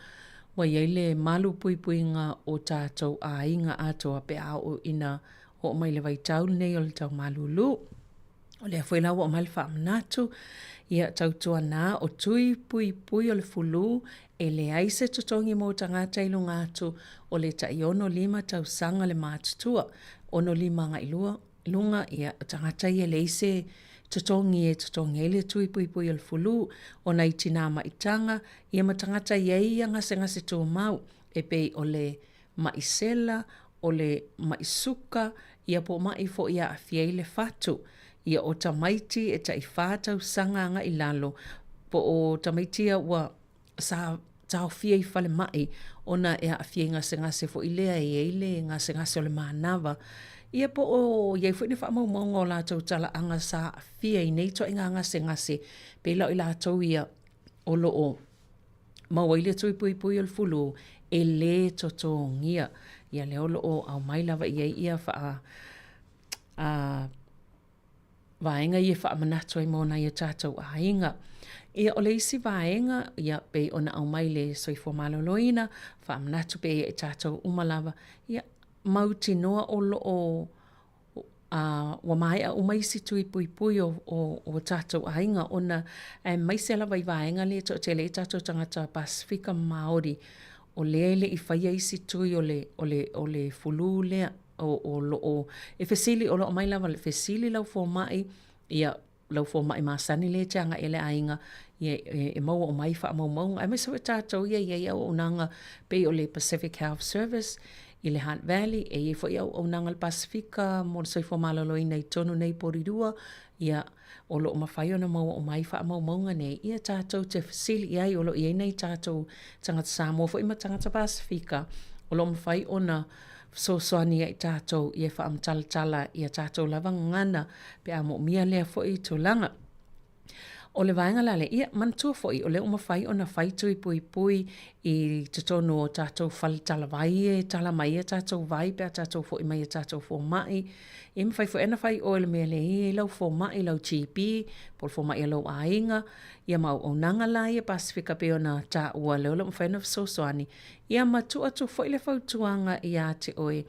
ua i ai le malu puipuiga o tatou aiga atoa pe a oo ina oo mai le vaitau lenei o le tau malūlū. O lea foi la ua aumai le faamanatu, ia tautuana o tui puipui o le fulu e leai se totogi mo tagata i luga atu o le tai 65 tausaga le matutua, 65 agai luga, ia, o tagata ia e leai se totogi e totogi ai le tui puipui o le fulu, ona i tinā maitaga, ia ma tagata e i ai ia gasegase tumau e pei o le maʻi sela, o le maʻi suka, ia po o maʻi foi e aafia ai le fatu. Ia o tamaiti e tai whā tausaga agai i lalo, po o tamaiti ia ua sa taofia i falemai ona e aafia i gasegase foi lea e i ai le gasegase o le manava. Ia po o i ai foi ni faamaumauga o latou talaaga sa aafia i nei ituaiga gasegase, pei la o i latou ia o lo o maua ai le tui puipui o le fulu e lē totogia. Ia lea o lo o aumai lava i ai ia faa a vaega ia e faamanatu ai mo nai o tatou aiga. Ia o le isi vaega, ia pei ona aumai le soifua maloloina, faamanatu pea ia i tatou uma lava, ia mautinoa o lo o a ua maea uma isi tui puipui o, o, o tatou aiga ona aemaise lava i vaega lea e toatele ai tatou tagata Pasefika ma Māori, o lea e le i faia isi tui o le, o le, o le fulu lea o, o lo o e fesili, o lo o aumai lava le fesili lau fomai, ia lau fomai masani lea e te agai i ai le aiga, ia e maua uma ai faamaumauga. Aemaise foi tatou ia e i ai auaunaga pei o le Pacific Health Service i le Hutt Valley, e i ai foi auaunaga a le Pasefika mo le soifua maloloina i totonu nei i Porirua, ia o lo o mafai ona maua uma ai faamaumauga nei, ia tatou te fesili i ai, o lo o i ai nai tatou tagata Samoa foi ma tagata Pasefika o lo o mafai ona fesoasoani ia i tatou ia e faamatalatala i a tatou lava gagana pe a moomia lea foi tulaga. O le vaega la lea, ia manatua foi o lea ua mafai ona fai tui puipui i totonu o tatou fale talavai e tala mai ai a tatou vai pe a tatou foi mai i a tatou fomai. Ia e mafai foi ona fai i o i le mea lea e i ai lau fomai, lau GP, po o le fomai a lou aiga, ia ma auaunaga la ia Pasefika pei ona taua lea o lo o mafai ona fesoasoani. Ia ma tuu atu foi le fautuaga ia te oe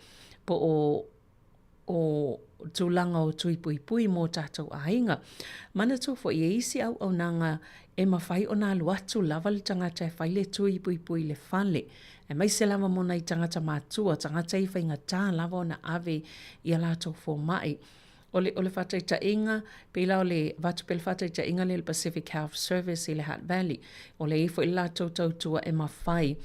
po o o tulaga o tui puipui mō tātou aiga. Manatua foi e isi auaunaga e mafai ona alu atu lava le tagata e fai le tui puipui i le fale, aemaise lava mō nai tagata matua, tagata i faigata lava ona ave i a latou fomai. O le, o le faataitaiga, pei la o le avatu pea le faataitaiga lea i le Pacific Health Service i le Hutt Valley, o lea e i ai foi le latou tautua e mafai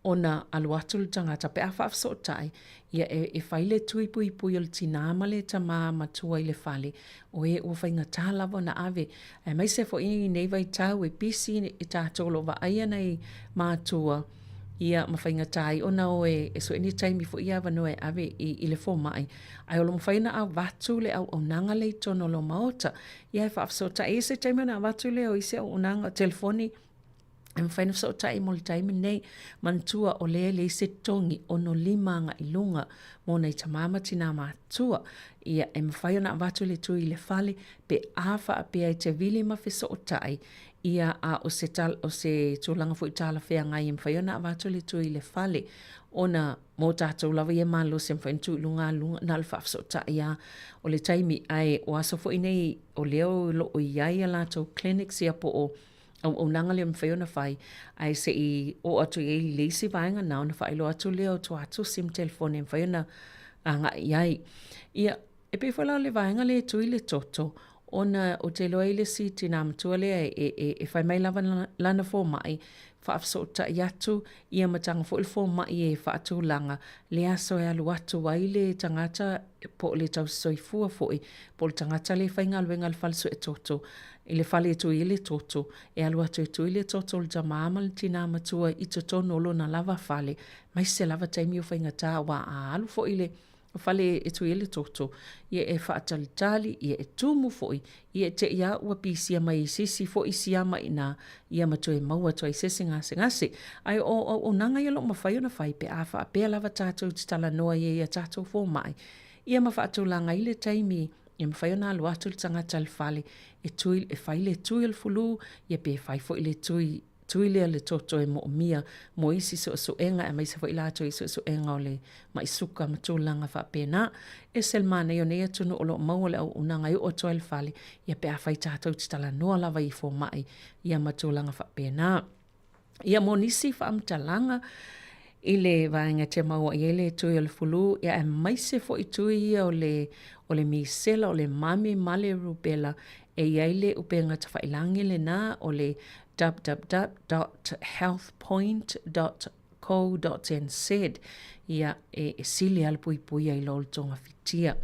ona alu atu le tagata pe a faafesootai, ia e, e fai le tui puipui o le tinā ma le tamā matua i le fale, o e ua faigata lava ona ave. Aemaise foi i nei vaitau e pisi i tatou o lo o vaaia nai matua, ia ma faigata ai ona o e, e sue ni taimi foi ia avanoa e ave i, i le fomai, ae o lo o mafai ona avatu le auaunaga lea i totonu o lou maota. Ia e faafesootai ai se taimi ona avatu lea o isi auaunaga, telefoni, e mafai ona fesootai mo le taimi lenei. Manatua o lea e leai se totogi 65 agai i luga mo nai tamā ma tinā matutua. Ia, e mafai ona avatu le tui i le fale pe a faapea e te vili ma fesootai, ia a o se tal, o se tulaga foi talafeagai e mafai ona avatu le tui i le fale ona mō tātou lava ia malosi e mafai ona tuu i luga luga na o le faafesootai lava o le taimi. Ae o aso foi nei o lea o lo o i ai a latou clinics ia po o auaunaga lea e mafai ona fai, ae se i oo atu i ai i le isi vaega na ona faailoa atu lea o tuatusi ma telefoni e mafai ona agai i ai. Ia, e pei foi la o le vaega lea e tui le toto, ona ou te iloa e i ai le isi tinā matua lea e, e, e fai mai lava lana fomai, faafesootai atu, ia ma taga foi le fomai e faatulaga le aso e alu atu ai le tagata po o le tausisoifua foi, po o le tagata lea e faigaluega i le fale sue toto, i le fale e tui ai le toto, e alu atu e tui le toto o le tamā ma le tinā matua i totonu o lona lava fale, aemaise lava taimi o faigata, aua a alu foi le. fale e tui ai le toto, ia e faatalitali, ia e tumu foi, ia e te i a ua pisia mai i se isi foi siama i ina, ia ma toe maua atu ai se isi gasegase. Ae o auaunaga ia o lo o mafai ona fai pe a faapea lava tatou te talanoa i ai i a tatou fomai, ia ma faatulaga ai le taimi e mafai ona alu atu le tagata i le fale e tui, e fai le tui o le fulu, ia pe fai foi le tui tui lea le toto e moomia mo isi suesuega aemaise foi latou i suesuega o le mai suka ma tulaga faapena. E ese le manaia o nei atunuu o lo o maua le auaunaga e oo atu ai i le fale, ia pe afai tatou te talanoa lava i fomai ia ma tulaga faapena. Ia mo nisi faamatalaga i le vaega e te maua i ai le tui o le fulu, ia aemaise foi tui ia o le, o le misela, o le mami ma le rubella, e i ai le upega tafailagi lena o le www.healthpoint.co.nz, ia e, e sili lava le puipuia i lo le togafitia.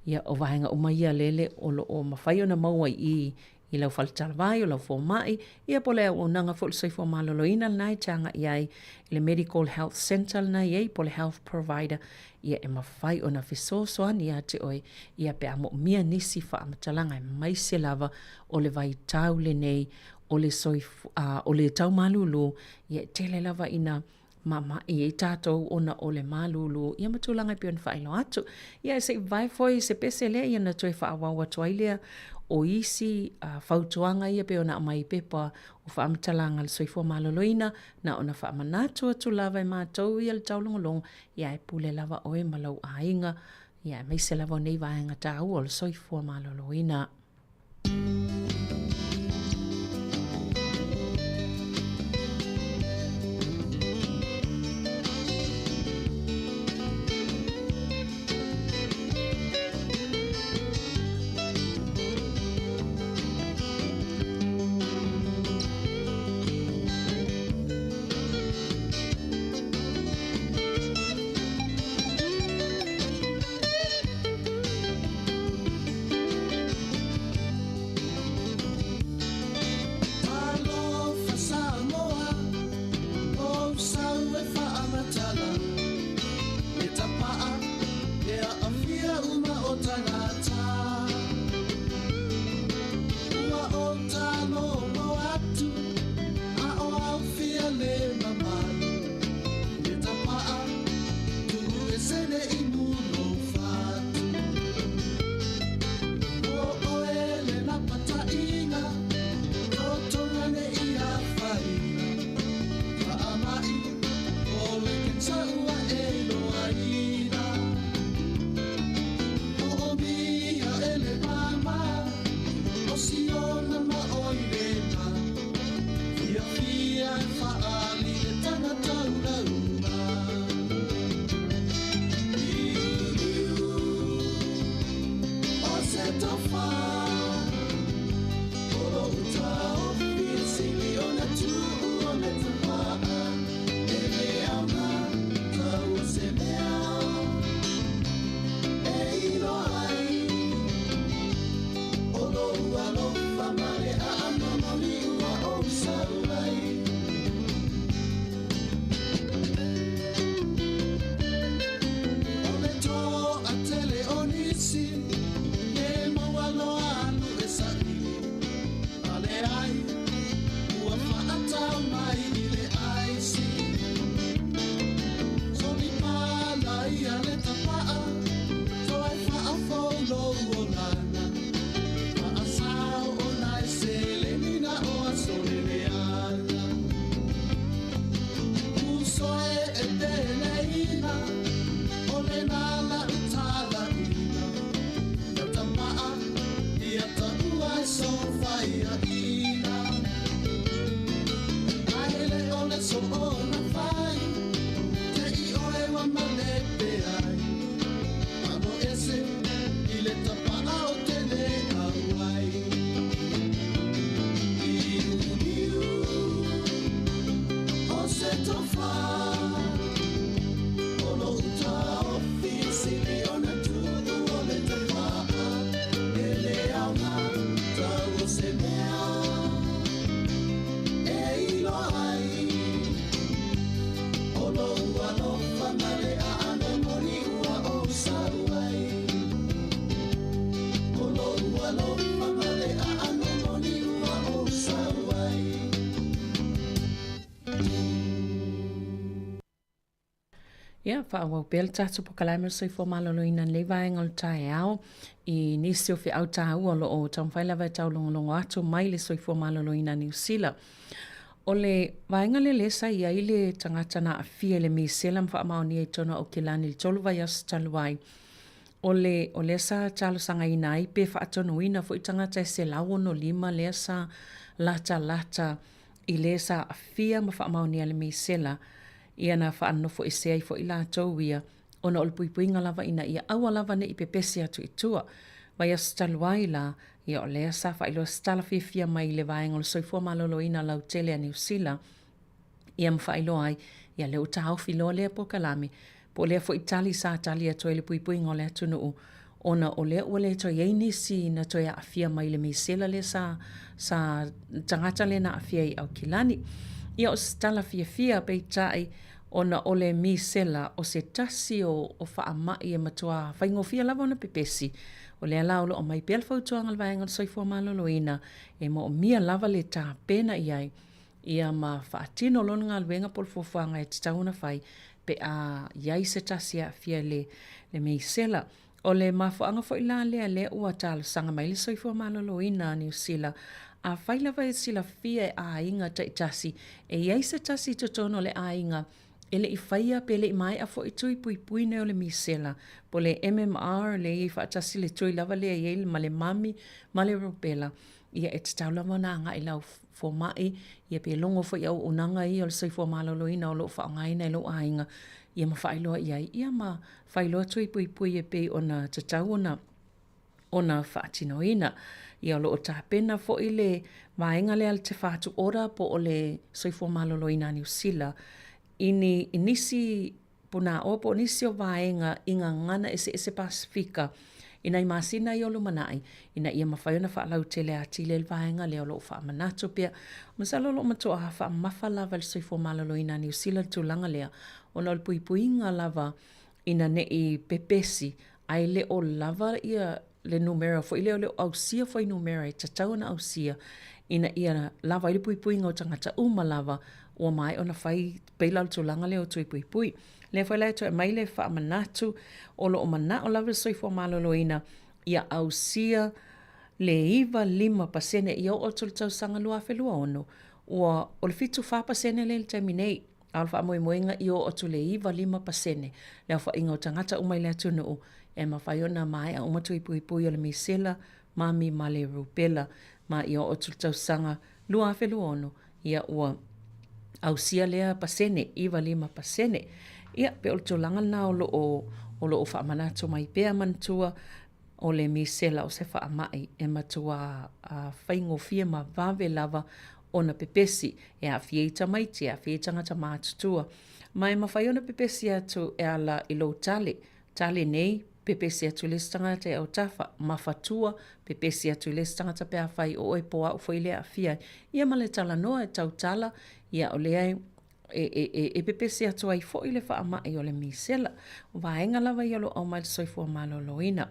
Ia o vaega uma ia lele o lo o mafai ona maua i i i lau faletalavai, o lau fomai, ia po o le auaunaga foi o le soifua maloloina lena e te agai ai i le Medical Health Centre lena e i ai po o le Health Provider, ia e mafai ona fesoasoani ia te oe ia pe a moomia nisi faamatalaga aemaise lava o le vaitau lenei o le soifua, o le tau malulu, ia e tele lava ina mamai ai tatou ona o le malulu ia ma tulaga e pei ona faailoa atu. Ia se i vae foi se pese lea ia ona toe faaauau atu ai lea o isi fautuaga ia pei ona aumai i pepa o faamatalaga a le Soifua Maloloina, na ona faamanatu atu lava e matou ia le taulogologo, ia e pule lava oe ma lou aiga, ia aemaise lava o nei vaega taua o le soifua maloloina. Ia, faaauau pea le tatou polokalame o le soifua maloloina i lenei vaega o le taeao i nisi o feau taua o lo o taumafai lava e taulogologo atu mai le soifua maloloina a Niu Sila. O le vaega lea lea sa i ai le tagata na aafia i le misela ma faamaonia i totonu o Aukilani i le 3 vaiaso talu ai, o le, o lea sa talosagaina ai pe faatonuina foi tagata e 165 lea sa latalata i le sa aafia ma faamaonia i le misela, ia na faanofoesea ai foi latou ia ona o le puipuiga lava ina ia aua lava ne i pepesi atu i tua. Vaiaso talu ai la, ia o lea sa faailoa se tala fiafia mai le Vaega o le Soifua Maloloina Lautele a Niu Sila, ia ma faailoa ai, ia lea ua taofi loa lea polokalame, po o lea foi tali sa tali atu ai le puipuiga o le atunuu, ona o lea ua le toe i ai nisi na toe aafia mai i le misela lea sa, sa tagata lea na aafia i Aukilani. Ia o se tala fiafia, peitai, ona o le misela o se tasi o, o faamai e matua faigofie lava ona pepesi. O lea la o lo o aumai pea le fautuaga a le Vaega o le Soifua Maloloina e moomia lava le tapena i ai ia ma faatino lona galuega po o le fuafuaga e tatau ona fai pe a i ai se tasi e aafia i le, le misela. O le mafuaaga foi la lea lea ua talosaga mai le Soifua Maloloina a Niu Sila, afai lava e silafia e aiga taitasi e i ai se tasi i totonu o le aiga e le i faia pe le i maea foi tui puipui nei o le misela, po o le MMR lea e i ai faatasi le tui lava lea e i ai ma le mami ma le rubella, ia e tatau lava ona agai i lau fomai, ia pe logo foi i auaunaga ia o le soifua maloloina o lo o faaaogaina e lou aiga, ia ma faailoa i ai, ia ma faailoa tui puipui e pei ona tatau ona ona faatinoina. Ia o lo o tapena foi le vaega lea a le Te Whatu Ora po o le Soifua Maloloina a Niu Sila i ni i nisi punāoa po o nisi o vaega i gagana eseese Pasefika i nai masina ia o lumanai ina ia mafai ona faalautele atili ai le vaega lea o lo o faamanatu pea. Masalo o lo o matuā faamamafa lava i le soifua maloloina a Niu Sila le tulaga lea ona o le puipuiga lava ina ne i pepesi ae le o lava ia le numera foi lea o le o ausia fuainumera e tatau ona ausia ina ia lava ai le puipuiga o tagata uma lava ua maea ona fai pei la o le tulaga lea o tui puipui. Lea foi la e toe aumai le faamanatu o lo o manao lava le soifua maloloina ia ausia le 95% ia oo atu i le tausaga 2026 ua o le 74% lea i le taimi nei. A o le faamoemoega i oo atu i le 95% le aofaiga o tagata uma i le atunuu e mafai ona maea uma tui puipui o le misela, mami ma le rubella. Ma ia oo atu i le tausaga 2026, ia ua ausia lea pasene, 95%. Ia, pei o le tulaga lena o lo o, o lo o faamanatu mai pea manatua o le misela o se faamai e matuā faigofie ma vave lava ona pepesi, e aafia ai tamaiti, e aafia ai tagata matutua. Ma e mafai ona pepesi atu e ala i lou tale, tale nei, pepesi atu i le isi tagata i autafa, mafatua, pepesi atu i le isi tagata pe afai o oe po o au foi lea e aafia ai. Ia ma le talanoa e tautala, ia o lea e e, e, e, e pepesi atu ai foi le faamai o le misela. O vaega lava ia o lo o aumai le soifua maloloina.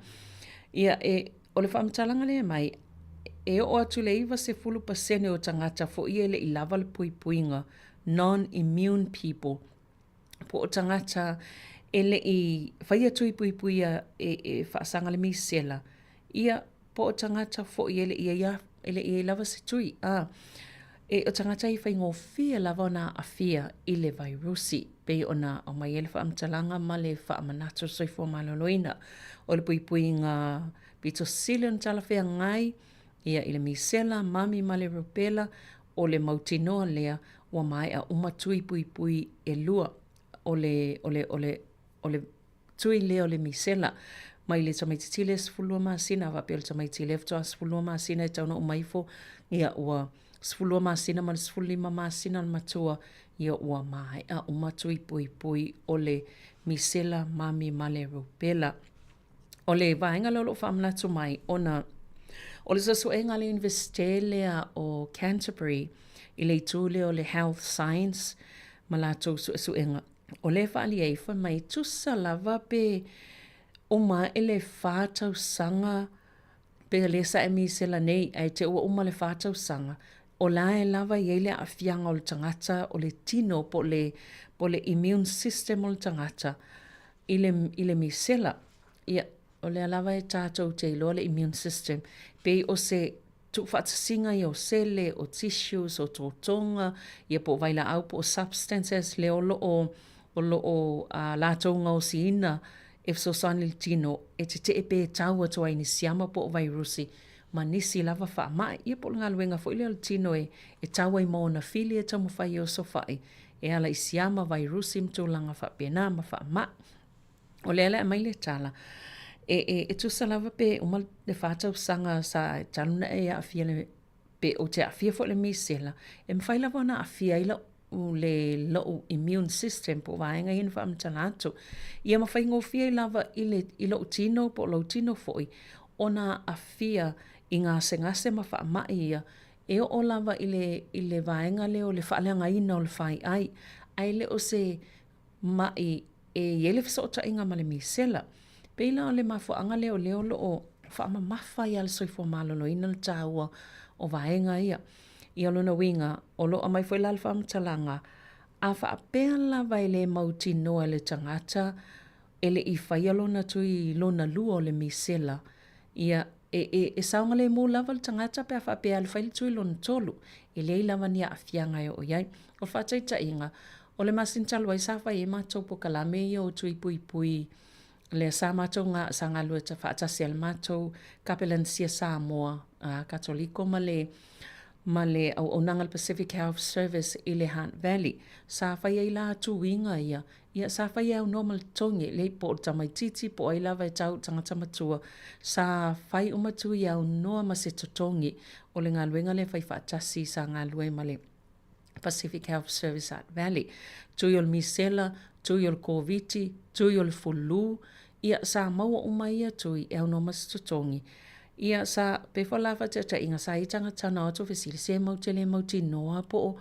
Ia, e, o le faamatalaga lea e mai, e oo atu le 90% o tagata foi e le i lava le puipuiga, non-immune people, po o tagata e le i faia tui puipuia e, e faasaga le misela, ia, po o tagata foi e le i ai, e le i ai lava se tui, a, e, o tagata e faigofie lava ona aafia i le vairusi, pei ona aumai ai le faamatalaga ma le faamanatu o le soifua maloloina. O le puipuiga pito sili ona talafeagai ia i le misela, mami ma le rubella, o le mautinoa lea ua maea uma tui puipui e lua o le, o le, o le, o le tui lea o le misela mai le tamaititi lea 12 masina a faapea o le tamaiti lea faatoa 12 masina e tatau ona uma ifo ia ua 12 masina ma le 15 masina le matua ia ua maea uma tui puipui o le misela mami ma le rubella. O le vaega lea o lo o faamanatu mai ona o le suesuega a le Iunivesite lea o Canterbury i le itu lea o le Health Science ma latou suesuega O lea e faaalia ai fai mai, tusa lava pe uma ae le fa tausaga pe lea sa e misela nei ae te ua uma le fa tausaga, o la e lava e i ai le aafiaga o le tagata, o le tino po o le, po o le immune system o le tagata i le, i le misela. Ia, o lea lava e tatou te iloa le immune system, pei o se tuufaatasiga ia o sele, o tissues, o totoga, ia po o vailaau po o substances lea o lo o, o lo o latou gaosiina e fesoasoani i le tino e tetee pe tau atu ai i ni siama po o vairusi ma nisi lava faamai. Ia po o le galuega foi lea o le tino e, e tau ai ma ona fili e taumafai e osofai e ala i siama, vairusi ma tulaga faapena ma faamai. O lea le aumai le tala, e, e, e tusa lava pe uma le fa tausaga sa talu ona e aafia le, pe ou te aafia foi le misela, e mafai lava ona aafia ai lau le lou immune system po o vaega ia na faamatala atu. Ia ma faigofie ai lava i, le, i lou tino po o lou tino foi ona aafia i gasegase ma faamai ia e oo lava i le, i le vaega lea o le faaleagaina o le faiai, ae le o se maʻi e i ai le fesootaiga ma le misela. Pei la o le mafuaaga lea o lea o lo o faamamafa ai lava le soifua maloloina le taua o vaega ia. Ia o lona uiga, o lo o aumai foi la le faamatalaga, a faapea lava e le mautinoa e le tagata e le i faia lona tui lona lua o le misela, Ia, e, e, e saogalemu lava le tagata pe a faapea e alu fai le tui lona tolu. E leai lava ni aafiaga e oo i ai. O le faataitaiga, o le masina talu ai sa fai ai matou pokalame ia o tui puipui lea sa matou ga, sa galulue faatasi ai le matou Kapelanisia Samoa a Katoliko ma le ma le auaunaga a le Pacific Health Service i le Hutt Valley. Sa fai ai la tuiga ia Ia, sa fai e aunoa ma le totogi, le, po o le tamaitiiti, po o ai lava e tau i le tagata matua, sa fai uma tui e aunoa ma se totogi o le galuega lea fai faatasi sa galulue ma le Pacific Health Service Hutt Valley. Tui o le misela, tui o le Koviti, tui o le fulu, ia, sa maua uma ia tui e aunoa ma se totogi. Ia, sa, pei foi la faataitaiga, sa i ai tagata na o atu fesili, se matou te le mautinoa po o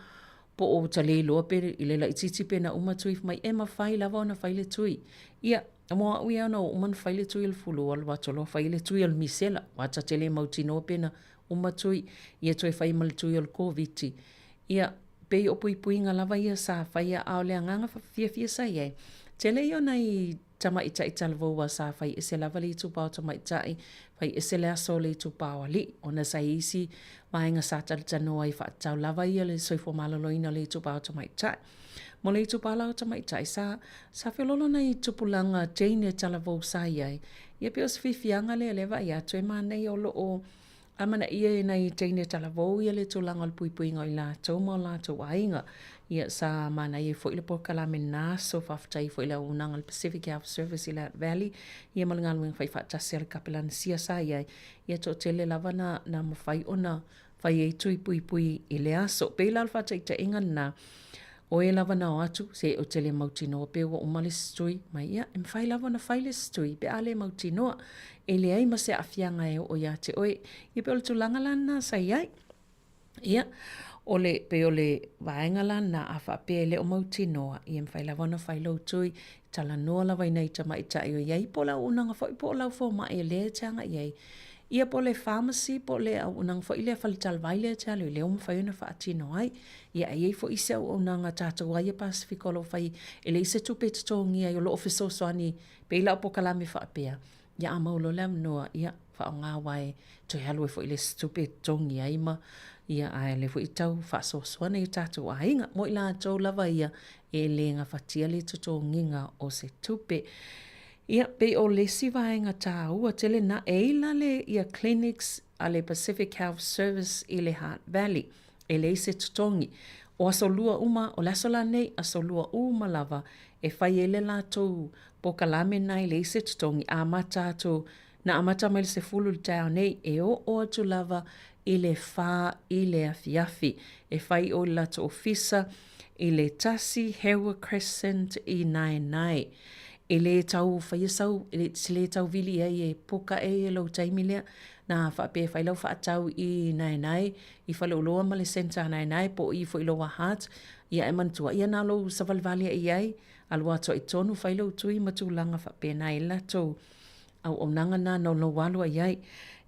Po o ua le iloa pe i le laitiiti pe na uma tui mai e mafai lava ona fai le tui. Ia, mo au ia ona ua uma ona fai le tui o le fulu alu atu loa fai le tui o le misela. Aua ta te le mautinoa pe na uma tui, ia toe fai ma le tui o le Koviti. Ia, pei o puipuiga lava ia sa faia a o le agaga fiafia sa i ai. Tele ia o nai Tamaitai talavou a sa fai ese lava le itupa o tamaitai, fai ese le aso o le itupa o alii, ona sa i ai isi vaega sa talatalanoa ai faatatau lava ia le soifua maloloina o le itupa o tamaitai. Mo le itupa la o tamaitai, sa, sa feololo nai tupulaga teine talavou sa i ai, ia pei o se fiafiaga lea lea vaai atu e manaia o lo o Amanaia e nai teine talavou ia le tulaga o le puipuiga o i latou ma o latou aiga. Ia, sa manaia ai foi le polokalame na aso, faafetai foi i le auaunaga a le Pacific Health Service i le Hutt Valley, ia ma le galuega faifaatasi a le Kapelanasia sa i ai, ia toatele lava na, na mafai ona fai ai tui puipui i le aso. Pei la o le faataitaiga lena, o e lava na o atu, se ou te le mautinoa pe ua uma le isi tui mai, ia, e mafai lava ona fai le isi tui pe a le mautinoa. E leai ma se aafiaga e oo ia te oe. Ia pei o le tulaga la lena sa i ai. Ia, o le, pei o le vaega la lena, a faapea e le o mautinoa, ia e mafai lava ona fai lou tui, talanoa lava i nai tamaitai o i ai, po o le auaunaga foi po o lau fomai o lea e te agai i ai. Ia po o le pharmacy po o le auaunaga foi lea faletalavai lea e te alu ai, lea ua mafai ona faatino ai. Ia e i ai foi isi auaunaga a tatou lava ia Pasefika o lo o fai, e leai se tupe e totogia ai, o lo o fesoasoani pei la o polokalame faapea, ia a maua loa le avanoa, ia faaaoga aua e toe alu ai foi le isi tupe e totogi ai ma, ia ae o lea foi e tau faasoasoa nai o tatou aiga. Mo i latou lava ia e le gafatia le totogiga o se tupe. Ia, pei o le isi vaega taua tele lena, e i la le ia clinics a le Pacific Health Service i le Hutt Valley. E leai se totogi. O aso lua uma, o le aso la nei, aso lua uma lava e fai ai le latou polokalame lena e leai se totogi, amata atu, na amata mai le 10 i le taeao nei, e oo atu lava i le fa i le afiafi. E fai o i le latou ofisa i le 1 Harewood Crescent i Naenae. E le tau faia sau, e le tau vili ai e puka e lou taimi lea. Na faapea e fai lau faatau i Naenae, i Faleoloa ma le centre a Naenae po o i foi i Lower Hutt, ia e manatua, ia na lou savalivali ai i ai, alu atu ai i totonu, fai lou tui ma tulaga faapena i le latou auaunaga na na lou alu ai ai.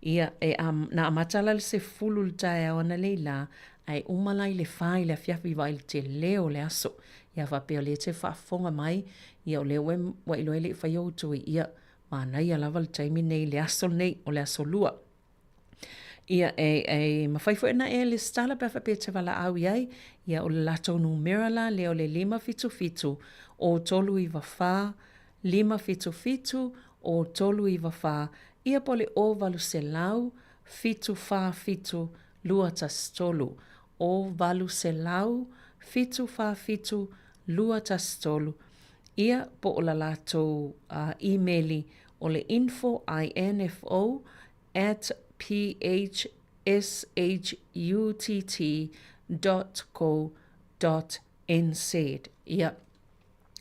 Ia, e, na amata la i le 10 i le taeao analeila, Ae uma la i le fa i le afiafi vaai i le tele o le aso. Ia faapea o lea e te faafofoga mai, ia o lea ua ua iloa e le i faia ou tui, ia manaia lava le taimi nei i le aso lenei, o le aso lua. Ia e, e mafai foi ona e lesitala pe a faapea e te valaau i ai, ia o le latou numera la lea o le 577 o 394 577 o 394, ia po o le o 800 747 213, o 800 747 213, ia po o la latou imeli o le info, I-N-F-O, at phshutt dot co dot nz. Ia,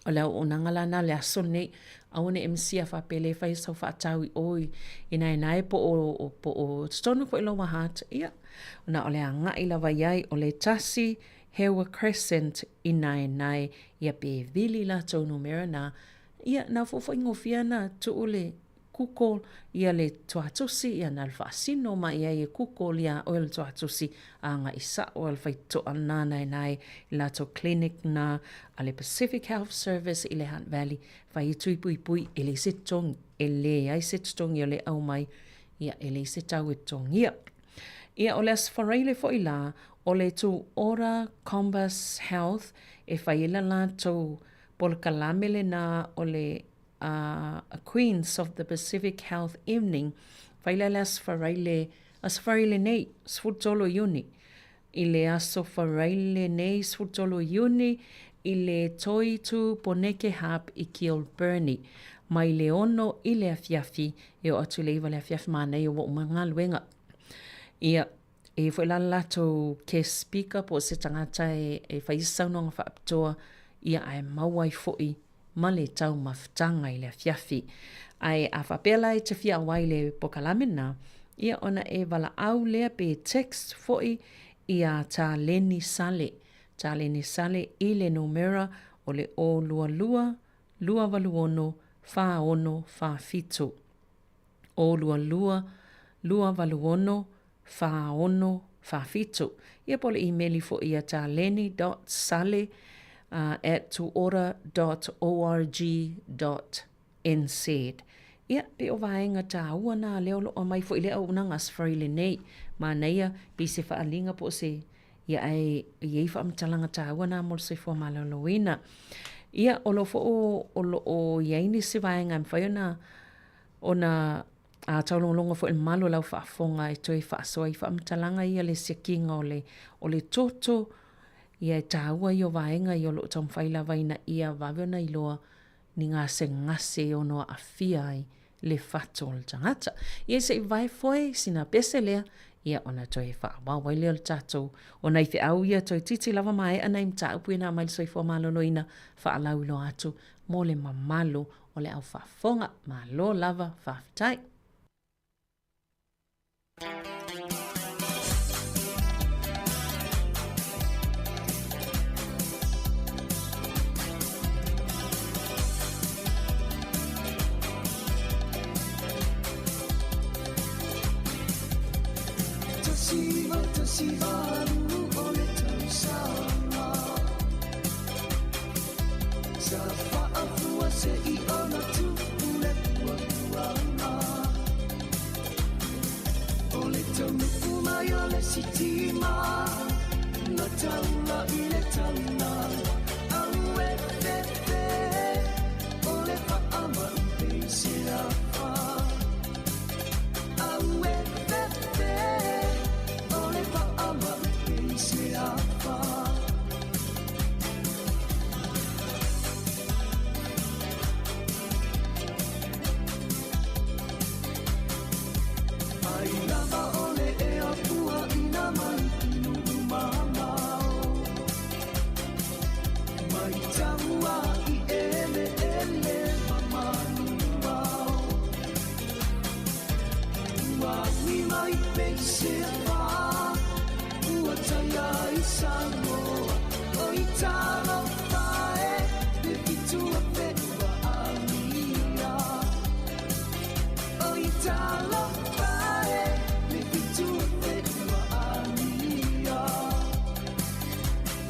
o le auaunaga la na le aso lenei, aua ne i misia faapea le fai sau faatau i o i naenae po o, po o totonu foi Lower Hutt, ia, na o le agai lava i ai o le tasi Hewa Crescent i naenae, ia pe vili latou numera na, ia, na fuafuaigofie ana tuu le Google ia le tuatusi, ia na le faasino mai ai e Google iā oe le tuatusi, agai sa'o a le faitotoa lena naenae i latou clinic na a le Pacific Health Service i le Hutt Valley, fai ai tui puipui, e leai se totogi, e leai se totogi o le aumai, ia e leai se tau e totogia. Ia o le Aso Faraile foi la, o le To Ora Combus Health e fai ai la latou polokalame lena o le a Queens of the Pacific Health Evening, fai lea le Aso Faraile, Aso Faraile nei, 13 o Iuni. I le Aso Faraile nei, 13 o Iuni, i le Toitu Poneke Hub i Kilbirnie, mai le 6 i le afiafi, e oo atu i le 9 i le afiafi, manaia ua uma galuega. Ia, e i ai foi la le latou guest speaker po o se tagata e fai se saunoaga faapitoa, ia ae maua ai foi ma le taumafataga i le afiafi. Ae a faapea la e te fia auai i le pokalame lena, ia ona e valaau lea pe text foi iā Taleni Sale, Taleni Sale i le numera o le 022 286 4647. 022 286 46 47. Ia po o le imeli foi ia taleni dot sale at tuora dot org dot nz. Ia, pei o vaega tāua nā lea o lo o aumai foi i le auaunaga a Safari lenei. Manaia, pei se faaaliga po o se, ia ae i ai faamatalaga tāua nā mo le soifua maloloina. Ia, o lo o foi o lo o i ai nisi vaega e mafai ona ona A taulogologo foi i le mamalu o lau faafofoga e toe faasoa ai faamatalaga ia le siakiga o le o le toto, ia e taua ia o vaega ia o lo o taumafai lava ina ia vave ona iloa ni gasegase e ono aafia ai le fatu o le tagata. Ia se i vae foe sina pese lea, ia ona toe faaauau ai lea o le tatou o nai feau ia toeitiiti lava maea nai mataupu ia na aumai le soifua maloloina faalauiloa atu mo le mamalu o le au faafofoga. Malo lava, faafetai.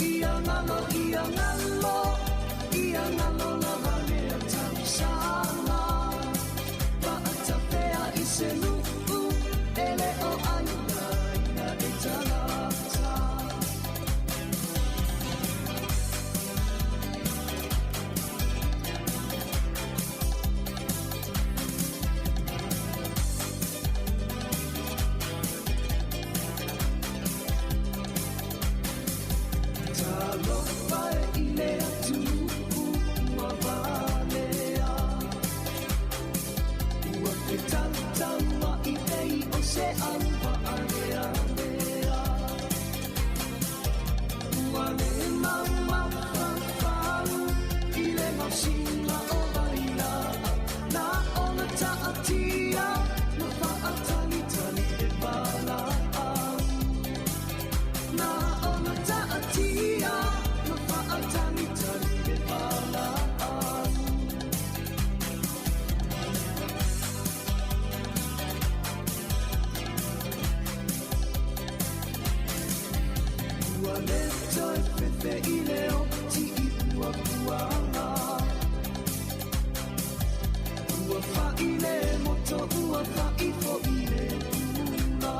Ia galo, ia galo, ia galo lava lea tausaga. Paatafea i se nuu, e le o aina ina e tagata. Talofa e i le atunuu ua valea, Ua fetautaua'i pei o se auvaalealea. Ua le mau mafaufau i le gaosiga o vailaau, Na ona taatia ma faatalitali e valaau. Na ona taatia ma faatalitali e valaau. Ua le toe fefe i le oti i puapuaga, Ua fai le moto, ua fai foi le pula.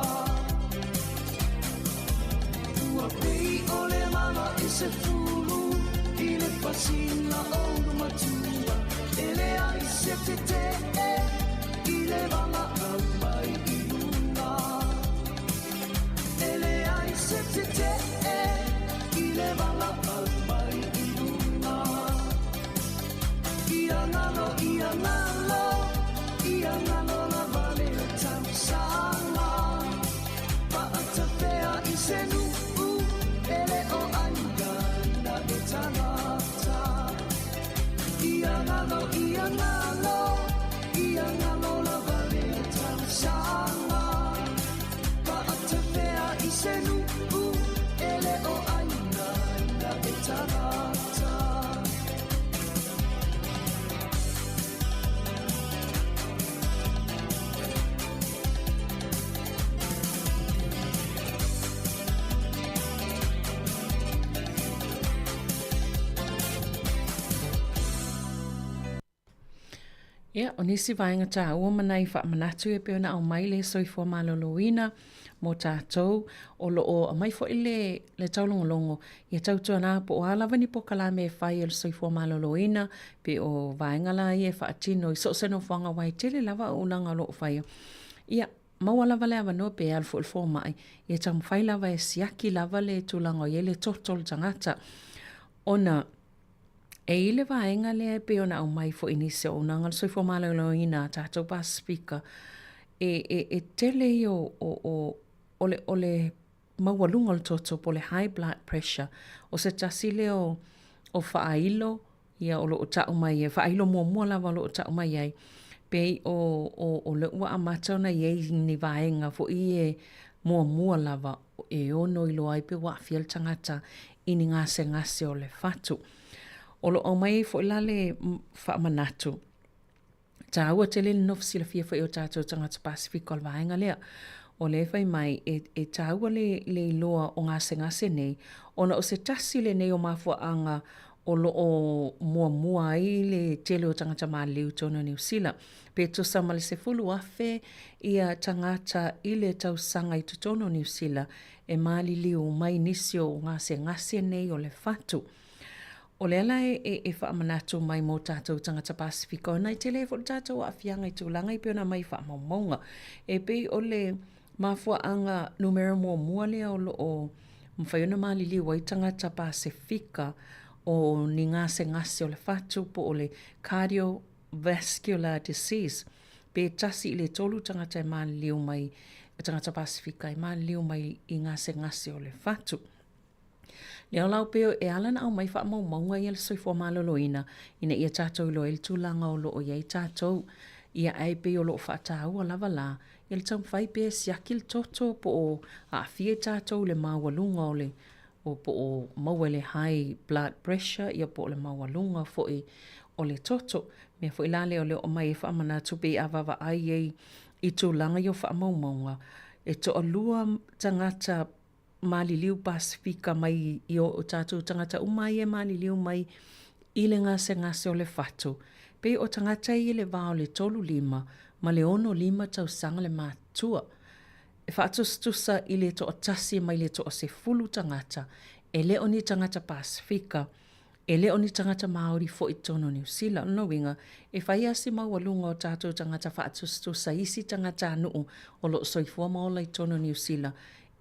Ua pei o le mala e se fulu i le fasina o ulumatua, E leai se tetee i le valaau mai i luna. E leai se tetee i le valaau mai i luna. Ia galo, ia galo, ia galo lava lea tausaga. Paatafea i se nuu, e le o aina ina e tagata. Ia galo, ia galo, ia galo lava lea tausaga. Paatafea i se nuu, e le o aina ina e tagata. Ia, o nisi vaega tāua ma nai faamanatu e pei ona aumai le soifua maloloina mo tātou, o lo o aumai foi le, le taulogologo, ia tautuana po o a lava ni polokalame e fai e le soifua maloloina, pe o vaega la ia e faatino i so o se nofoaga aua e tele lava auaunaga o lo o faia. Ia, maua lava le avanoa pe alu foi i le fomai, ia taumafai lava e siaki lava le tulaga o i ai le toto o le tagata. Ona e i le vaega lea e pei ona aumai foi i nisi o auaunaga o le soifua maloloina a tatou Pasefika, e, e, e tele ia o, o, o, o le, o le maualuga o le toto po o le high blood pressure. O se tasi lea o, o faailo ia o lo o tau mai ai, faailo muamua lava o lo o tau mai ai, pei o, o, o lea ua amata ona i ai ni vaega foi e muamua lava e ono iloa ai pe ua aafia le tagata i ni gasegase o le fatu. O lo o aumai ai foi la le faamanatu, tāua tele le nofo silafia foi o tātou tagata Pasifika o le vaega lea. O lea e fai mai, e, e tāua le, le iloa o gasegase nei, ona o se tasi lenei o mafuaaga o lo o muamua ai le tele o tagata maliliu i totonu o Niu Sila. Pe tusa ma le 10,000 ia tagata i le tausaga i totonu o Niu Sila e maliliu mai nisi o gasegase nei o le fatu. O lea la e, e, e faamanatu mai mō tātou tagata Pasifika ona e tele ai foi le tātou aafiaga i tulaga i pei ona aumai i faamaumauga. E pei o le mafuaaga numera muamua lea o lo o mafai ona maliliu ai tagata Pasefika o ni gasegase o le fatu po o le cardiovascular disease, pe 1 i le 3 tagata e maliliu mai, tagata Pasefika e maliliu mai i gasegase o le fatu. Lea la pei e ala ona aumai faamaumauga ia le soifua maloloina ina ia tatou iloa ai le tulaga o lo o i ai tatou. Ia ae pei o lo o faataua lava la ia le taumafai pea e siaki le toto po o aafia i tatou i le maualuga o le o po o maua i le high blood pressure ia po o le maualuga foi o le toto. Mea foi la lea o lea o aumai ai faamanatu pei a vaavaai i ai i tulaga ia o faamaumauga, e toalua tagata. maliliu Pasefika mai i o tatou tagata uma ia e maliliu mai i le gasegase o le fatu, pei o tagata ia i le va o le 35 ma le 65 tausaga le matua. E faatusatusa i le toatasi mai le toasefulu tagata e le o ni tagata Pasefika, e le o ni tagata Māori foi i totonu o Niu Sila. O lona uiga, e fai lava si maualuga o tatou tagata faatusatusa i isi tagatanuu o lo o soifua ma ola i totonu o Niu Sila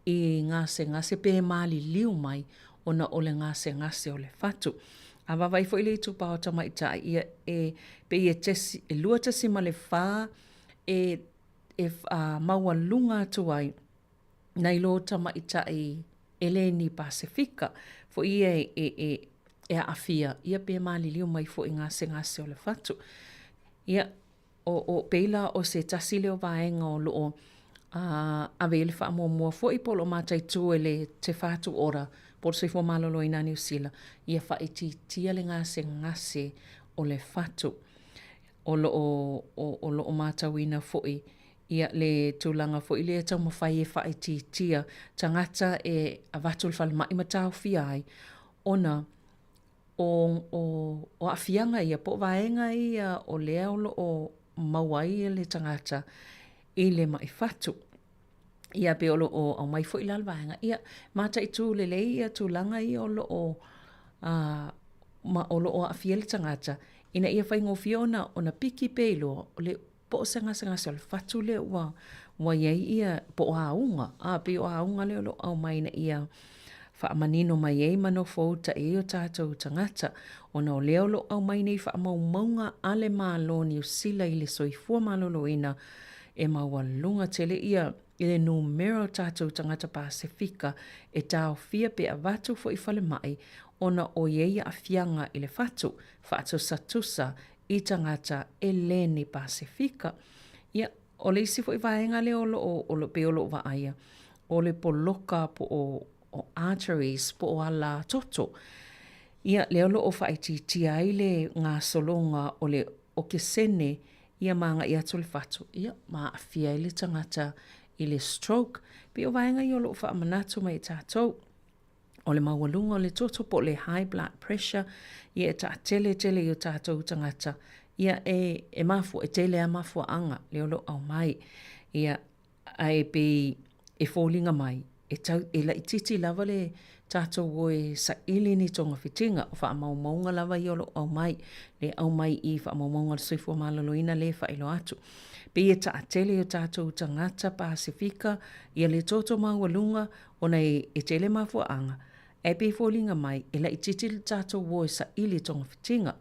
i gasegase pe maliliu mai ona o le gasegase o le fatu. A vaavaai foi i le itupa o tamaitai, ia e pei e tesi, e 2.4 e e maualuga atu ai nai lo tamaitai e le ni Pasefika foi ia e, e, e, e aafia, ia pe maliliu mai foi i gasegase o le fatu. Ia, o, o pei la o se tasi lea o vaega o loo ave i ai le faamuamua foi po o lo o mataitū e le Te Whatu Ora po o le Soifua Maloloina a Niu Sila, ia faaitiitia le gasegase o le fatu. O lo o, o lo o matauina foi ia le tulaga foi lea e taumafai e faaitiitia tagata e avatu i le falemai ma taofia ai ona o, o, o aafiaga ia po o vaega ia o lea o lo o maua ai le tagata i le mai fatu. Ia pei o lo o aumai foi la le vaega, ia mataitu lelei ia tulaga ia o lo o a, ma o lo o aafia le tagata ina ia faigofie ona ona piki pea iloa o le po o se gasegase o le fatu lea ua ua i ai ia po o auga, a pei o auga lea o lo o aumai ina ia faamanino mai ai ma nofouta i ai o tatou tagata ona o lea o lo o aumai nei faamaumauga a le Malo o Niu Sila i le soifua maloloina e maualuga tele ia i le numera o tatou tagata Pasefika e taofia pe avatu foi i falemai ona o i ai aafiaga i le fatu faatusatusa i tagata e le ni Pasefika. Ia, o le isi foi vaega lea o lo o, o lo, pei o lo o vaaia, o le poloka po o, o arteries po o ala toto. Ia, lea o lo o faaitiitia ai le gasologa o le okesene ia ma agai atu le fatu, ia, ma aafia ai le tagata i le stroke. Pei o vaega ia o lo o faamanatu mai e tatou. O le maualuga o le toto po o le high blood pressure, ia e taatele tele i o tatou tagata. Ia e, e mafua, e tele lava mafuaaga lea o lo o aumai. Ia, ae pei e foliga mai, e tau, e laitiiti lava le tatou o e saili ni togafitiga, o faamaumauga lava ia o lo o aumai, lea e aumai i faamaumauga a le Soifua Maloloina lea e faailoa atu. Pei e taatele i o tatou tagata Pasefika ia le toto maualuga ona e, e tele mafuaaga, ae pei e foliga mai e laitiiti le tatou o e saili togafitiga.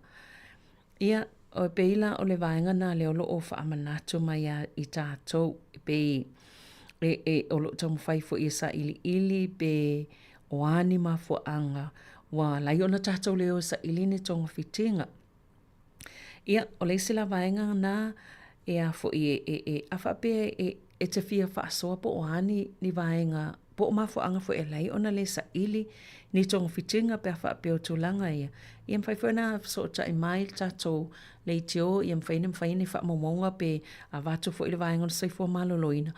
Ia, e pei la o le vaega na lea o lo o faamanatu mai ia i tatou, e pei e, e, o lo o taumafai foi e sailiili pe o a ni mafuaaga ua ala ai ona tatou le o e saili ni togafitiga. Ia, o le isi la vaega na e a foi e, e, e, a faapea e, e te fia faasoa po o a ni, ni vaega po o mafuaaga foi e ala ai ona le saili ni togafitiga pe a faapea o tulaga ia, ia mafai foi ona fesootai mai le tatou leitio, ia mafai ona mafai ni faamaumauga pe avatu foi i le vaega o le soifua maloloina,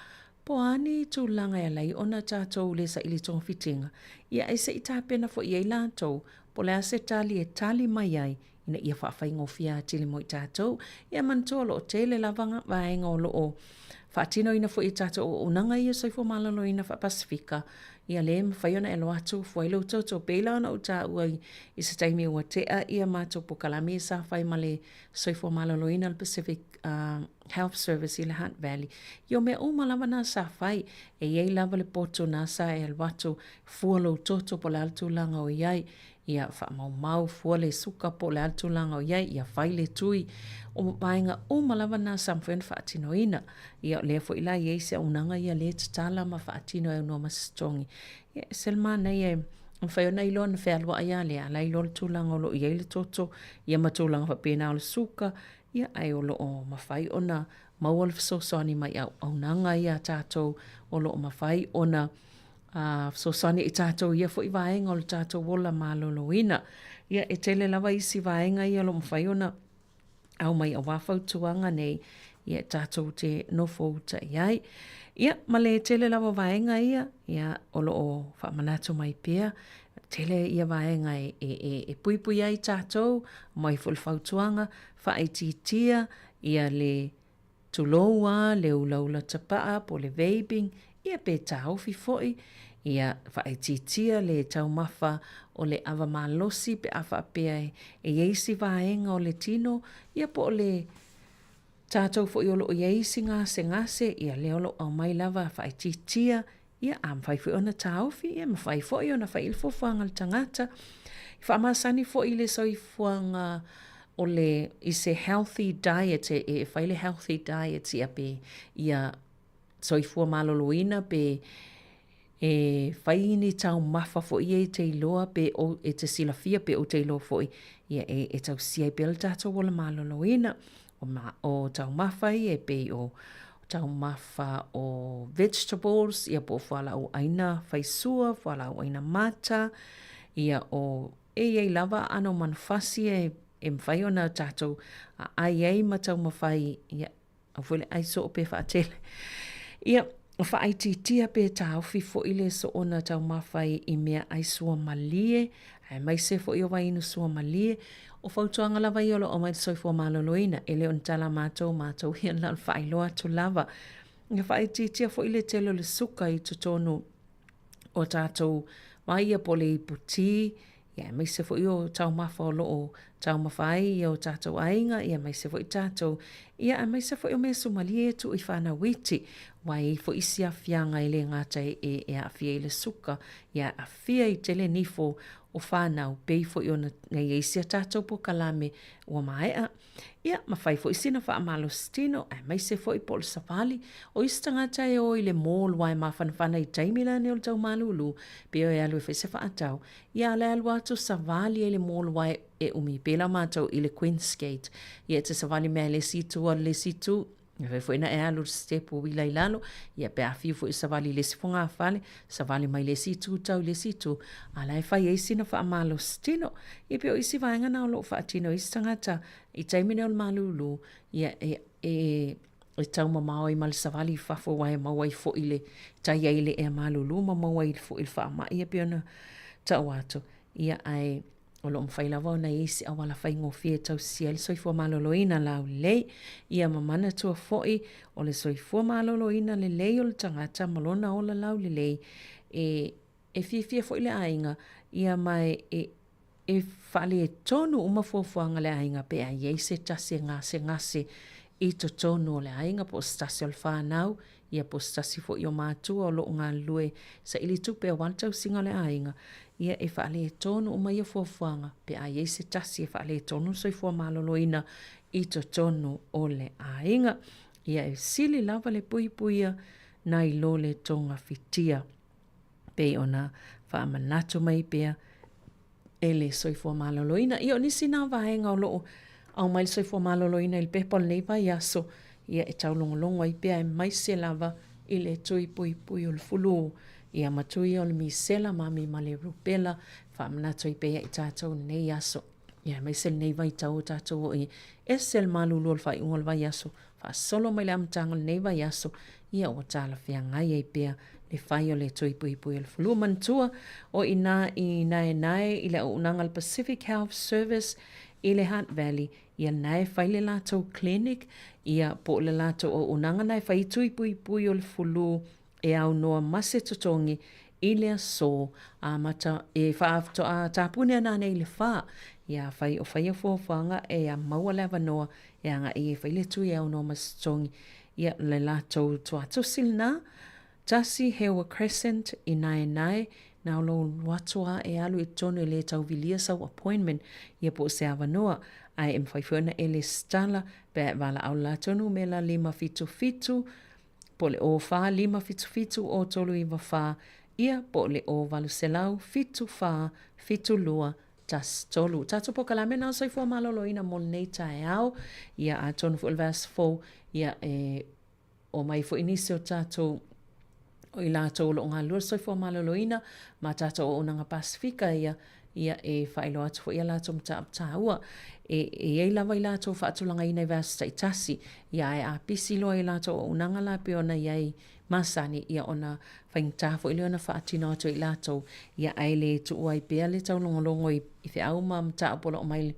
po o a ni tulaga e ala ai ona tatou le saili togafitiga, ia ae se i tapena foi i ai latou po o le a se tali e tali mai ai ina ia faafaigofie atili mo i tatou. Ia manatua o lo o tele lava vaega o lo o faatinoina foi e tatou auaunaga ia soifua maloloina faa-Pasefika, ia lea e mafai ona e alu atu fua ai lou toto. Pei la ona ou taua i, i se taimi ua tea ia matou polokalame ia sa fai ma le soifua maloloina o le Pacific Health Service i le Hutt Valley. Ia o mea uma lava na sa fai, e i ai lava le poto na sa e alu atu fua lou toto po o le a le tulaga o i ai. Ia faamaumau fua le suka po o le a le tulaga o i ai, ia fai le tui. O vaega uma lava na sa mafai ona faatinoina. Ia o lea foi la e i ai se auaunaga ia lea e tatala ma faatino e aunoa ma se totogi. Ia e ese le manaia e mafai ona iloa ona fealuai lava lea, a la e iloa le tulaga o lo o i ai le toto, ia ma tulaga faapena o le suka, ia ae o lo o mafai ona maua le fesoasoani mai auaunaga ia a tatou o lo o mafai ona a fesoasoani i tatou i ia foi vaega o le tatou ola maloloina. Ia, e tele lava isi vaega ia o lo o mafai ona aumai aua fautuaga nei, ia e tatou te nofouta i ai. Ia, ma le tele lava o vaega ia, ia, o lo o faamanatu mai pea, tele ia vaega e, e, e, e puipui ai tatou, aumai foi le fautuaga, faaitiitia ia le tulou a le ulaula tapaa po o le vaping, ia pe taofi foi, ia faaitiitia le taumafa o le ava malosi pe a faapea e i ai isi vaega o le tino, ia po o le tatou foi o lo o i ai isi gasegase, ia lea o lo o aumai lava faaitiitia, ia a mafai foi ona taofi, ia e mafai foi ona fai i ai le fuafuaga a le tagata. E faamasani foi i le soifuaga o le i se healthy diet, e fai le healthy diet ia pe ia soifua maloloina pe e fai ni taumafa foi ia e te iloa pe e te silafia pe ou te iloa foi ia e tausia ai pea le tatou ola maloloina. O, ma, o taumafa ia e pei o taumafa o vegetables, ia po o fualaau ʻaina faisua, fualaau ʻaina mata, ia o e i ai lava ʻano manufasi e, e mafai ona tatou ʻai ai ma taumafai, ia, aua foi le ʻai soo pe faatele. Ia, faaitiitia pe taofi foi le soona taumafa i meaai suamalie, aemaise foi o vaiinu suamalie. O fautuaga lava ia o lo o aumai le soifua maloloina, e le o ni tala a matou, matou ia na o le faailoa atu lava. Ia faaitiitia foi le tele o le suka i totonu o tatou vai ia po o le ipu ti, ia aemaise foi o taumafa o lo o taumafa ai ia o tatou aiga, ia aemaise foi tatou, ia aemaise foi o mea suamalie ia e tuu i fanau iti, aua e i ai foi isi aafiaga e le gata e aafia i le suka, ia aafia i tele nifo o fanau, pei foi ona i ai isi a tatou polokalame ua maea. Ia, ma fai foi sina faamalosi tino, aemaise foi po o le savali. O isi tagata e o i le mall aua e mafanafana i taimi la nei o le tau malūlū, pe o e alu e fai se faatau. Ia, a o le alu atu savali ai i le mall aua e umi pea la matou i le Queensgate. Ia, e te savali mai lava i le isi itu alu i le isi itu. E fai foi na e alu i le sitepu uila i lalo, ia pe a fiu foi e savali i le isi fogafale, savali mai le isi itu tau i le isi itu, a la e fai ai sina faamalosi tino. Ia pei o isi vaega na o lo o faatino e isi tagata i taimi nei o le malūlū, ia e, e, e taumamao ai ma le savali i fafo aua e maua ai foi le tai ai i le ea malūlū ma maua ai foi le faamai e pei ona tau atu. Ia ae O lo o mafai lava ona i ai se auala faigofie e tausia ai le soifua maloloina laulelei, ia ma manatua foi o le soifua maloloina lelei o le tagata ma lona ola laulelei e e fiafia foi le aiga, ia ma e e faaletonu uma fuafuaga a le aiga pe a i ai se tasi e gasegase i totonu o le aiga po o se tasi o le fanau ia po o se tasi foi o matua o lo o galulue saili tupe aua le tausiga o le aiga, ia e faaletonu uma ia fuafuaga pe a i ai se tasi e faaletonu le soifua maloloina i totonu o le aiga. Ia e sili lava le puipuia nai lo le togafitia. Pei ona faamanatu mai pea e le soifua maloloina. Ia o nisi nā vaega o lo o aumai le soifua maloloina i le pepa o lenei vaiaso, ia e taulogologo ai pea aemaise lava i le tui puipui o le fulu, ia ma tui o le misela ma ami ma le rupela, faamanatu ai pea ia i tatou i lenei aso. Ia aemaise lenei vaitau o tatou o i ese le malulu o le faaiuga o le vaiaso, faasolo mai le amataga o lenei vaiaso, ia ua talafeagai ai pea le fai o le tui puipui o le fanua. Manatua, o i inā i Naenae i le auaunaga a le Pacific Health Service i le Hutt Valley, ia lena e fai le latou clinic, ia po o le latou auaunaga lena e fai ai tui puipui o le fulu e aunoa ma se totogi i le aso amata e faatoa tapune ana nei i le whā. Ia afai o whai a fuafuaga e a maua le avanoa e agaʻi e fai le tui e aunoa ma se totogi, ia le latou tuatusi lena, tasi Hewa Crescent i Naenae, na o lou alu atu a e alu i totonu e le tauvilia sau appointment ia po o se avanoa, ae e mafai foi ona e lesitala pe a e valaau le latou numela 577 po o le 0 4 5 7 7 0 3 9 4, ia po o le 0 800 7 4 7 2 1 3. Tatou polokalame na o Soifua Maloloina mo lenei taeao, ia atonu foi o le vaiaso fou, ia e omai foi nisi o tatou o i latou o lo o galulue le soifua maloloina ma tatou auaunaga Pasefika ia, Ia, e faailoa atu foi a latou mataupu taua. E, e i ai lava i latou faatulagaina i vaiaso taitasi, ia ae a pisi loa i latou auaunaga la pei ona i ai masani, ia ona faigata foi lea ona faatino atu e i latou, ia ae le tuua ai pea le taulogologo i, i feau ma mataupu o lo o mai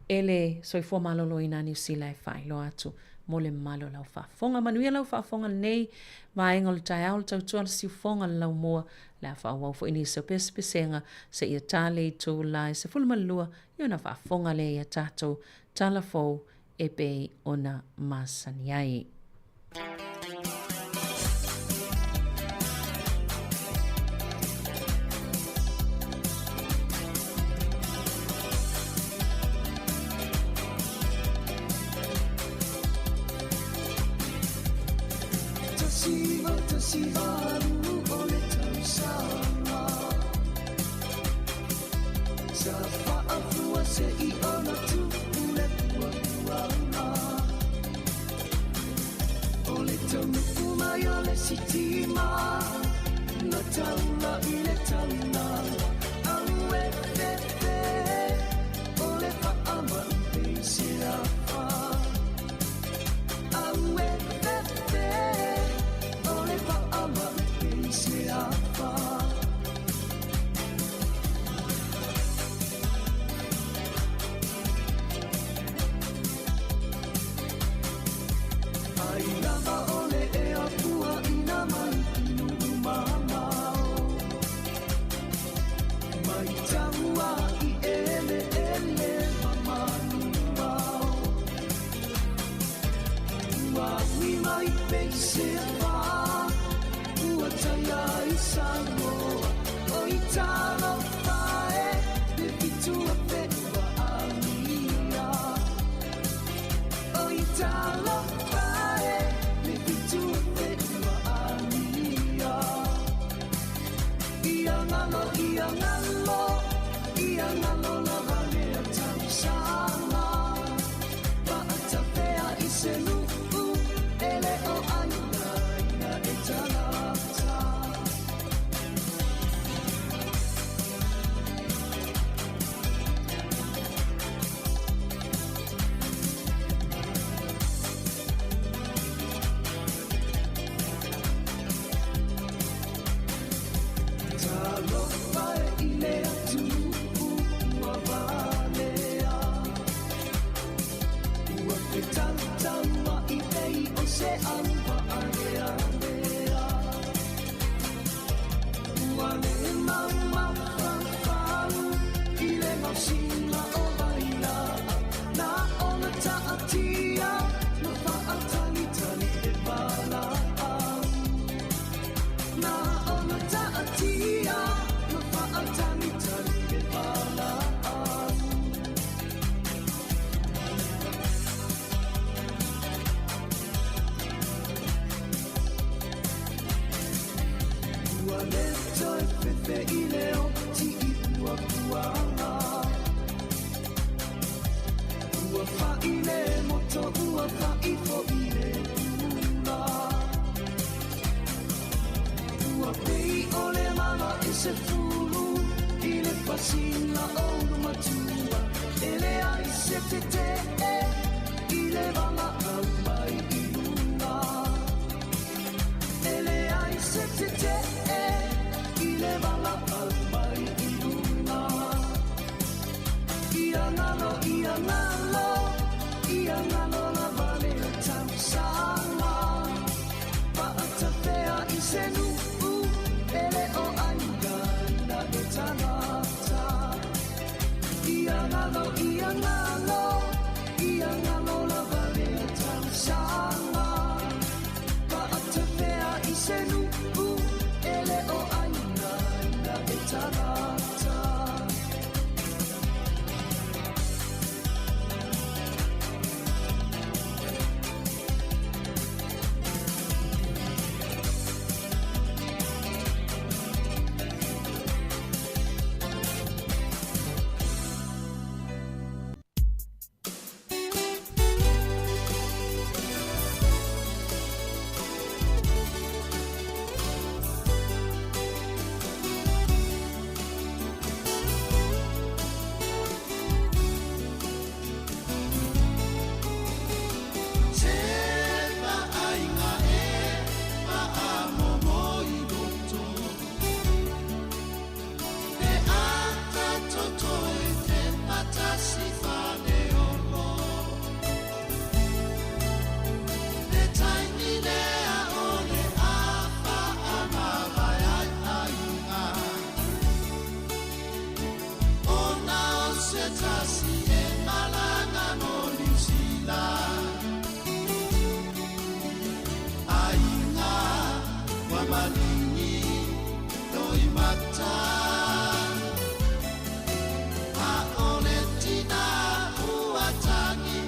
e le soifua maloloina a Niu Sila e faailoa atu mo le mamalu o lau faafofoga. Manuia lau faafofoga i lenei vaega o le taeao, le tautua a le siufofoga, le laumua, le a faaauau foi nisi o pesepesega seia ta le itula e 12 i ona faafofoga lea i a tatou tala fou e pei ona masani ai. tasi e malaga mo Niu Sila. Aiga ua maligi loimata. A o le tina ua tagi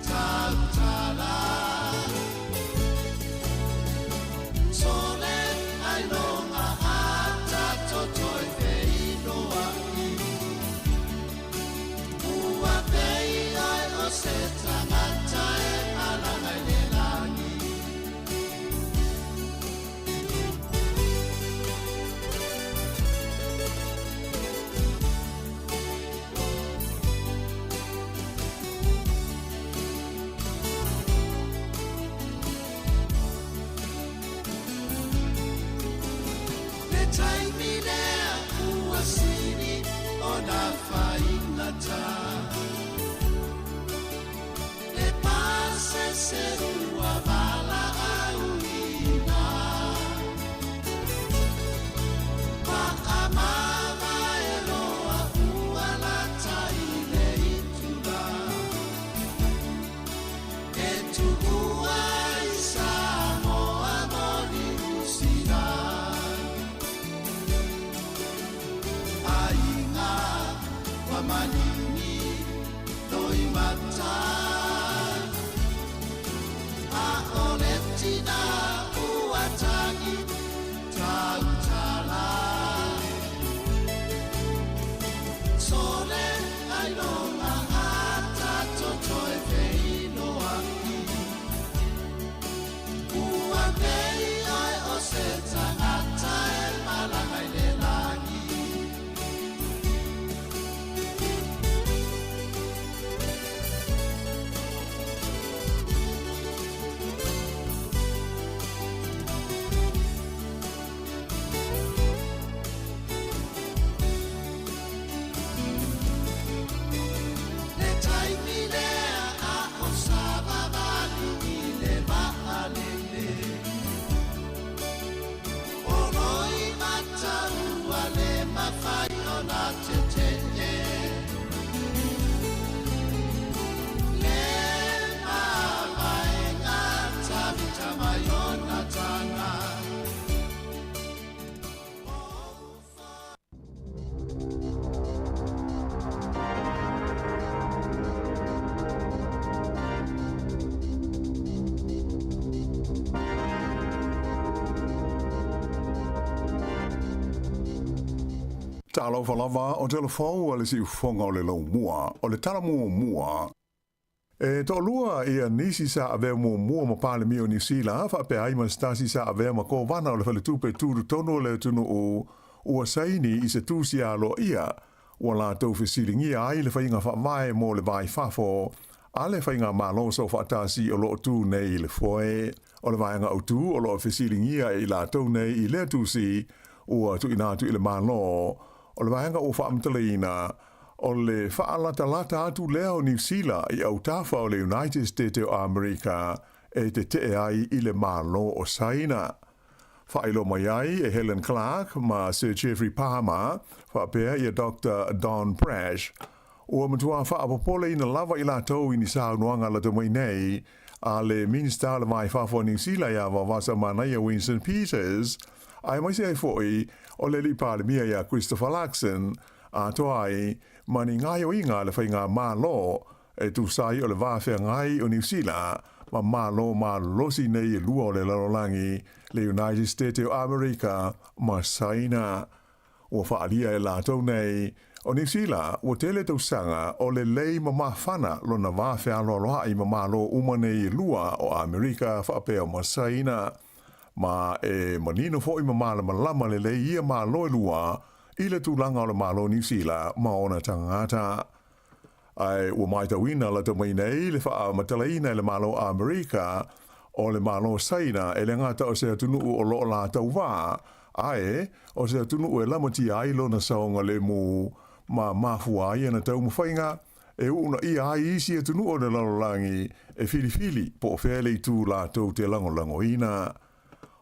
tautala. Sole ailoga a tatou toe feiloai. Ua pei oe o se tagata e malaga i le lagi. Le taimi lea ua sili ona faigata. Le pasese ua valaauina. Paamavae loa ua lata i le itula. E tuua ai Samoa mo Niu Sila. Aiga ua maligi loimata. A o le tina ua tagi tautala. Sole ailoga a tatou toe feiloai. Ua pei oe o se tagata e malaga i le lagi. Le taimi lea a o savavali i le vaalele. O loimata ua le mafai ona tetee. Le mavaega Tavita ma Ionatana. Talofa lava o telefou a le siufoga o le laumua o le tala muamua. E toalua ia nisi sa avea muamua ma Palemia o Niu Sila, faapea ai ma se tasi sa avea ma Kovana o le Faletupe Tutotonu o le atunuu, ua saini i se tusi aloaia ua latou fesiligia ai le faiga faavae mo le va i fafo a le Faigamalo Soofaatasi o lo o tu nei i le foe. O le vaega autu o lo o fesiligia e i latou nei i lea tusi ua tuuina atu i le Malo, o le vaega ua faamatalaina, o le faalatalata atu lea o Niu Sila i autafa o le United State o Amerika e tetee ai i le Malo o Saina. Faailoa mai ai e Helen Clark ma Sir Geoffrey Palmer faapea ia Doctor Don Brash, ua matua faapopoleina lava i latou i ni saunoaga lata mai nei a le Minista o le Va i Fafo a Niu Sila iā Vaovasa Manaia Winston Peters, aemaise ai foi o le Alii Palemia iā Christopher Luxon, atoa ai ma ni gaoioiga a le Faigamalo e tusa ai o le va feagai o Niu Sila ma Malo malolosi nei e lua o le lalolagi, le United States o Amerika ma Saina. Ua faaalia e latou nei, o Niu Sila ua tele tausaga o lelei ma mafana lona va fealoaloaʻi ma Malo uma nei e lua o Amerika faapea ma Saina. Ma e manino foi ma malamalama lelei ia Malo e lua i le tulaga o le Malo Niu Sila ma ona tagata. Ae ua matauina lata mai nei le faamatalaina e le Malo Amerika o le Malo Saina e le gata o se atunuu o lo o latou va, ae o se atunuu e lamatia ai lona saogalemu ma mafua ai ana taumafaiga e uunaia ai isi atunuu o le lalolagi e filifili po o fea le itu latou te lagolagoina.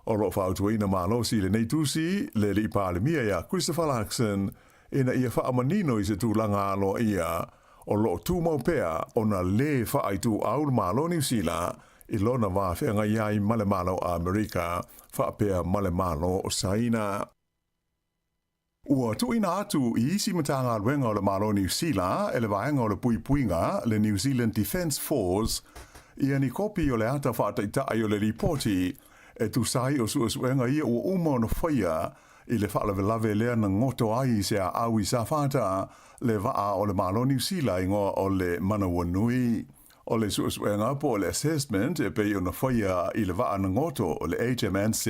O lo o fautuaina malosi i lenei tusi le Alii Palemia ia Christopher Luxon ina ia faamanino i se tulaga aloaia O lo o tumau pea ona lē faaituau le Malo o Niu Sila i lona va feagai ai ma le Malo o Amerika faapea ma le Malo o Saina. Ua tuuina atu i isi Matagaluega o le Malo o Niu Sila e le Vaega o le Puipuiga, le New Zealand Defence Force, ia ni kopi o le ata faataitai o le lipoti e tusa ai o suesuega ia ua uma ona faia i le faalavelave lea na goto ai se aau i Safata, le vaa o le Malo o Niu Sila igoa o le Manawanui. O le suesuega po o le assessment e pei ona faia i le vaa na goto o le HMNZ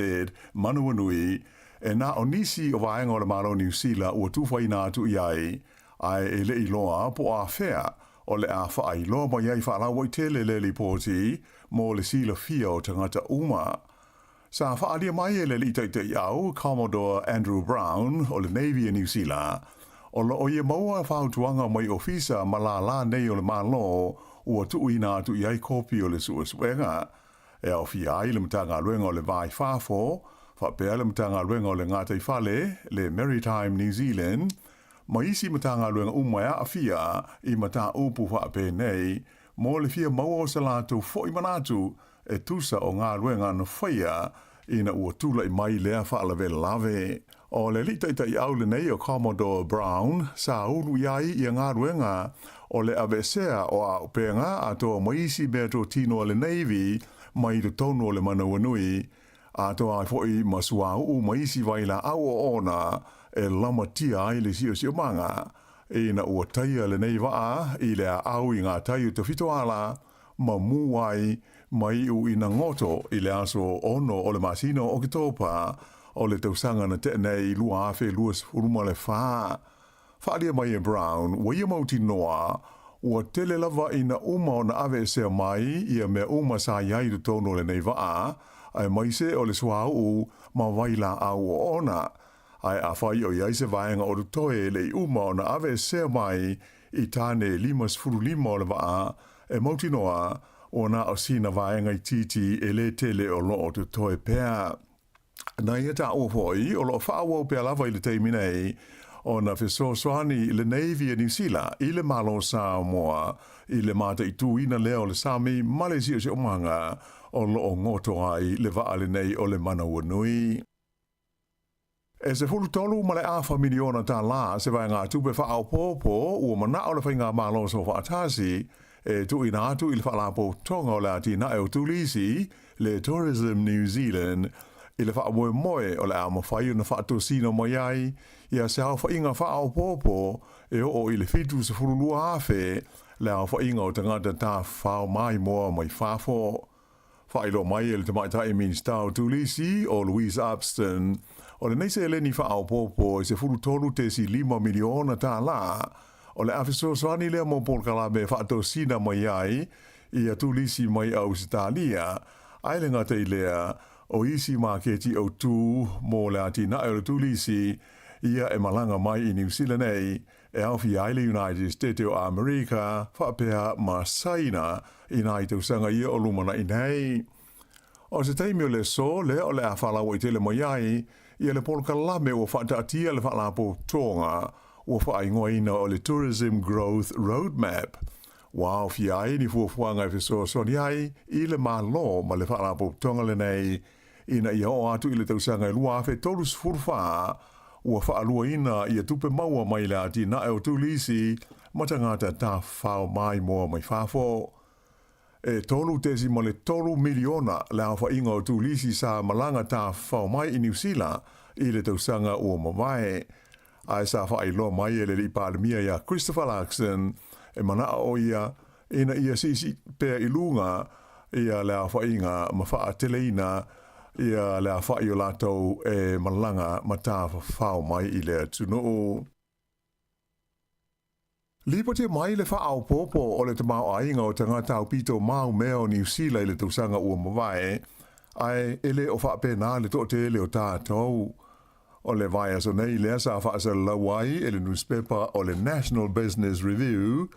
Manawanui, e na o nisi o vaega o le Malo o Niu Sila ua tufaina atu i ai, ae e le iloa po o afea o le a faailoa mai ai faalauaitele le lipoti mo le silafia o tagata uma. Sa faaalia mai e le alii taitaiau, Commodore Andrew Brown o le Navy a Niu Sila, o lo o ia maua fautuaga mai ofisa ma lālā nei o le Malo ua tuuina atu i ai kopi o le suesuega e aofia ai le Matagaluega o le Va i Fafo, faapea le Matagaluega o le Gataifale, le Maritime New Zealand, ma isi Matagaluega uma e aafia i mataupu faapenei mo le fia maua o se latou foi manatu e tusa o galuega na faia ina ua tulai mai lea faalavelave. O le alii taitaiau lenei o Commodore Brown sa ulu i ai ia galuega o le aveesea o auupega atoa ma isi meatotino a le Navy mai totonu o le Manawanui, atoa ai foi ma suauu ma isi vailaau oona e lamatia ai le siosiomaga ina ua taia lenei vaa i le aau i ngā tai o Tafitoala ma mū ai ma iu ina goto i le aso 6 o le masina o Oketopa o le tausaga na tea nei 2024. Faaalia mai e Brown, ua ia mautinoa, ua tele lava ina uma ona aveesea mai ia mea uma sa i ai i totonu o lenei vaa, aemaise o le suauu ma vailaau oona. Ae afai o i ai se vaega o totoe e le i uma ona aveesea mai i tane 55 o le vaa, e mautinoa, ua na o sina vaega itiiti e lē tele o lo o totoe pea. Na ia taua foi, o lo o faaauau pea lava i le taimi nei ona fesoasoani le Navy a Niu Sila i le Malo o Samoa i le mataituina lea o le sami ma le siosiomaga o lo o goto ai le vaa lenei o le Manawanui. E 13 ma le afa miliona tālā se vaegatupe faaopoopo ua manao le Faigamalo Soofaatasi e tuuina atu i le Faalapotopotoga o le Atinae o Turisi, le Tourism New Zealand, i le faamoemoe o le a mafai ona faatosina mai ai ia se aofaiga faaopoopo e oo i le 72,000 le aofaiga o tagata tafafao maimoa mai fafo. Faailoa mai e le Tamaitai Minisita o Turisi, o Louise Upston, o lenei seleni faaopoopo e $13.5 miliona tālā, o le a fesoasoani lea mo polokalame e faatosina mai ai ia turisi mai Ausetalia, ae le gata i lea, o isi maketi autū mo le atinae o le turisi ia e malaga mai i Niu Sila nei, e aofia ai le United State o Amerika faapea ma Saina i nai tausaga ia o lumanai nei. O se taimi o le aso lea o le a faalauaitele mai ai ia le polokalame ua faataatia le Faalapotopotoga ua faaigoaina o le Tourism Growth Roadmap, ua aofia ai ni fuafuaga e fesoasoani ai i le Malo ma le Faalapotopotoga lenei ina ia oo atu i le tausaga e 2034, ua faaluaina ia tupe maua mai le atinae o turisi ma tagata tafafao maimoa mai fafo. E 3.3 miliona le aofaiga o turisi sa malaga tafafao mai i Niu Sila i le tausaga ua mavae. Ae sa faailoa mai e le Alii Palemia ia Christopher Luxon, e manao o ia ina ia siisii pea i luga ia le aofaiga ma faateleina ia le aofai o latou e malaga ma tafafao mai i le atunuu. Lipoti mai le faaopoopo o le tamaoaiga o tagata aupito maumea o Niu Sila i le tausaga ua mavae, ae e le o faapena le toatele o tatou. O le vaiaso nei lea sa faasalalau ai e le nusipepa o le National Business Review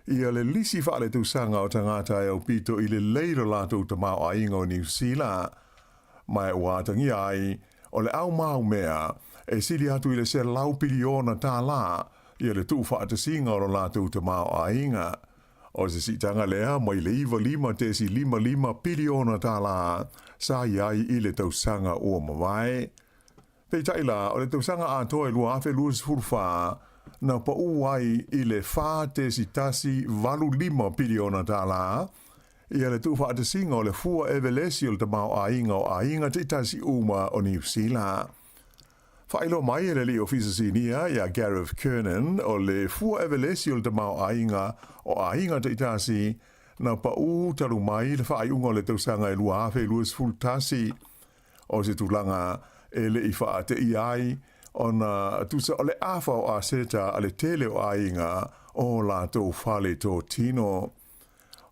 ia le lisi faaletausaga o tagata e aupito i lelei lo latou tamaoaiga o Niu Sila. Ma ua atagia ai, o le au maumea e sili atu i le $100 piliona ia le tuufaatasiga o lo latou tamaoaiga. O se siitaga lea mai le 95.55 piliona tālā sa i ai i le tausaga ua mavae. Peitai la, o le tausaga atoa e 2024, na paū ai i le 4.185 piliona tālā, ia le tuufaatasiga o le fua evelesi o le tamaoaiga o aiga taitasi uma o Niu Sila. Faailoa mai e le alii ofisa sinia ia Gareth Kernan o le fua evelesi o le tamaoaiga o aiga taitasi na paū talu mai le faaiuga o le tausaga e 2021. O se tulaga e le i faateia ai ona tusa o le afa o aseta a le tele o aiga o latou fale totino.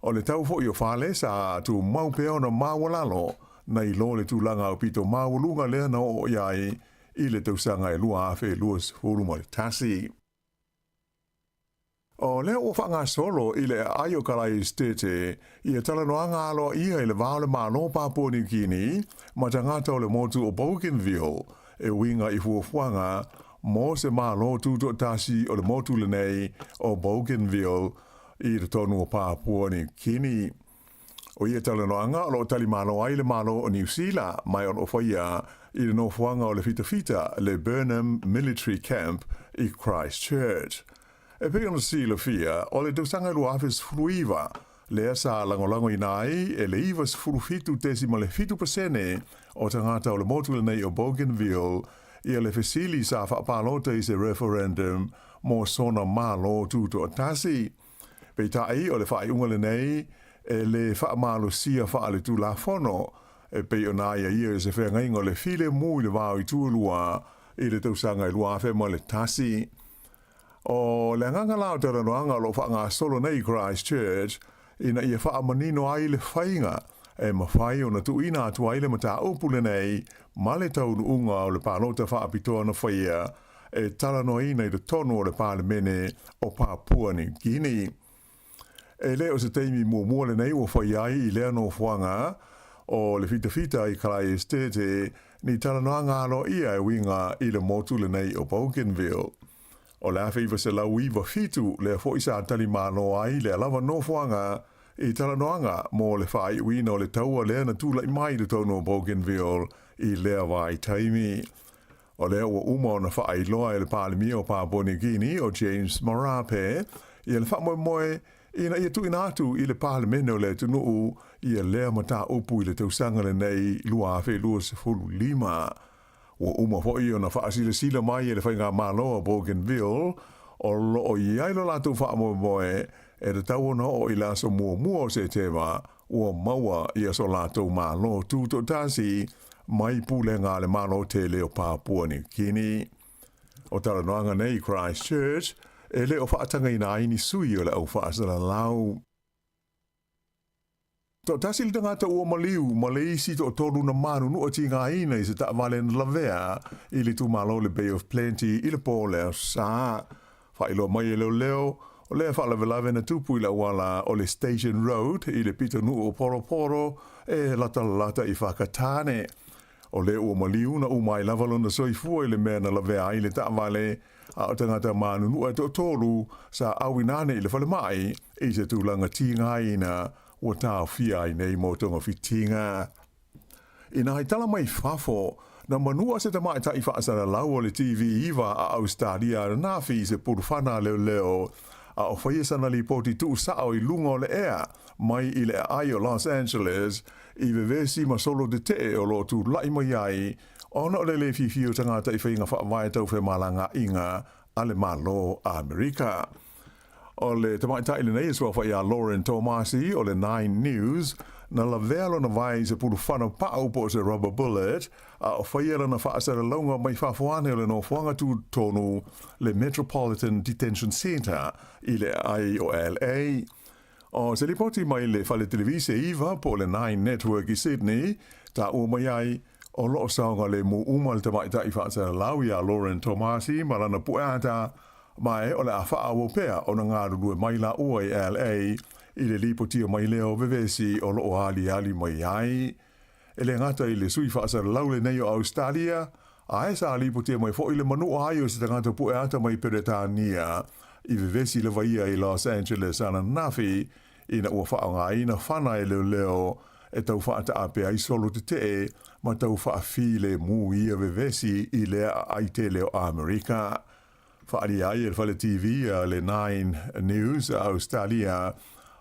O le tau foi o fale sa tumau pea ona maualalo nai lo le tulaga aupito maualuga lea na oo i ai i le tausaga e 2021. O lea ua faagasolo i le aai o Kalai Esitete ia talanoaga aloaia i le va o le Malo o Papua Niu Kini ma tagata o le motu o Bougainville e uiga i fuafuaga mo se Malo Tutoatasi o le motu lenei o Bougainville i totonu o Papua Niu Kini. O ia talanoaga o lo o talimalo ai le Malo o Niu Sila mai o lo o faia i le nofoaga o le fitafita le Burnham Military Camp i Christchurch. E pei ona silafia, o le tausaga 2019 lea sa lagolagoina ai e le 97.7% o tagata o le motu lenei o Bougainville ia le fesili sa faapalota i se referendum mo sona Malo Tutoatasi. Peitai, o le faaiuga lenei e lē faamalosia faaletulafono, e pei ona aiaia i se feagaiga o le filemu i le va o itu e lua i le tausaga e 2001. O le agaga la o talanoaga o lo o faagasolo nei i Christchurch ina ia faamanino ai le faiga e mafai ona tuuina atu ai le mataupu lenei ma le taunuuga o le palota faapitoa na faia e talanoaina i totonu o le Palemene o Papua Niu Kini. E le o se taimi muamua lenei ua fai ai i lea nofoaga o le fitafita i Kalai Estate ni talanoaga aloaia e uiga i le motu lenei o Bougainville. O le 1997 lea foi sa tali malo ai lea lava nofoaga i talanoaga mo le faaiuina o le taua lea na tulai mai i totonu o Bougainville i lea vaitaimi. O lea ua uma ona faailoa e le Palemia o Papua Niu Kini o James Marape ia le faamoemoe ina ia tuuina atu i le Palemene o le atunuu ia lea mataupu i le tausaga lenei 2025. Ua uma foi ona faasilasila mai e le Faigamalo a Bougainville o lo o i ai lo latou faamoemoe e tatau ona oo i le aso muamua o Setema ua maua ia so latou Malo Tutoatasi mai pulega a le Malo tele o Papua Niu Kini. O talanoaga nei i Christchurch e le o faatagaina ai ni sui o le au faasalalau. Toatasi le tagata ua maliu ma le isi toatolu na manunua tigaina i se taavale na lavea i le itumalo o le Bay of Plenty i le po o le Aso Sa. Faailoa mai e leoleo, o lea faalavelave na tupu i le auala o le Station Road i le pitonuu o Poroporo e latalata i Whakatane. O lea ua maliu na uma ai lava lona soifua i le mea na lavea ai le taavale, a o tagata manunua e toatolu sa auina ane i le falemai i se tulaga tigaina ua taofia ai nei mo togafitiga. Inā i tala mai fafo, na manua se tamaitai faasalalau o le TV 9 a Ausetalia ananafi i se pulufana a leoleo, a o faia sana lipoti tuusao i luga o le ea mai i le aai o Los Angeles i vevesi ma solo tetee o lo o tulai mai ai ona o le lē fiafia o tagata i faiga faavae tau femalagaaiga a le Malo a Amerika. O le tamaitai lenei e suafa iā Lauren Tomasi o le Nine News, na lavea lona vae i se pulufana paʻu po o se rubber bullet, a o faia lana faasalalauga mai fafo ane o le nofoaga tutotonu le Metropolitan Detention Centre i le aai o LA. O se lipoti mai le fale televise 9 po o le Nine Network i Sydney, taua mai ai, o lo o saogalemu uma le tamaitai faasalalau iā Lauren Tomasi ma lana pueata Ma e o le a faaauau pea ona galulue mai laua i LA i le lipotia mai lea o vevesi o lo o aliali mai ai. E le gata i le sui faasalalau lenei o Ausetalia, Ae sa lipotia mai foʻi le manuʻa ai o se tagata puʻe ata mai Peretania i vevesi lava ia i Los Angeles ananafi ina ua faaaogaina fana e leoleo e tau faataape ai solo tetee ma tau faafilemu ia vevesi i lea aai tele o Amerika. Faaalia ai e le fale TV a le Nine News a Ausetalia,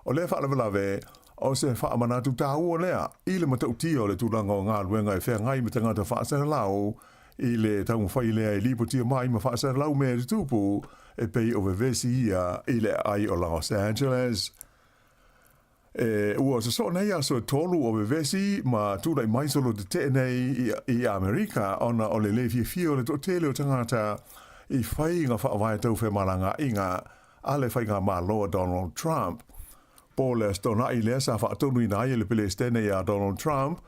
o lea faalavelave o se faamanatu taua lea i le matautia o le tulaga o galuega e feagai ma tagata faasalalau i le taumafai lea e lipotia mai ma faasalalau mea e tutupu e pei o vevesi ia i le aai o Los Angeles. E ua sosoo nei aso e tolu o vevesi ma tulai mai solo tetee nei i Amerika ona o le lē fiafia o le toatele o tagata i faiga faavae tau femalagaaiga a le faigamalo a Donald Trump. Po o le Aso Toonai lea sa faatonuina ai e le Pelesitene iā Donald Trump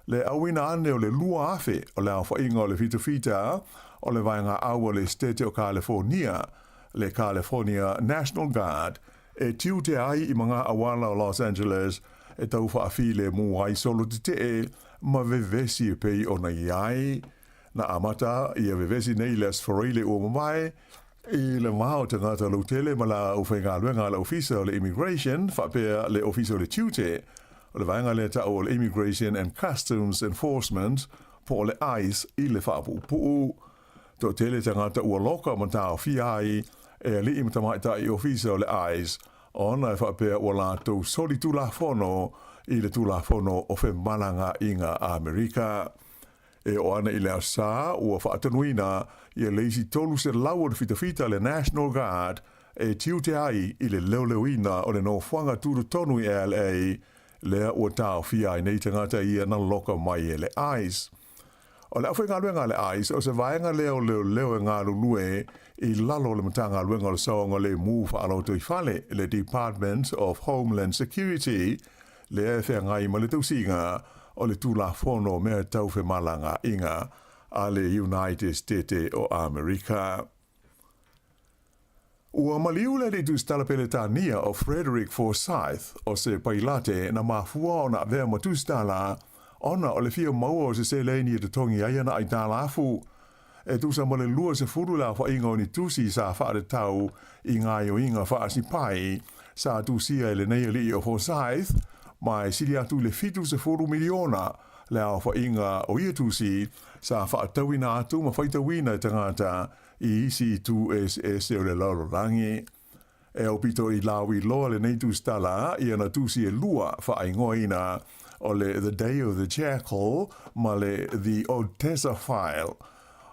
le auina ane o le 2,000 o le aofaiga o le fitafita o le vaega au a le Setete o Kalefonia, le California National Guard, e tiutea ai i mga auala o Los Angeles e tau faafilemu ai solo tetee ma vevesi e pei ona i ai. Na amata ia vevesi nei i le Aso Faraile ua mavae, i le va o tagata lautele ma le aufaigaluega a le Ofisa o le Immigration faapea le Ofisa o le Tiute o le vaega lea tau o le Immigration and Customs Enforcement po o le ice i le faapuupuu. Toatele tagata ua loka ma taofia ai e alii ma tamaitai ofisa o le ice ona e faapea ua latou soli tulafono i le Tulafono o Femalagaaiga a Amerika. E oo ana i le Aso Sa, ua faatonuina ia le isi 300 o le fitafita a le National Guard e tiute ai i le leoleoina o le nofoaga tutotonu i LA lea ua taofia ai nei tagata ia na loka mai e le ice. O le aufaigaluega a le ice, o se vaega lea o leoleo e galulue i lalo o le Matagaluega o le Saogalemu Faalotoifale, le Department of Homeland Security, lea e feagai ma le tausiga o le Tulafono o Mea Tau Femalagaaiga a le United Setete o Amerika. Ua maliu le alii tusitala Peretania o Frederick Forsyth o se pailate na mafua ona avea ma tusitala ona o le fia maua o se seleni e totogi ai ana aitalafu. E tusa ma le 20 le aofaiga o ni tusi sa faatatau i gaoioiga faasipai sa tusia e lenei alii o Forsyth, ma e sili atu i le 70 miliona le aofaiga o ia tusi sa faatauina atu ma faitauina e tagata i isi itu eseese o le lalolagi. E aupito i lawi loa lenei tusitala i ana tusi e lua faaigoaina o le The Day of the Jackal ma le The Odessa File.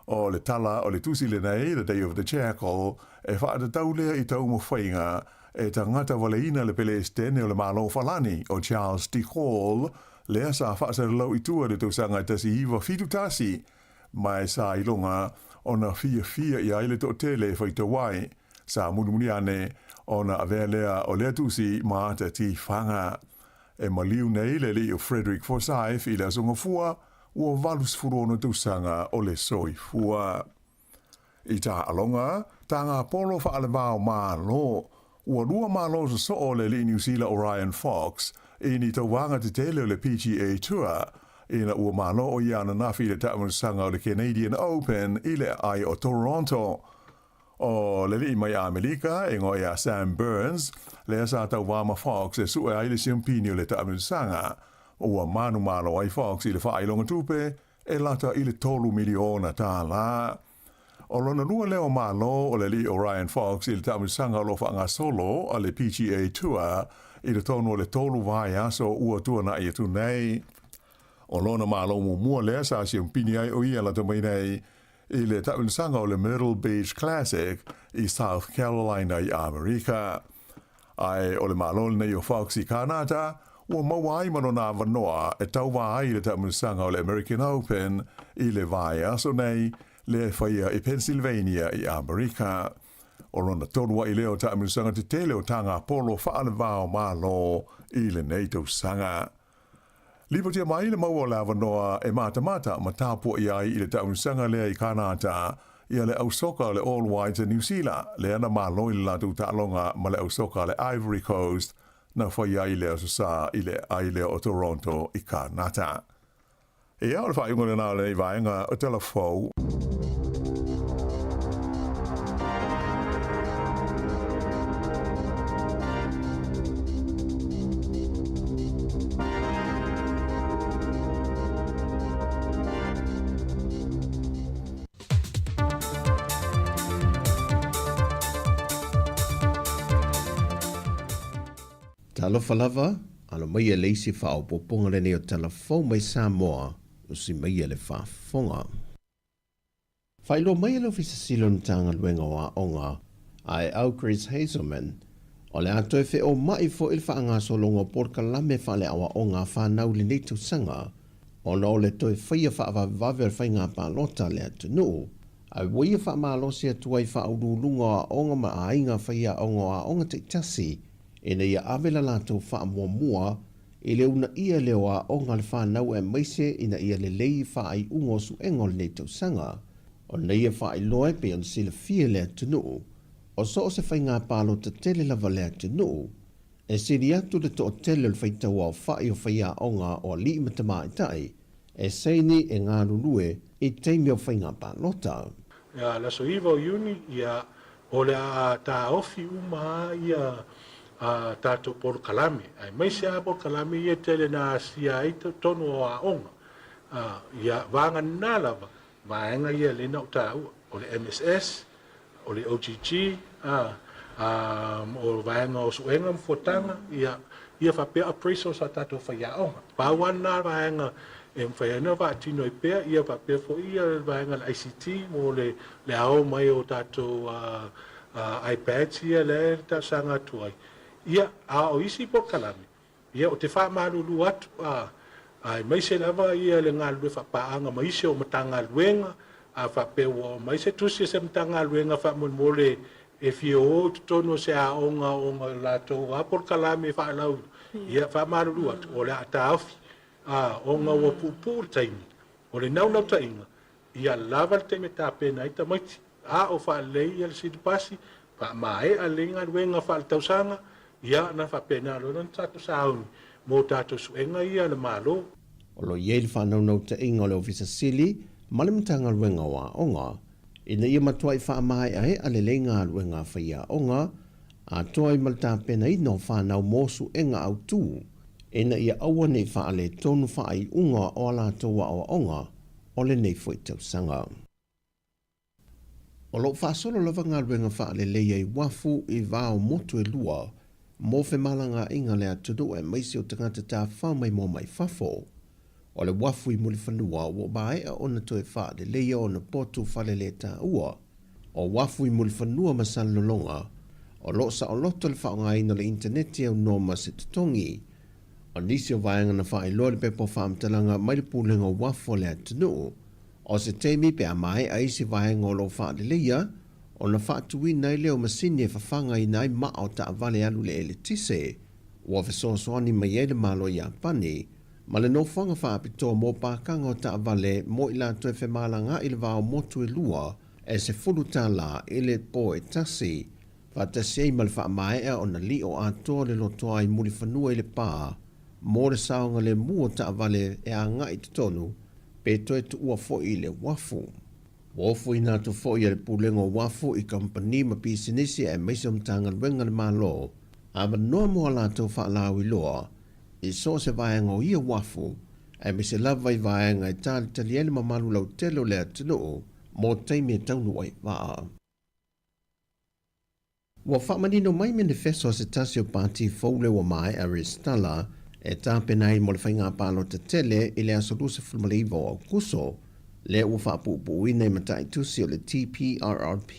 O le tala o le tusi lenei, The Day of the Jackal, e faatatau lea i taumafaiga e tagata valeina le Pelesitene o le Malo Falani o Charles de Gaulle, lea sa faasalalau i tua i le tausaga e 1971, ma e sa iloga ona fiafia i ai le toatele e faitau ai. Sa mulimuli ane ona avea lea o lea tusi ma ata tifaga. E maliu nei le alii o Frederick Forsyth i le Aso Gafua, ua 86 tausaga o le soifua. I taaloga, tagapolo faalevao Malo, ua lua malo sosoo le alii Niu Sila o Ryan Fox i ni tauvaga tetele o le PGA Tour, ina ua malo o ia ananafi i le taamilosaga o le Canadian Open i le aai o Toronto. O le alii mai Amelika, e igoa ia Sam Burns, lea sa tauva ma Fox e sue ai le siampini o le taamilosaga. Ua manumalo ai Fox i le faailoga tupe e lata i le $3 miliona. O lona lua lea o malo o le alii o Ryan Fox i le taamilosaga o lo o faagasolo a le PGA Tour i totonu o le tolu vaiaso ua tuanai atu nei. O lona malo muamua lea sa siampini ai o ia lata mai nei i le taamilosaga o le Myrtle Beach Classic i South Carolina i Amerika. Ae o le malo lenei o Fox i Kānata, ua maua ai ma lona avanoa e tauva ai i le taamilosaga o le American Open i le vaiaso nei, lea e faia i Pennsylvania i Amerika. O lona tolu ai lea o taamilosaga tetele o tagapolo faalevao Malo i lenei tausaga. Lipotia mai le maua o le avanoa e matamata ma tapuai ai i le taamilosaga lea i Kānata ia le ausoka o le All Whites a Niu Sila, lea na malo i le latou taaloga ma le ausoka a le Ivory Coast na faia ai le Aso Sa i le aai lea o Toronto i Kānata. Ia, o le faaiuga lena o lenei vaega o Tala Fou. Talofa lava, alo maia le isi faaopoopoga lenei o Tala Fou mai Samoa, usi maia le faafofoga. Faailoa mai e le Ofisa Sili o le Matagaluega o Aoga a e au Chris Hazelman, o le a toe feoma'i foi le faagasologa o polokalame faaleaoaoga a fanau i lenei tausaga ona o le toe faia faavavevave o le faiga palota a le atunuu, a ua ia faamalosi atu ai faauluuluga o aoga ma aiga faiaoga o aoga taitasi ina ia ave la latou faamuamua i le uunaia lea o aoga a le fanau aemaise ina ia lelei faaiuga o suega o lenei tausaga. O nei e faailoa e pei ona silafia e le atunuu, o so o se faiga palota tele lava le atunuu, e sili atu le toatele o le faitauaofai o faiaoga o alii ma tamaitai e saini e galulue i taimi o faiga palota. Ia, le aso 9 o Iuni, ia, o le a taofi uma lava ia tatou polokalame, aemaise lava polokalame ia e tele na asia ai totonu o aoga. Ia, vagana lava vaega ia lea na ou taua, o le MSS, o le OGG, o vaega o suega ma fuataga, ia, ia faapea appraisals a tatou faiaoga. Pau lava lena vaega e mafai ai ona faatino ai pea, ia faapea foi ia le vaega a le ICT mo le le ao mai o tatou iPads ia lea e talosaga atu ai. Ia, a o isi polokalame, ia ou te faamalulu atu, aemaise lava ia le galulue faapaaga ma isi o Matagaluega, a faapea ua oo mai se tusi a se Matagaluega faamolemole e fia o i totonu o se aoga ona o latou lava polokalame faalauiloa, ia faamalulu atu, o le a taofi, ona ua puupuu le taimi. O le naunautaiga, ia lava le taimi e tapena ai tamaiti, a o faalelei ia le silipasi, faamaea lelei galuega faaletausaga, ia ona faapena loa lea ona tatou sauni mo tatou suega ia a le Malo. O lo o i ai le faanaunautaiga o le Ofisa Sili ma le Matagaluega o Aoga ina ia matuai faamaeaea lelei galuega a faiaoga atoa ai ma le tapenaina o fanau mo suega autu ina ia aua ne i faaletonu faaiuga o a latou aoaoga o lenei foi tausaga. O lo o faasolo lava galuega faaleleia i uafu i va o motu e lua mo femalagaaiga a le atunuu aemaise o tagata tafafao maimoa mai fafo. O le uafu i Mulifanua ua maea ona toe faaleleia ona potu faleletaua. O uafu i Mulifanua ma Salelologa, o lo o saoloto le faaaogaina o le initaneti aunoa ma se totogi. O nisi o vaega na faailoa i le pepa o faamatalaga mai le Pulega o Uafu a le atunuu, o se taimi pe a maea isi vaega o lo o faaleleia, ona faatuina ai lea o masini e fafagaina ai maa o taavale alu i le eletise. Ua fesoasoani mai ai le Malo Iapani ma le nofoaga faapitoa mo pakaga o taavale mo i latou e femalagaai i le va o motu e lua e $10 i le po e tasi, faatasi ai ma le faamaea ona lio atoa le lotoa i Mulifanua i Lepa mo le saogalemu o taavale e agai i totonu pe toe tuua foi i le uafu. Ua ofoina atu foi e le Pulega o Uafu i kamupani ma pisinisi aemaise o Matagaluega a le Malo avanoa mo a latou faalauiloa i so o se vaega o ia uafu, aemaise lava i vaega e talitali ai le mamalu lautele o le atunuu mo taimi e taunuu ai vaa. Ua faamanino mai menifeso a se tasi o pati fou lea ua maea resitala e tapena ai mo le faiga palota tele i le aso 29 o Aokuso, lea ua faapuupuuina i mataitusi o le TPRRP,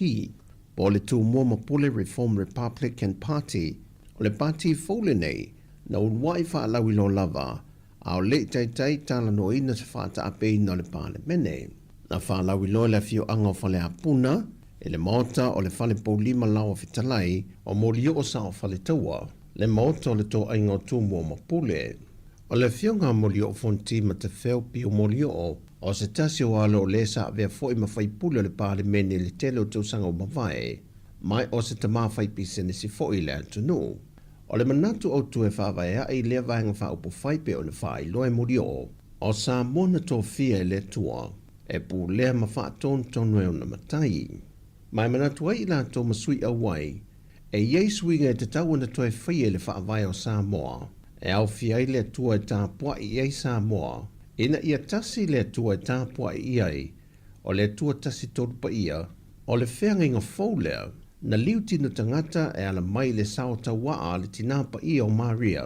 po o le Tumua ma Pule Reform Republican Party. O le pati fou lenei, na uluai faalauiloa lava, a o le i taitai talanoaina se faataapeina o le Palemene. Na faalauiloa e le afioaga o Faleapuna i le maota o le Fale Poulima Laoa Fetalai o Molioo Sao Faletaua, le maota o le Toaiga o Tumua ma Pule. O le afioga a Molioo Fonti Matafeo Pio Molioo, o se tasi o alo o le sa avea foi ma faipule o le Palemene i le tele o tausaga ua mavae, ma o se tama faipisinisi foi i le atunuu. O le manatu autu e faavaeaʻi i lea Vaega Faaupufai pei ona faailoa e Molioo, o Samoa na tofia e le Atua e pulea ma faatonutonu e ona matai. Ma e manatu ai i latou ma sui auai, e i ai suiga e tatau ona toe faia i le Faavae o Samoa, e aofia ai le Atua e tapuaʻi i ai Samoa, ina ia tasi le Atua e tapuaʻi i ai, o le Atua Tasi Tolu Paia, o le feagaiga fou lea. Na liu tino tagata e ala mai i le sao tauaa a le Tinā Paia o Maria.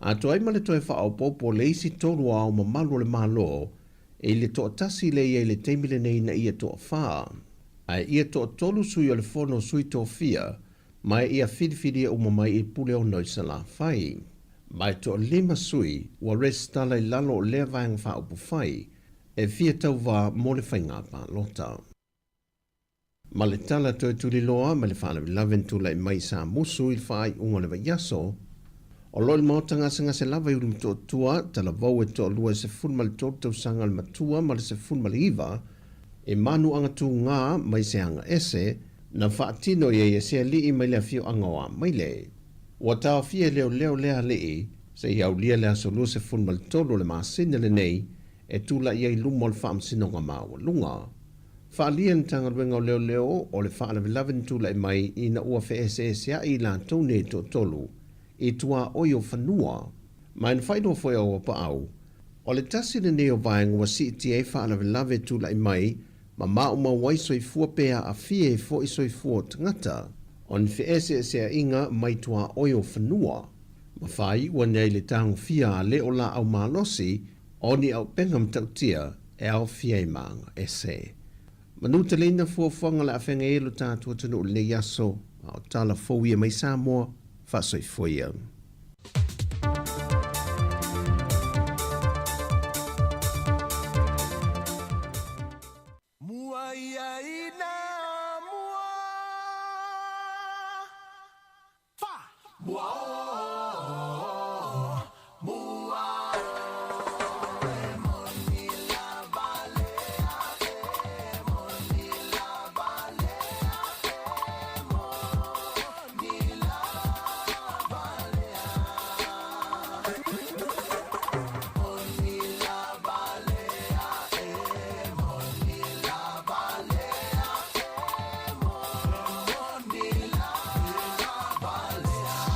Atoa ai ma le toe faaopoopo o le isi tolu o ao mamalu o le Malo i le toatasi lea i ai i le taimi lenei ina ia toafā, ae ia toatolu sui o le Fono o Sui Tofia ma e ia filifilia uma mai i Puleono i Salafai. Ma e toalima sui ua resitala i lalo o lea Vaega Faaupufai e fia tauvā mo le faiga palota. Ma le tala toe tuliloa ma le faalavelave na tulai mai i Samusu i le faaiuga o le vaiaso, o lo o i le maota gasegase lava i Ulumotootua, talavou e toalua e 13 tausaga le matua ma le 19 i manuaga tugā mai se aga ese na faatino i ai e se alii mai le afioaga o Amaile. Ua taofia e leoleo lea alii seia aulia le aso 23 o le masina lenei e tulai ai i luma o le Faamasinoga Maualuga. Faaalia e le Matagaluega o Leoleo o le faalavelave na tulai mai ina ua feeseesea'i i latou nei toatolu i tuaoi o fanua. Ma e na faailoa foi a Auapaau, o le tasi lenei o vaega ua siitia ai faalavelave tulai mai ma maumau ai soifua pe aafia ai foi soifua o tagata, o ni feeseesea'iga mai tuaoi o fanua ma faaiu ane ai le tagofia a le o laau malosi o ni auupega matautia e aofia ai ma aga ese. Manuteleina fuafuaga o le a feagai ai lo tatou atunuu i lenei aso, a o tala fou ia mai Samoa, faasoifua ia. Mua ia ina mua. Fa. Mua o, mua o, e moni lava lea, e moni lava lea, e moni lava lea. Moni lava lea, e moni lava lea, e moni lava lea.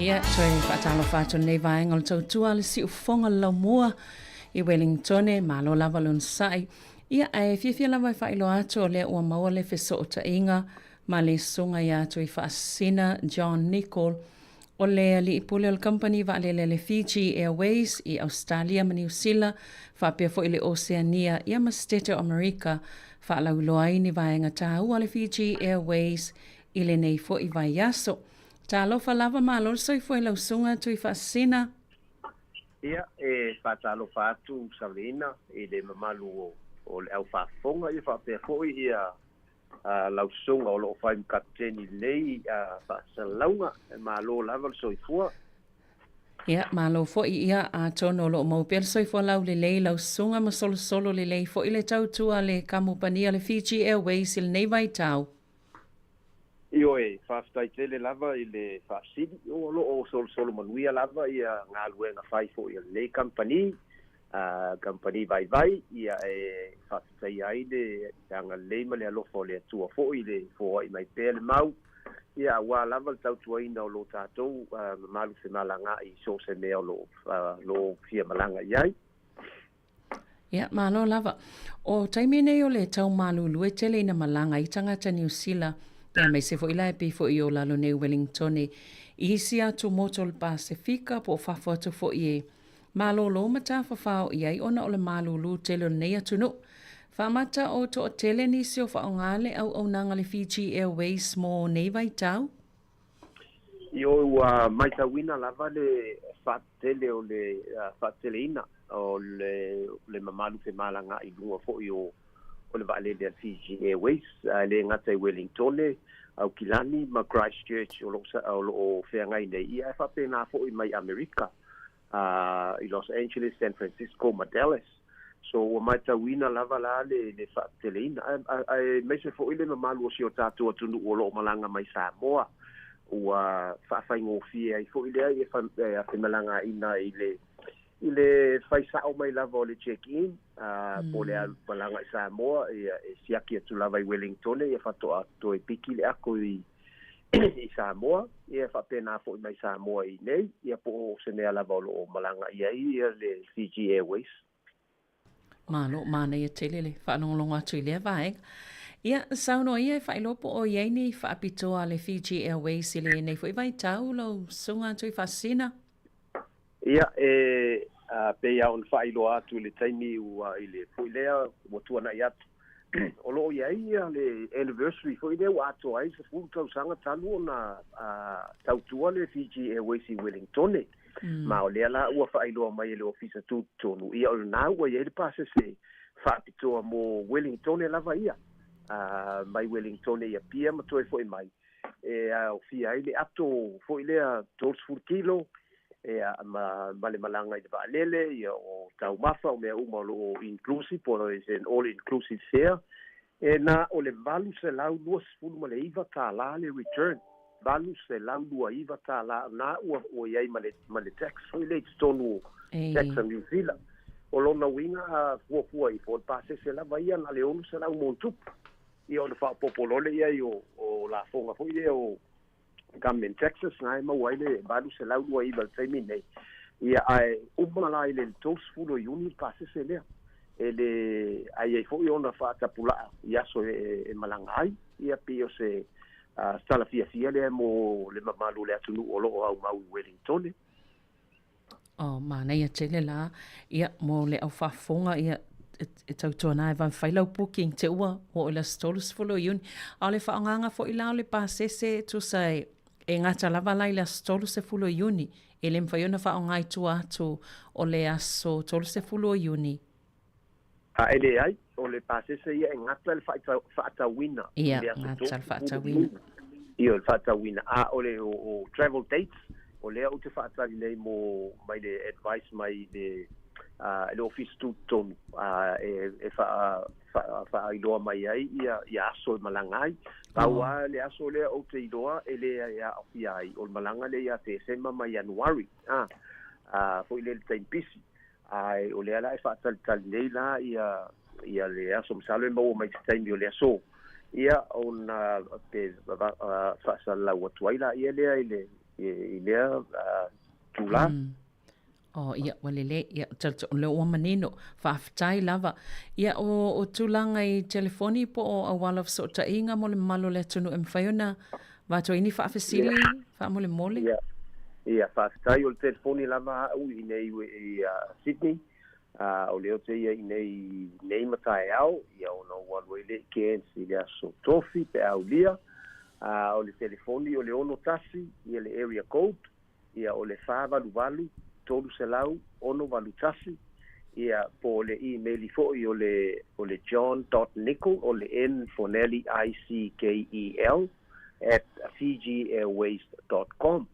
Ia, toe faatalofa atu lenei vaega o le tautua le siufofoga le laumua i Wellingtone, malo lava le onosai. Ia, ae fiafia lava e faailoa atu o lea ua maua le fesootaiga ma le susuga ia Tuifaasisina John Nicol, o le alii pule o le kamupani vaalele a le Fiji Airways i Ausetalia ma Niu Sila, faapea foi le Oseania ia ma Setete o Amerika, faalauiloa ai ni vaega taua a le Fiji Airways i lenei foi vaiaso. Talofa lava, malo le soifua i lau susuga Tuifaasisina. Ia, e faatalofa atu Saveina i le mamalu o le au faafofoga, ia faapea foi ia lau susuga o lo o fai ma kapiteni lelei faasalalauga. E malo lava le soifua. Ia, malo foi, ia, atonu o lo o maua pea le soifua laulelei lau susuga ma solosolo lelei foi le tautua a le kamupani a le Fiji Airways i lenei vaitau. Ioe, faafetai tele lava i le faafesili. O lo o solosolo manuia lava ia galuega fai foi a lenei kamupani, kamupani vaivai, ia e faafetaia ai le agalelei ma le alofa o le Atua foi i le foai mai pea le mau, ia aua lava le tautuaina o lo tatou mamalu femalagaai i so o se mea o lo o fia malaga i ai. Ia, malo lava. O taimi nei o le tau malulu e tele ina malaga ai tagata Niu Sila, aemaise foi la e pei foi o lalo nei Wellingtone i isi atu motu o le Pasefika po o fafo atu foi e malōlō ma tafafao i ai ona o le malūlū tele o lenei atunuu. Faamata o toatele nisi o faaaoga le auaunaga a le Fiji Airways mo nei vaitau. Ioe, ua matauina lava le faatetele o le faateteleina o le mamalu femalagaai i luga foi o le vaalele a le Fiji Airways, e le gata i Wellingtone, Aukilani ma Christchurch o lo o feagai nei, ia e faapena foi mai Amerika i Los Angeles, San Francisco ma Dallas. So ua matauina lava la le faateteleina, aemaise foi le mamalu o si o tatou atunuu o loo malaga mai Samoa, ua faafaigofie ai foi lea ia femalagaina i le fai sao mai lava o le check in po o le malaga i Samoa, ia e siaki atu lava i Wellington, ia faatoa toe piki le ako i Samoa, ia faapena foi mai Samoa i nei, ia po o se mea lava o loo malaga i ai ia le Fiji Airways. Malo, manaia tele le faalogologo atu i lea vaega. Ia, saunoa ia e faailoa po o i ai ni faapitoa a le Fiji Airways i lenei foi vaitau lau Susuga Tuifaasisina? Ia, e pei lava ona faailoa atu i le taimi ua i le foi lea ua tuanai atu, o loo i ai ia le anniversary foi lea ua atoa ai 10 tausaga talu ona tautua le Fiji Airways i Wellington. Ma o lea la ua faailoa mai e le ofisa tutonu, ia o lena ua i ai le pasese faapitoa mo Wellington lava ia, mai Wellington i Apia ma toe foi mai, e aofia ai le ato foi lea 30 kilo e ma le malaga i le vaalele, ia o taumafa o mea uma o loo inclusive, po o an all inclusive fare, e na o le $829 le return, $829 na ua i ai ma le tax foi le i totonu, tax a New Zealand. O lona uiga, a fuafua ifo, o le pasese lava ia na le 600 mo tupu, ia ona faaopoopo loa lea i ai o lafoga foi lea o government taxes na e maua ai le 829 le taimi nei. Ia, ae uma la i le 30 Iuni le pasese lea, e le ai ai foi ona faatapulaa i aso e malaga ai. Ia, pei o se tala fiafia lea mo le mamalu o le atunuu o loo aumau i Wellington. Oh, manaia tele la. Ia, mo le au faafofoga, ia, e tautuana e vave fai lau booking te ua oo i le aso 30 o Iuni. A o le faaaogaga foi la o le pasese e tusa e gata lava la i le aso 30 o Iuni. E le mafai ona faaaoga i tua atu o le aso 30 o Iuni. A e leai, o le pasese ia e gata le faatauina. Ia, gata le faatauina. Ia, o le faatauina. A o le o travel dates, o lea ou te faatali nei mo mai le advice mai le ofisa tutotonu e faailoa mai ai ia aso e malaga ai. Pau lava le aso lea ou te iloa e le aafia ai, o le malaga lea ia Tesema ma Ianuari, foi lea le taimi pisi. Ae o lea la e faatalitali nei la ia le aso, masalo e maua mai se taimi o le aso, ia ona pe faasalalau atu ai la ia lea i lea tula. Oh, ia, ua lelei, ia, o lea ua manino, faafetai lava. Ia, o tulaga i telefoni po o auala o fesootaiga mo le mamalu o le atunuu e mafai ona avatu ai ni faafesili faamolemole? Ia, faafetai. O le telefoni lava au i nei i Sydney, o lea o te ia i nei nei ma taeao, ia ona ua alu ai le i Cairns i le aso Tofi pe aulia. O le telefoni o le 61 ia le area code, ia o le 488 300 681. Ia, po o le email foi o le john.nickel, o le N for Nelly I C K E L @fijiairways.com.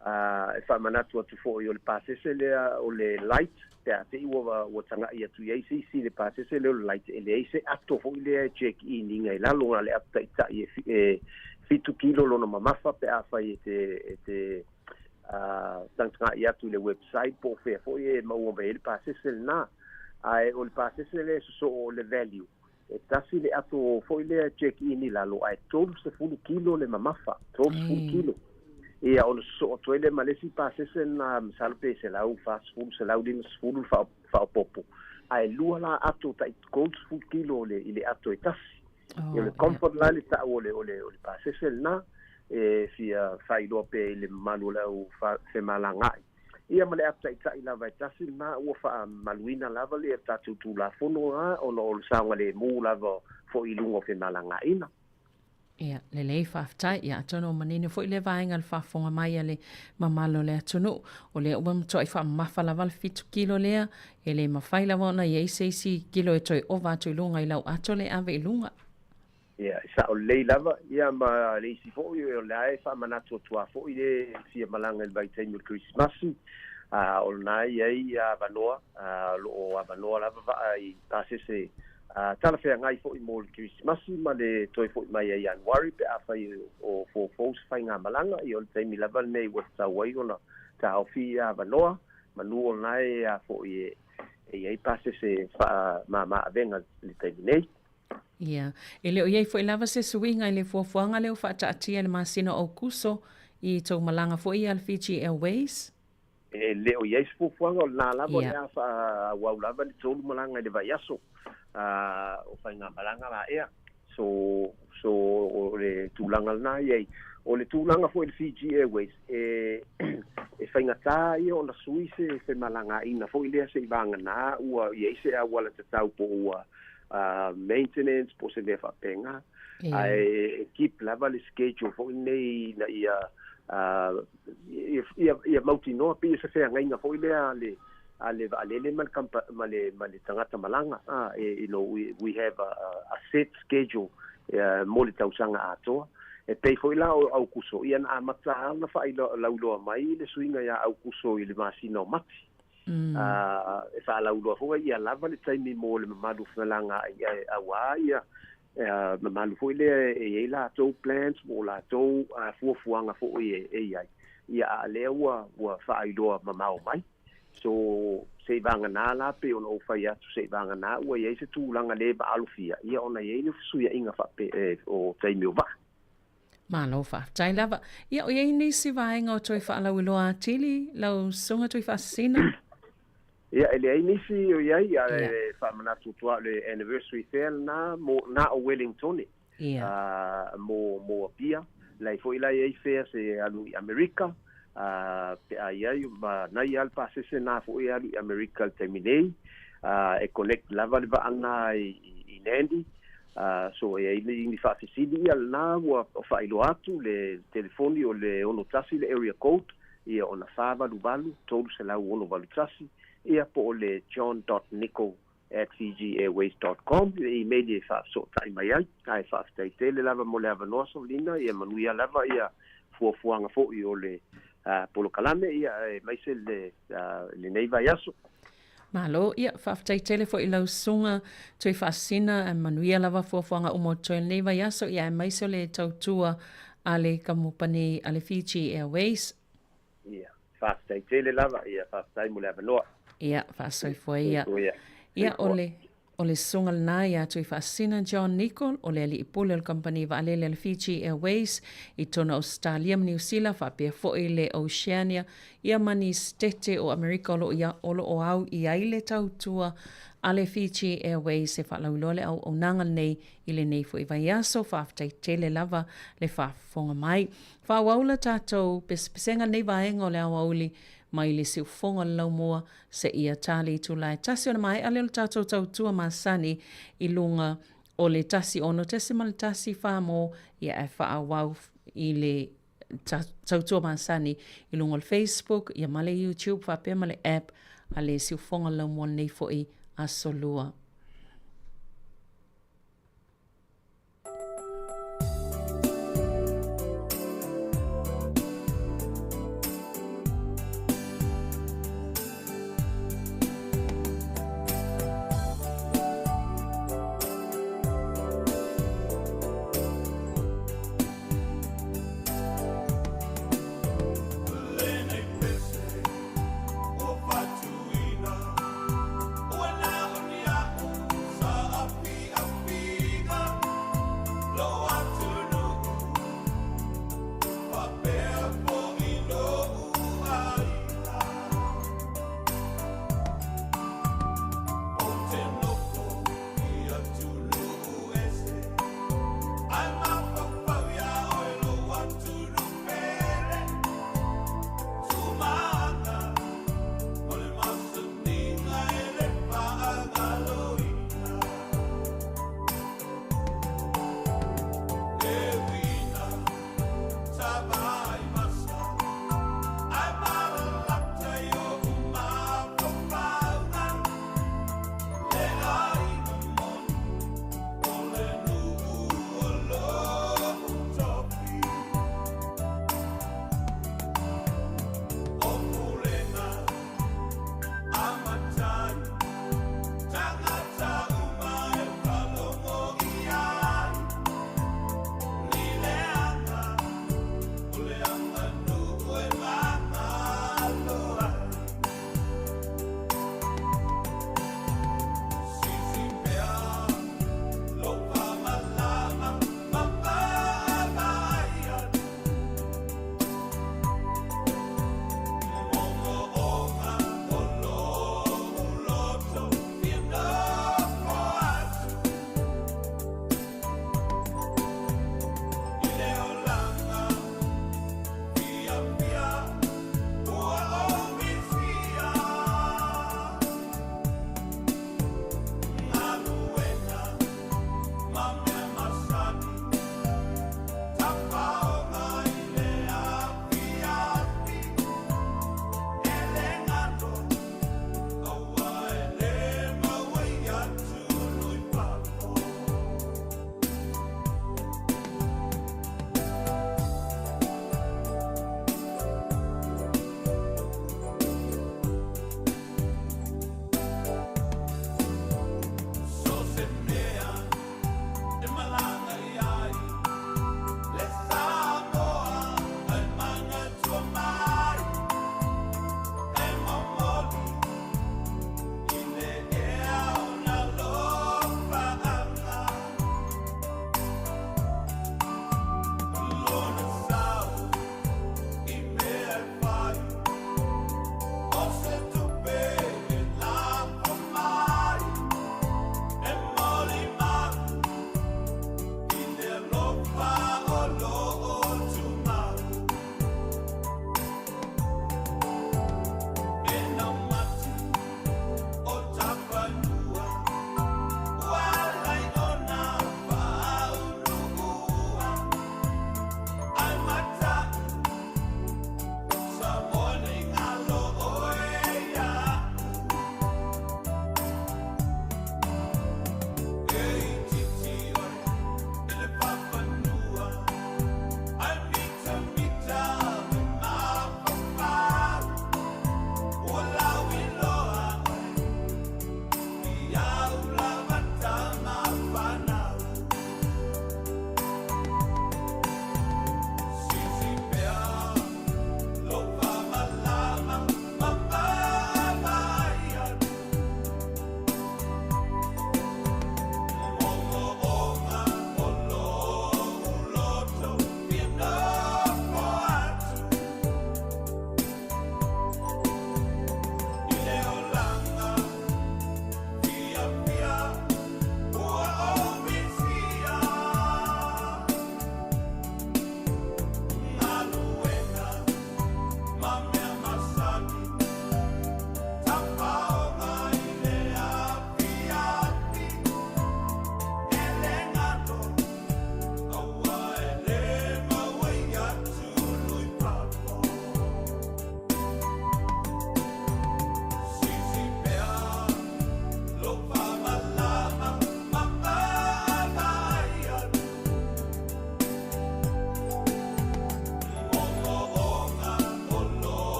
E faamanatu atu foi o le pasese lea o le light, pe a te i ua tagai atu i ai se isi le pasese lea o le light, e leai se ato foi lea e check in inga i lalo, na le ato taitai e 7 kilo lona mamafa. Pe a fai e te tagatagai atu i le website po o fea foi e maua mai ai le pasese lena. Ae o le pasese lea e sosoo o le value, e tasi le ato foi lea check in i lalo, ae 30 kilo le mamafa, 30 kilo. Ia, ona sosoo atu ai le ma le isi pasese na, masalo pe 140, 150 le faaopoopo, ae lua la ato tai 30 kilo i le ato e tasi. O le comfort la le tau o le pasese lena e fia faailoa pea i le mamalu o le au femalagaai. Ia, ma le ato taitai lava e tasi lena ua faamaluina lava le tatou tulafono a ona o le saogalemu lava foi i luga o femalagaaiga. Ia, lelei, faafetai. Ia, atonu o manino foi le vaega le faafofoga mai a le mamalu o le atunuu. O lea ua matuai faamamafa lava le 7 kilo lea, e le mafai lava ona i ai se isi kilo e toe ova atu i luga i lau ato le ave i luga. Ia, e sao lelei lava. Ia, ma le isi foi o lea e faamanatu atu foi le fia malaga i le vaitaimi o le Kerisimasi. O lena e i ai avanoa, o lo o avanoa lava vaa i pasese talafeagai foi mo le Kerisimasi ma le toe foi mai ai Ianuari pe afai o foufou se faigamalaga. Ia o le taimi lava lenei ua tatau ai ona taofi ia avanoa, manu o lena e a foi e i ai pasese faamama-avega i le taimi nei. Ia, e le o i ai foi lava se suiga i le fuafuaga lea ua faataatia i le masina o Aokuso i tou malaga foi ia a le Fiji Airways? E le o i ai se fuafuaga, o lena lava o le a faaauau lava le tolu malaga i le vaiaso o faigamalaga la ea. So, so o le tulaga lena i ai. O le tulaga foi i le Fiji Airways, e, e faigata ia ona sui se femalagaaiga foi lea seivaganā ua i ai se auala tatau po ua maintenance po o se mea faapena. Ae e keep lava le schedule foi lenei ina ia ia mautinoa pei o se feagaiga foi lea a le a le vaalele ma le kampa ma le ma le tagata malaga a e you know we have a set schedule mo le tausaga atoa. E pei foi la o Aukuso ia na amata lava ona faalauiloa mai le suiga ia Aukuso i le masina o Mati. E faalauiloa foi ia lava le taimi mo le mamalu femalagaai auā ia mamalu foi lea e i ai latou plans mo latou fuafuaga foi e i ai, ia a lea ua faailoa mamao mai. So seivaganā la pei ona ou fai atu, seivaganā ua i ai se tulaga le maalofia, ia ona i ai le fesuiaiga faape o taimi o vaa. Malo faafetai lava. Ia o i ai nisi vaega o toe faalauiloa atili lau Susuga Tuifaasisina? Ia, e leai nisi o i ai, ae faamanatu atu lava o le anniversary fair lena mo, na o Wellingtone, mo Apia. Lai foi la e i ai fair se alu i Amerika, pe a i ai, ma nai lava le pasese na foi e alu i Amerika i le taimi nei, e connect lava le vaa lena i Nandi. So e ai ni faafesili ia lena ua faailoa atu le telefoni o le 61 le area code, ia ona 488 381, ia po o le john dot nicol at fijiairways dot com le email e faafesootai mai ai. Ae faafetai tele lava mo le avanoa Solina, ia manuia lava ia fuafuaga foi o le polokalame, ia aemaise le lenei vaiaso. Malo, ia, faafetai tele foi i lau susuga Tuifaasisina, ae manuia lava fuafuaga uma o totoe lenei vaiaso, ia aemaise o le tautua a le kamupani a le Fiji Airways. Ia, faafetai tele lava, ia, faafetai mo le avanoa. Ia, faasoifua ia. Ia, o le, o le susuga lena ia Tuifaasisina John Nicol, o le alii pule o le kamupani vaalele a le Fiji Airways i totonu o Ausetalia ma Niu Sila, faapea foi le Oceania, ia ma ni setete o Amerika o lo o ia, o lo o au i ai le tautua a le Fiji Airways e faalauiloa le auaunaga lenei i lenei foi vaiaso. Faafetai tele lava le faafofoga mai. Faaauau la tatou pesepesega lenei vaega o le aoauli mai le siufofoga o le laumua seia ta le itula e tasi ona maea lea o le tatou tautua masani i luga o le 16.14 mo ia ae faaauau i le tautua masani i luga o le Facebook ia ma le YouTube faapea ma le app a le siufofoga o le laumua lenei foi aso lua.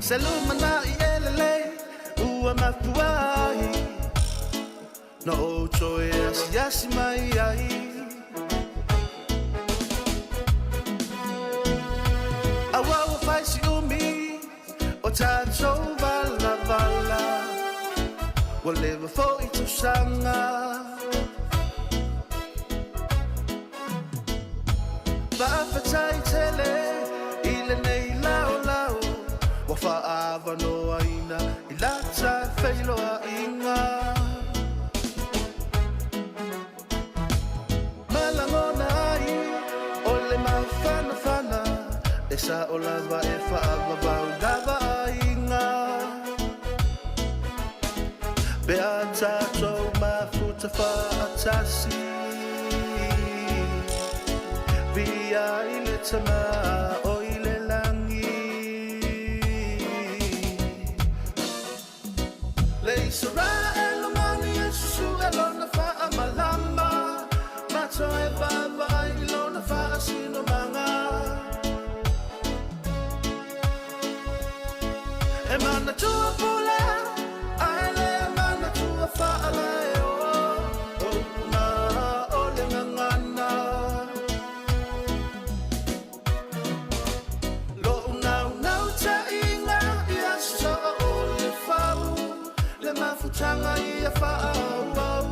Se lumanaʻi e lelei ua mafua ai Na ou toe asiasi mai ai. Auā ua fai si umi o tatou valavala Ua leva foʻi tausaga Faafetai tele i lenei laolao Ua faaavanoaina i lata feiloaiga Ma lagona ai o le mafanafana E sao lava e faavavau lava aiga Pe a tatou mafuta faatasi Viia i le Tama o i le lagi Le Isaraelu mani e susue lona faamalama Ma toe vaavaai i lona faasinomaga E manatua pule ae le manatua faalaeo O upu na o le gagana Loʻu naunautaiga ia soa o le fau Le mafutaga ia faaauau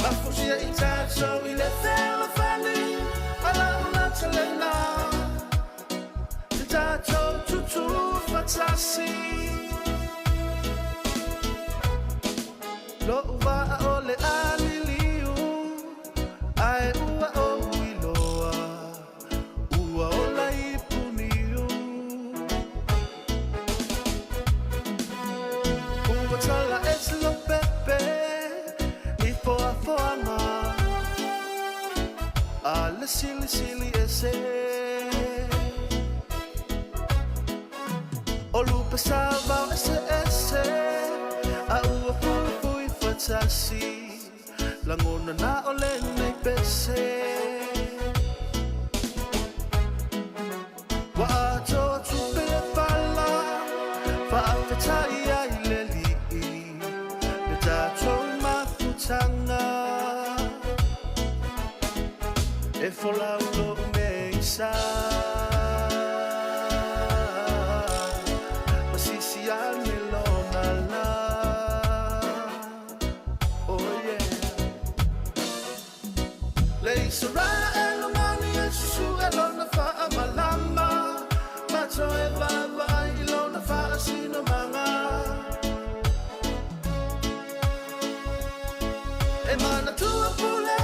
Mafusia i tatou i le fealofani Ma lau lautalena Te tatou tutū faatasi Loʻu vaa o le a liliu Ae ua ou iloa Ua ola i Puniu Ua tala ese Lopepe i foafoaga A le Silisili Ese O lupe sauvao eseese A ua fuifui faatasi Lagona na o lenei pese Ua atoa tupe le fala Faafetai ai i le Alii Le tatou mafutaga E folau loʻu meisa Ma sisi ane lona lā Oh yeah Le Isaraelu mani e susue lona faamalama Ma toe vaavaai i lona faasinomaga E manatua pule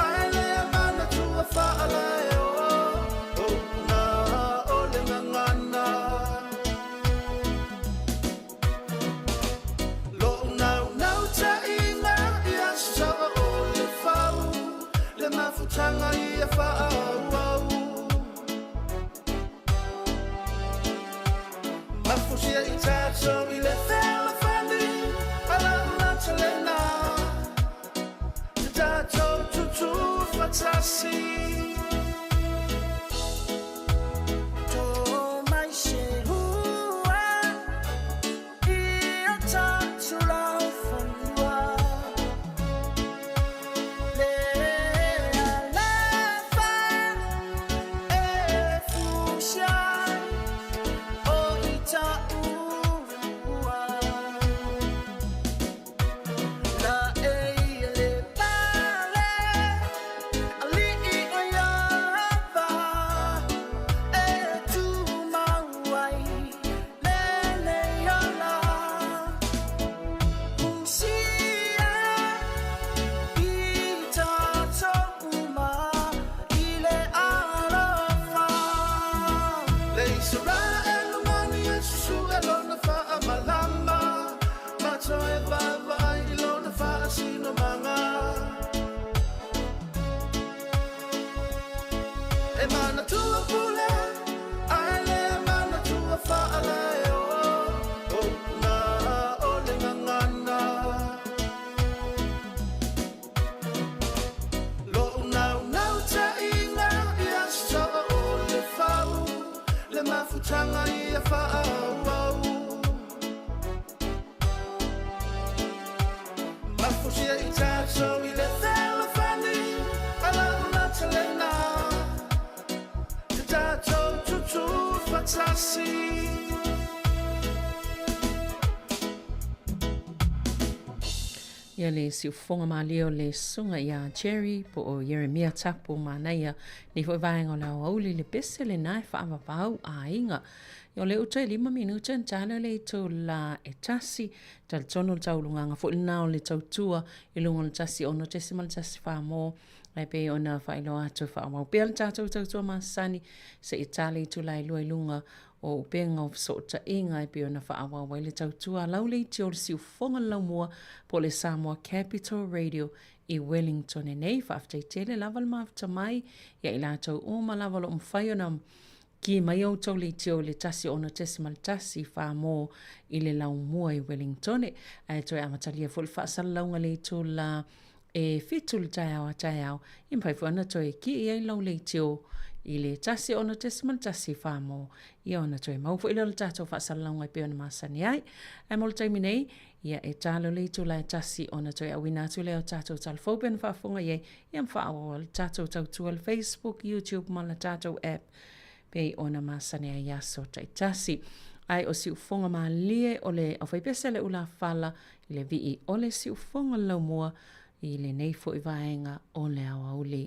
ae le manatua faalaeo O upu na o le gagana Loʻu naunautaiga ia soa o le fau Le mafutaga ia faaauau Mafusia i tatou i le fealofani Ma lau lautalena Te tatou tutū faatasi To mai se hua i o tatou laufanua Le alofa e fusia o i taua La e le pale alii o Fusia i tātou i le fealofani A lau lata lena Te tātou tutu fatasi. Ia le siufofoga malie o le Susuga ia Jerry po o Ieremia Tapu Manaia, nei foi vaega o le aoauli le pese lena e faavavau aiga. Ia o le uta e 5 minute ona tala le itula e tasi, talitonu le taulugaga foi lena o le tautua i luga o le 106.1 mo ae pei ona faailoa atu e faaauau pea le tatou tautua masani seia tala itula e lua i luga o upega o fesootaiga e pei ona faaauau ai le tautua a lau leitio o le siufofoga le laumua po o le Samoa Capital Radio i Wellington nei. Faafetai tele lava le mafuta mai ia i latou uma lava o lo o mafai ona ki mai outou leitio i le 106.1 whamō i le laumua i Wellington. Ae toe amatalia foi le faasalalauga le itula e fitu le taeao a taeao, e mafai foi ona toe kii ai lau leitio i le 106.1 whamō ia ona toe mau foi lea o le tatou faasalalauga e pei ona masani ai. Ae mo le taimi nei, ia e talo le itula e tasi ona toe auina atu lea o tatou talafou pei ona faafofoga i ai, ia ma faaauau ai le tatou tautua i le Facebook, YouTube ma le tatou app pei ona masani ai i aso taitasi. Ae o siufofoga malie o le aufaipese a le ulafala i le vii o le siufofoga le laumua i lenei foi vaega o le aoauli.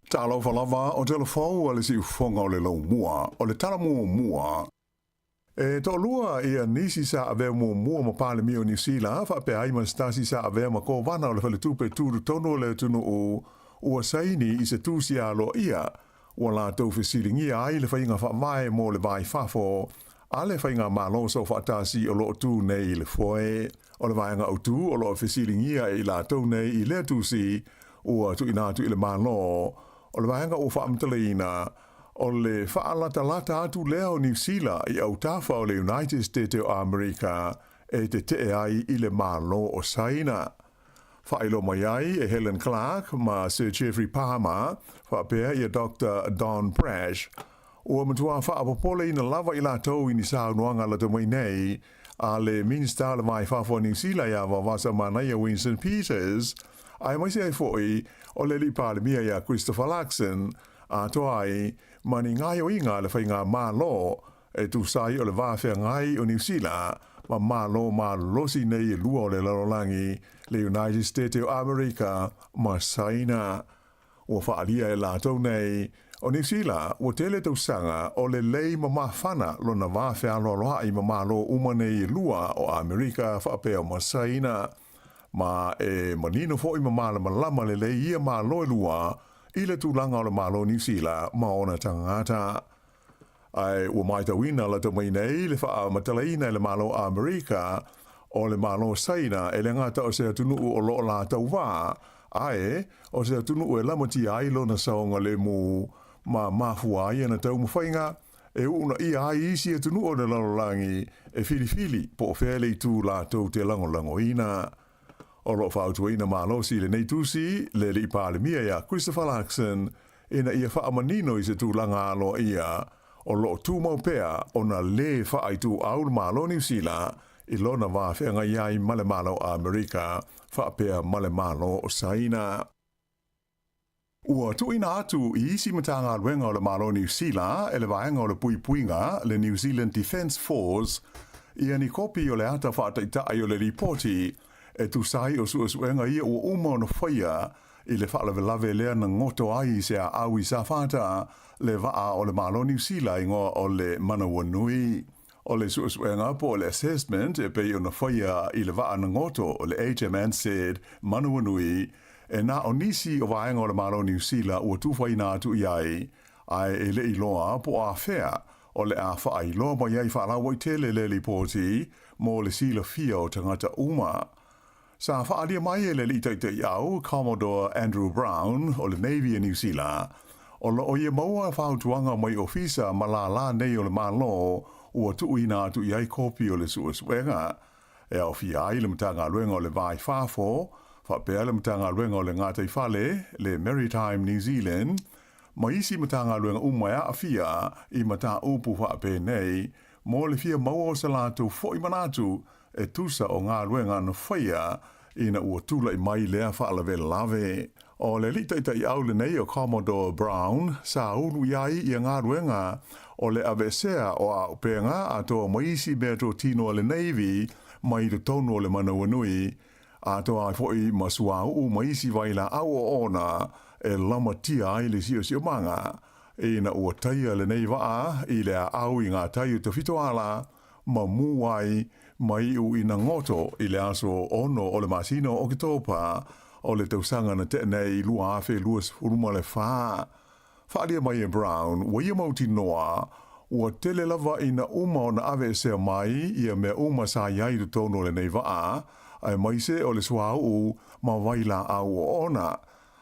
Talofa lava o telefou a le siufoga o le laumua, o le tala muamua. E toalua ia nisi sa avea muamua ma Palemia o Niu Sila, faapea ai ma se tasi sa avea ma Kovana o le Faletupe Tutotonu o le atunuu, ua saini i se tusi aloaia ua latou fesiligia ai le faiga faavae mo le va i fafo a le Faigamalo Soofaatasi o lo o tu nei i le foe. O le vaega autu o lo o fesiligia e i latou nei i lea tusi ua tuuina atu i le Malo, o le vaega ua faamatalaina, o le faalatalata atu lea o Niu Sila i autafa o le United State o Amerika e tetee ai i le Malo o Saina. Faailoa mai ai e Helen Clark ma Sir Geoffrey Palmer faapea ia Doctor Don Brash, ua matua faapopoleina lava i latou i ni saunoaga lata mai nei a le Minista o le Va i Fafo a Niu Sila iā Vaovasa Manaia Winston Peters, aemaise ai foi o le Alii Palemia iā Christopher Luxon, atoa ai ma ni gaoioiga a le Faigamalo e tusa ai o le va feagai o Niu Sila ma Malo malolosi nei e lua o le lalolagi, le United State o Amerika ma Saina. Ua faaalia e latou nei, o Niu Sila ua tele tausaga o lelei ma mafana lona va fealoaloaʻi ma Malo uma nei e lua o Amerika faapea ma Saina. Ma e manino foi ma malamalama lelei ia Malo e lua i le tulaga o le Malo o Niu Sila ma ona tagata. Ae ua matauina lata mai nei le faamatalaina e le Malo o Amerika o le Malo o Saina e le gata o se atunuu o lo o latou va, ae o se atunuu e lamatia ai lona saogalemu ma mafua ai ana taumafaiga e uunaia ai isi atunuu o le lalolagi e filifili po o fea le itu latou te lagolagoina. O lo o fautuaina malosi i lenei tusi le Alii Palemia ia Christopher Luxon ina ia faamanino i se tulaga aloaia o lo o tumau pea ona lē faaituau le Malo o Niu Sila i lona va feagai ai ma le Malo o Amerika faapea ma le Malo o Saina. Ua tuuina atu i isi Matagaluega o le Malo o Niu Sila e le Vaega o le Puipuiga, le New Zealand Defence Force, ia ni kopi o le ata faataitai o le lipoti e tusa ai o suesuega ia ua uma ona faia i le faalavelave lea na goto ai i se aau i Safata, le vaa o le Malo Niu Sila igoa o le Manawanui. O le suesuega po o le assessment e pei ona faia i le vaa na goto o le HMNZ Manawanui, e na o nisi o vaega o le Malo Niu Sila ua tufaina atu i ai, ae e le i loa po o afea o le a faailoa mai ai faalauaitele le lipoti mo le silafia o tagata uma. Sa faaalia mai e le Alii Taitaiau, Commodore Andrew Brown o le Navy a Niu Sila, o lo o ia maua fautuaga mai ofisa ma lālā nei o le Malo ua tuuina atu i ai kopi o le suesuega e aofia ai le Matagaluega o le Va i Fafo, faapea le Matagaluega o le Gataifale, le Maritime New Zealand, ma isi Matagaluega uma e aafia i mataupu faapenei mo le fia maua o se latou foi manatu e tusa o galuega na faia ina ua tulai mai lea faalavelave. O le alii taitaiau lenei o Commodore Brown sa ulu i ai ia galuega o le aveesea o auupega atoa ma isi mea totino a le Navy mai totonu o le Manawanui, atoa ai foi ma suauu ma isi vailaau oona e lamatia ai le siosiomaga ina ua taia lenei vaa i le aau i ngā tai o Tafitoala ma mū ai ma iu ina goto i le aso 6 o le masina o Oketopa o le tausaga na tea nei 2024. Faaalia mai e Brown, ua ia mautinoa, ua tele lava ina uma ona aveesea mai ia mea uma sa i ai i totonu o lenei vaa, aemaise o le suauu ma vailaau oona.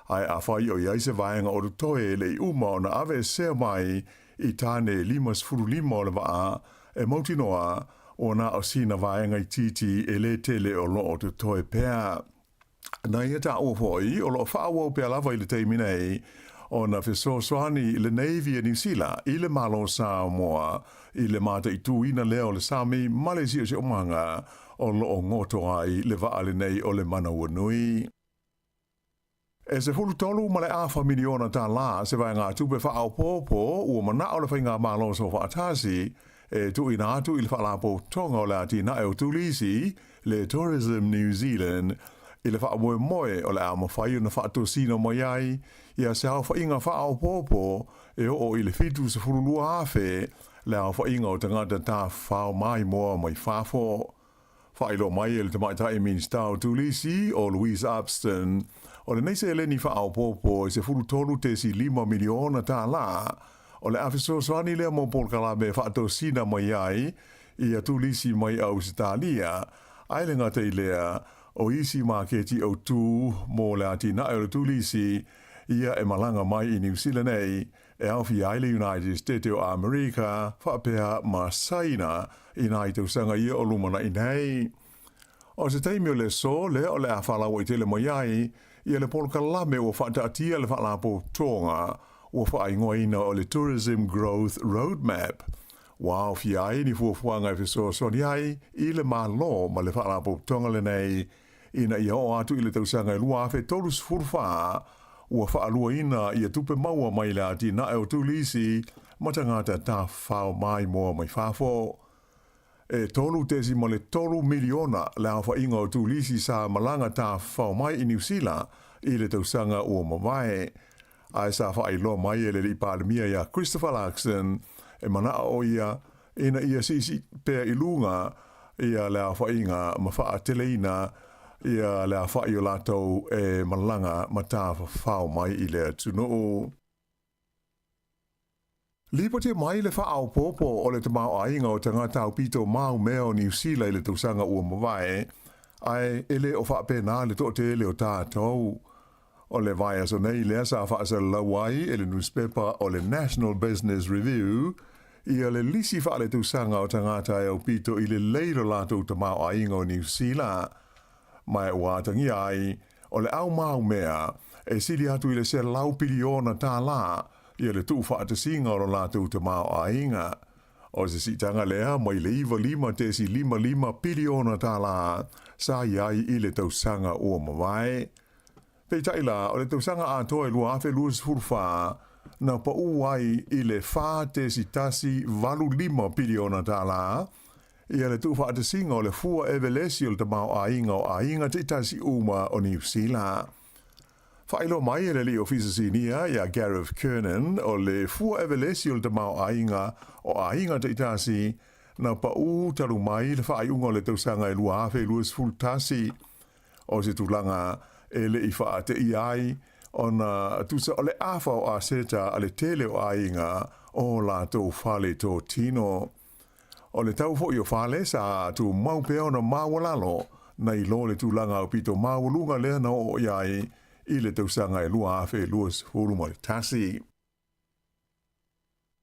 Ae afai o i ai se vaega o totoe e le i uma ona aveesea mai i tane 55 o le vaa, e mautinoa ua na o sina vaega itiiti e lē tele o lo o totoe pea. Na ia taua foi o lo o faaauau pea lava i le taimi nei ona fesoasoani le Navy a Niu Sila i le Malo o Samoa i le mataituina lea o le sami ma le siosiomaga o lo o goto ai le vaa lenei o le Manawanui. E $13.5 miliona tālā se vaegatupe faaopoopo ua manao le Faigamalo Soofaatasi e tuuina atu i le Faalapotopotoga o le Atinae o Turisi, le Tourism New Zealand, I le faamoemoe o le a mafai ona faatosina mai ai ia se aofaiga faaopoopo e oo i le 72,000 le aofaiga o tagata tafafao maimoa mai fafo. Faailoa mai e le Tamaitai Minisita o Turisi, o Louise Upston, o lenei seleni faaopoopo e $13.5 miliona tālā, o le a fesoasoani lea mo polokalame e faatosina mai ai ia turisi mai Ausetalia, ae le gata i lea, o isi maketi autū mo le atinae o le turisi ia e malaga mai i Niu Sila nei, e aofia ai le United State o Amerika faapea ma Saina i nai tausaga ia o lumanai nei. O se taimi o le aso lea o le a faalauaitele mai ai ia le polokalame ua faataatia le Faalapotopotoga ua faaigoaina o le Tourism Growth Roadmap, ua aofia ai ni fuafuaga e fesoasoani ai i le Malo ma le Faalapotopotoga lenei ina ia oo atu i le tausaga e 2034, ua faaluaina ia tupe maua mai le atinae o turisi ma tagata tafafao maimoa mai fafo. E 3.3 miliona le aofaiga o turisi sa malaga tafafao mai i Niu Sila i le tausaga ua mavae. Ae sa faailoa mai e le Alii Palemia ia Christopher Luxon, e manao o ia ina ia siisii pea i luga ia le aofaiga ma faateleina ia le aofai o latou e malaga ma tafafao mai i le atunuu. Lipoti mai le faaopoopo o le tamaoaiga o tagata aupito maumea o Niu Sila i le tausaga ua mavae, ae e le o faapena le toatele o tatou. O le vaiaso nei lea sa faasalalau ai e le nusipepa o le National Business Review ia le lisi faaletausaga o tagata e aupito i lelei lo latou tamaoaiga o Niu Sila. Ma ua atagia ai o le au maumea e sili atu i le 100 piliona tālā ia le tuufaatasiga o lo latou tamaoaiga. O se siitaga lea mai le 95.55 piliona tālā sa i ai i le tausaga ua mavae. Peitai la, o le tausaga atoa e 2024, na paū ai i le 4.185 piliona tālā, ia le tuufaatasiga o le fua evelesi o le tamaoaiga o aiga taitasi uma o Niu Sila. Faailoa mai e le Alii Ofisa Sinia ia Gareth Kernan o le fua evelesi o le tamaoaiga o aiga taitasi na paū talu mai le faaiuga o le tausaga e 2021. O se tulaga e le i faateia ai ona tusa o le afa o aseta a le tele o aiga o latou fale totino. O le tau foi o fale sa tumau pea ona maualalo nai lo le tulaga aupito maualuga lea na oo i ai i le tausaga e 2021.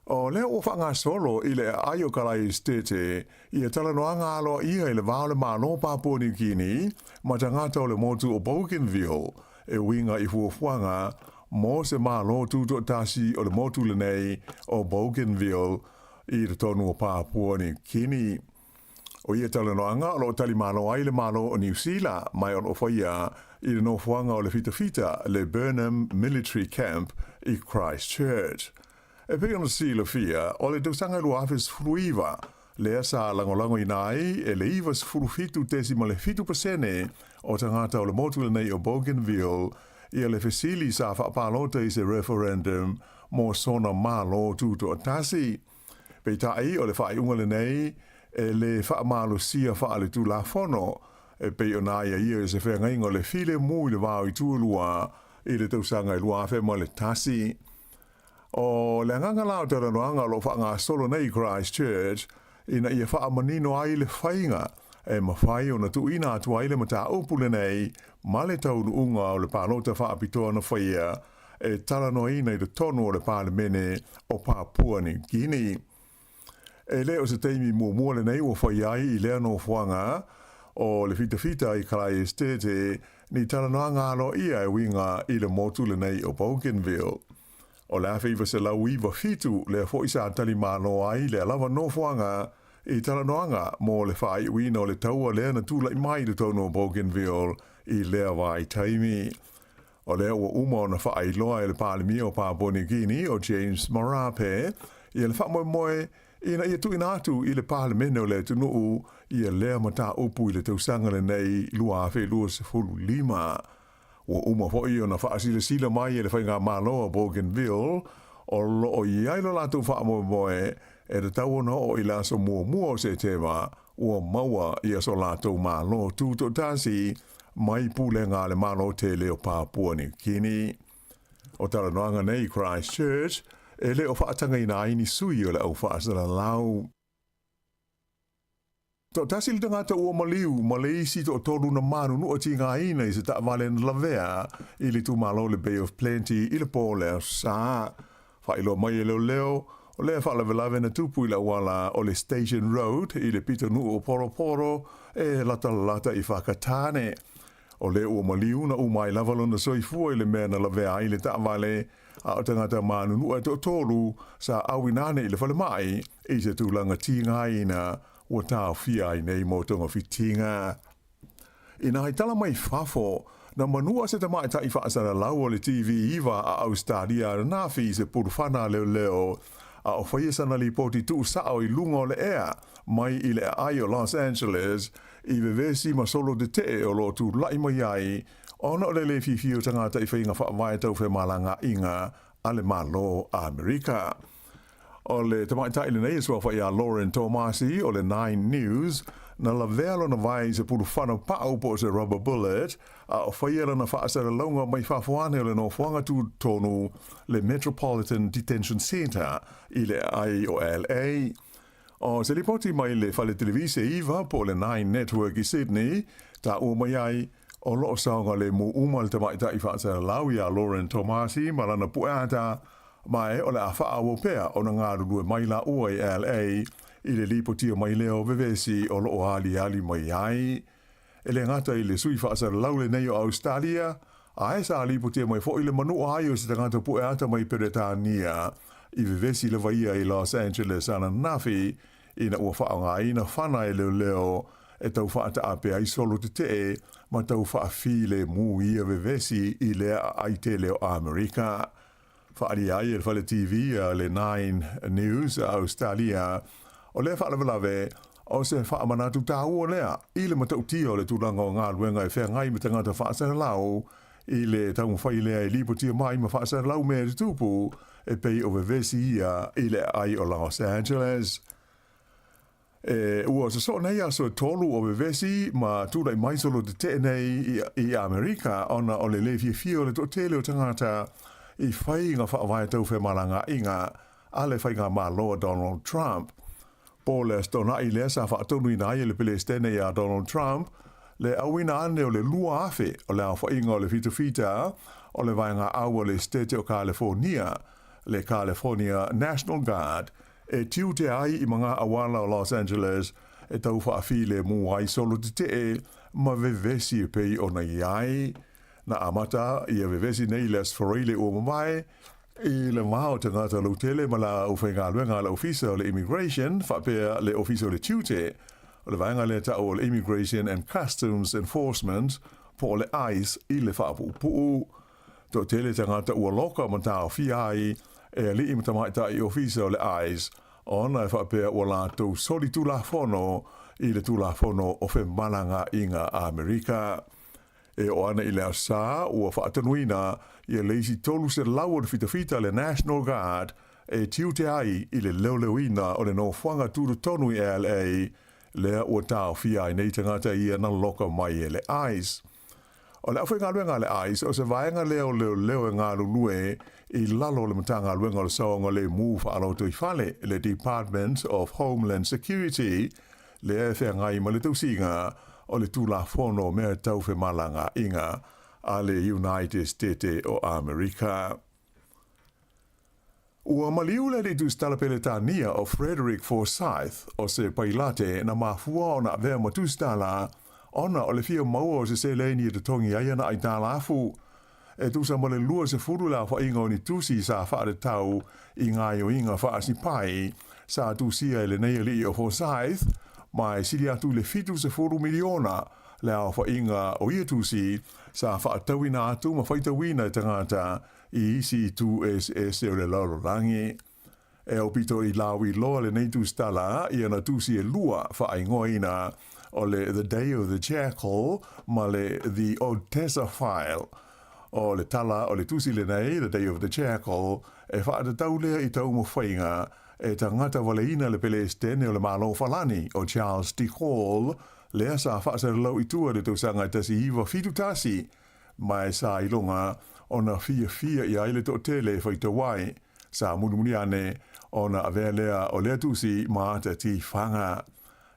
O lea ua faagasolo i le aai o Kalai Esitete ia talanoaga aloaia i le va o le Malo o Papua Niu Kini ma tagata o le motu o Bougainville e uiga i fuafuaga mo se Malo tutoatasi o le motu lenei o Bougainville i totonu o Papua Niu Kini. O ia talanoaga o lo o talimalo ai le Malo o Niu Sila ma o lo o faia i le nofoaga o le fitafita le Burnham Military Camp i Christchurch. E pei ona silafia, o le tausaga 2019 lea sa lagolagoina ai e le 97.7% o tagata o le motu lenei o Bougainville ia le fesili sa faapalota i se referendum mo sona Malo tutoatasi. Peitai, o le faaiuga lenei e le faamalosia faaletulafono, e pei ona aiaia i se feagaiga o le filemu i le va o itu e lua i le tausaga e 2001. O le agaga la o talanoaga o lo o faagasolo nei i Christchurch ina ia faamanino ai le faiga e mafai ona tuuina atu ai le mataupu lenei ma le taunuuga o le palota faapitoa na faia e talanoaina i totonu o le Palemene o Papua New Guinea. E le o se taimi muamua lenei ua fai ai i lea nofoaga o le fitafita i Kalai Estate ni talanoaga aloaia e uiga i le motu lenei o Bougainville. O le 1997 lea foi sa tali malo ai lea lava nofoaga i talanoaga mo le faaiuina o le taua lea na tulai mai i totonu o Bougainville i lea vaitaimi. O lea ua uma ona faailoa e le Palemia o Papua Niu Kini o James Marape ia le faamoemoe ina ia tuuina atu i le Palemene o le atunuu ia lea mataupu i le tausaga lenei 2025. Ua uma foi ona faasilasila mai e le Faigamalo a Bougainville o lo o i ai lo latou faamoemoe e tatau ona oo i le aso muamua o Setema ua maua ia so latou malo tutoatasi mai pulega a le Malo tele o Papua Niu Kini. O talanoaga nei i Christchurch e le o faatagaina ai ni sui o le au faasalalau. Toatasi le tagata ua maliu ma le isi toatolu na manunua tigaina i se taavale na lavea i le itumalo o le Bay of Plenty i le po o le Aso Sa. Faailoa mai e leoleo, o lea faalavelave na tupu i le auala o le Station Road i le pitonuu o Poroporo e latalata i Whakatane. O lea ua maliu na uma ai lava lona soifua i le mea na lavea ai le taavale, a o tagata manunua e toatolu sa auina ane i le falemai i se tulaga tigaina ua taofia ai nei mo togafitiga. Inā i tala mai fafo, na manua se tamaitai faasalalau o le TV 9 a Ausetalia ananafi i se pulufana a leoleo, a o faia sana lipoti tuusao i luga o le ea mai i le aai o Los Angeles i vevesi ma solo tetee o lo o tula'i mai ai ona o le lē fiafia o tagata i faiga faavae tau femalagaaiga a le Malo Amerika. O le tamaitai lenei e suafa iā Lauren Tomasi o le Nine News, na lavea lona vae i se pulufana pa'u po o se rubber bullet, a o faia lana faasalalauga mai fafo ane o le nofoaga tutotonu, le Metropolitan Detention Centre, i le aai o LA. O se lipoti mai le fale televise 9 po o le Nine Network i Sydney, taua mai ai, o lo o saogalemu uma le tamaitai faasalalau iā Lauren Tomasi ma lana pueata, Ma e o le a faaauau pea ona galulue mai laua i LA i le lipotia mai lea o vevesi o lo o aliali mai ai. E le gata i le sui faasalalau lenei o Ausetalia, ae sa lipotia mai foi le manua ai o se tagata pueata mai Peretania i vevesi lava ia i Los Angeles ananafi ina ua faaaogaina fana e leoleo e tau faataape ai solo tetee ma tau faafilemu ia vevesi i lea aai tele o Amerika. Faaalia ai e le fale TV a le Nine News a Ausetalia, o lea faalavelave o se faamanatu taua lea i le matautia o le tulaga o galuega e feagai ma tagata faasalalau i le taumafai lea e lipotia mai ma faasalalau mea e tutupu e pei o vevesi ia i le aai o Los Angeles. E ua sosoo nei aso e tolu o vevesi ma tulai mai solo tetee nei i Amerika ona o le lē fiafia o le toatele o tagata i faiga faavae tau femalagaaiga a le faigamalo a Donald Trump. Po o le Aso Toonai lea sa faatonuina ai e le Pelesitene iā Donald Trump le auina ane o le 2,000 o le aofaiga o le fitafita o le vaega au a le Setete o Kalefonia, le California National Guard, e tiutea ai i mga auala o Los Angeles e tau faafilemu ai solo tetee ma vevesi e pei ona i ai. Na amata ia vevesi nei i le Aso Faraile ua mavae, i le va o tagata lautele ma la aufaigaluega a le Ofisa o le Immigration faapea le Ofisa o le Tiute o le vaega lea ta'u o le Immigration and Customs Enforcement po o le ice i le faapuupuu. Toatele tagata ua loka ma taofia ai e alii ma tamaitai ofisa o le ice ona e faapea ua latou soli tulafono i le Tulafono o Femalagaaiga a Amerika. E oo ana i le Aso Sa ua faatonuina ia le isi 300 o le fitafita le National Guard e tiute ai i le leoleoina o le nofoaga tutotonu i LA lea ua taofia ai nei tagata ia na loka mai e le ice. O le aufaigaluega a le ice, o se vaega lea o leoleo e galulue i lalo o le Matagaluega o le Saogalemu Faalotoifale, le Department of Homeland Security, lea e feagai ma le tausiga o le Tulafono o Mea Tau Femalagaaiga a le United Setete o Amerika. Ua maliu le alii tusitala Peretania o Frederick Forsyth o se pailate na mafua ona avea ma tusitala ona o le fia maua o se seleni e totogi ai ana aitalafu. E tusa ma le 20 le aofaiga o ni tusi sa faatatau i gaoioiga faasipai sa tusia e lenei alii o Forsyth, ma e sili atu i le 70 miliona le aofaiga o ia tusi sa faatauina atu ma faitauina e tagata i isi itu eseese o le lalolagi. E aupito i lauiloa lenei tusitala i ana tusi e lua faaigoaina o le The Day of the Jackal ma le The Otessa File. O le tala o le tusi lenei, The Day of the Jackal, e faatatau lea i taumafaiga e tagata valeina le Pelesitene o le Malo Falani o Charles de Gaulle, lea sa faasalalau i tua i le tausaga e 1971, ma e sa iloga ona fiafia i ai le toatele e faitau ai. Sa mulimuli ane ona avea lea o lea tusi ma ata tifaga.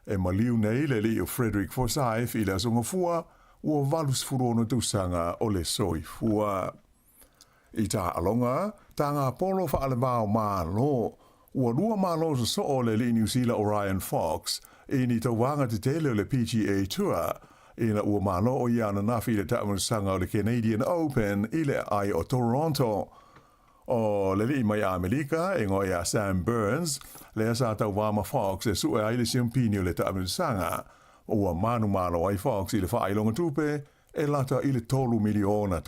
E maliu nei le alii o Frederick Forsyth i le Aso Gafua, ua 86 tausaga o le soifua. I taaloga, tagapolo faalevao Malo, ua lua malo sosoo le alii Niu Sila o Ryan Fox i ni tauvaga tetele o le PGA Tour, ina ua malo o ia ananafi i le taamilosaga o le Canadian Open i le aai o Toronto. O le alii mai Amelika, e igoa ia Sam Burns, lea sa tauva ma Fox e sue ai le siampini o le taamilosaga. Ua manumalo ai Fox i le faailoga tupe e lata i le $3 miliona.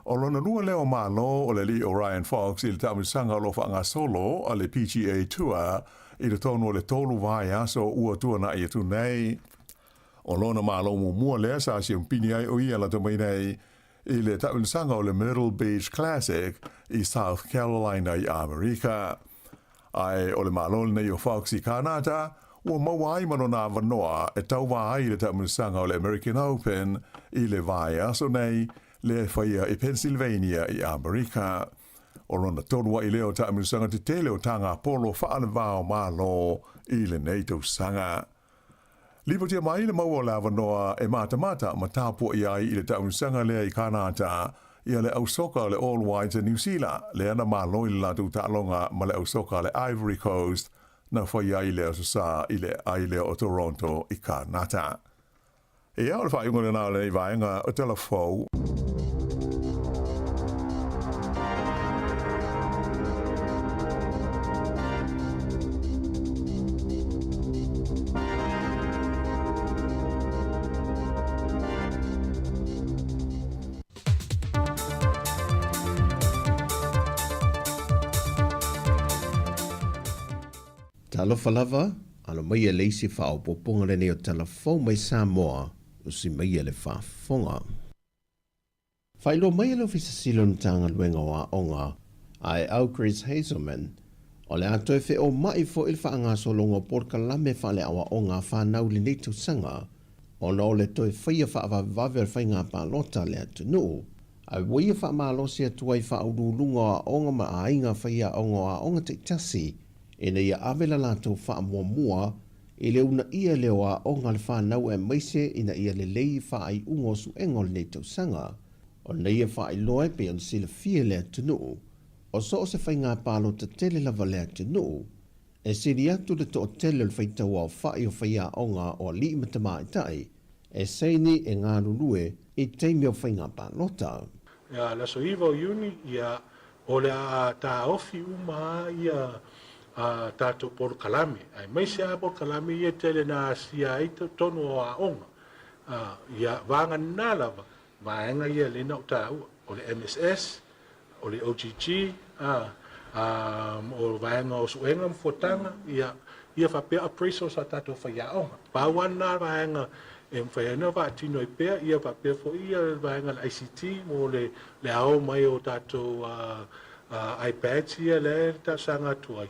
O lona lua lea o malo o le alii o Ryan Fox i le taamilosaga o lo o faagasolo a le PGA Tour i totonu o le tolu vaiaso ua tuanai atu nei. O lona malo muamua lea sa siampini ai o ia lata mai nei i le taamilosaga o le Myrtle Beach Classic i South Carolina i Amerika. Ae o le malo lenei o Fox i Kānata, ua maua ai ma lona avanoa e tauva ai i le taamilosaga o le American Open i le vaiaso nei, lea e faia i Pennsylvania i Amerika. O lona tolu a'i lea o taamilosaga tetele o tagapolo faalevao Malo i lenei tausaga. Lipotia mai le maua o le avanoa e matamata ma tapua'i ai i le taamilosaga lea i Kānata ia le ausoka o le All Whites a Niu Sila, lea na malo i le latou taaloga ma le ausoka a le Ivory Coast na faia ai le Aso Sa i le aai lea o Toronto i Kānata. Ia, o le faaiuga lena o lenei vaega o Tala Fou. Talofa lava, alo maia le isi faaopoopoga lenei o Tala Fou mai Samoa, usi maia le faafofoga. Faailoa mai e le Ofisa Sili o le Matagaluega o Aoga, Aeau Chris Hazelman, o le a toe feoma'i foi le faagasologa o polokalame faaleaoaoga a fanau i lenei tausaga, ona o le toe faia faavavevave o le faiga palota a le atunuu, a ua ia faamalosi atu ai faauluuluga o aoga ma aiga faiaoga o aoga taitasi ina ia ave la latou faamuamua i le uunaia lea o aoga a le fanau aemaise ina ia lelei faaiuga o suega o lenei tausaga. O nei e faailoa e pei ona silafia e le atunuu, o so o se faiga palota tele lava le atunuu, E sili atu le toatele o le faitauaofai o faiaoga o alii ma tamaitai e saini e galulue i taimi o faiga palota. Ia, le aso 9 o Iuni, ia, o le a taofi uma lava ia a tatou polokalame, aemaise lava polokalame ia e tele na asia ai totonu o aoga. A, ia, vagana lava vaega ia lea na ou taua, o le MSS, o le OGG, a, a, o vaega o suega ma fuataga, ia, ia faapea appraisals a tatou faiaoga. Pau lava lena vaega e mafai ai ona faatino ai pea, ia faapea foi ia vaega o le ICT mo le, le ao mai o tatou a, a, iPads ia lea e talosaga atu ai.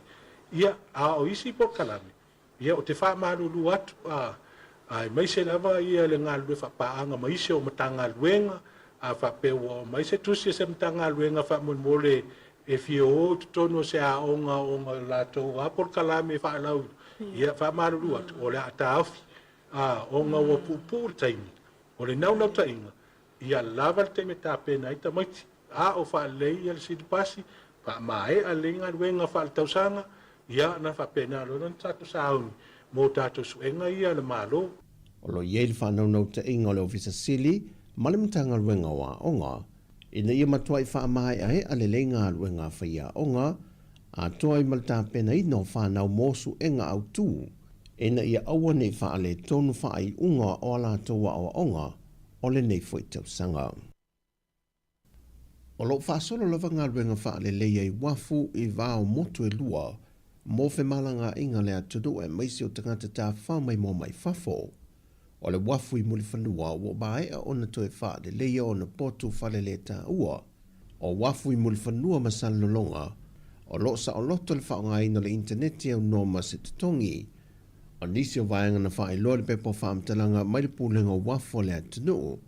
Ia, a o isi polokalame, Ia, ou te faamalulu atu, a, aemaise lava ia le galulue faapaaga ma isi o Matagaluega, a faapea ua oo mai se tusi a se Matagaluega faamolemole e fia o i totonu o se aoga ona o latou a polokalame faalauiloa, ia, faamalulu atu, o le a taofi, a, ona ua puupuu le taimi. O le naunautaiga, ia lava le taimi e tapena ai tamaiti, a o faalelei ia le silipasi, faamaea lelei galuega faaletausaga, ia ona faapena loa lea ona tatou sauni mo tatou suega ia a le Malo. O lo o i ai le faanaunautaiga o le Ofisa Sili ma le Matagaluega o Aoga ina ia matuai faamaeaea lelei galuega a faiaoga atoa ai ma le tapenaina o fanau mo suega autu ina ia aua ne i faaletonu faaiuga o a latou aoaoga o lenei foi tausaga. O lo o faasolo lava galuega faaleleia i uafu i va o motu e lua mo femalagaaiga a le atunuu aemaise o tagata tafafao maimoa mai fafo. O le uafu i Mulifanua ua maea ona toe faaleleia ona potu faleletaua. O uafu i Mulifanua ma Salelologa, o lo o saoloto le faaaogaina o le initaneti aunoa ma se totogi. O nisi o vaega na faailoa i le pepa o faamatalaga mai le Pulega o Uafu a le atunuu,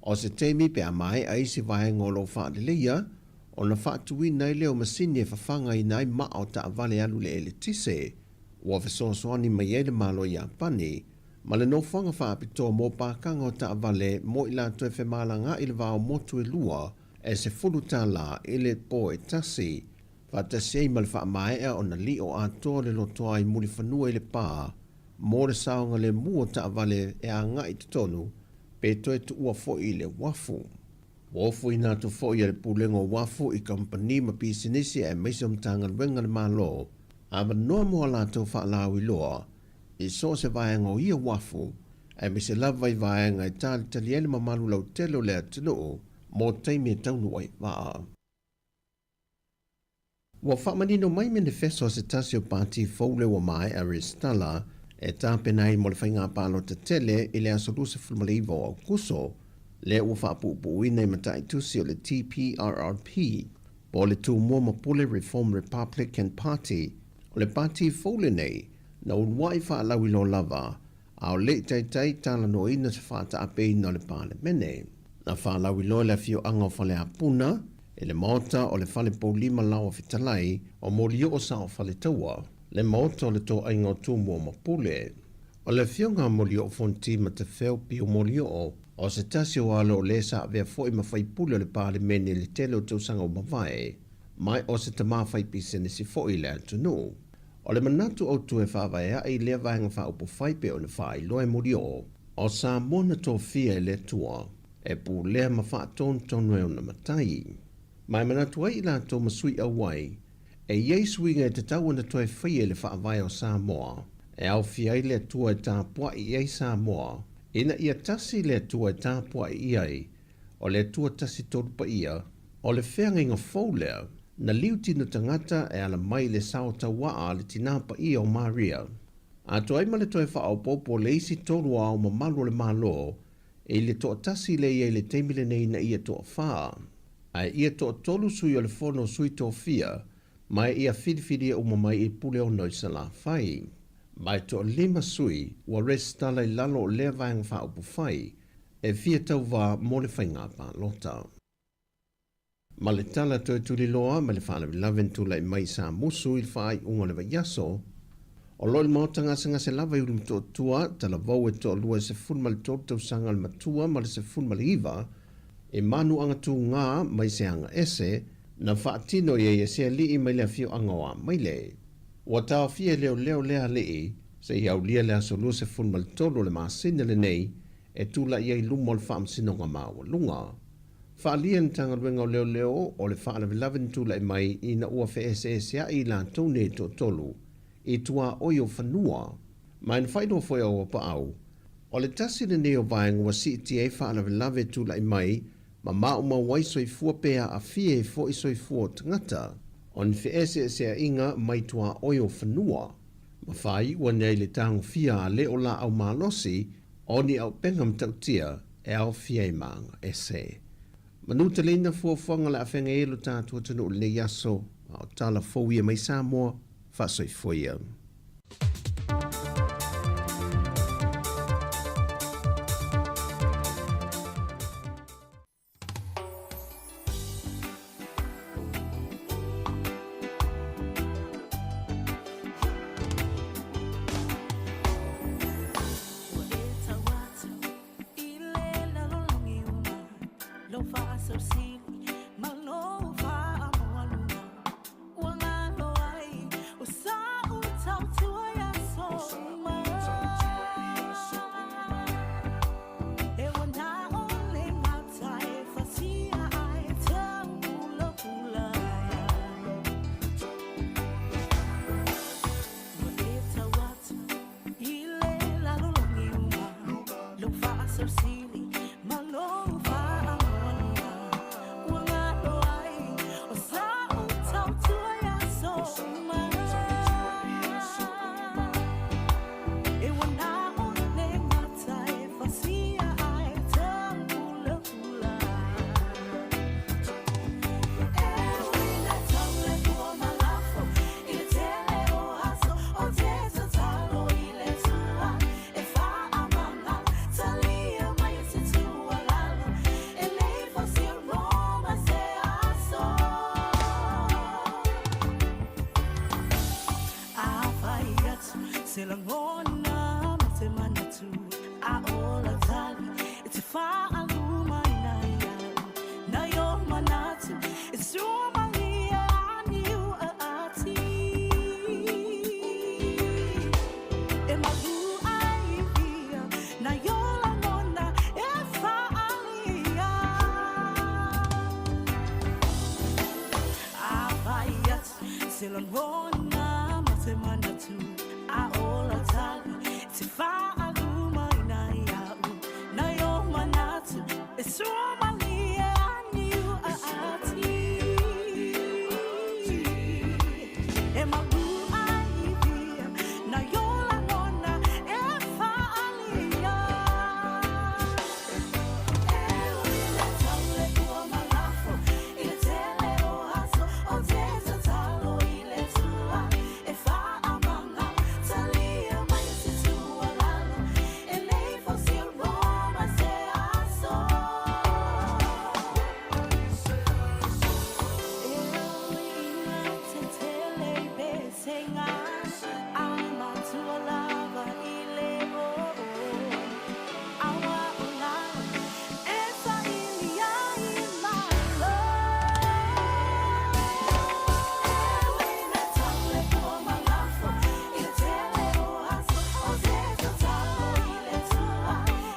o se taimi pe a maea isi vaega o lo o faaleleia, ona faatuina ai lea o masini e fafagaina ai maa o taavale alu i le eletise. Ua fesoasoani mai ai le Malo o Iapani ma le nofoaga faapitoa mo pakaga o taavale mo i latou e femalagaai i le va o motu e lua e $10 i le po e tasi, faatasi ai ma le faamaea ona lio atoa le lotoa i Mulifanua i Lepa mo le saogalemu o taavale e agai i totonu pe toe tuua foi i le uafu. Ua ofoina atu foi e le Pulega o Uafu i kamupani ma pisinisi aemaise o Matagaluega a le Malo avanoa mo a latou faalauiloa i so o se vaega o ia uafu, aemaise lava i vaega e talitali ai le mamalu lautele o le atunuu mo taimi e taunuu ai vaa. Ua faamanino mai menifeso a se tasi o pati fou lea ua maea resitala e tapena ai mo le faiga palota tele i le aso 29 o Aokuso, lea ua faapuupuuina i mataitusi o le TPRRP, po o le Tumua ma Pule Reform Republican Party. O le pati fou lenei, na uluai faalauiloa lava, a o le i taitai talanoaina se faataapeina o le Palemene. Na faalauiloa e le afioaga o Faleapuna i le Maota o le Fale Poulima Laoa Fetalai o Molioo Sao Faletaua, le Maota o le Toaiga o Tumua ma Pule. O le afioga a Molioo Fonti Matafeo Pio Molioo, o se tasi o alo o le sa avea foi ma faipule o le Palemene i le tele o tausaga ua mavae, ma o se tama faipisinisi foi i le atunuu. O le manatu autu e faavae aʻe i lea vaega faaupufai pei ona faailoa e Molioo, o Samoa na tofia e le Atua e pulea ma faatonutonu e ona matai. Ma e manatu ai i latou ma sui auai, e i ai suiga e tatau ona toe faia i le faavae o Samoa, e aofia ai le Atua e tapuai i ai Samoa, ina ia tasi le Atua e tapuai i ai, o le Atua Tasi Tolu Paia, o le feagaiga fou lea, na liu tino tagata e ala mai i le sao tauaa a le Tinā Paia o Maria. Atoa ai ma le toe faaopoopo o le isi tolu o ao mamalu o le Malo i le toatasi lea i ai i le taimi lenei ina ia toafā, ae ia toatolu sui o le Fono o Sui Tofia, ma e ia filifilia uma mai i Puleono i Salafai. Ma e toalima sui ua resitala i lalo o lea vaega faaupufai e fia tauvā mo le faiga palota. Ma le tala toe tuliloa ma le faalavelave na tulai mai i Samusu i le faaiuga o le vaiaso, o lo o i le maota gasegase lava i Ulumotootua, talavou e toalua e 13 tausaga le matua ma le 19 i manuaga tugā mai se aga ese na faatino i ai e se alii mai le afioaga o Amaile. Ua taofia e leoleo lea alii seia aulia le aso 23 o le masina lenei e tulai ai i luma o le Faamasinoga Maualuga. Faaalia e le Matagaluega o Leoleo o le faalavelave na tulai mai ina ua feeseesea'i i latou nei toatolu i tuaoi o fanua. Ma e na faailoa foi e Auapaau, o le tasi lenei o vaega ua siitia ai faalavelave e tulai mai ma maumau ai soifua pe aafia ai foi soifua o tagata, o ni feeseesea'iga mai tuaoi o fanua. Ma faaiu ane ai le tagofia a le o laau malosi o ni auupega matautia e aofia ai ma aga ese. Manuteleina fuafuaga o le a feagai ai lo tatou atunuu i lenei aso, a o tala fou ia mai Samoa, faasoifua ia. lagona ma se manatu a ola tala te faaluma ina iau na yo manatu e sua malie aniu a ati e malu ai na yo lagona e faalia e ui taule ua malafo i le tele o aso o te tatalo i le tua e faamanga talia mai se tua lalo e lei fosi Roma se aso e ui ina te tele i pesenga a matua lava i le o awa o lalo e saili ai malo e ui na taule ua malafo i le tele o aso o te tatalo i le tua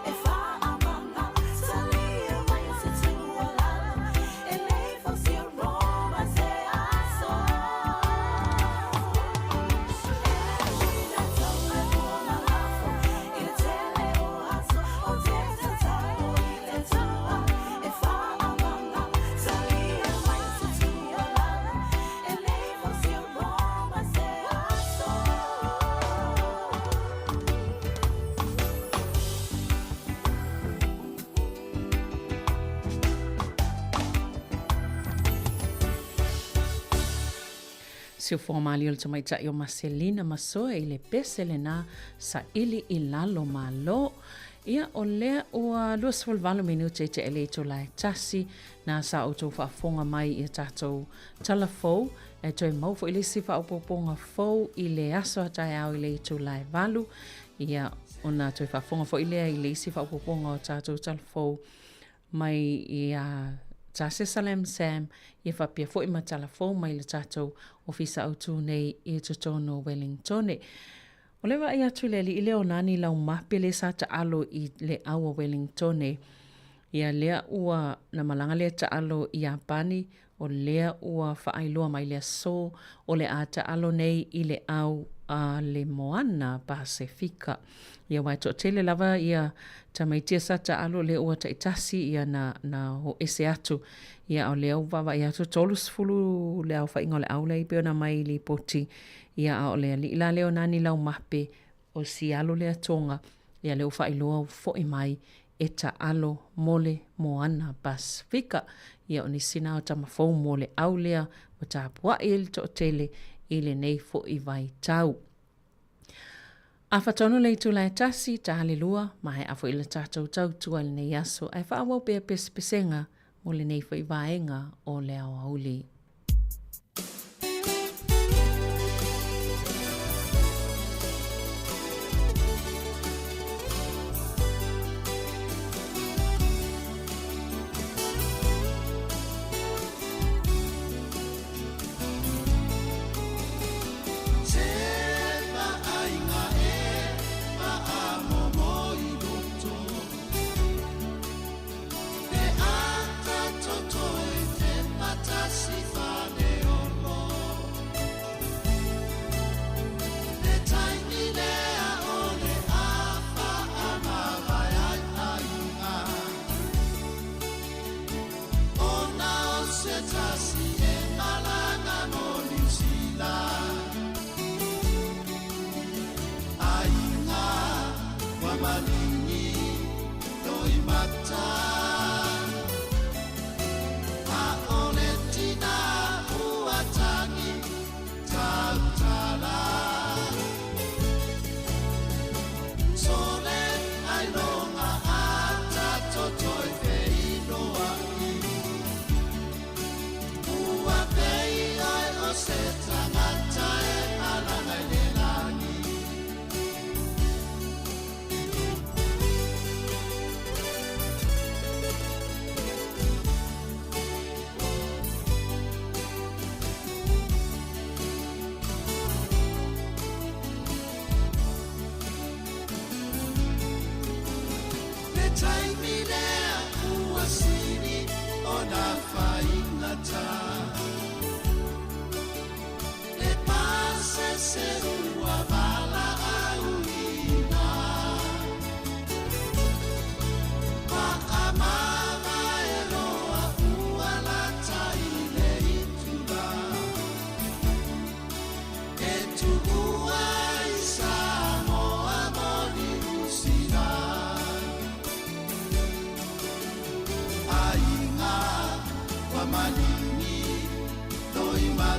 e faamanga talia mai se tua lalo e lei fosi Roma se aso e ui na taule ua malafo i le tele o aso o te tatalo i le tua e faamanga talia mai se tua lalo e lei fosi Roma se aso. Siufoga malie o le tamaitai o Maselina Masoe i le pese lena saili i lalo malo. Ia, o lea ua 28 minute i te ele itula e tasi, na sa outou faafofoga mai i a tatou tala fou, e toe mau foi le isi faaopoopoga fou i le aso a taeao i le itula e 8, ia, ona toe faafofoga foi lea i le isi faaopoopoga o tatou tala fou mai ia Tase Salam Sam, ia faapea foi ma tala fou mai le tatou ofisa autū nei i totonu o Wellingtone. O le vaai atu i le alii lea o Nani Laumape lea sa taalo i le au o Wellingtone, ia lea ua na malaga lea taalo i Iapani, o lea ua faailoa mai le aso o le a taalo nei i le au a le Moana Pasefika. Ia aua e toatele lava ia tamaitia sa taalo lea ua taitasi ia na na ho ese atu. Ia a o lea ua vaavaai atu 30 le aofaiga o le au lea i pei ona mai i lipoti. Ia a o le alii la lea o Nani Laumape o si alo lea Tonga ia lea ua faailoa ua foi mai e taalo mo le Moana Pasefika. Ia o nisi na o tama fou mo le au lea ua tapuai ai le toatele i lenei foi vaitau. Afa tonu le itula e tasi, ta le lua, maea foi le tatou tautua i lenei aso, ae faaauau pea pesepesega mo lenei foi vaega o le aoauli.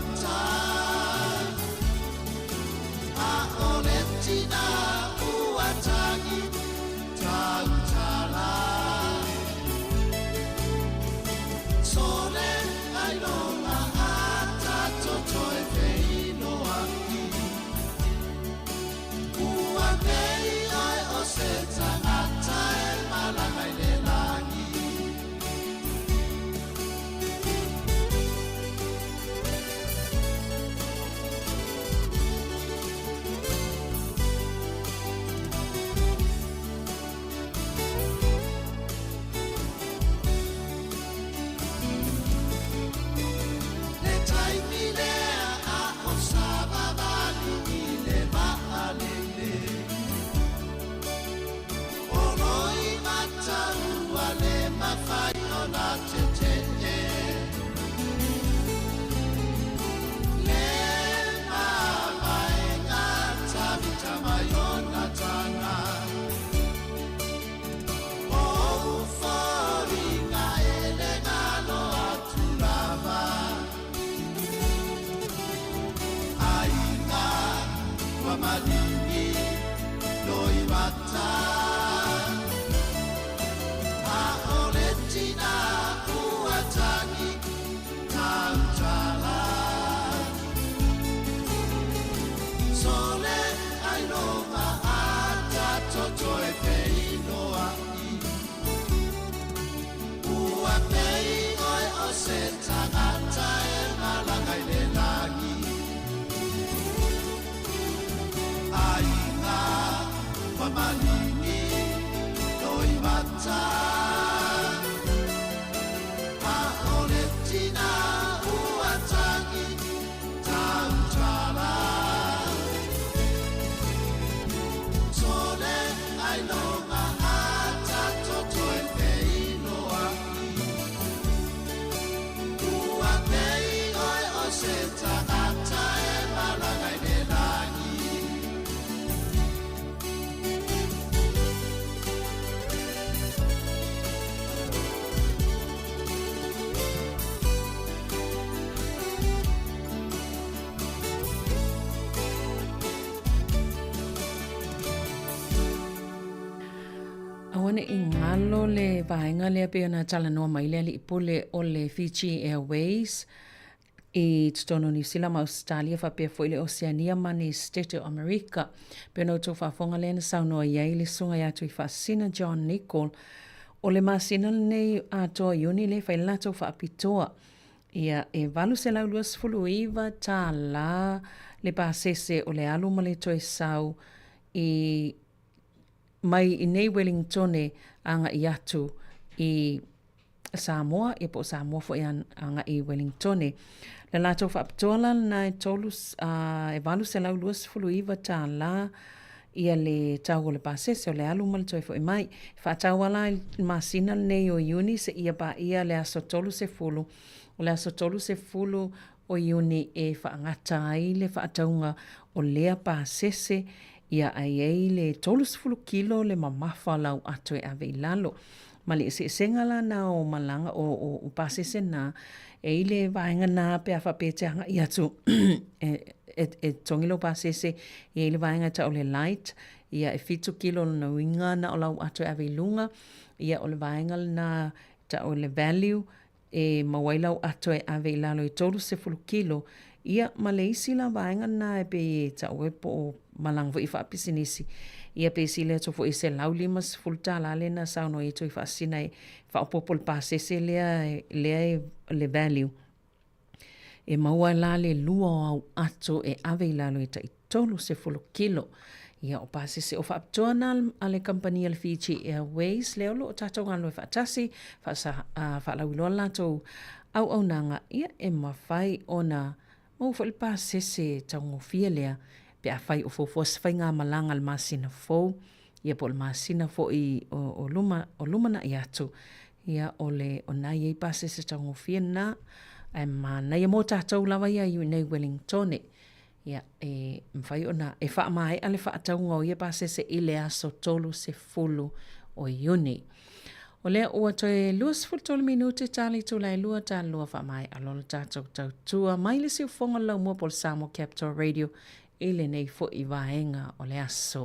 mata A o le tina ua tagi tautala Sole ai loga a tato toe feinoai Ua pei oe o se tagata e malaga i le lagi. Le taimi lea a o savavali i le vaalele O Loimata ua le mafai ona tetee Le mavaega tavita mai ona taga O ou foliga e le galo atu lava Aiga ua maligi Loimata A o le tina ua tagi tautala Sole ailoga a tato toe feinoai Ua pei oe o se tagata e malaga i le lagi Aiga ua maligi Loimata A o le tina ua tagi tautala Sole ailoga a tato toe feinoai Ua pei oe o se tagata e malaga i le lagi. Aua ne i galo le vaega lea pei ona talanoa mai le alii pule o le Fiji Airways i totonu o Niu Sila ma Ausetalia faapea foi le Oseania ma ni Setete o Amerika. Pei ona outou faafofoga lea na saunoa i ai le Susuga ia Tuifaasisina John Nicol, o le masina lenei atoa o Iuni lea e fai le latou faapitoa. Ia, e $829 tālā le pasese o le alu ma le toe sau i mai i nei Welingtone agaʻi atu i Samoa, ia po o Samoa foi agaʻi i Welingtone. Le latou faapitoa la lena e tolu, e $829 tālā ia le tau o le pasese o le alu ma le toe foi mai. E faatau ala i le masina lenei o Iuni seia paia le aso 30, o le aso 30 o Iuni e faagata ai le faatauga o lea pasese ia a i ai le 30 kilo le mamafa o lau ato e ave i lalo. Ma le eseesega la na o malaga o, o, o pasese na, e i le vaega na pe a faapea e te agai atu e, e, e togi lou pasese, e i le vaega e tau o le light, ia e 7 kilo lona uiga na o lau ato e ave i luga, ia o le vaega lena e tau o le value, e maua ai lau ato e ave i lalo i 30 kilo, ia ma le isi la vaega lena e pei e tau ai po o malaga foi faapisinisi, ia pe sili atu foi i $150 lea na saunoa ai Tuifaasisina e faaopoopo i le pasese lea lea e le value. E maua la le lua o au ato e ave i lalo i tai 30 kilo. Ia, o pasese o faapitoa na a le kamupani a le Fiji Airways, lea o lo o tatou galulue faatasi, faasa, uh, faalauiloa le latou auaunaga, ia, e mafai ona maua foi le pasese taugofie lea, pe afai o fuafua se faigamalaga i le masina fou, ia po o le masina foi o, o luma, o lumanai atu, ia, o le, o na i ai pasese taugofie na, ae manaia mo tatou lava ia i inei Wellingtone. Ia, e mafai ona e faamaea le faatauga o ia pasese i le aso 30 o Iuni. O lea ua toe 23 minute ta le itula e lua talua faamaea loa le tatou tautua mai le siufofoga o le laumua po o le Samoa Capital Radio i lenei foi vaega o le aso.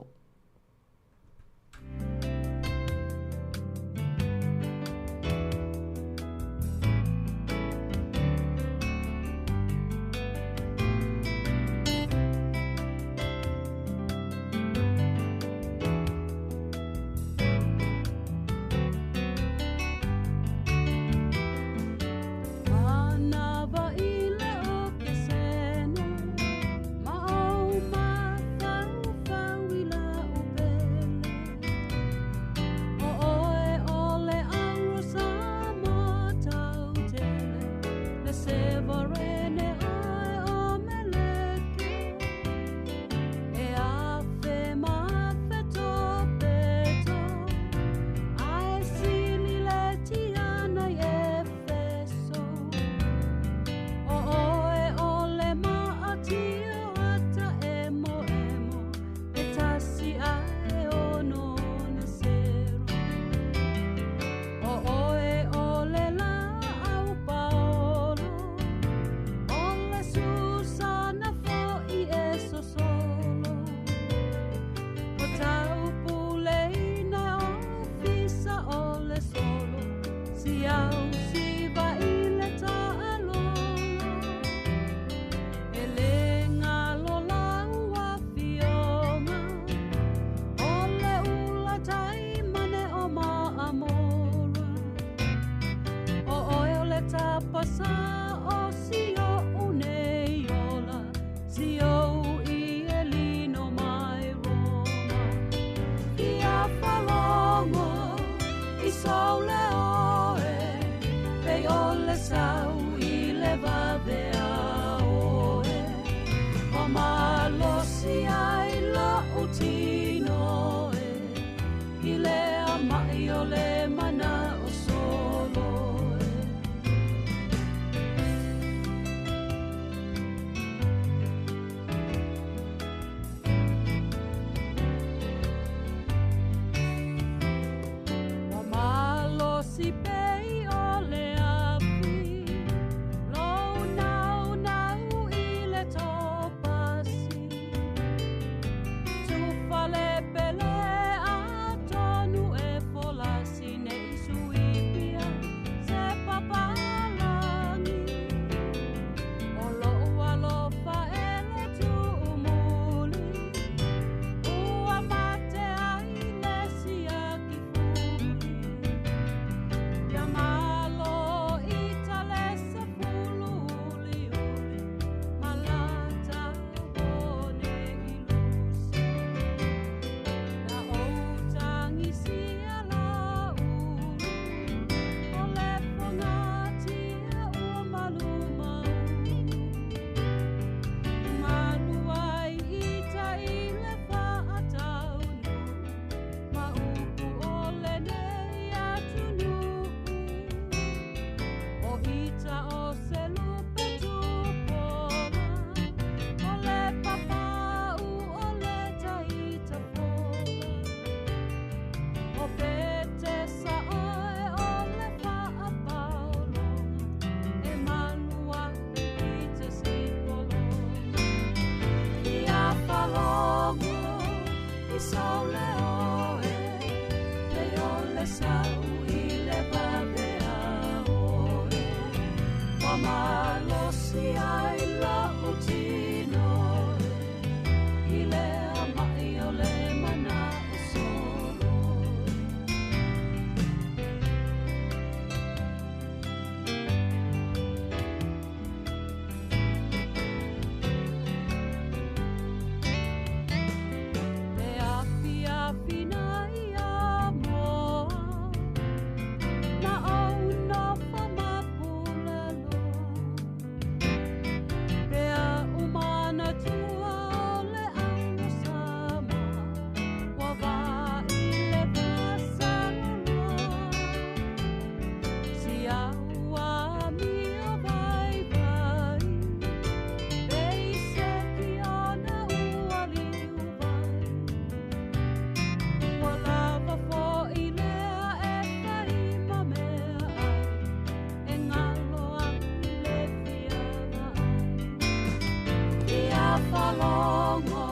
Falogo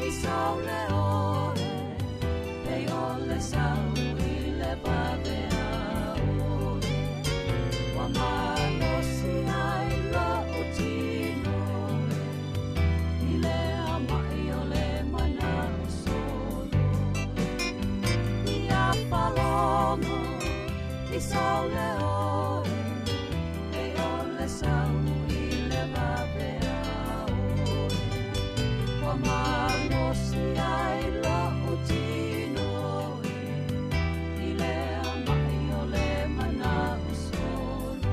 i saule oe, pei o le sau i le vavea oe. Ua malosi ai lo'u tino e, i le ama'i o le mana'o solo e. Ia falogo i saule oe, pei o le sau i le vavea oe. Ua malosi ai lo'u tino e, i le ama'i o le mana'o solo.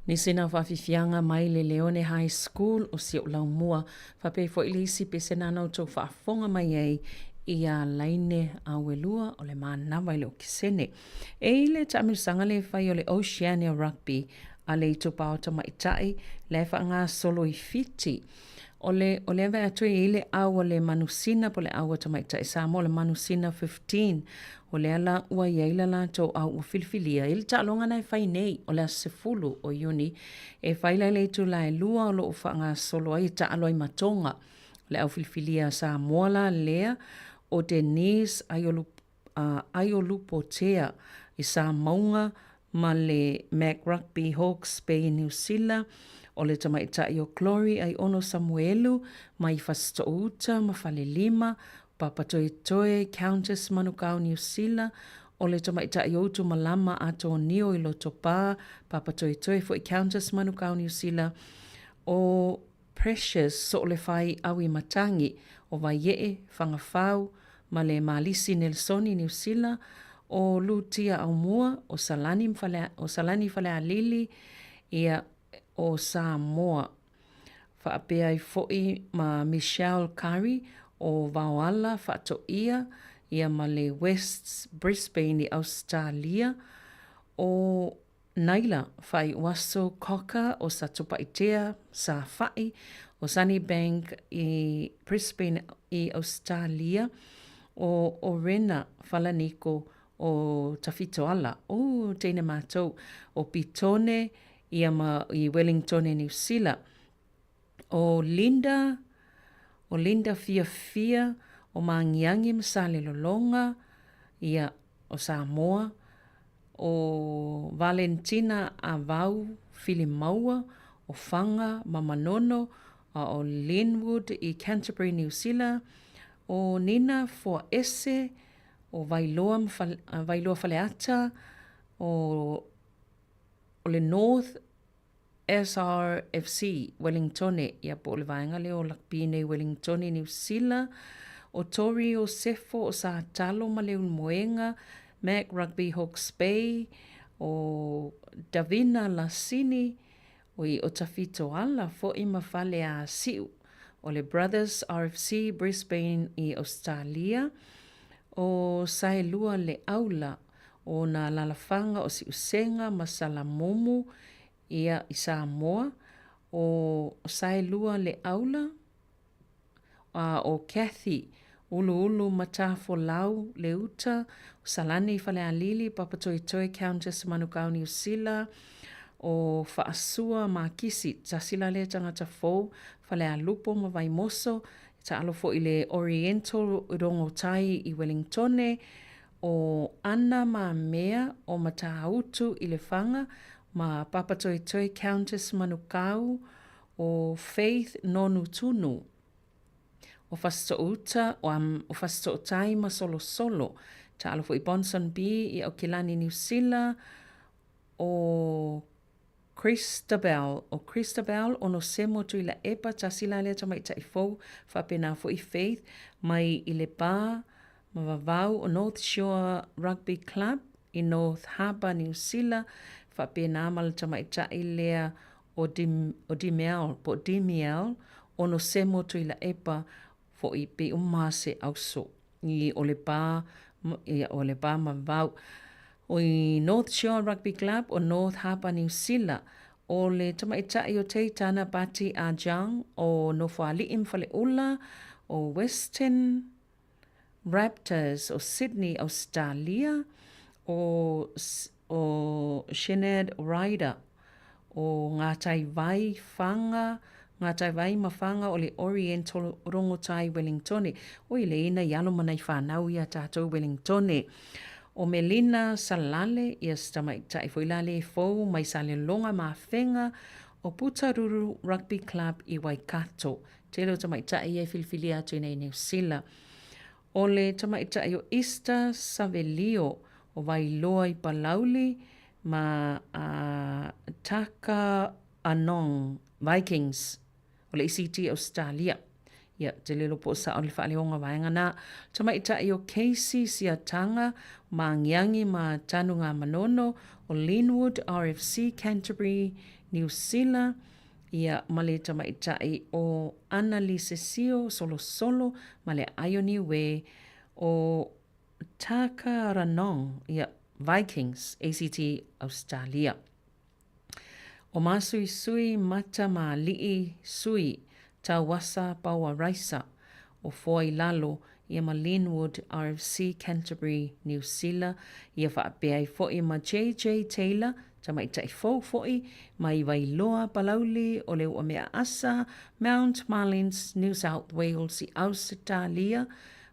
Nisi na faafiafiaga mai le Leone High School o si ou laumua, faapea ai foi le isi pesena na outou faafofoga mai ai ia laine auelua o le manava i le okesene. E i le taamilosaga le fai o le Oceania Rugby a le itupa o tamaitai la e faagasolo i Fiti. O le, o lea vae atu e i ai le au a le Manusina po o le au a tamaitai Samoa, o le Manusina 15. O lea la ua i ai la latou au ua filifilia i le taaloga na e fai nei, o le aso 10 o Iuni, e fai la i le itula e 2 o lo o faagasolo ai e taalo ai ma Tonga. O le au filifilia a Samoa la lea, o Denise Aiolupotea i Samauga ma le Mac Rugby Hawke's Bay i Niu Sila, o le tamaitai o Glory Aiono Samuelu mai Fasitoouta ma Falelima, Papatoetoe Countess Manukau Niu Sila, o le tamaitai o Utumalama Atonio i Lotopa, Papatoetoe foi Countess Manukau Niu Sila, o. Precious Soolefai Auimatagi, o Vaiee, Fagafau, ma le Malisi Nelsoni, Niu Sila, o Lutia Aumua, o Salani ma Fale, o Salani Falealili, ia, o Samoa. Faapea ai foi ma Michelle Curry, o Vaoala Faatoia, ia ma le Wests Brisbane i Ausetalia, o Naila Faaiuaso Cocker o Satupaitea, Safai, o Sunnybank i Brisbane i Ausetalia, o Orena Falaniko o Tafitoala, o teine matou, o Pitone ia ma i Wellingtone Niu Sila, o Linda, o Linda Fiafia o Magiagi ma Salelologa, ia, o Samoa, o Valentina Avau Filimaua o Faga ma Manono, a o Linwood i Canterbury Niu Sila, o Nina Foaese o Vailoa ma Vailoa Faleata, o le North SRFC, Wellingtone, ia po o le vaega lea o Lakpi nei Wellingtone, Niu Sila, o Tori o Sefo o Satalo ma Leulumoega, Mac Rugby Hawke's Bay, o Davina Lasini, oi o Tafitoala foi ma Faleasiu, o le Brothers RFC Brisbane i Ausetalia, o Saelua Leaula, o nā alalafaga o Siusega ma Salamumu, ia, i Samoa, ʻo Saelua Leaula, a ʻo Kathy Uluulu Matafolau Leuta, ʻo Salani Falealili, Papatoetoe Countess Manukau Niu Sila, ʻo Faasua Makisi, tasi la lea tagata fou, Falealupo ma Vaimoso, e taʻalo foi i le Oriental Rongotai i Wellingtone, ʻo Ana Mamea o Matāutu i Lefaga ma Papatoetoe Countess Manukau, ʻo Faith Nonutunu o Fasitoouta, o Fasitootai ma Solosolo, taʻalo foi Bonson B i ʻAukilani Niu Sila, ʻo Christabel, ʻo Christabel Onosemo Tuilaepa Tasila lea tamaitai fou, faapena foi Faith mai i Lepa ma Vavau o North Shore Rugby Club i North Harbour, Niu Sila, faapena ma le tamaitai lea o Dim, o Dimiel, po o Dimiel Onosemo Tuilaepa foi pei o Mase Auso i o Lepa, ia o Lepa ma Vavau. O i North Shore Rugby Club o North Harbour, Niu Sila, ʻo le tamaitai o Teitana Bati Ajang o Nofoaliʻi ma Faleʻula, o Western Raptors o Sydney, Ausetalia, ʻo ʻo Sinead Ryder o Ngātai Vai, Whanga, Ngātai Vai ma Whanga o le Oriental Rongotai Wellingtone. ʻO ia le ina i alo ma nai whanau ia tātou Wellingtone. ʻO Melina Salale, ia se tamaitai foi la le fou mai Salelologa ma Afega o Putaruru Rugby Club i Waikato. Tele o tamaitai ia e filifilia atu i nei Niu Sila. ʻO le tamaitai o Easter Savelio o Vailoa i Palauli ma a Taka Anong Vikings o le ACT Ausetalia. Ia, te lelo po o sao le faaleoga vaega na. Tamaitai o Casey Siataga, Maagiagi ma Tanugamanono o Linwood RFC Canterbury, Niu Sila, ia ma le tamaitai o Annalise Sio Solosolo ma le Ioniwe o Takaranong, ia, Vikings, ACT Ausetalia. ʻO Māsuisui Mata Māliʻi Sui Tauasa Paua Raisa o Foa i Lalo ia ma Linwood RFC Canterbury, Niu Sila, ia faapea ai foi ma JJ Taylor, tamaitai fou foi mai Vailoa Palauli o le Uamea Asa, Mount Marlins, New South Wales i Ausetalia,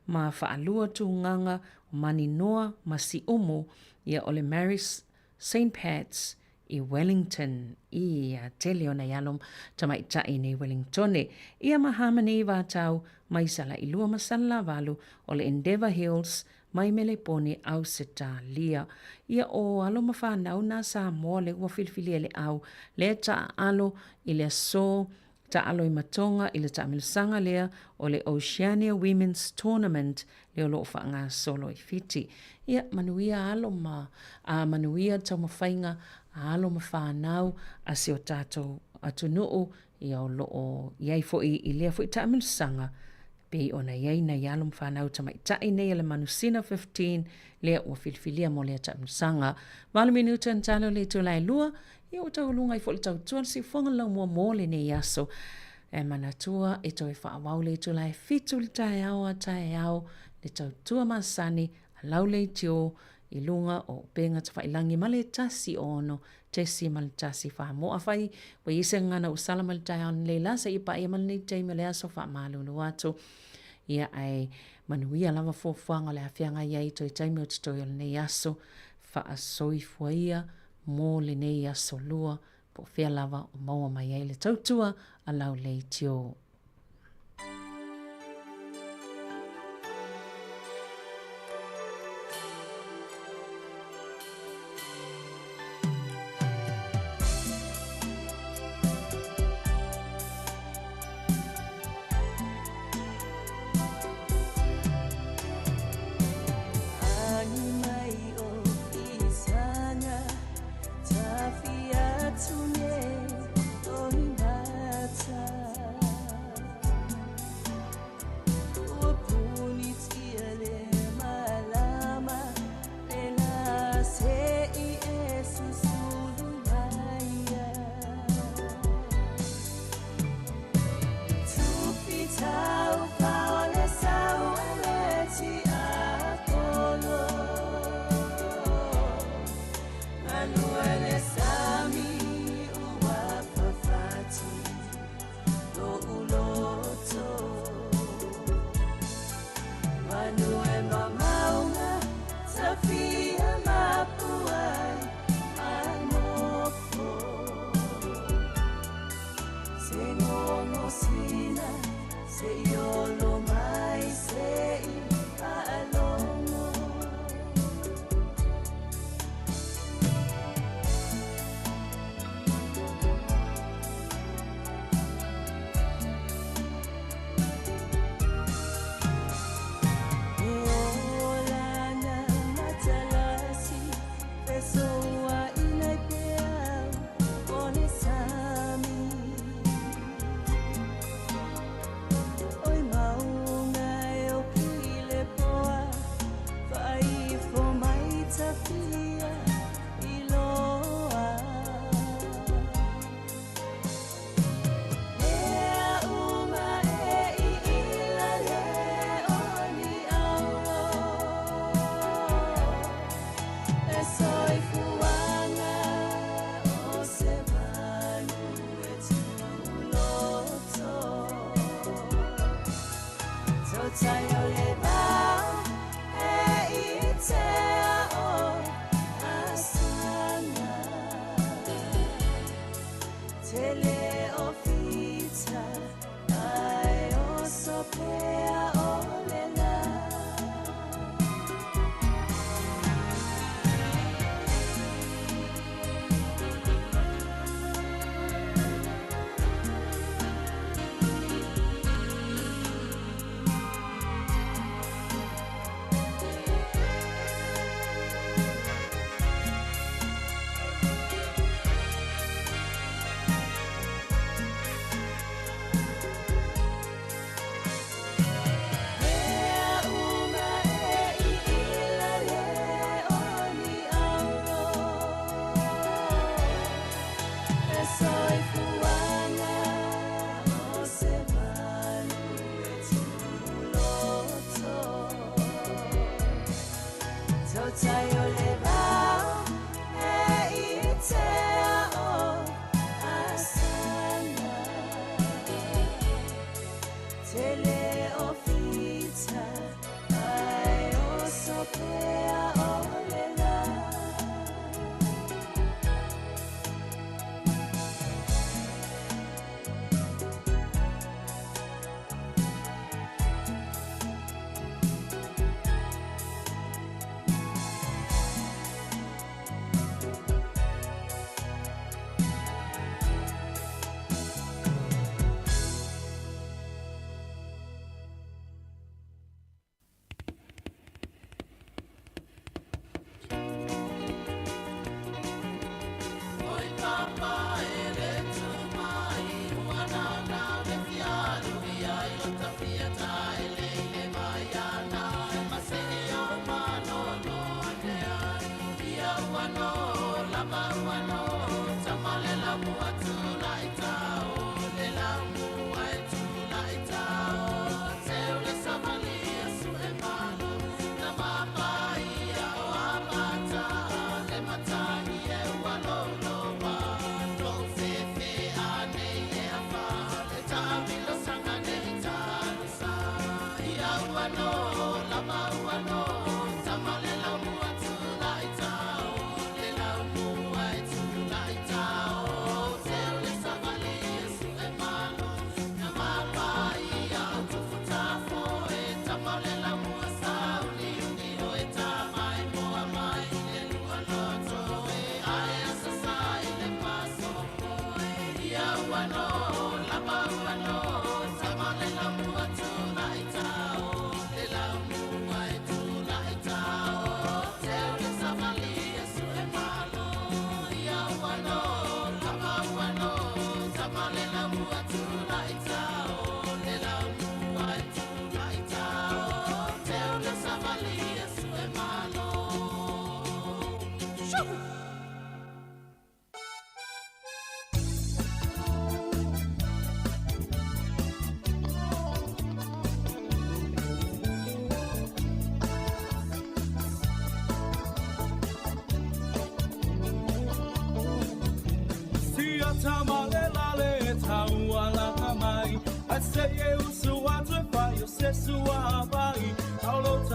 ma Faalua Tugaga o Maninoa ma Siumu ia o le Marys Saint Pats i Wellington ia tele o nai alo tamaitai nei Wellingtone ia ma Harmony Vatau mai Salailua ma Salelavalu o le Endeavour Hills mai Melepone Ausetalia ia o alo ma whanau nā Samoa le ua filifilia le au le taalo i le aso. taalo i matoga i le taamilosaga lea o le Oceania Women's Tournament lea o lo o faagasolo i Fiti. Ia, manuia alo ma, a manuia taumafaiga a alo ma fanau a si o tatou atunuu, ia o lo o i ai foi i lea foi taamilosaga pei ona i ai nai alo ma fanau tamaitai nei a le Manusina 15 lea ua filifilia mo lea taamilosaga. 8 minute na tala o le itula e 2, ia ua taualuga ai foi le tautua le siufoga le laumua mo lenei aso. E manatua e toe faaauau le itula e 7 le taeao a taeao le tautua masani a lau leitio i luga o upega tafailangi ma le 106.1 Samoa. Afai ua i ai se gagana ua sala mai le taeao nei la seia paia mai lenei taimi o le aso faamalulu atu. Ia ae manuia lava fuafuaga o le a feagai ai toe taimi o totoe o lenei aso. Faasoifua ia mo lenei aso lua po o fea lava o maua mai ai le tautua a lau leitio.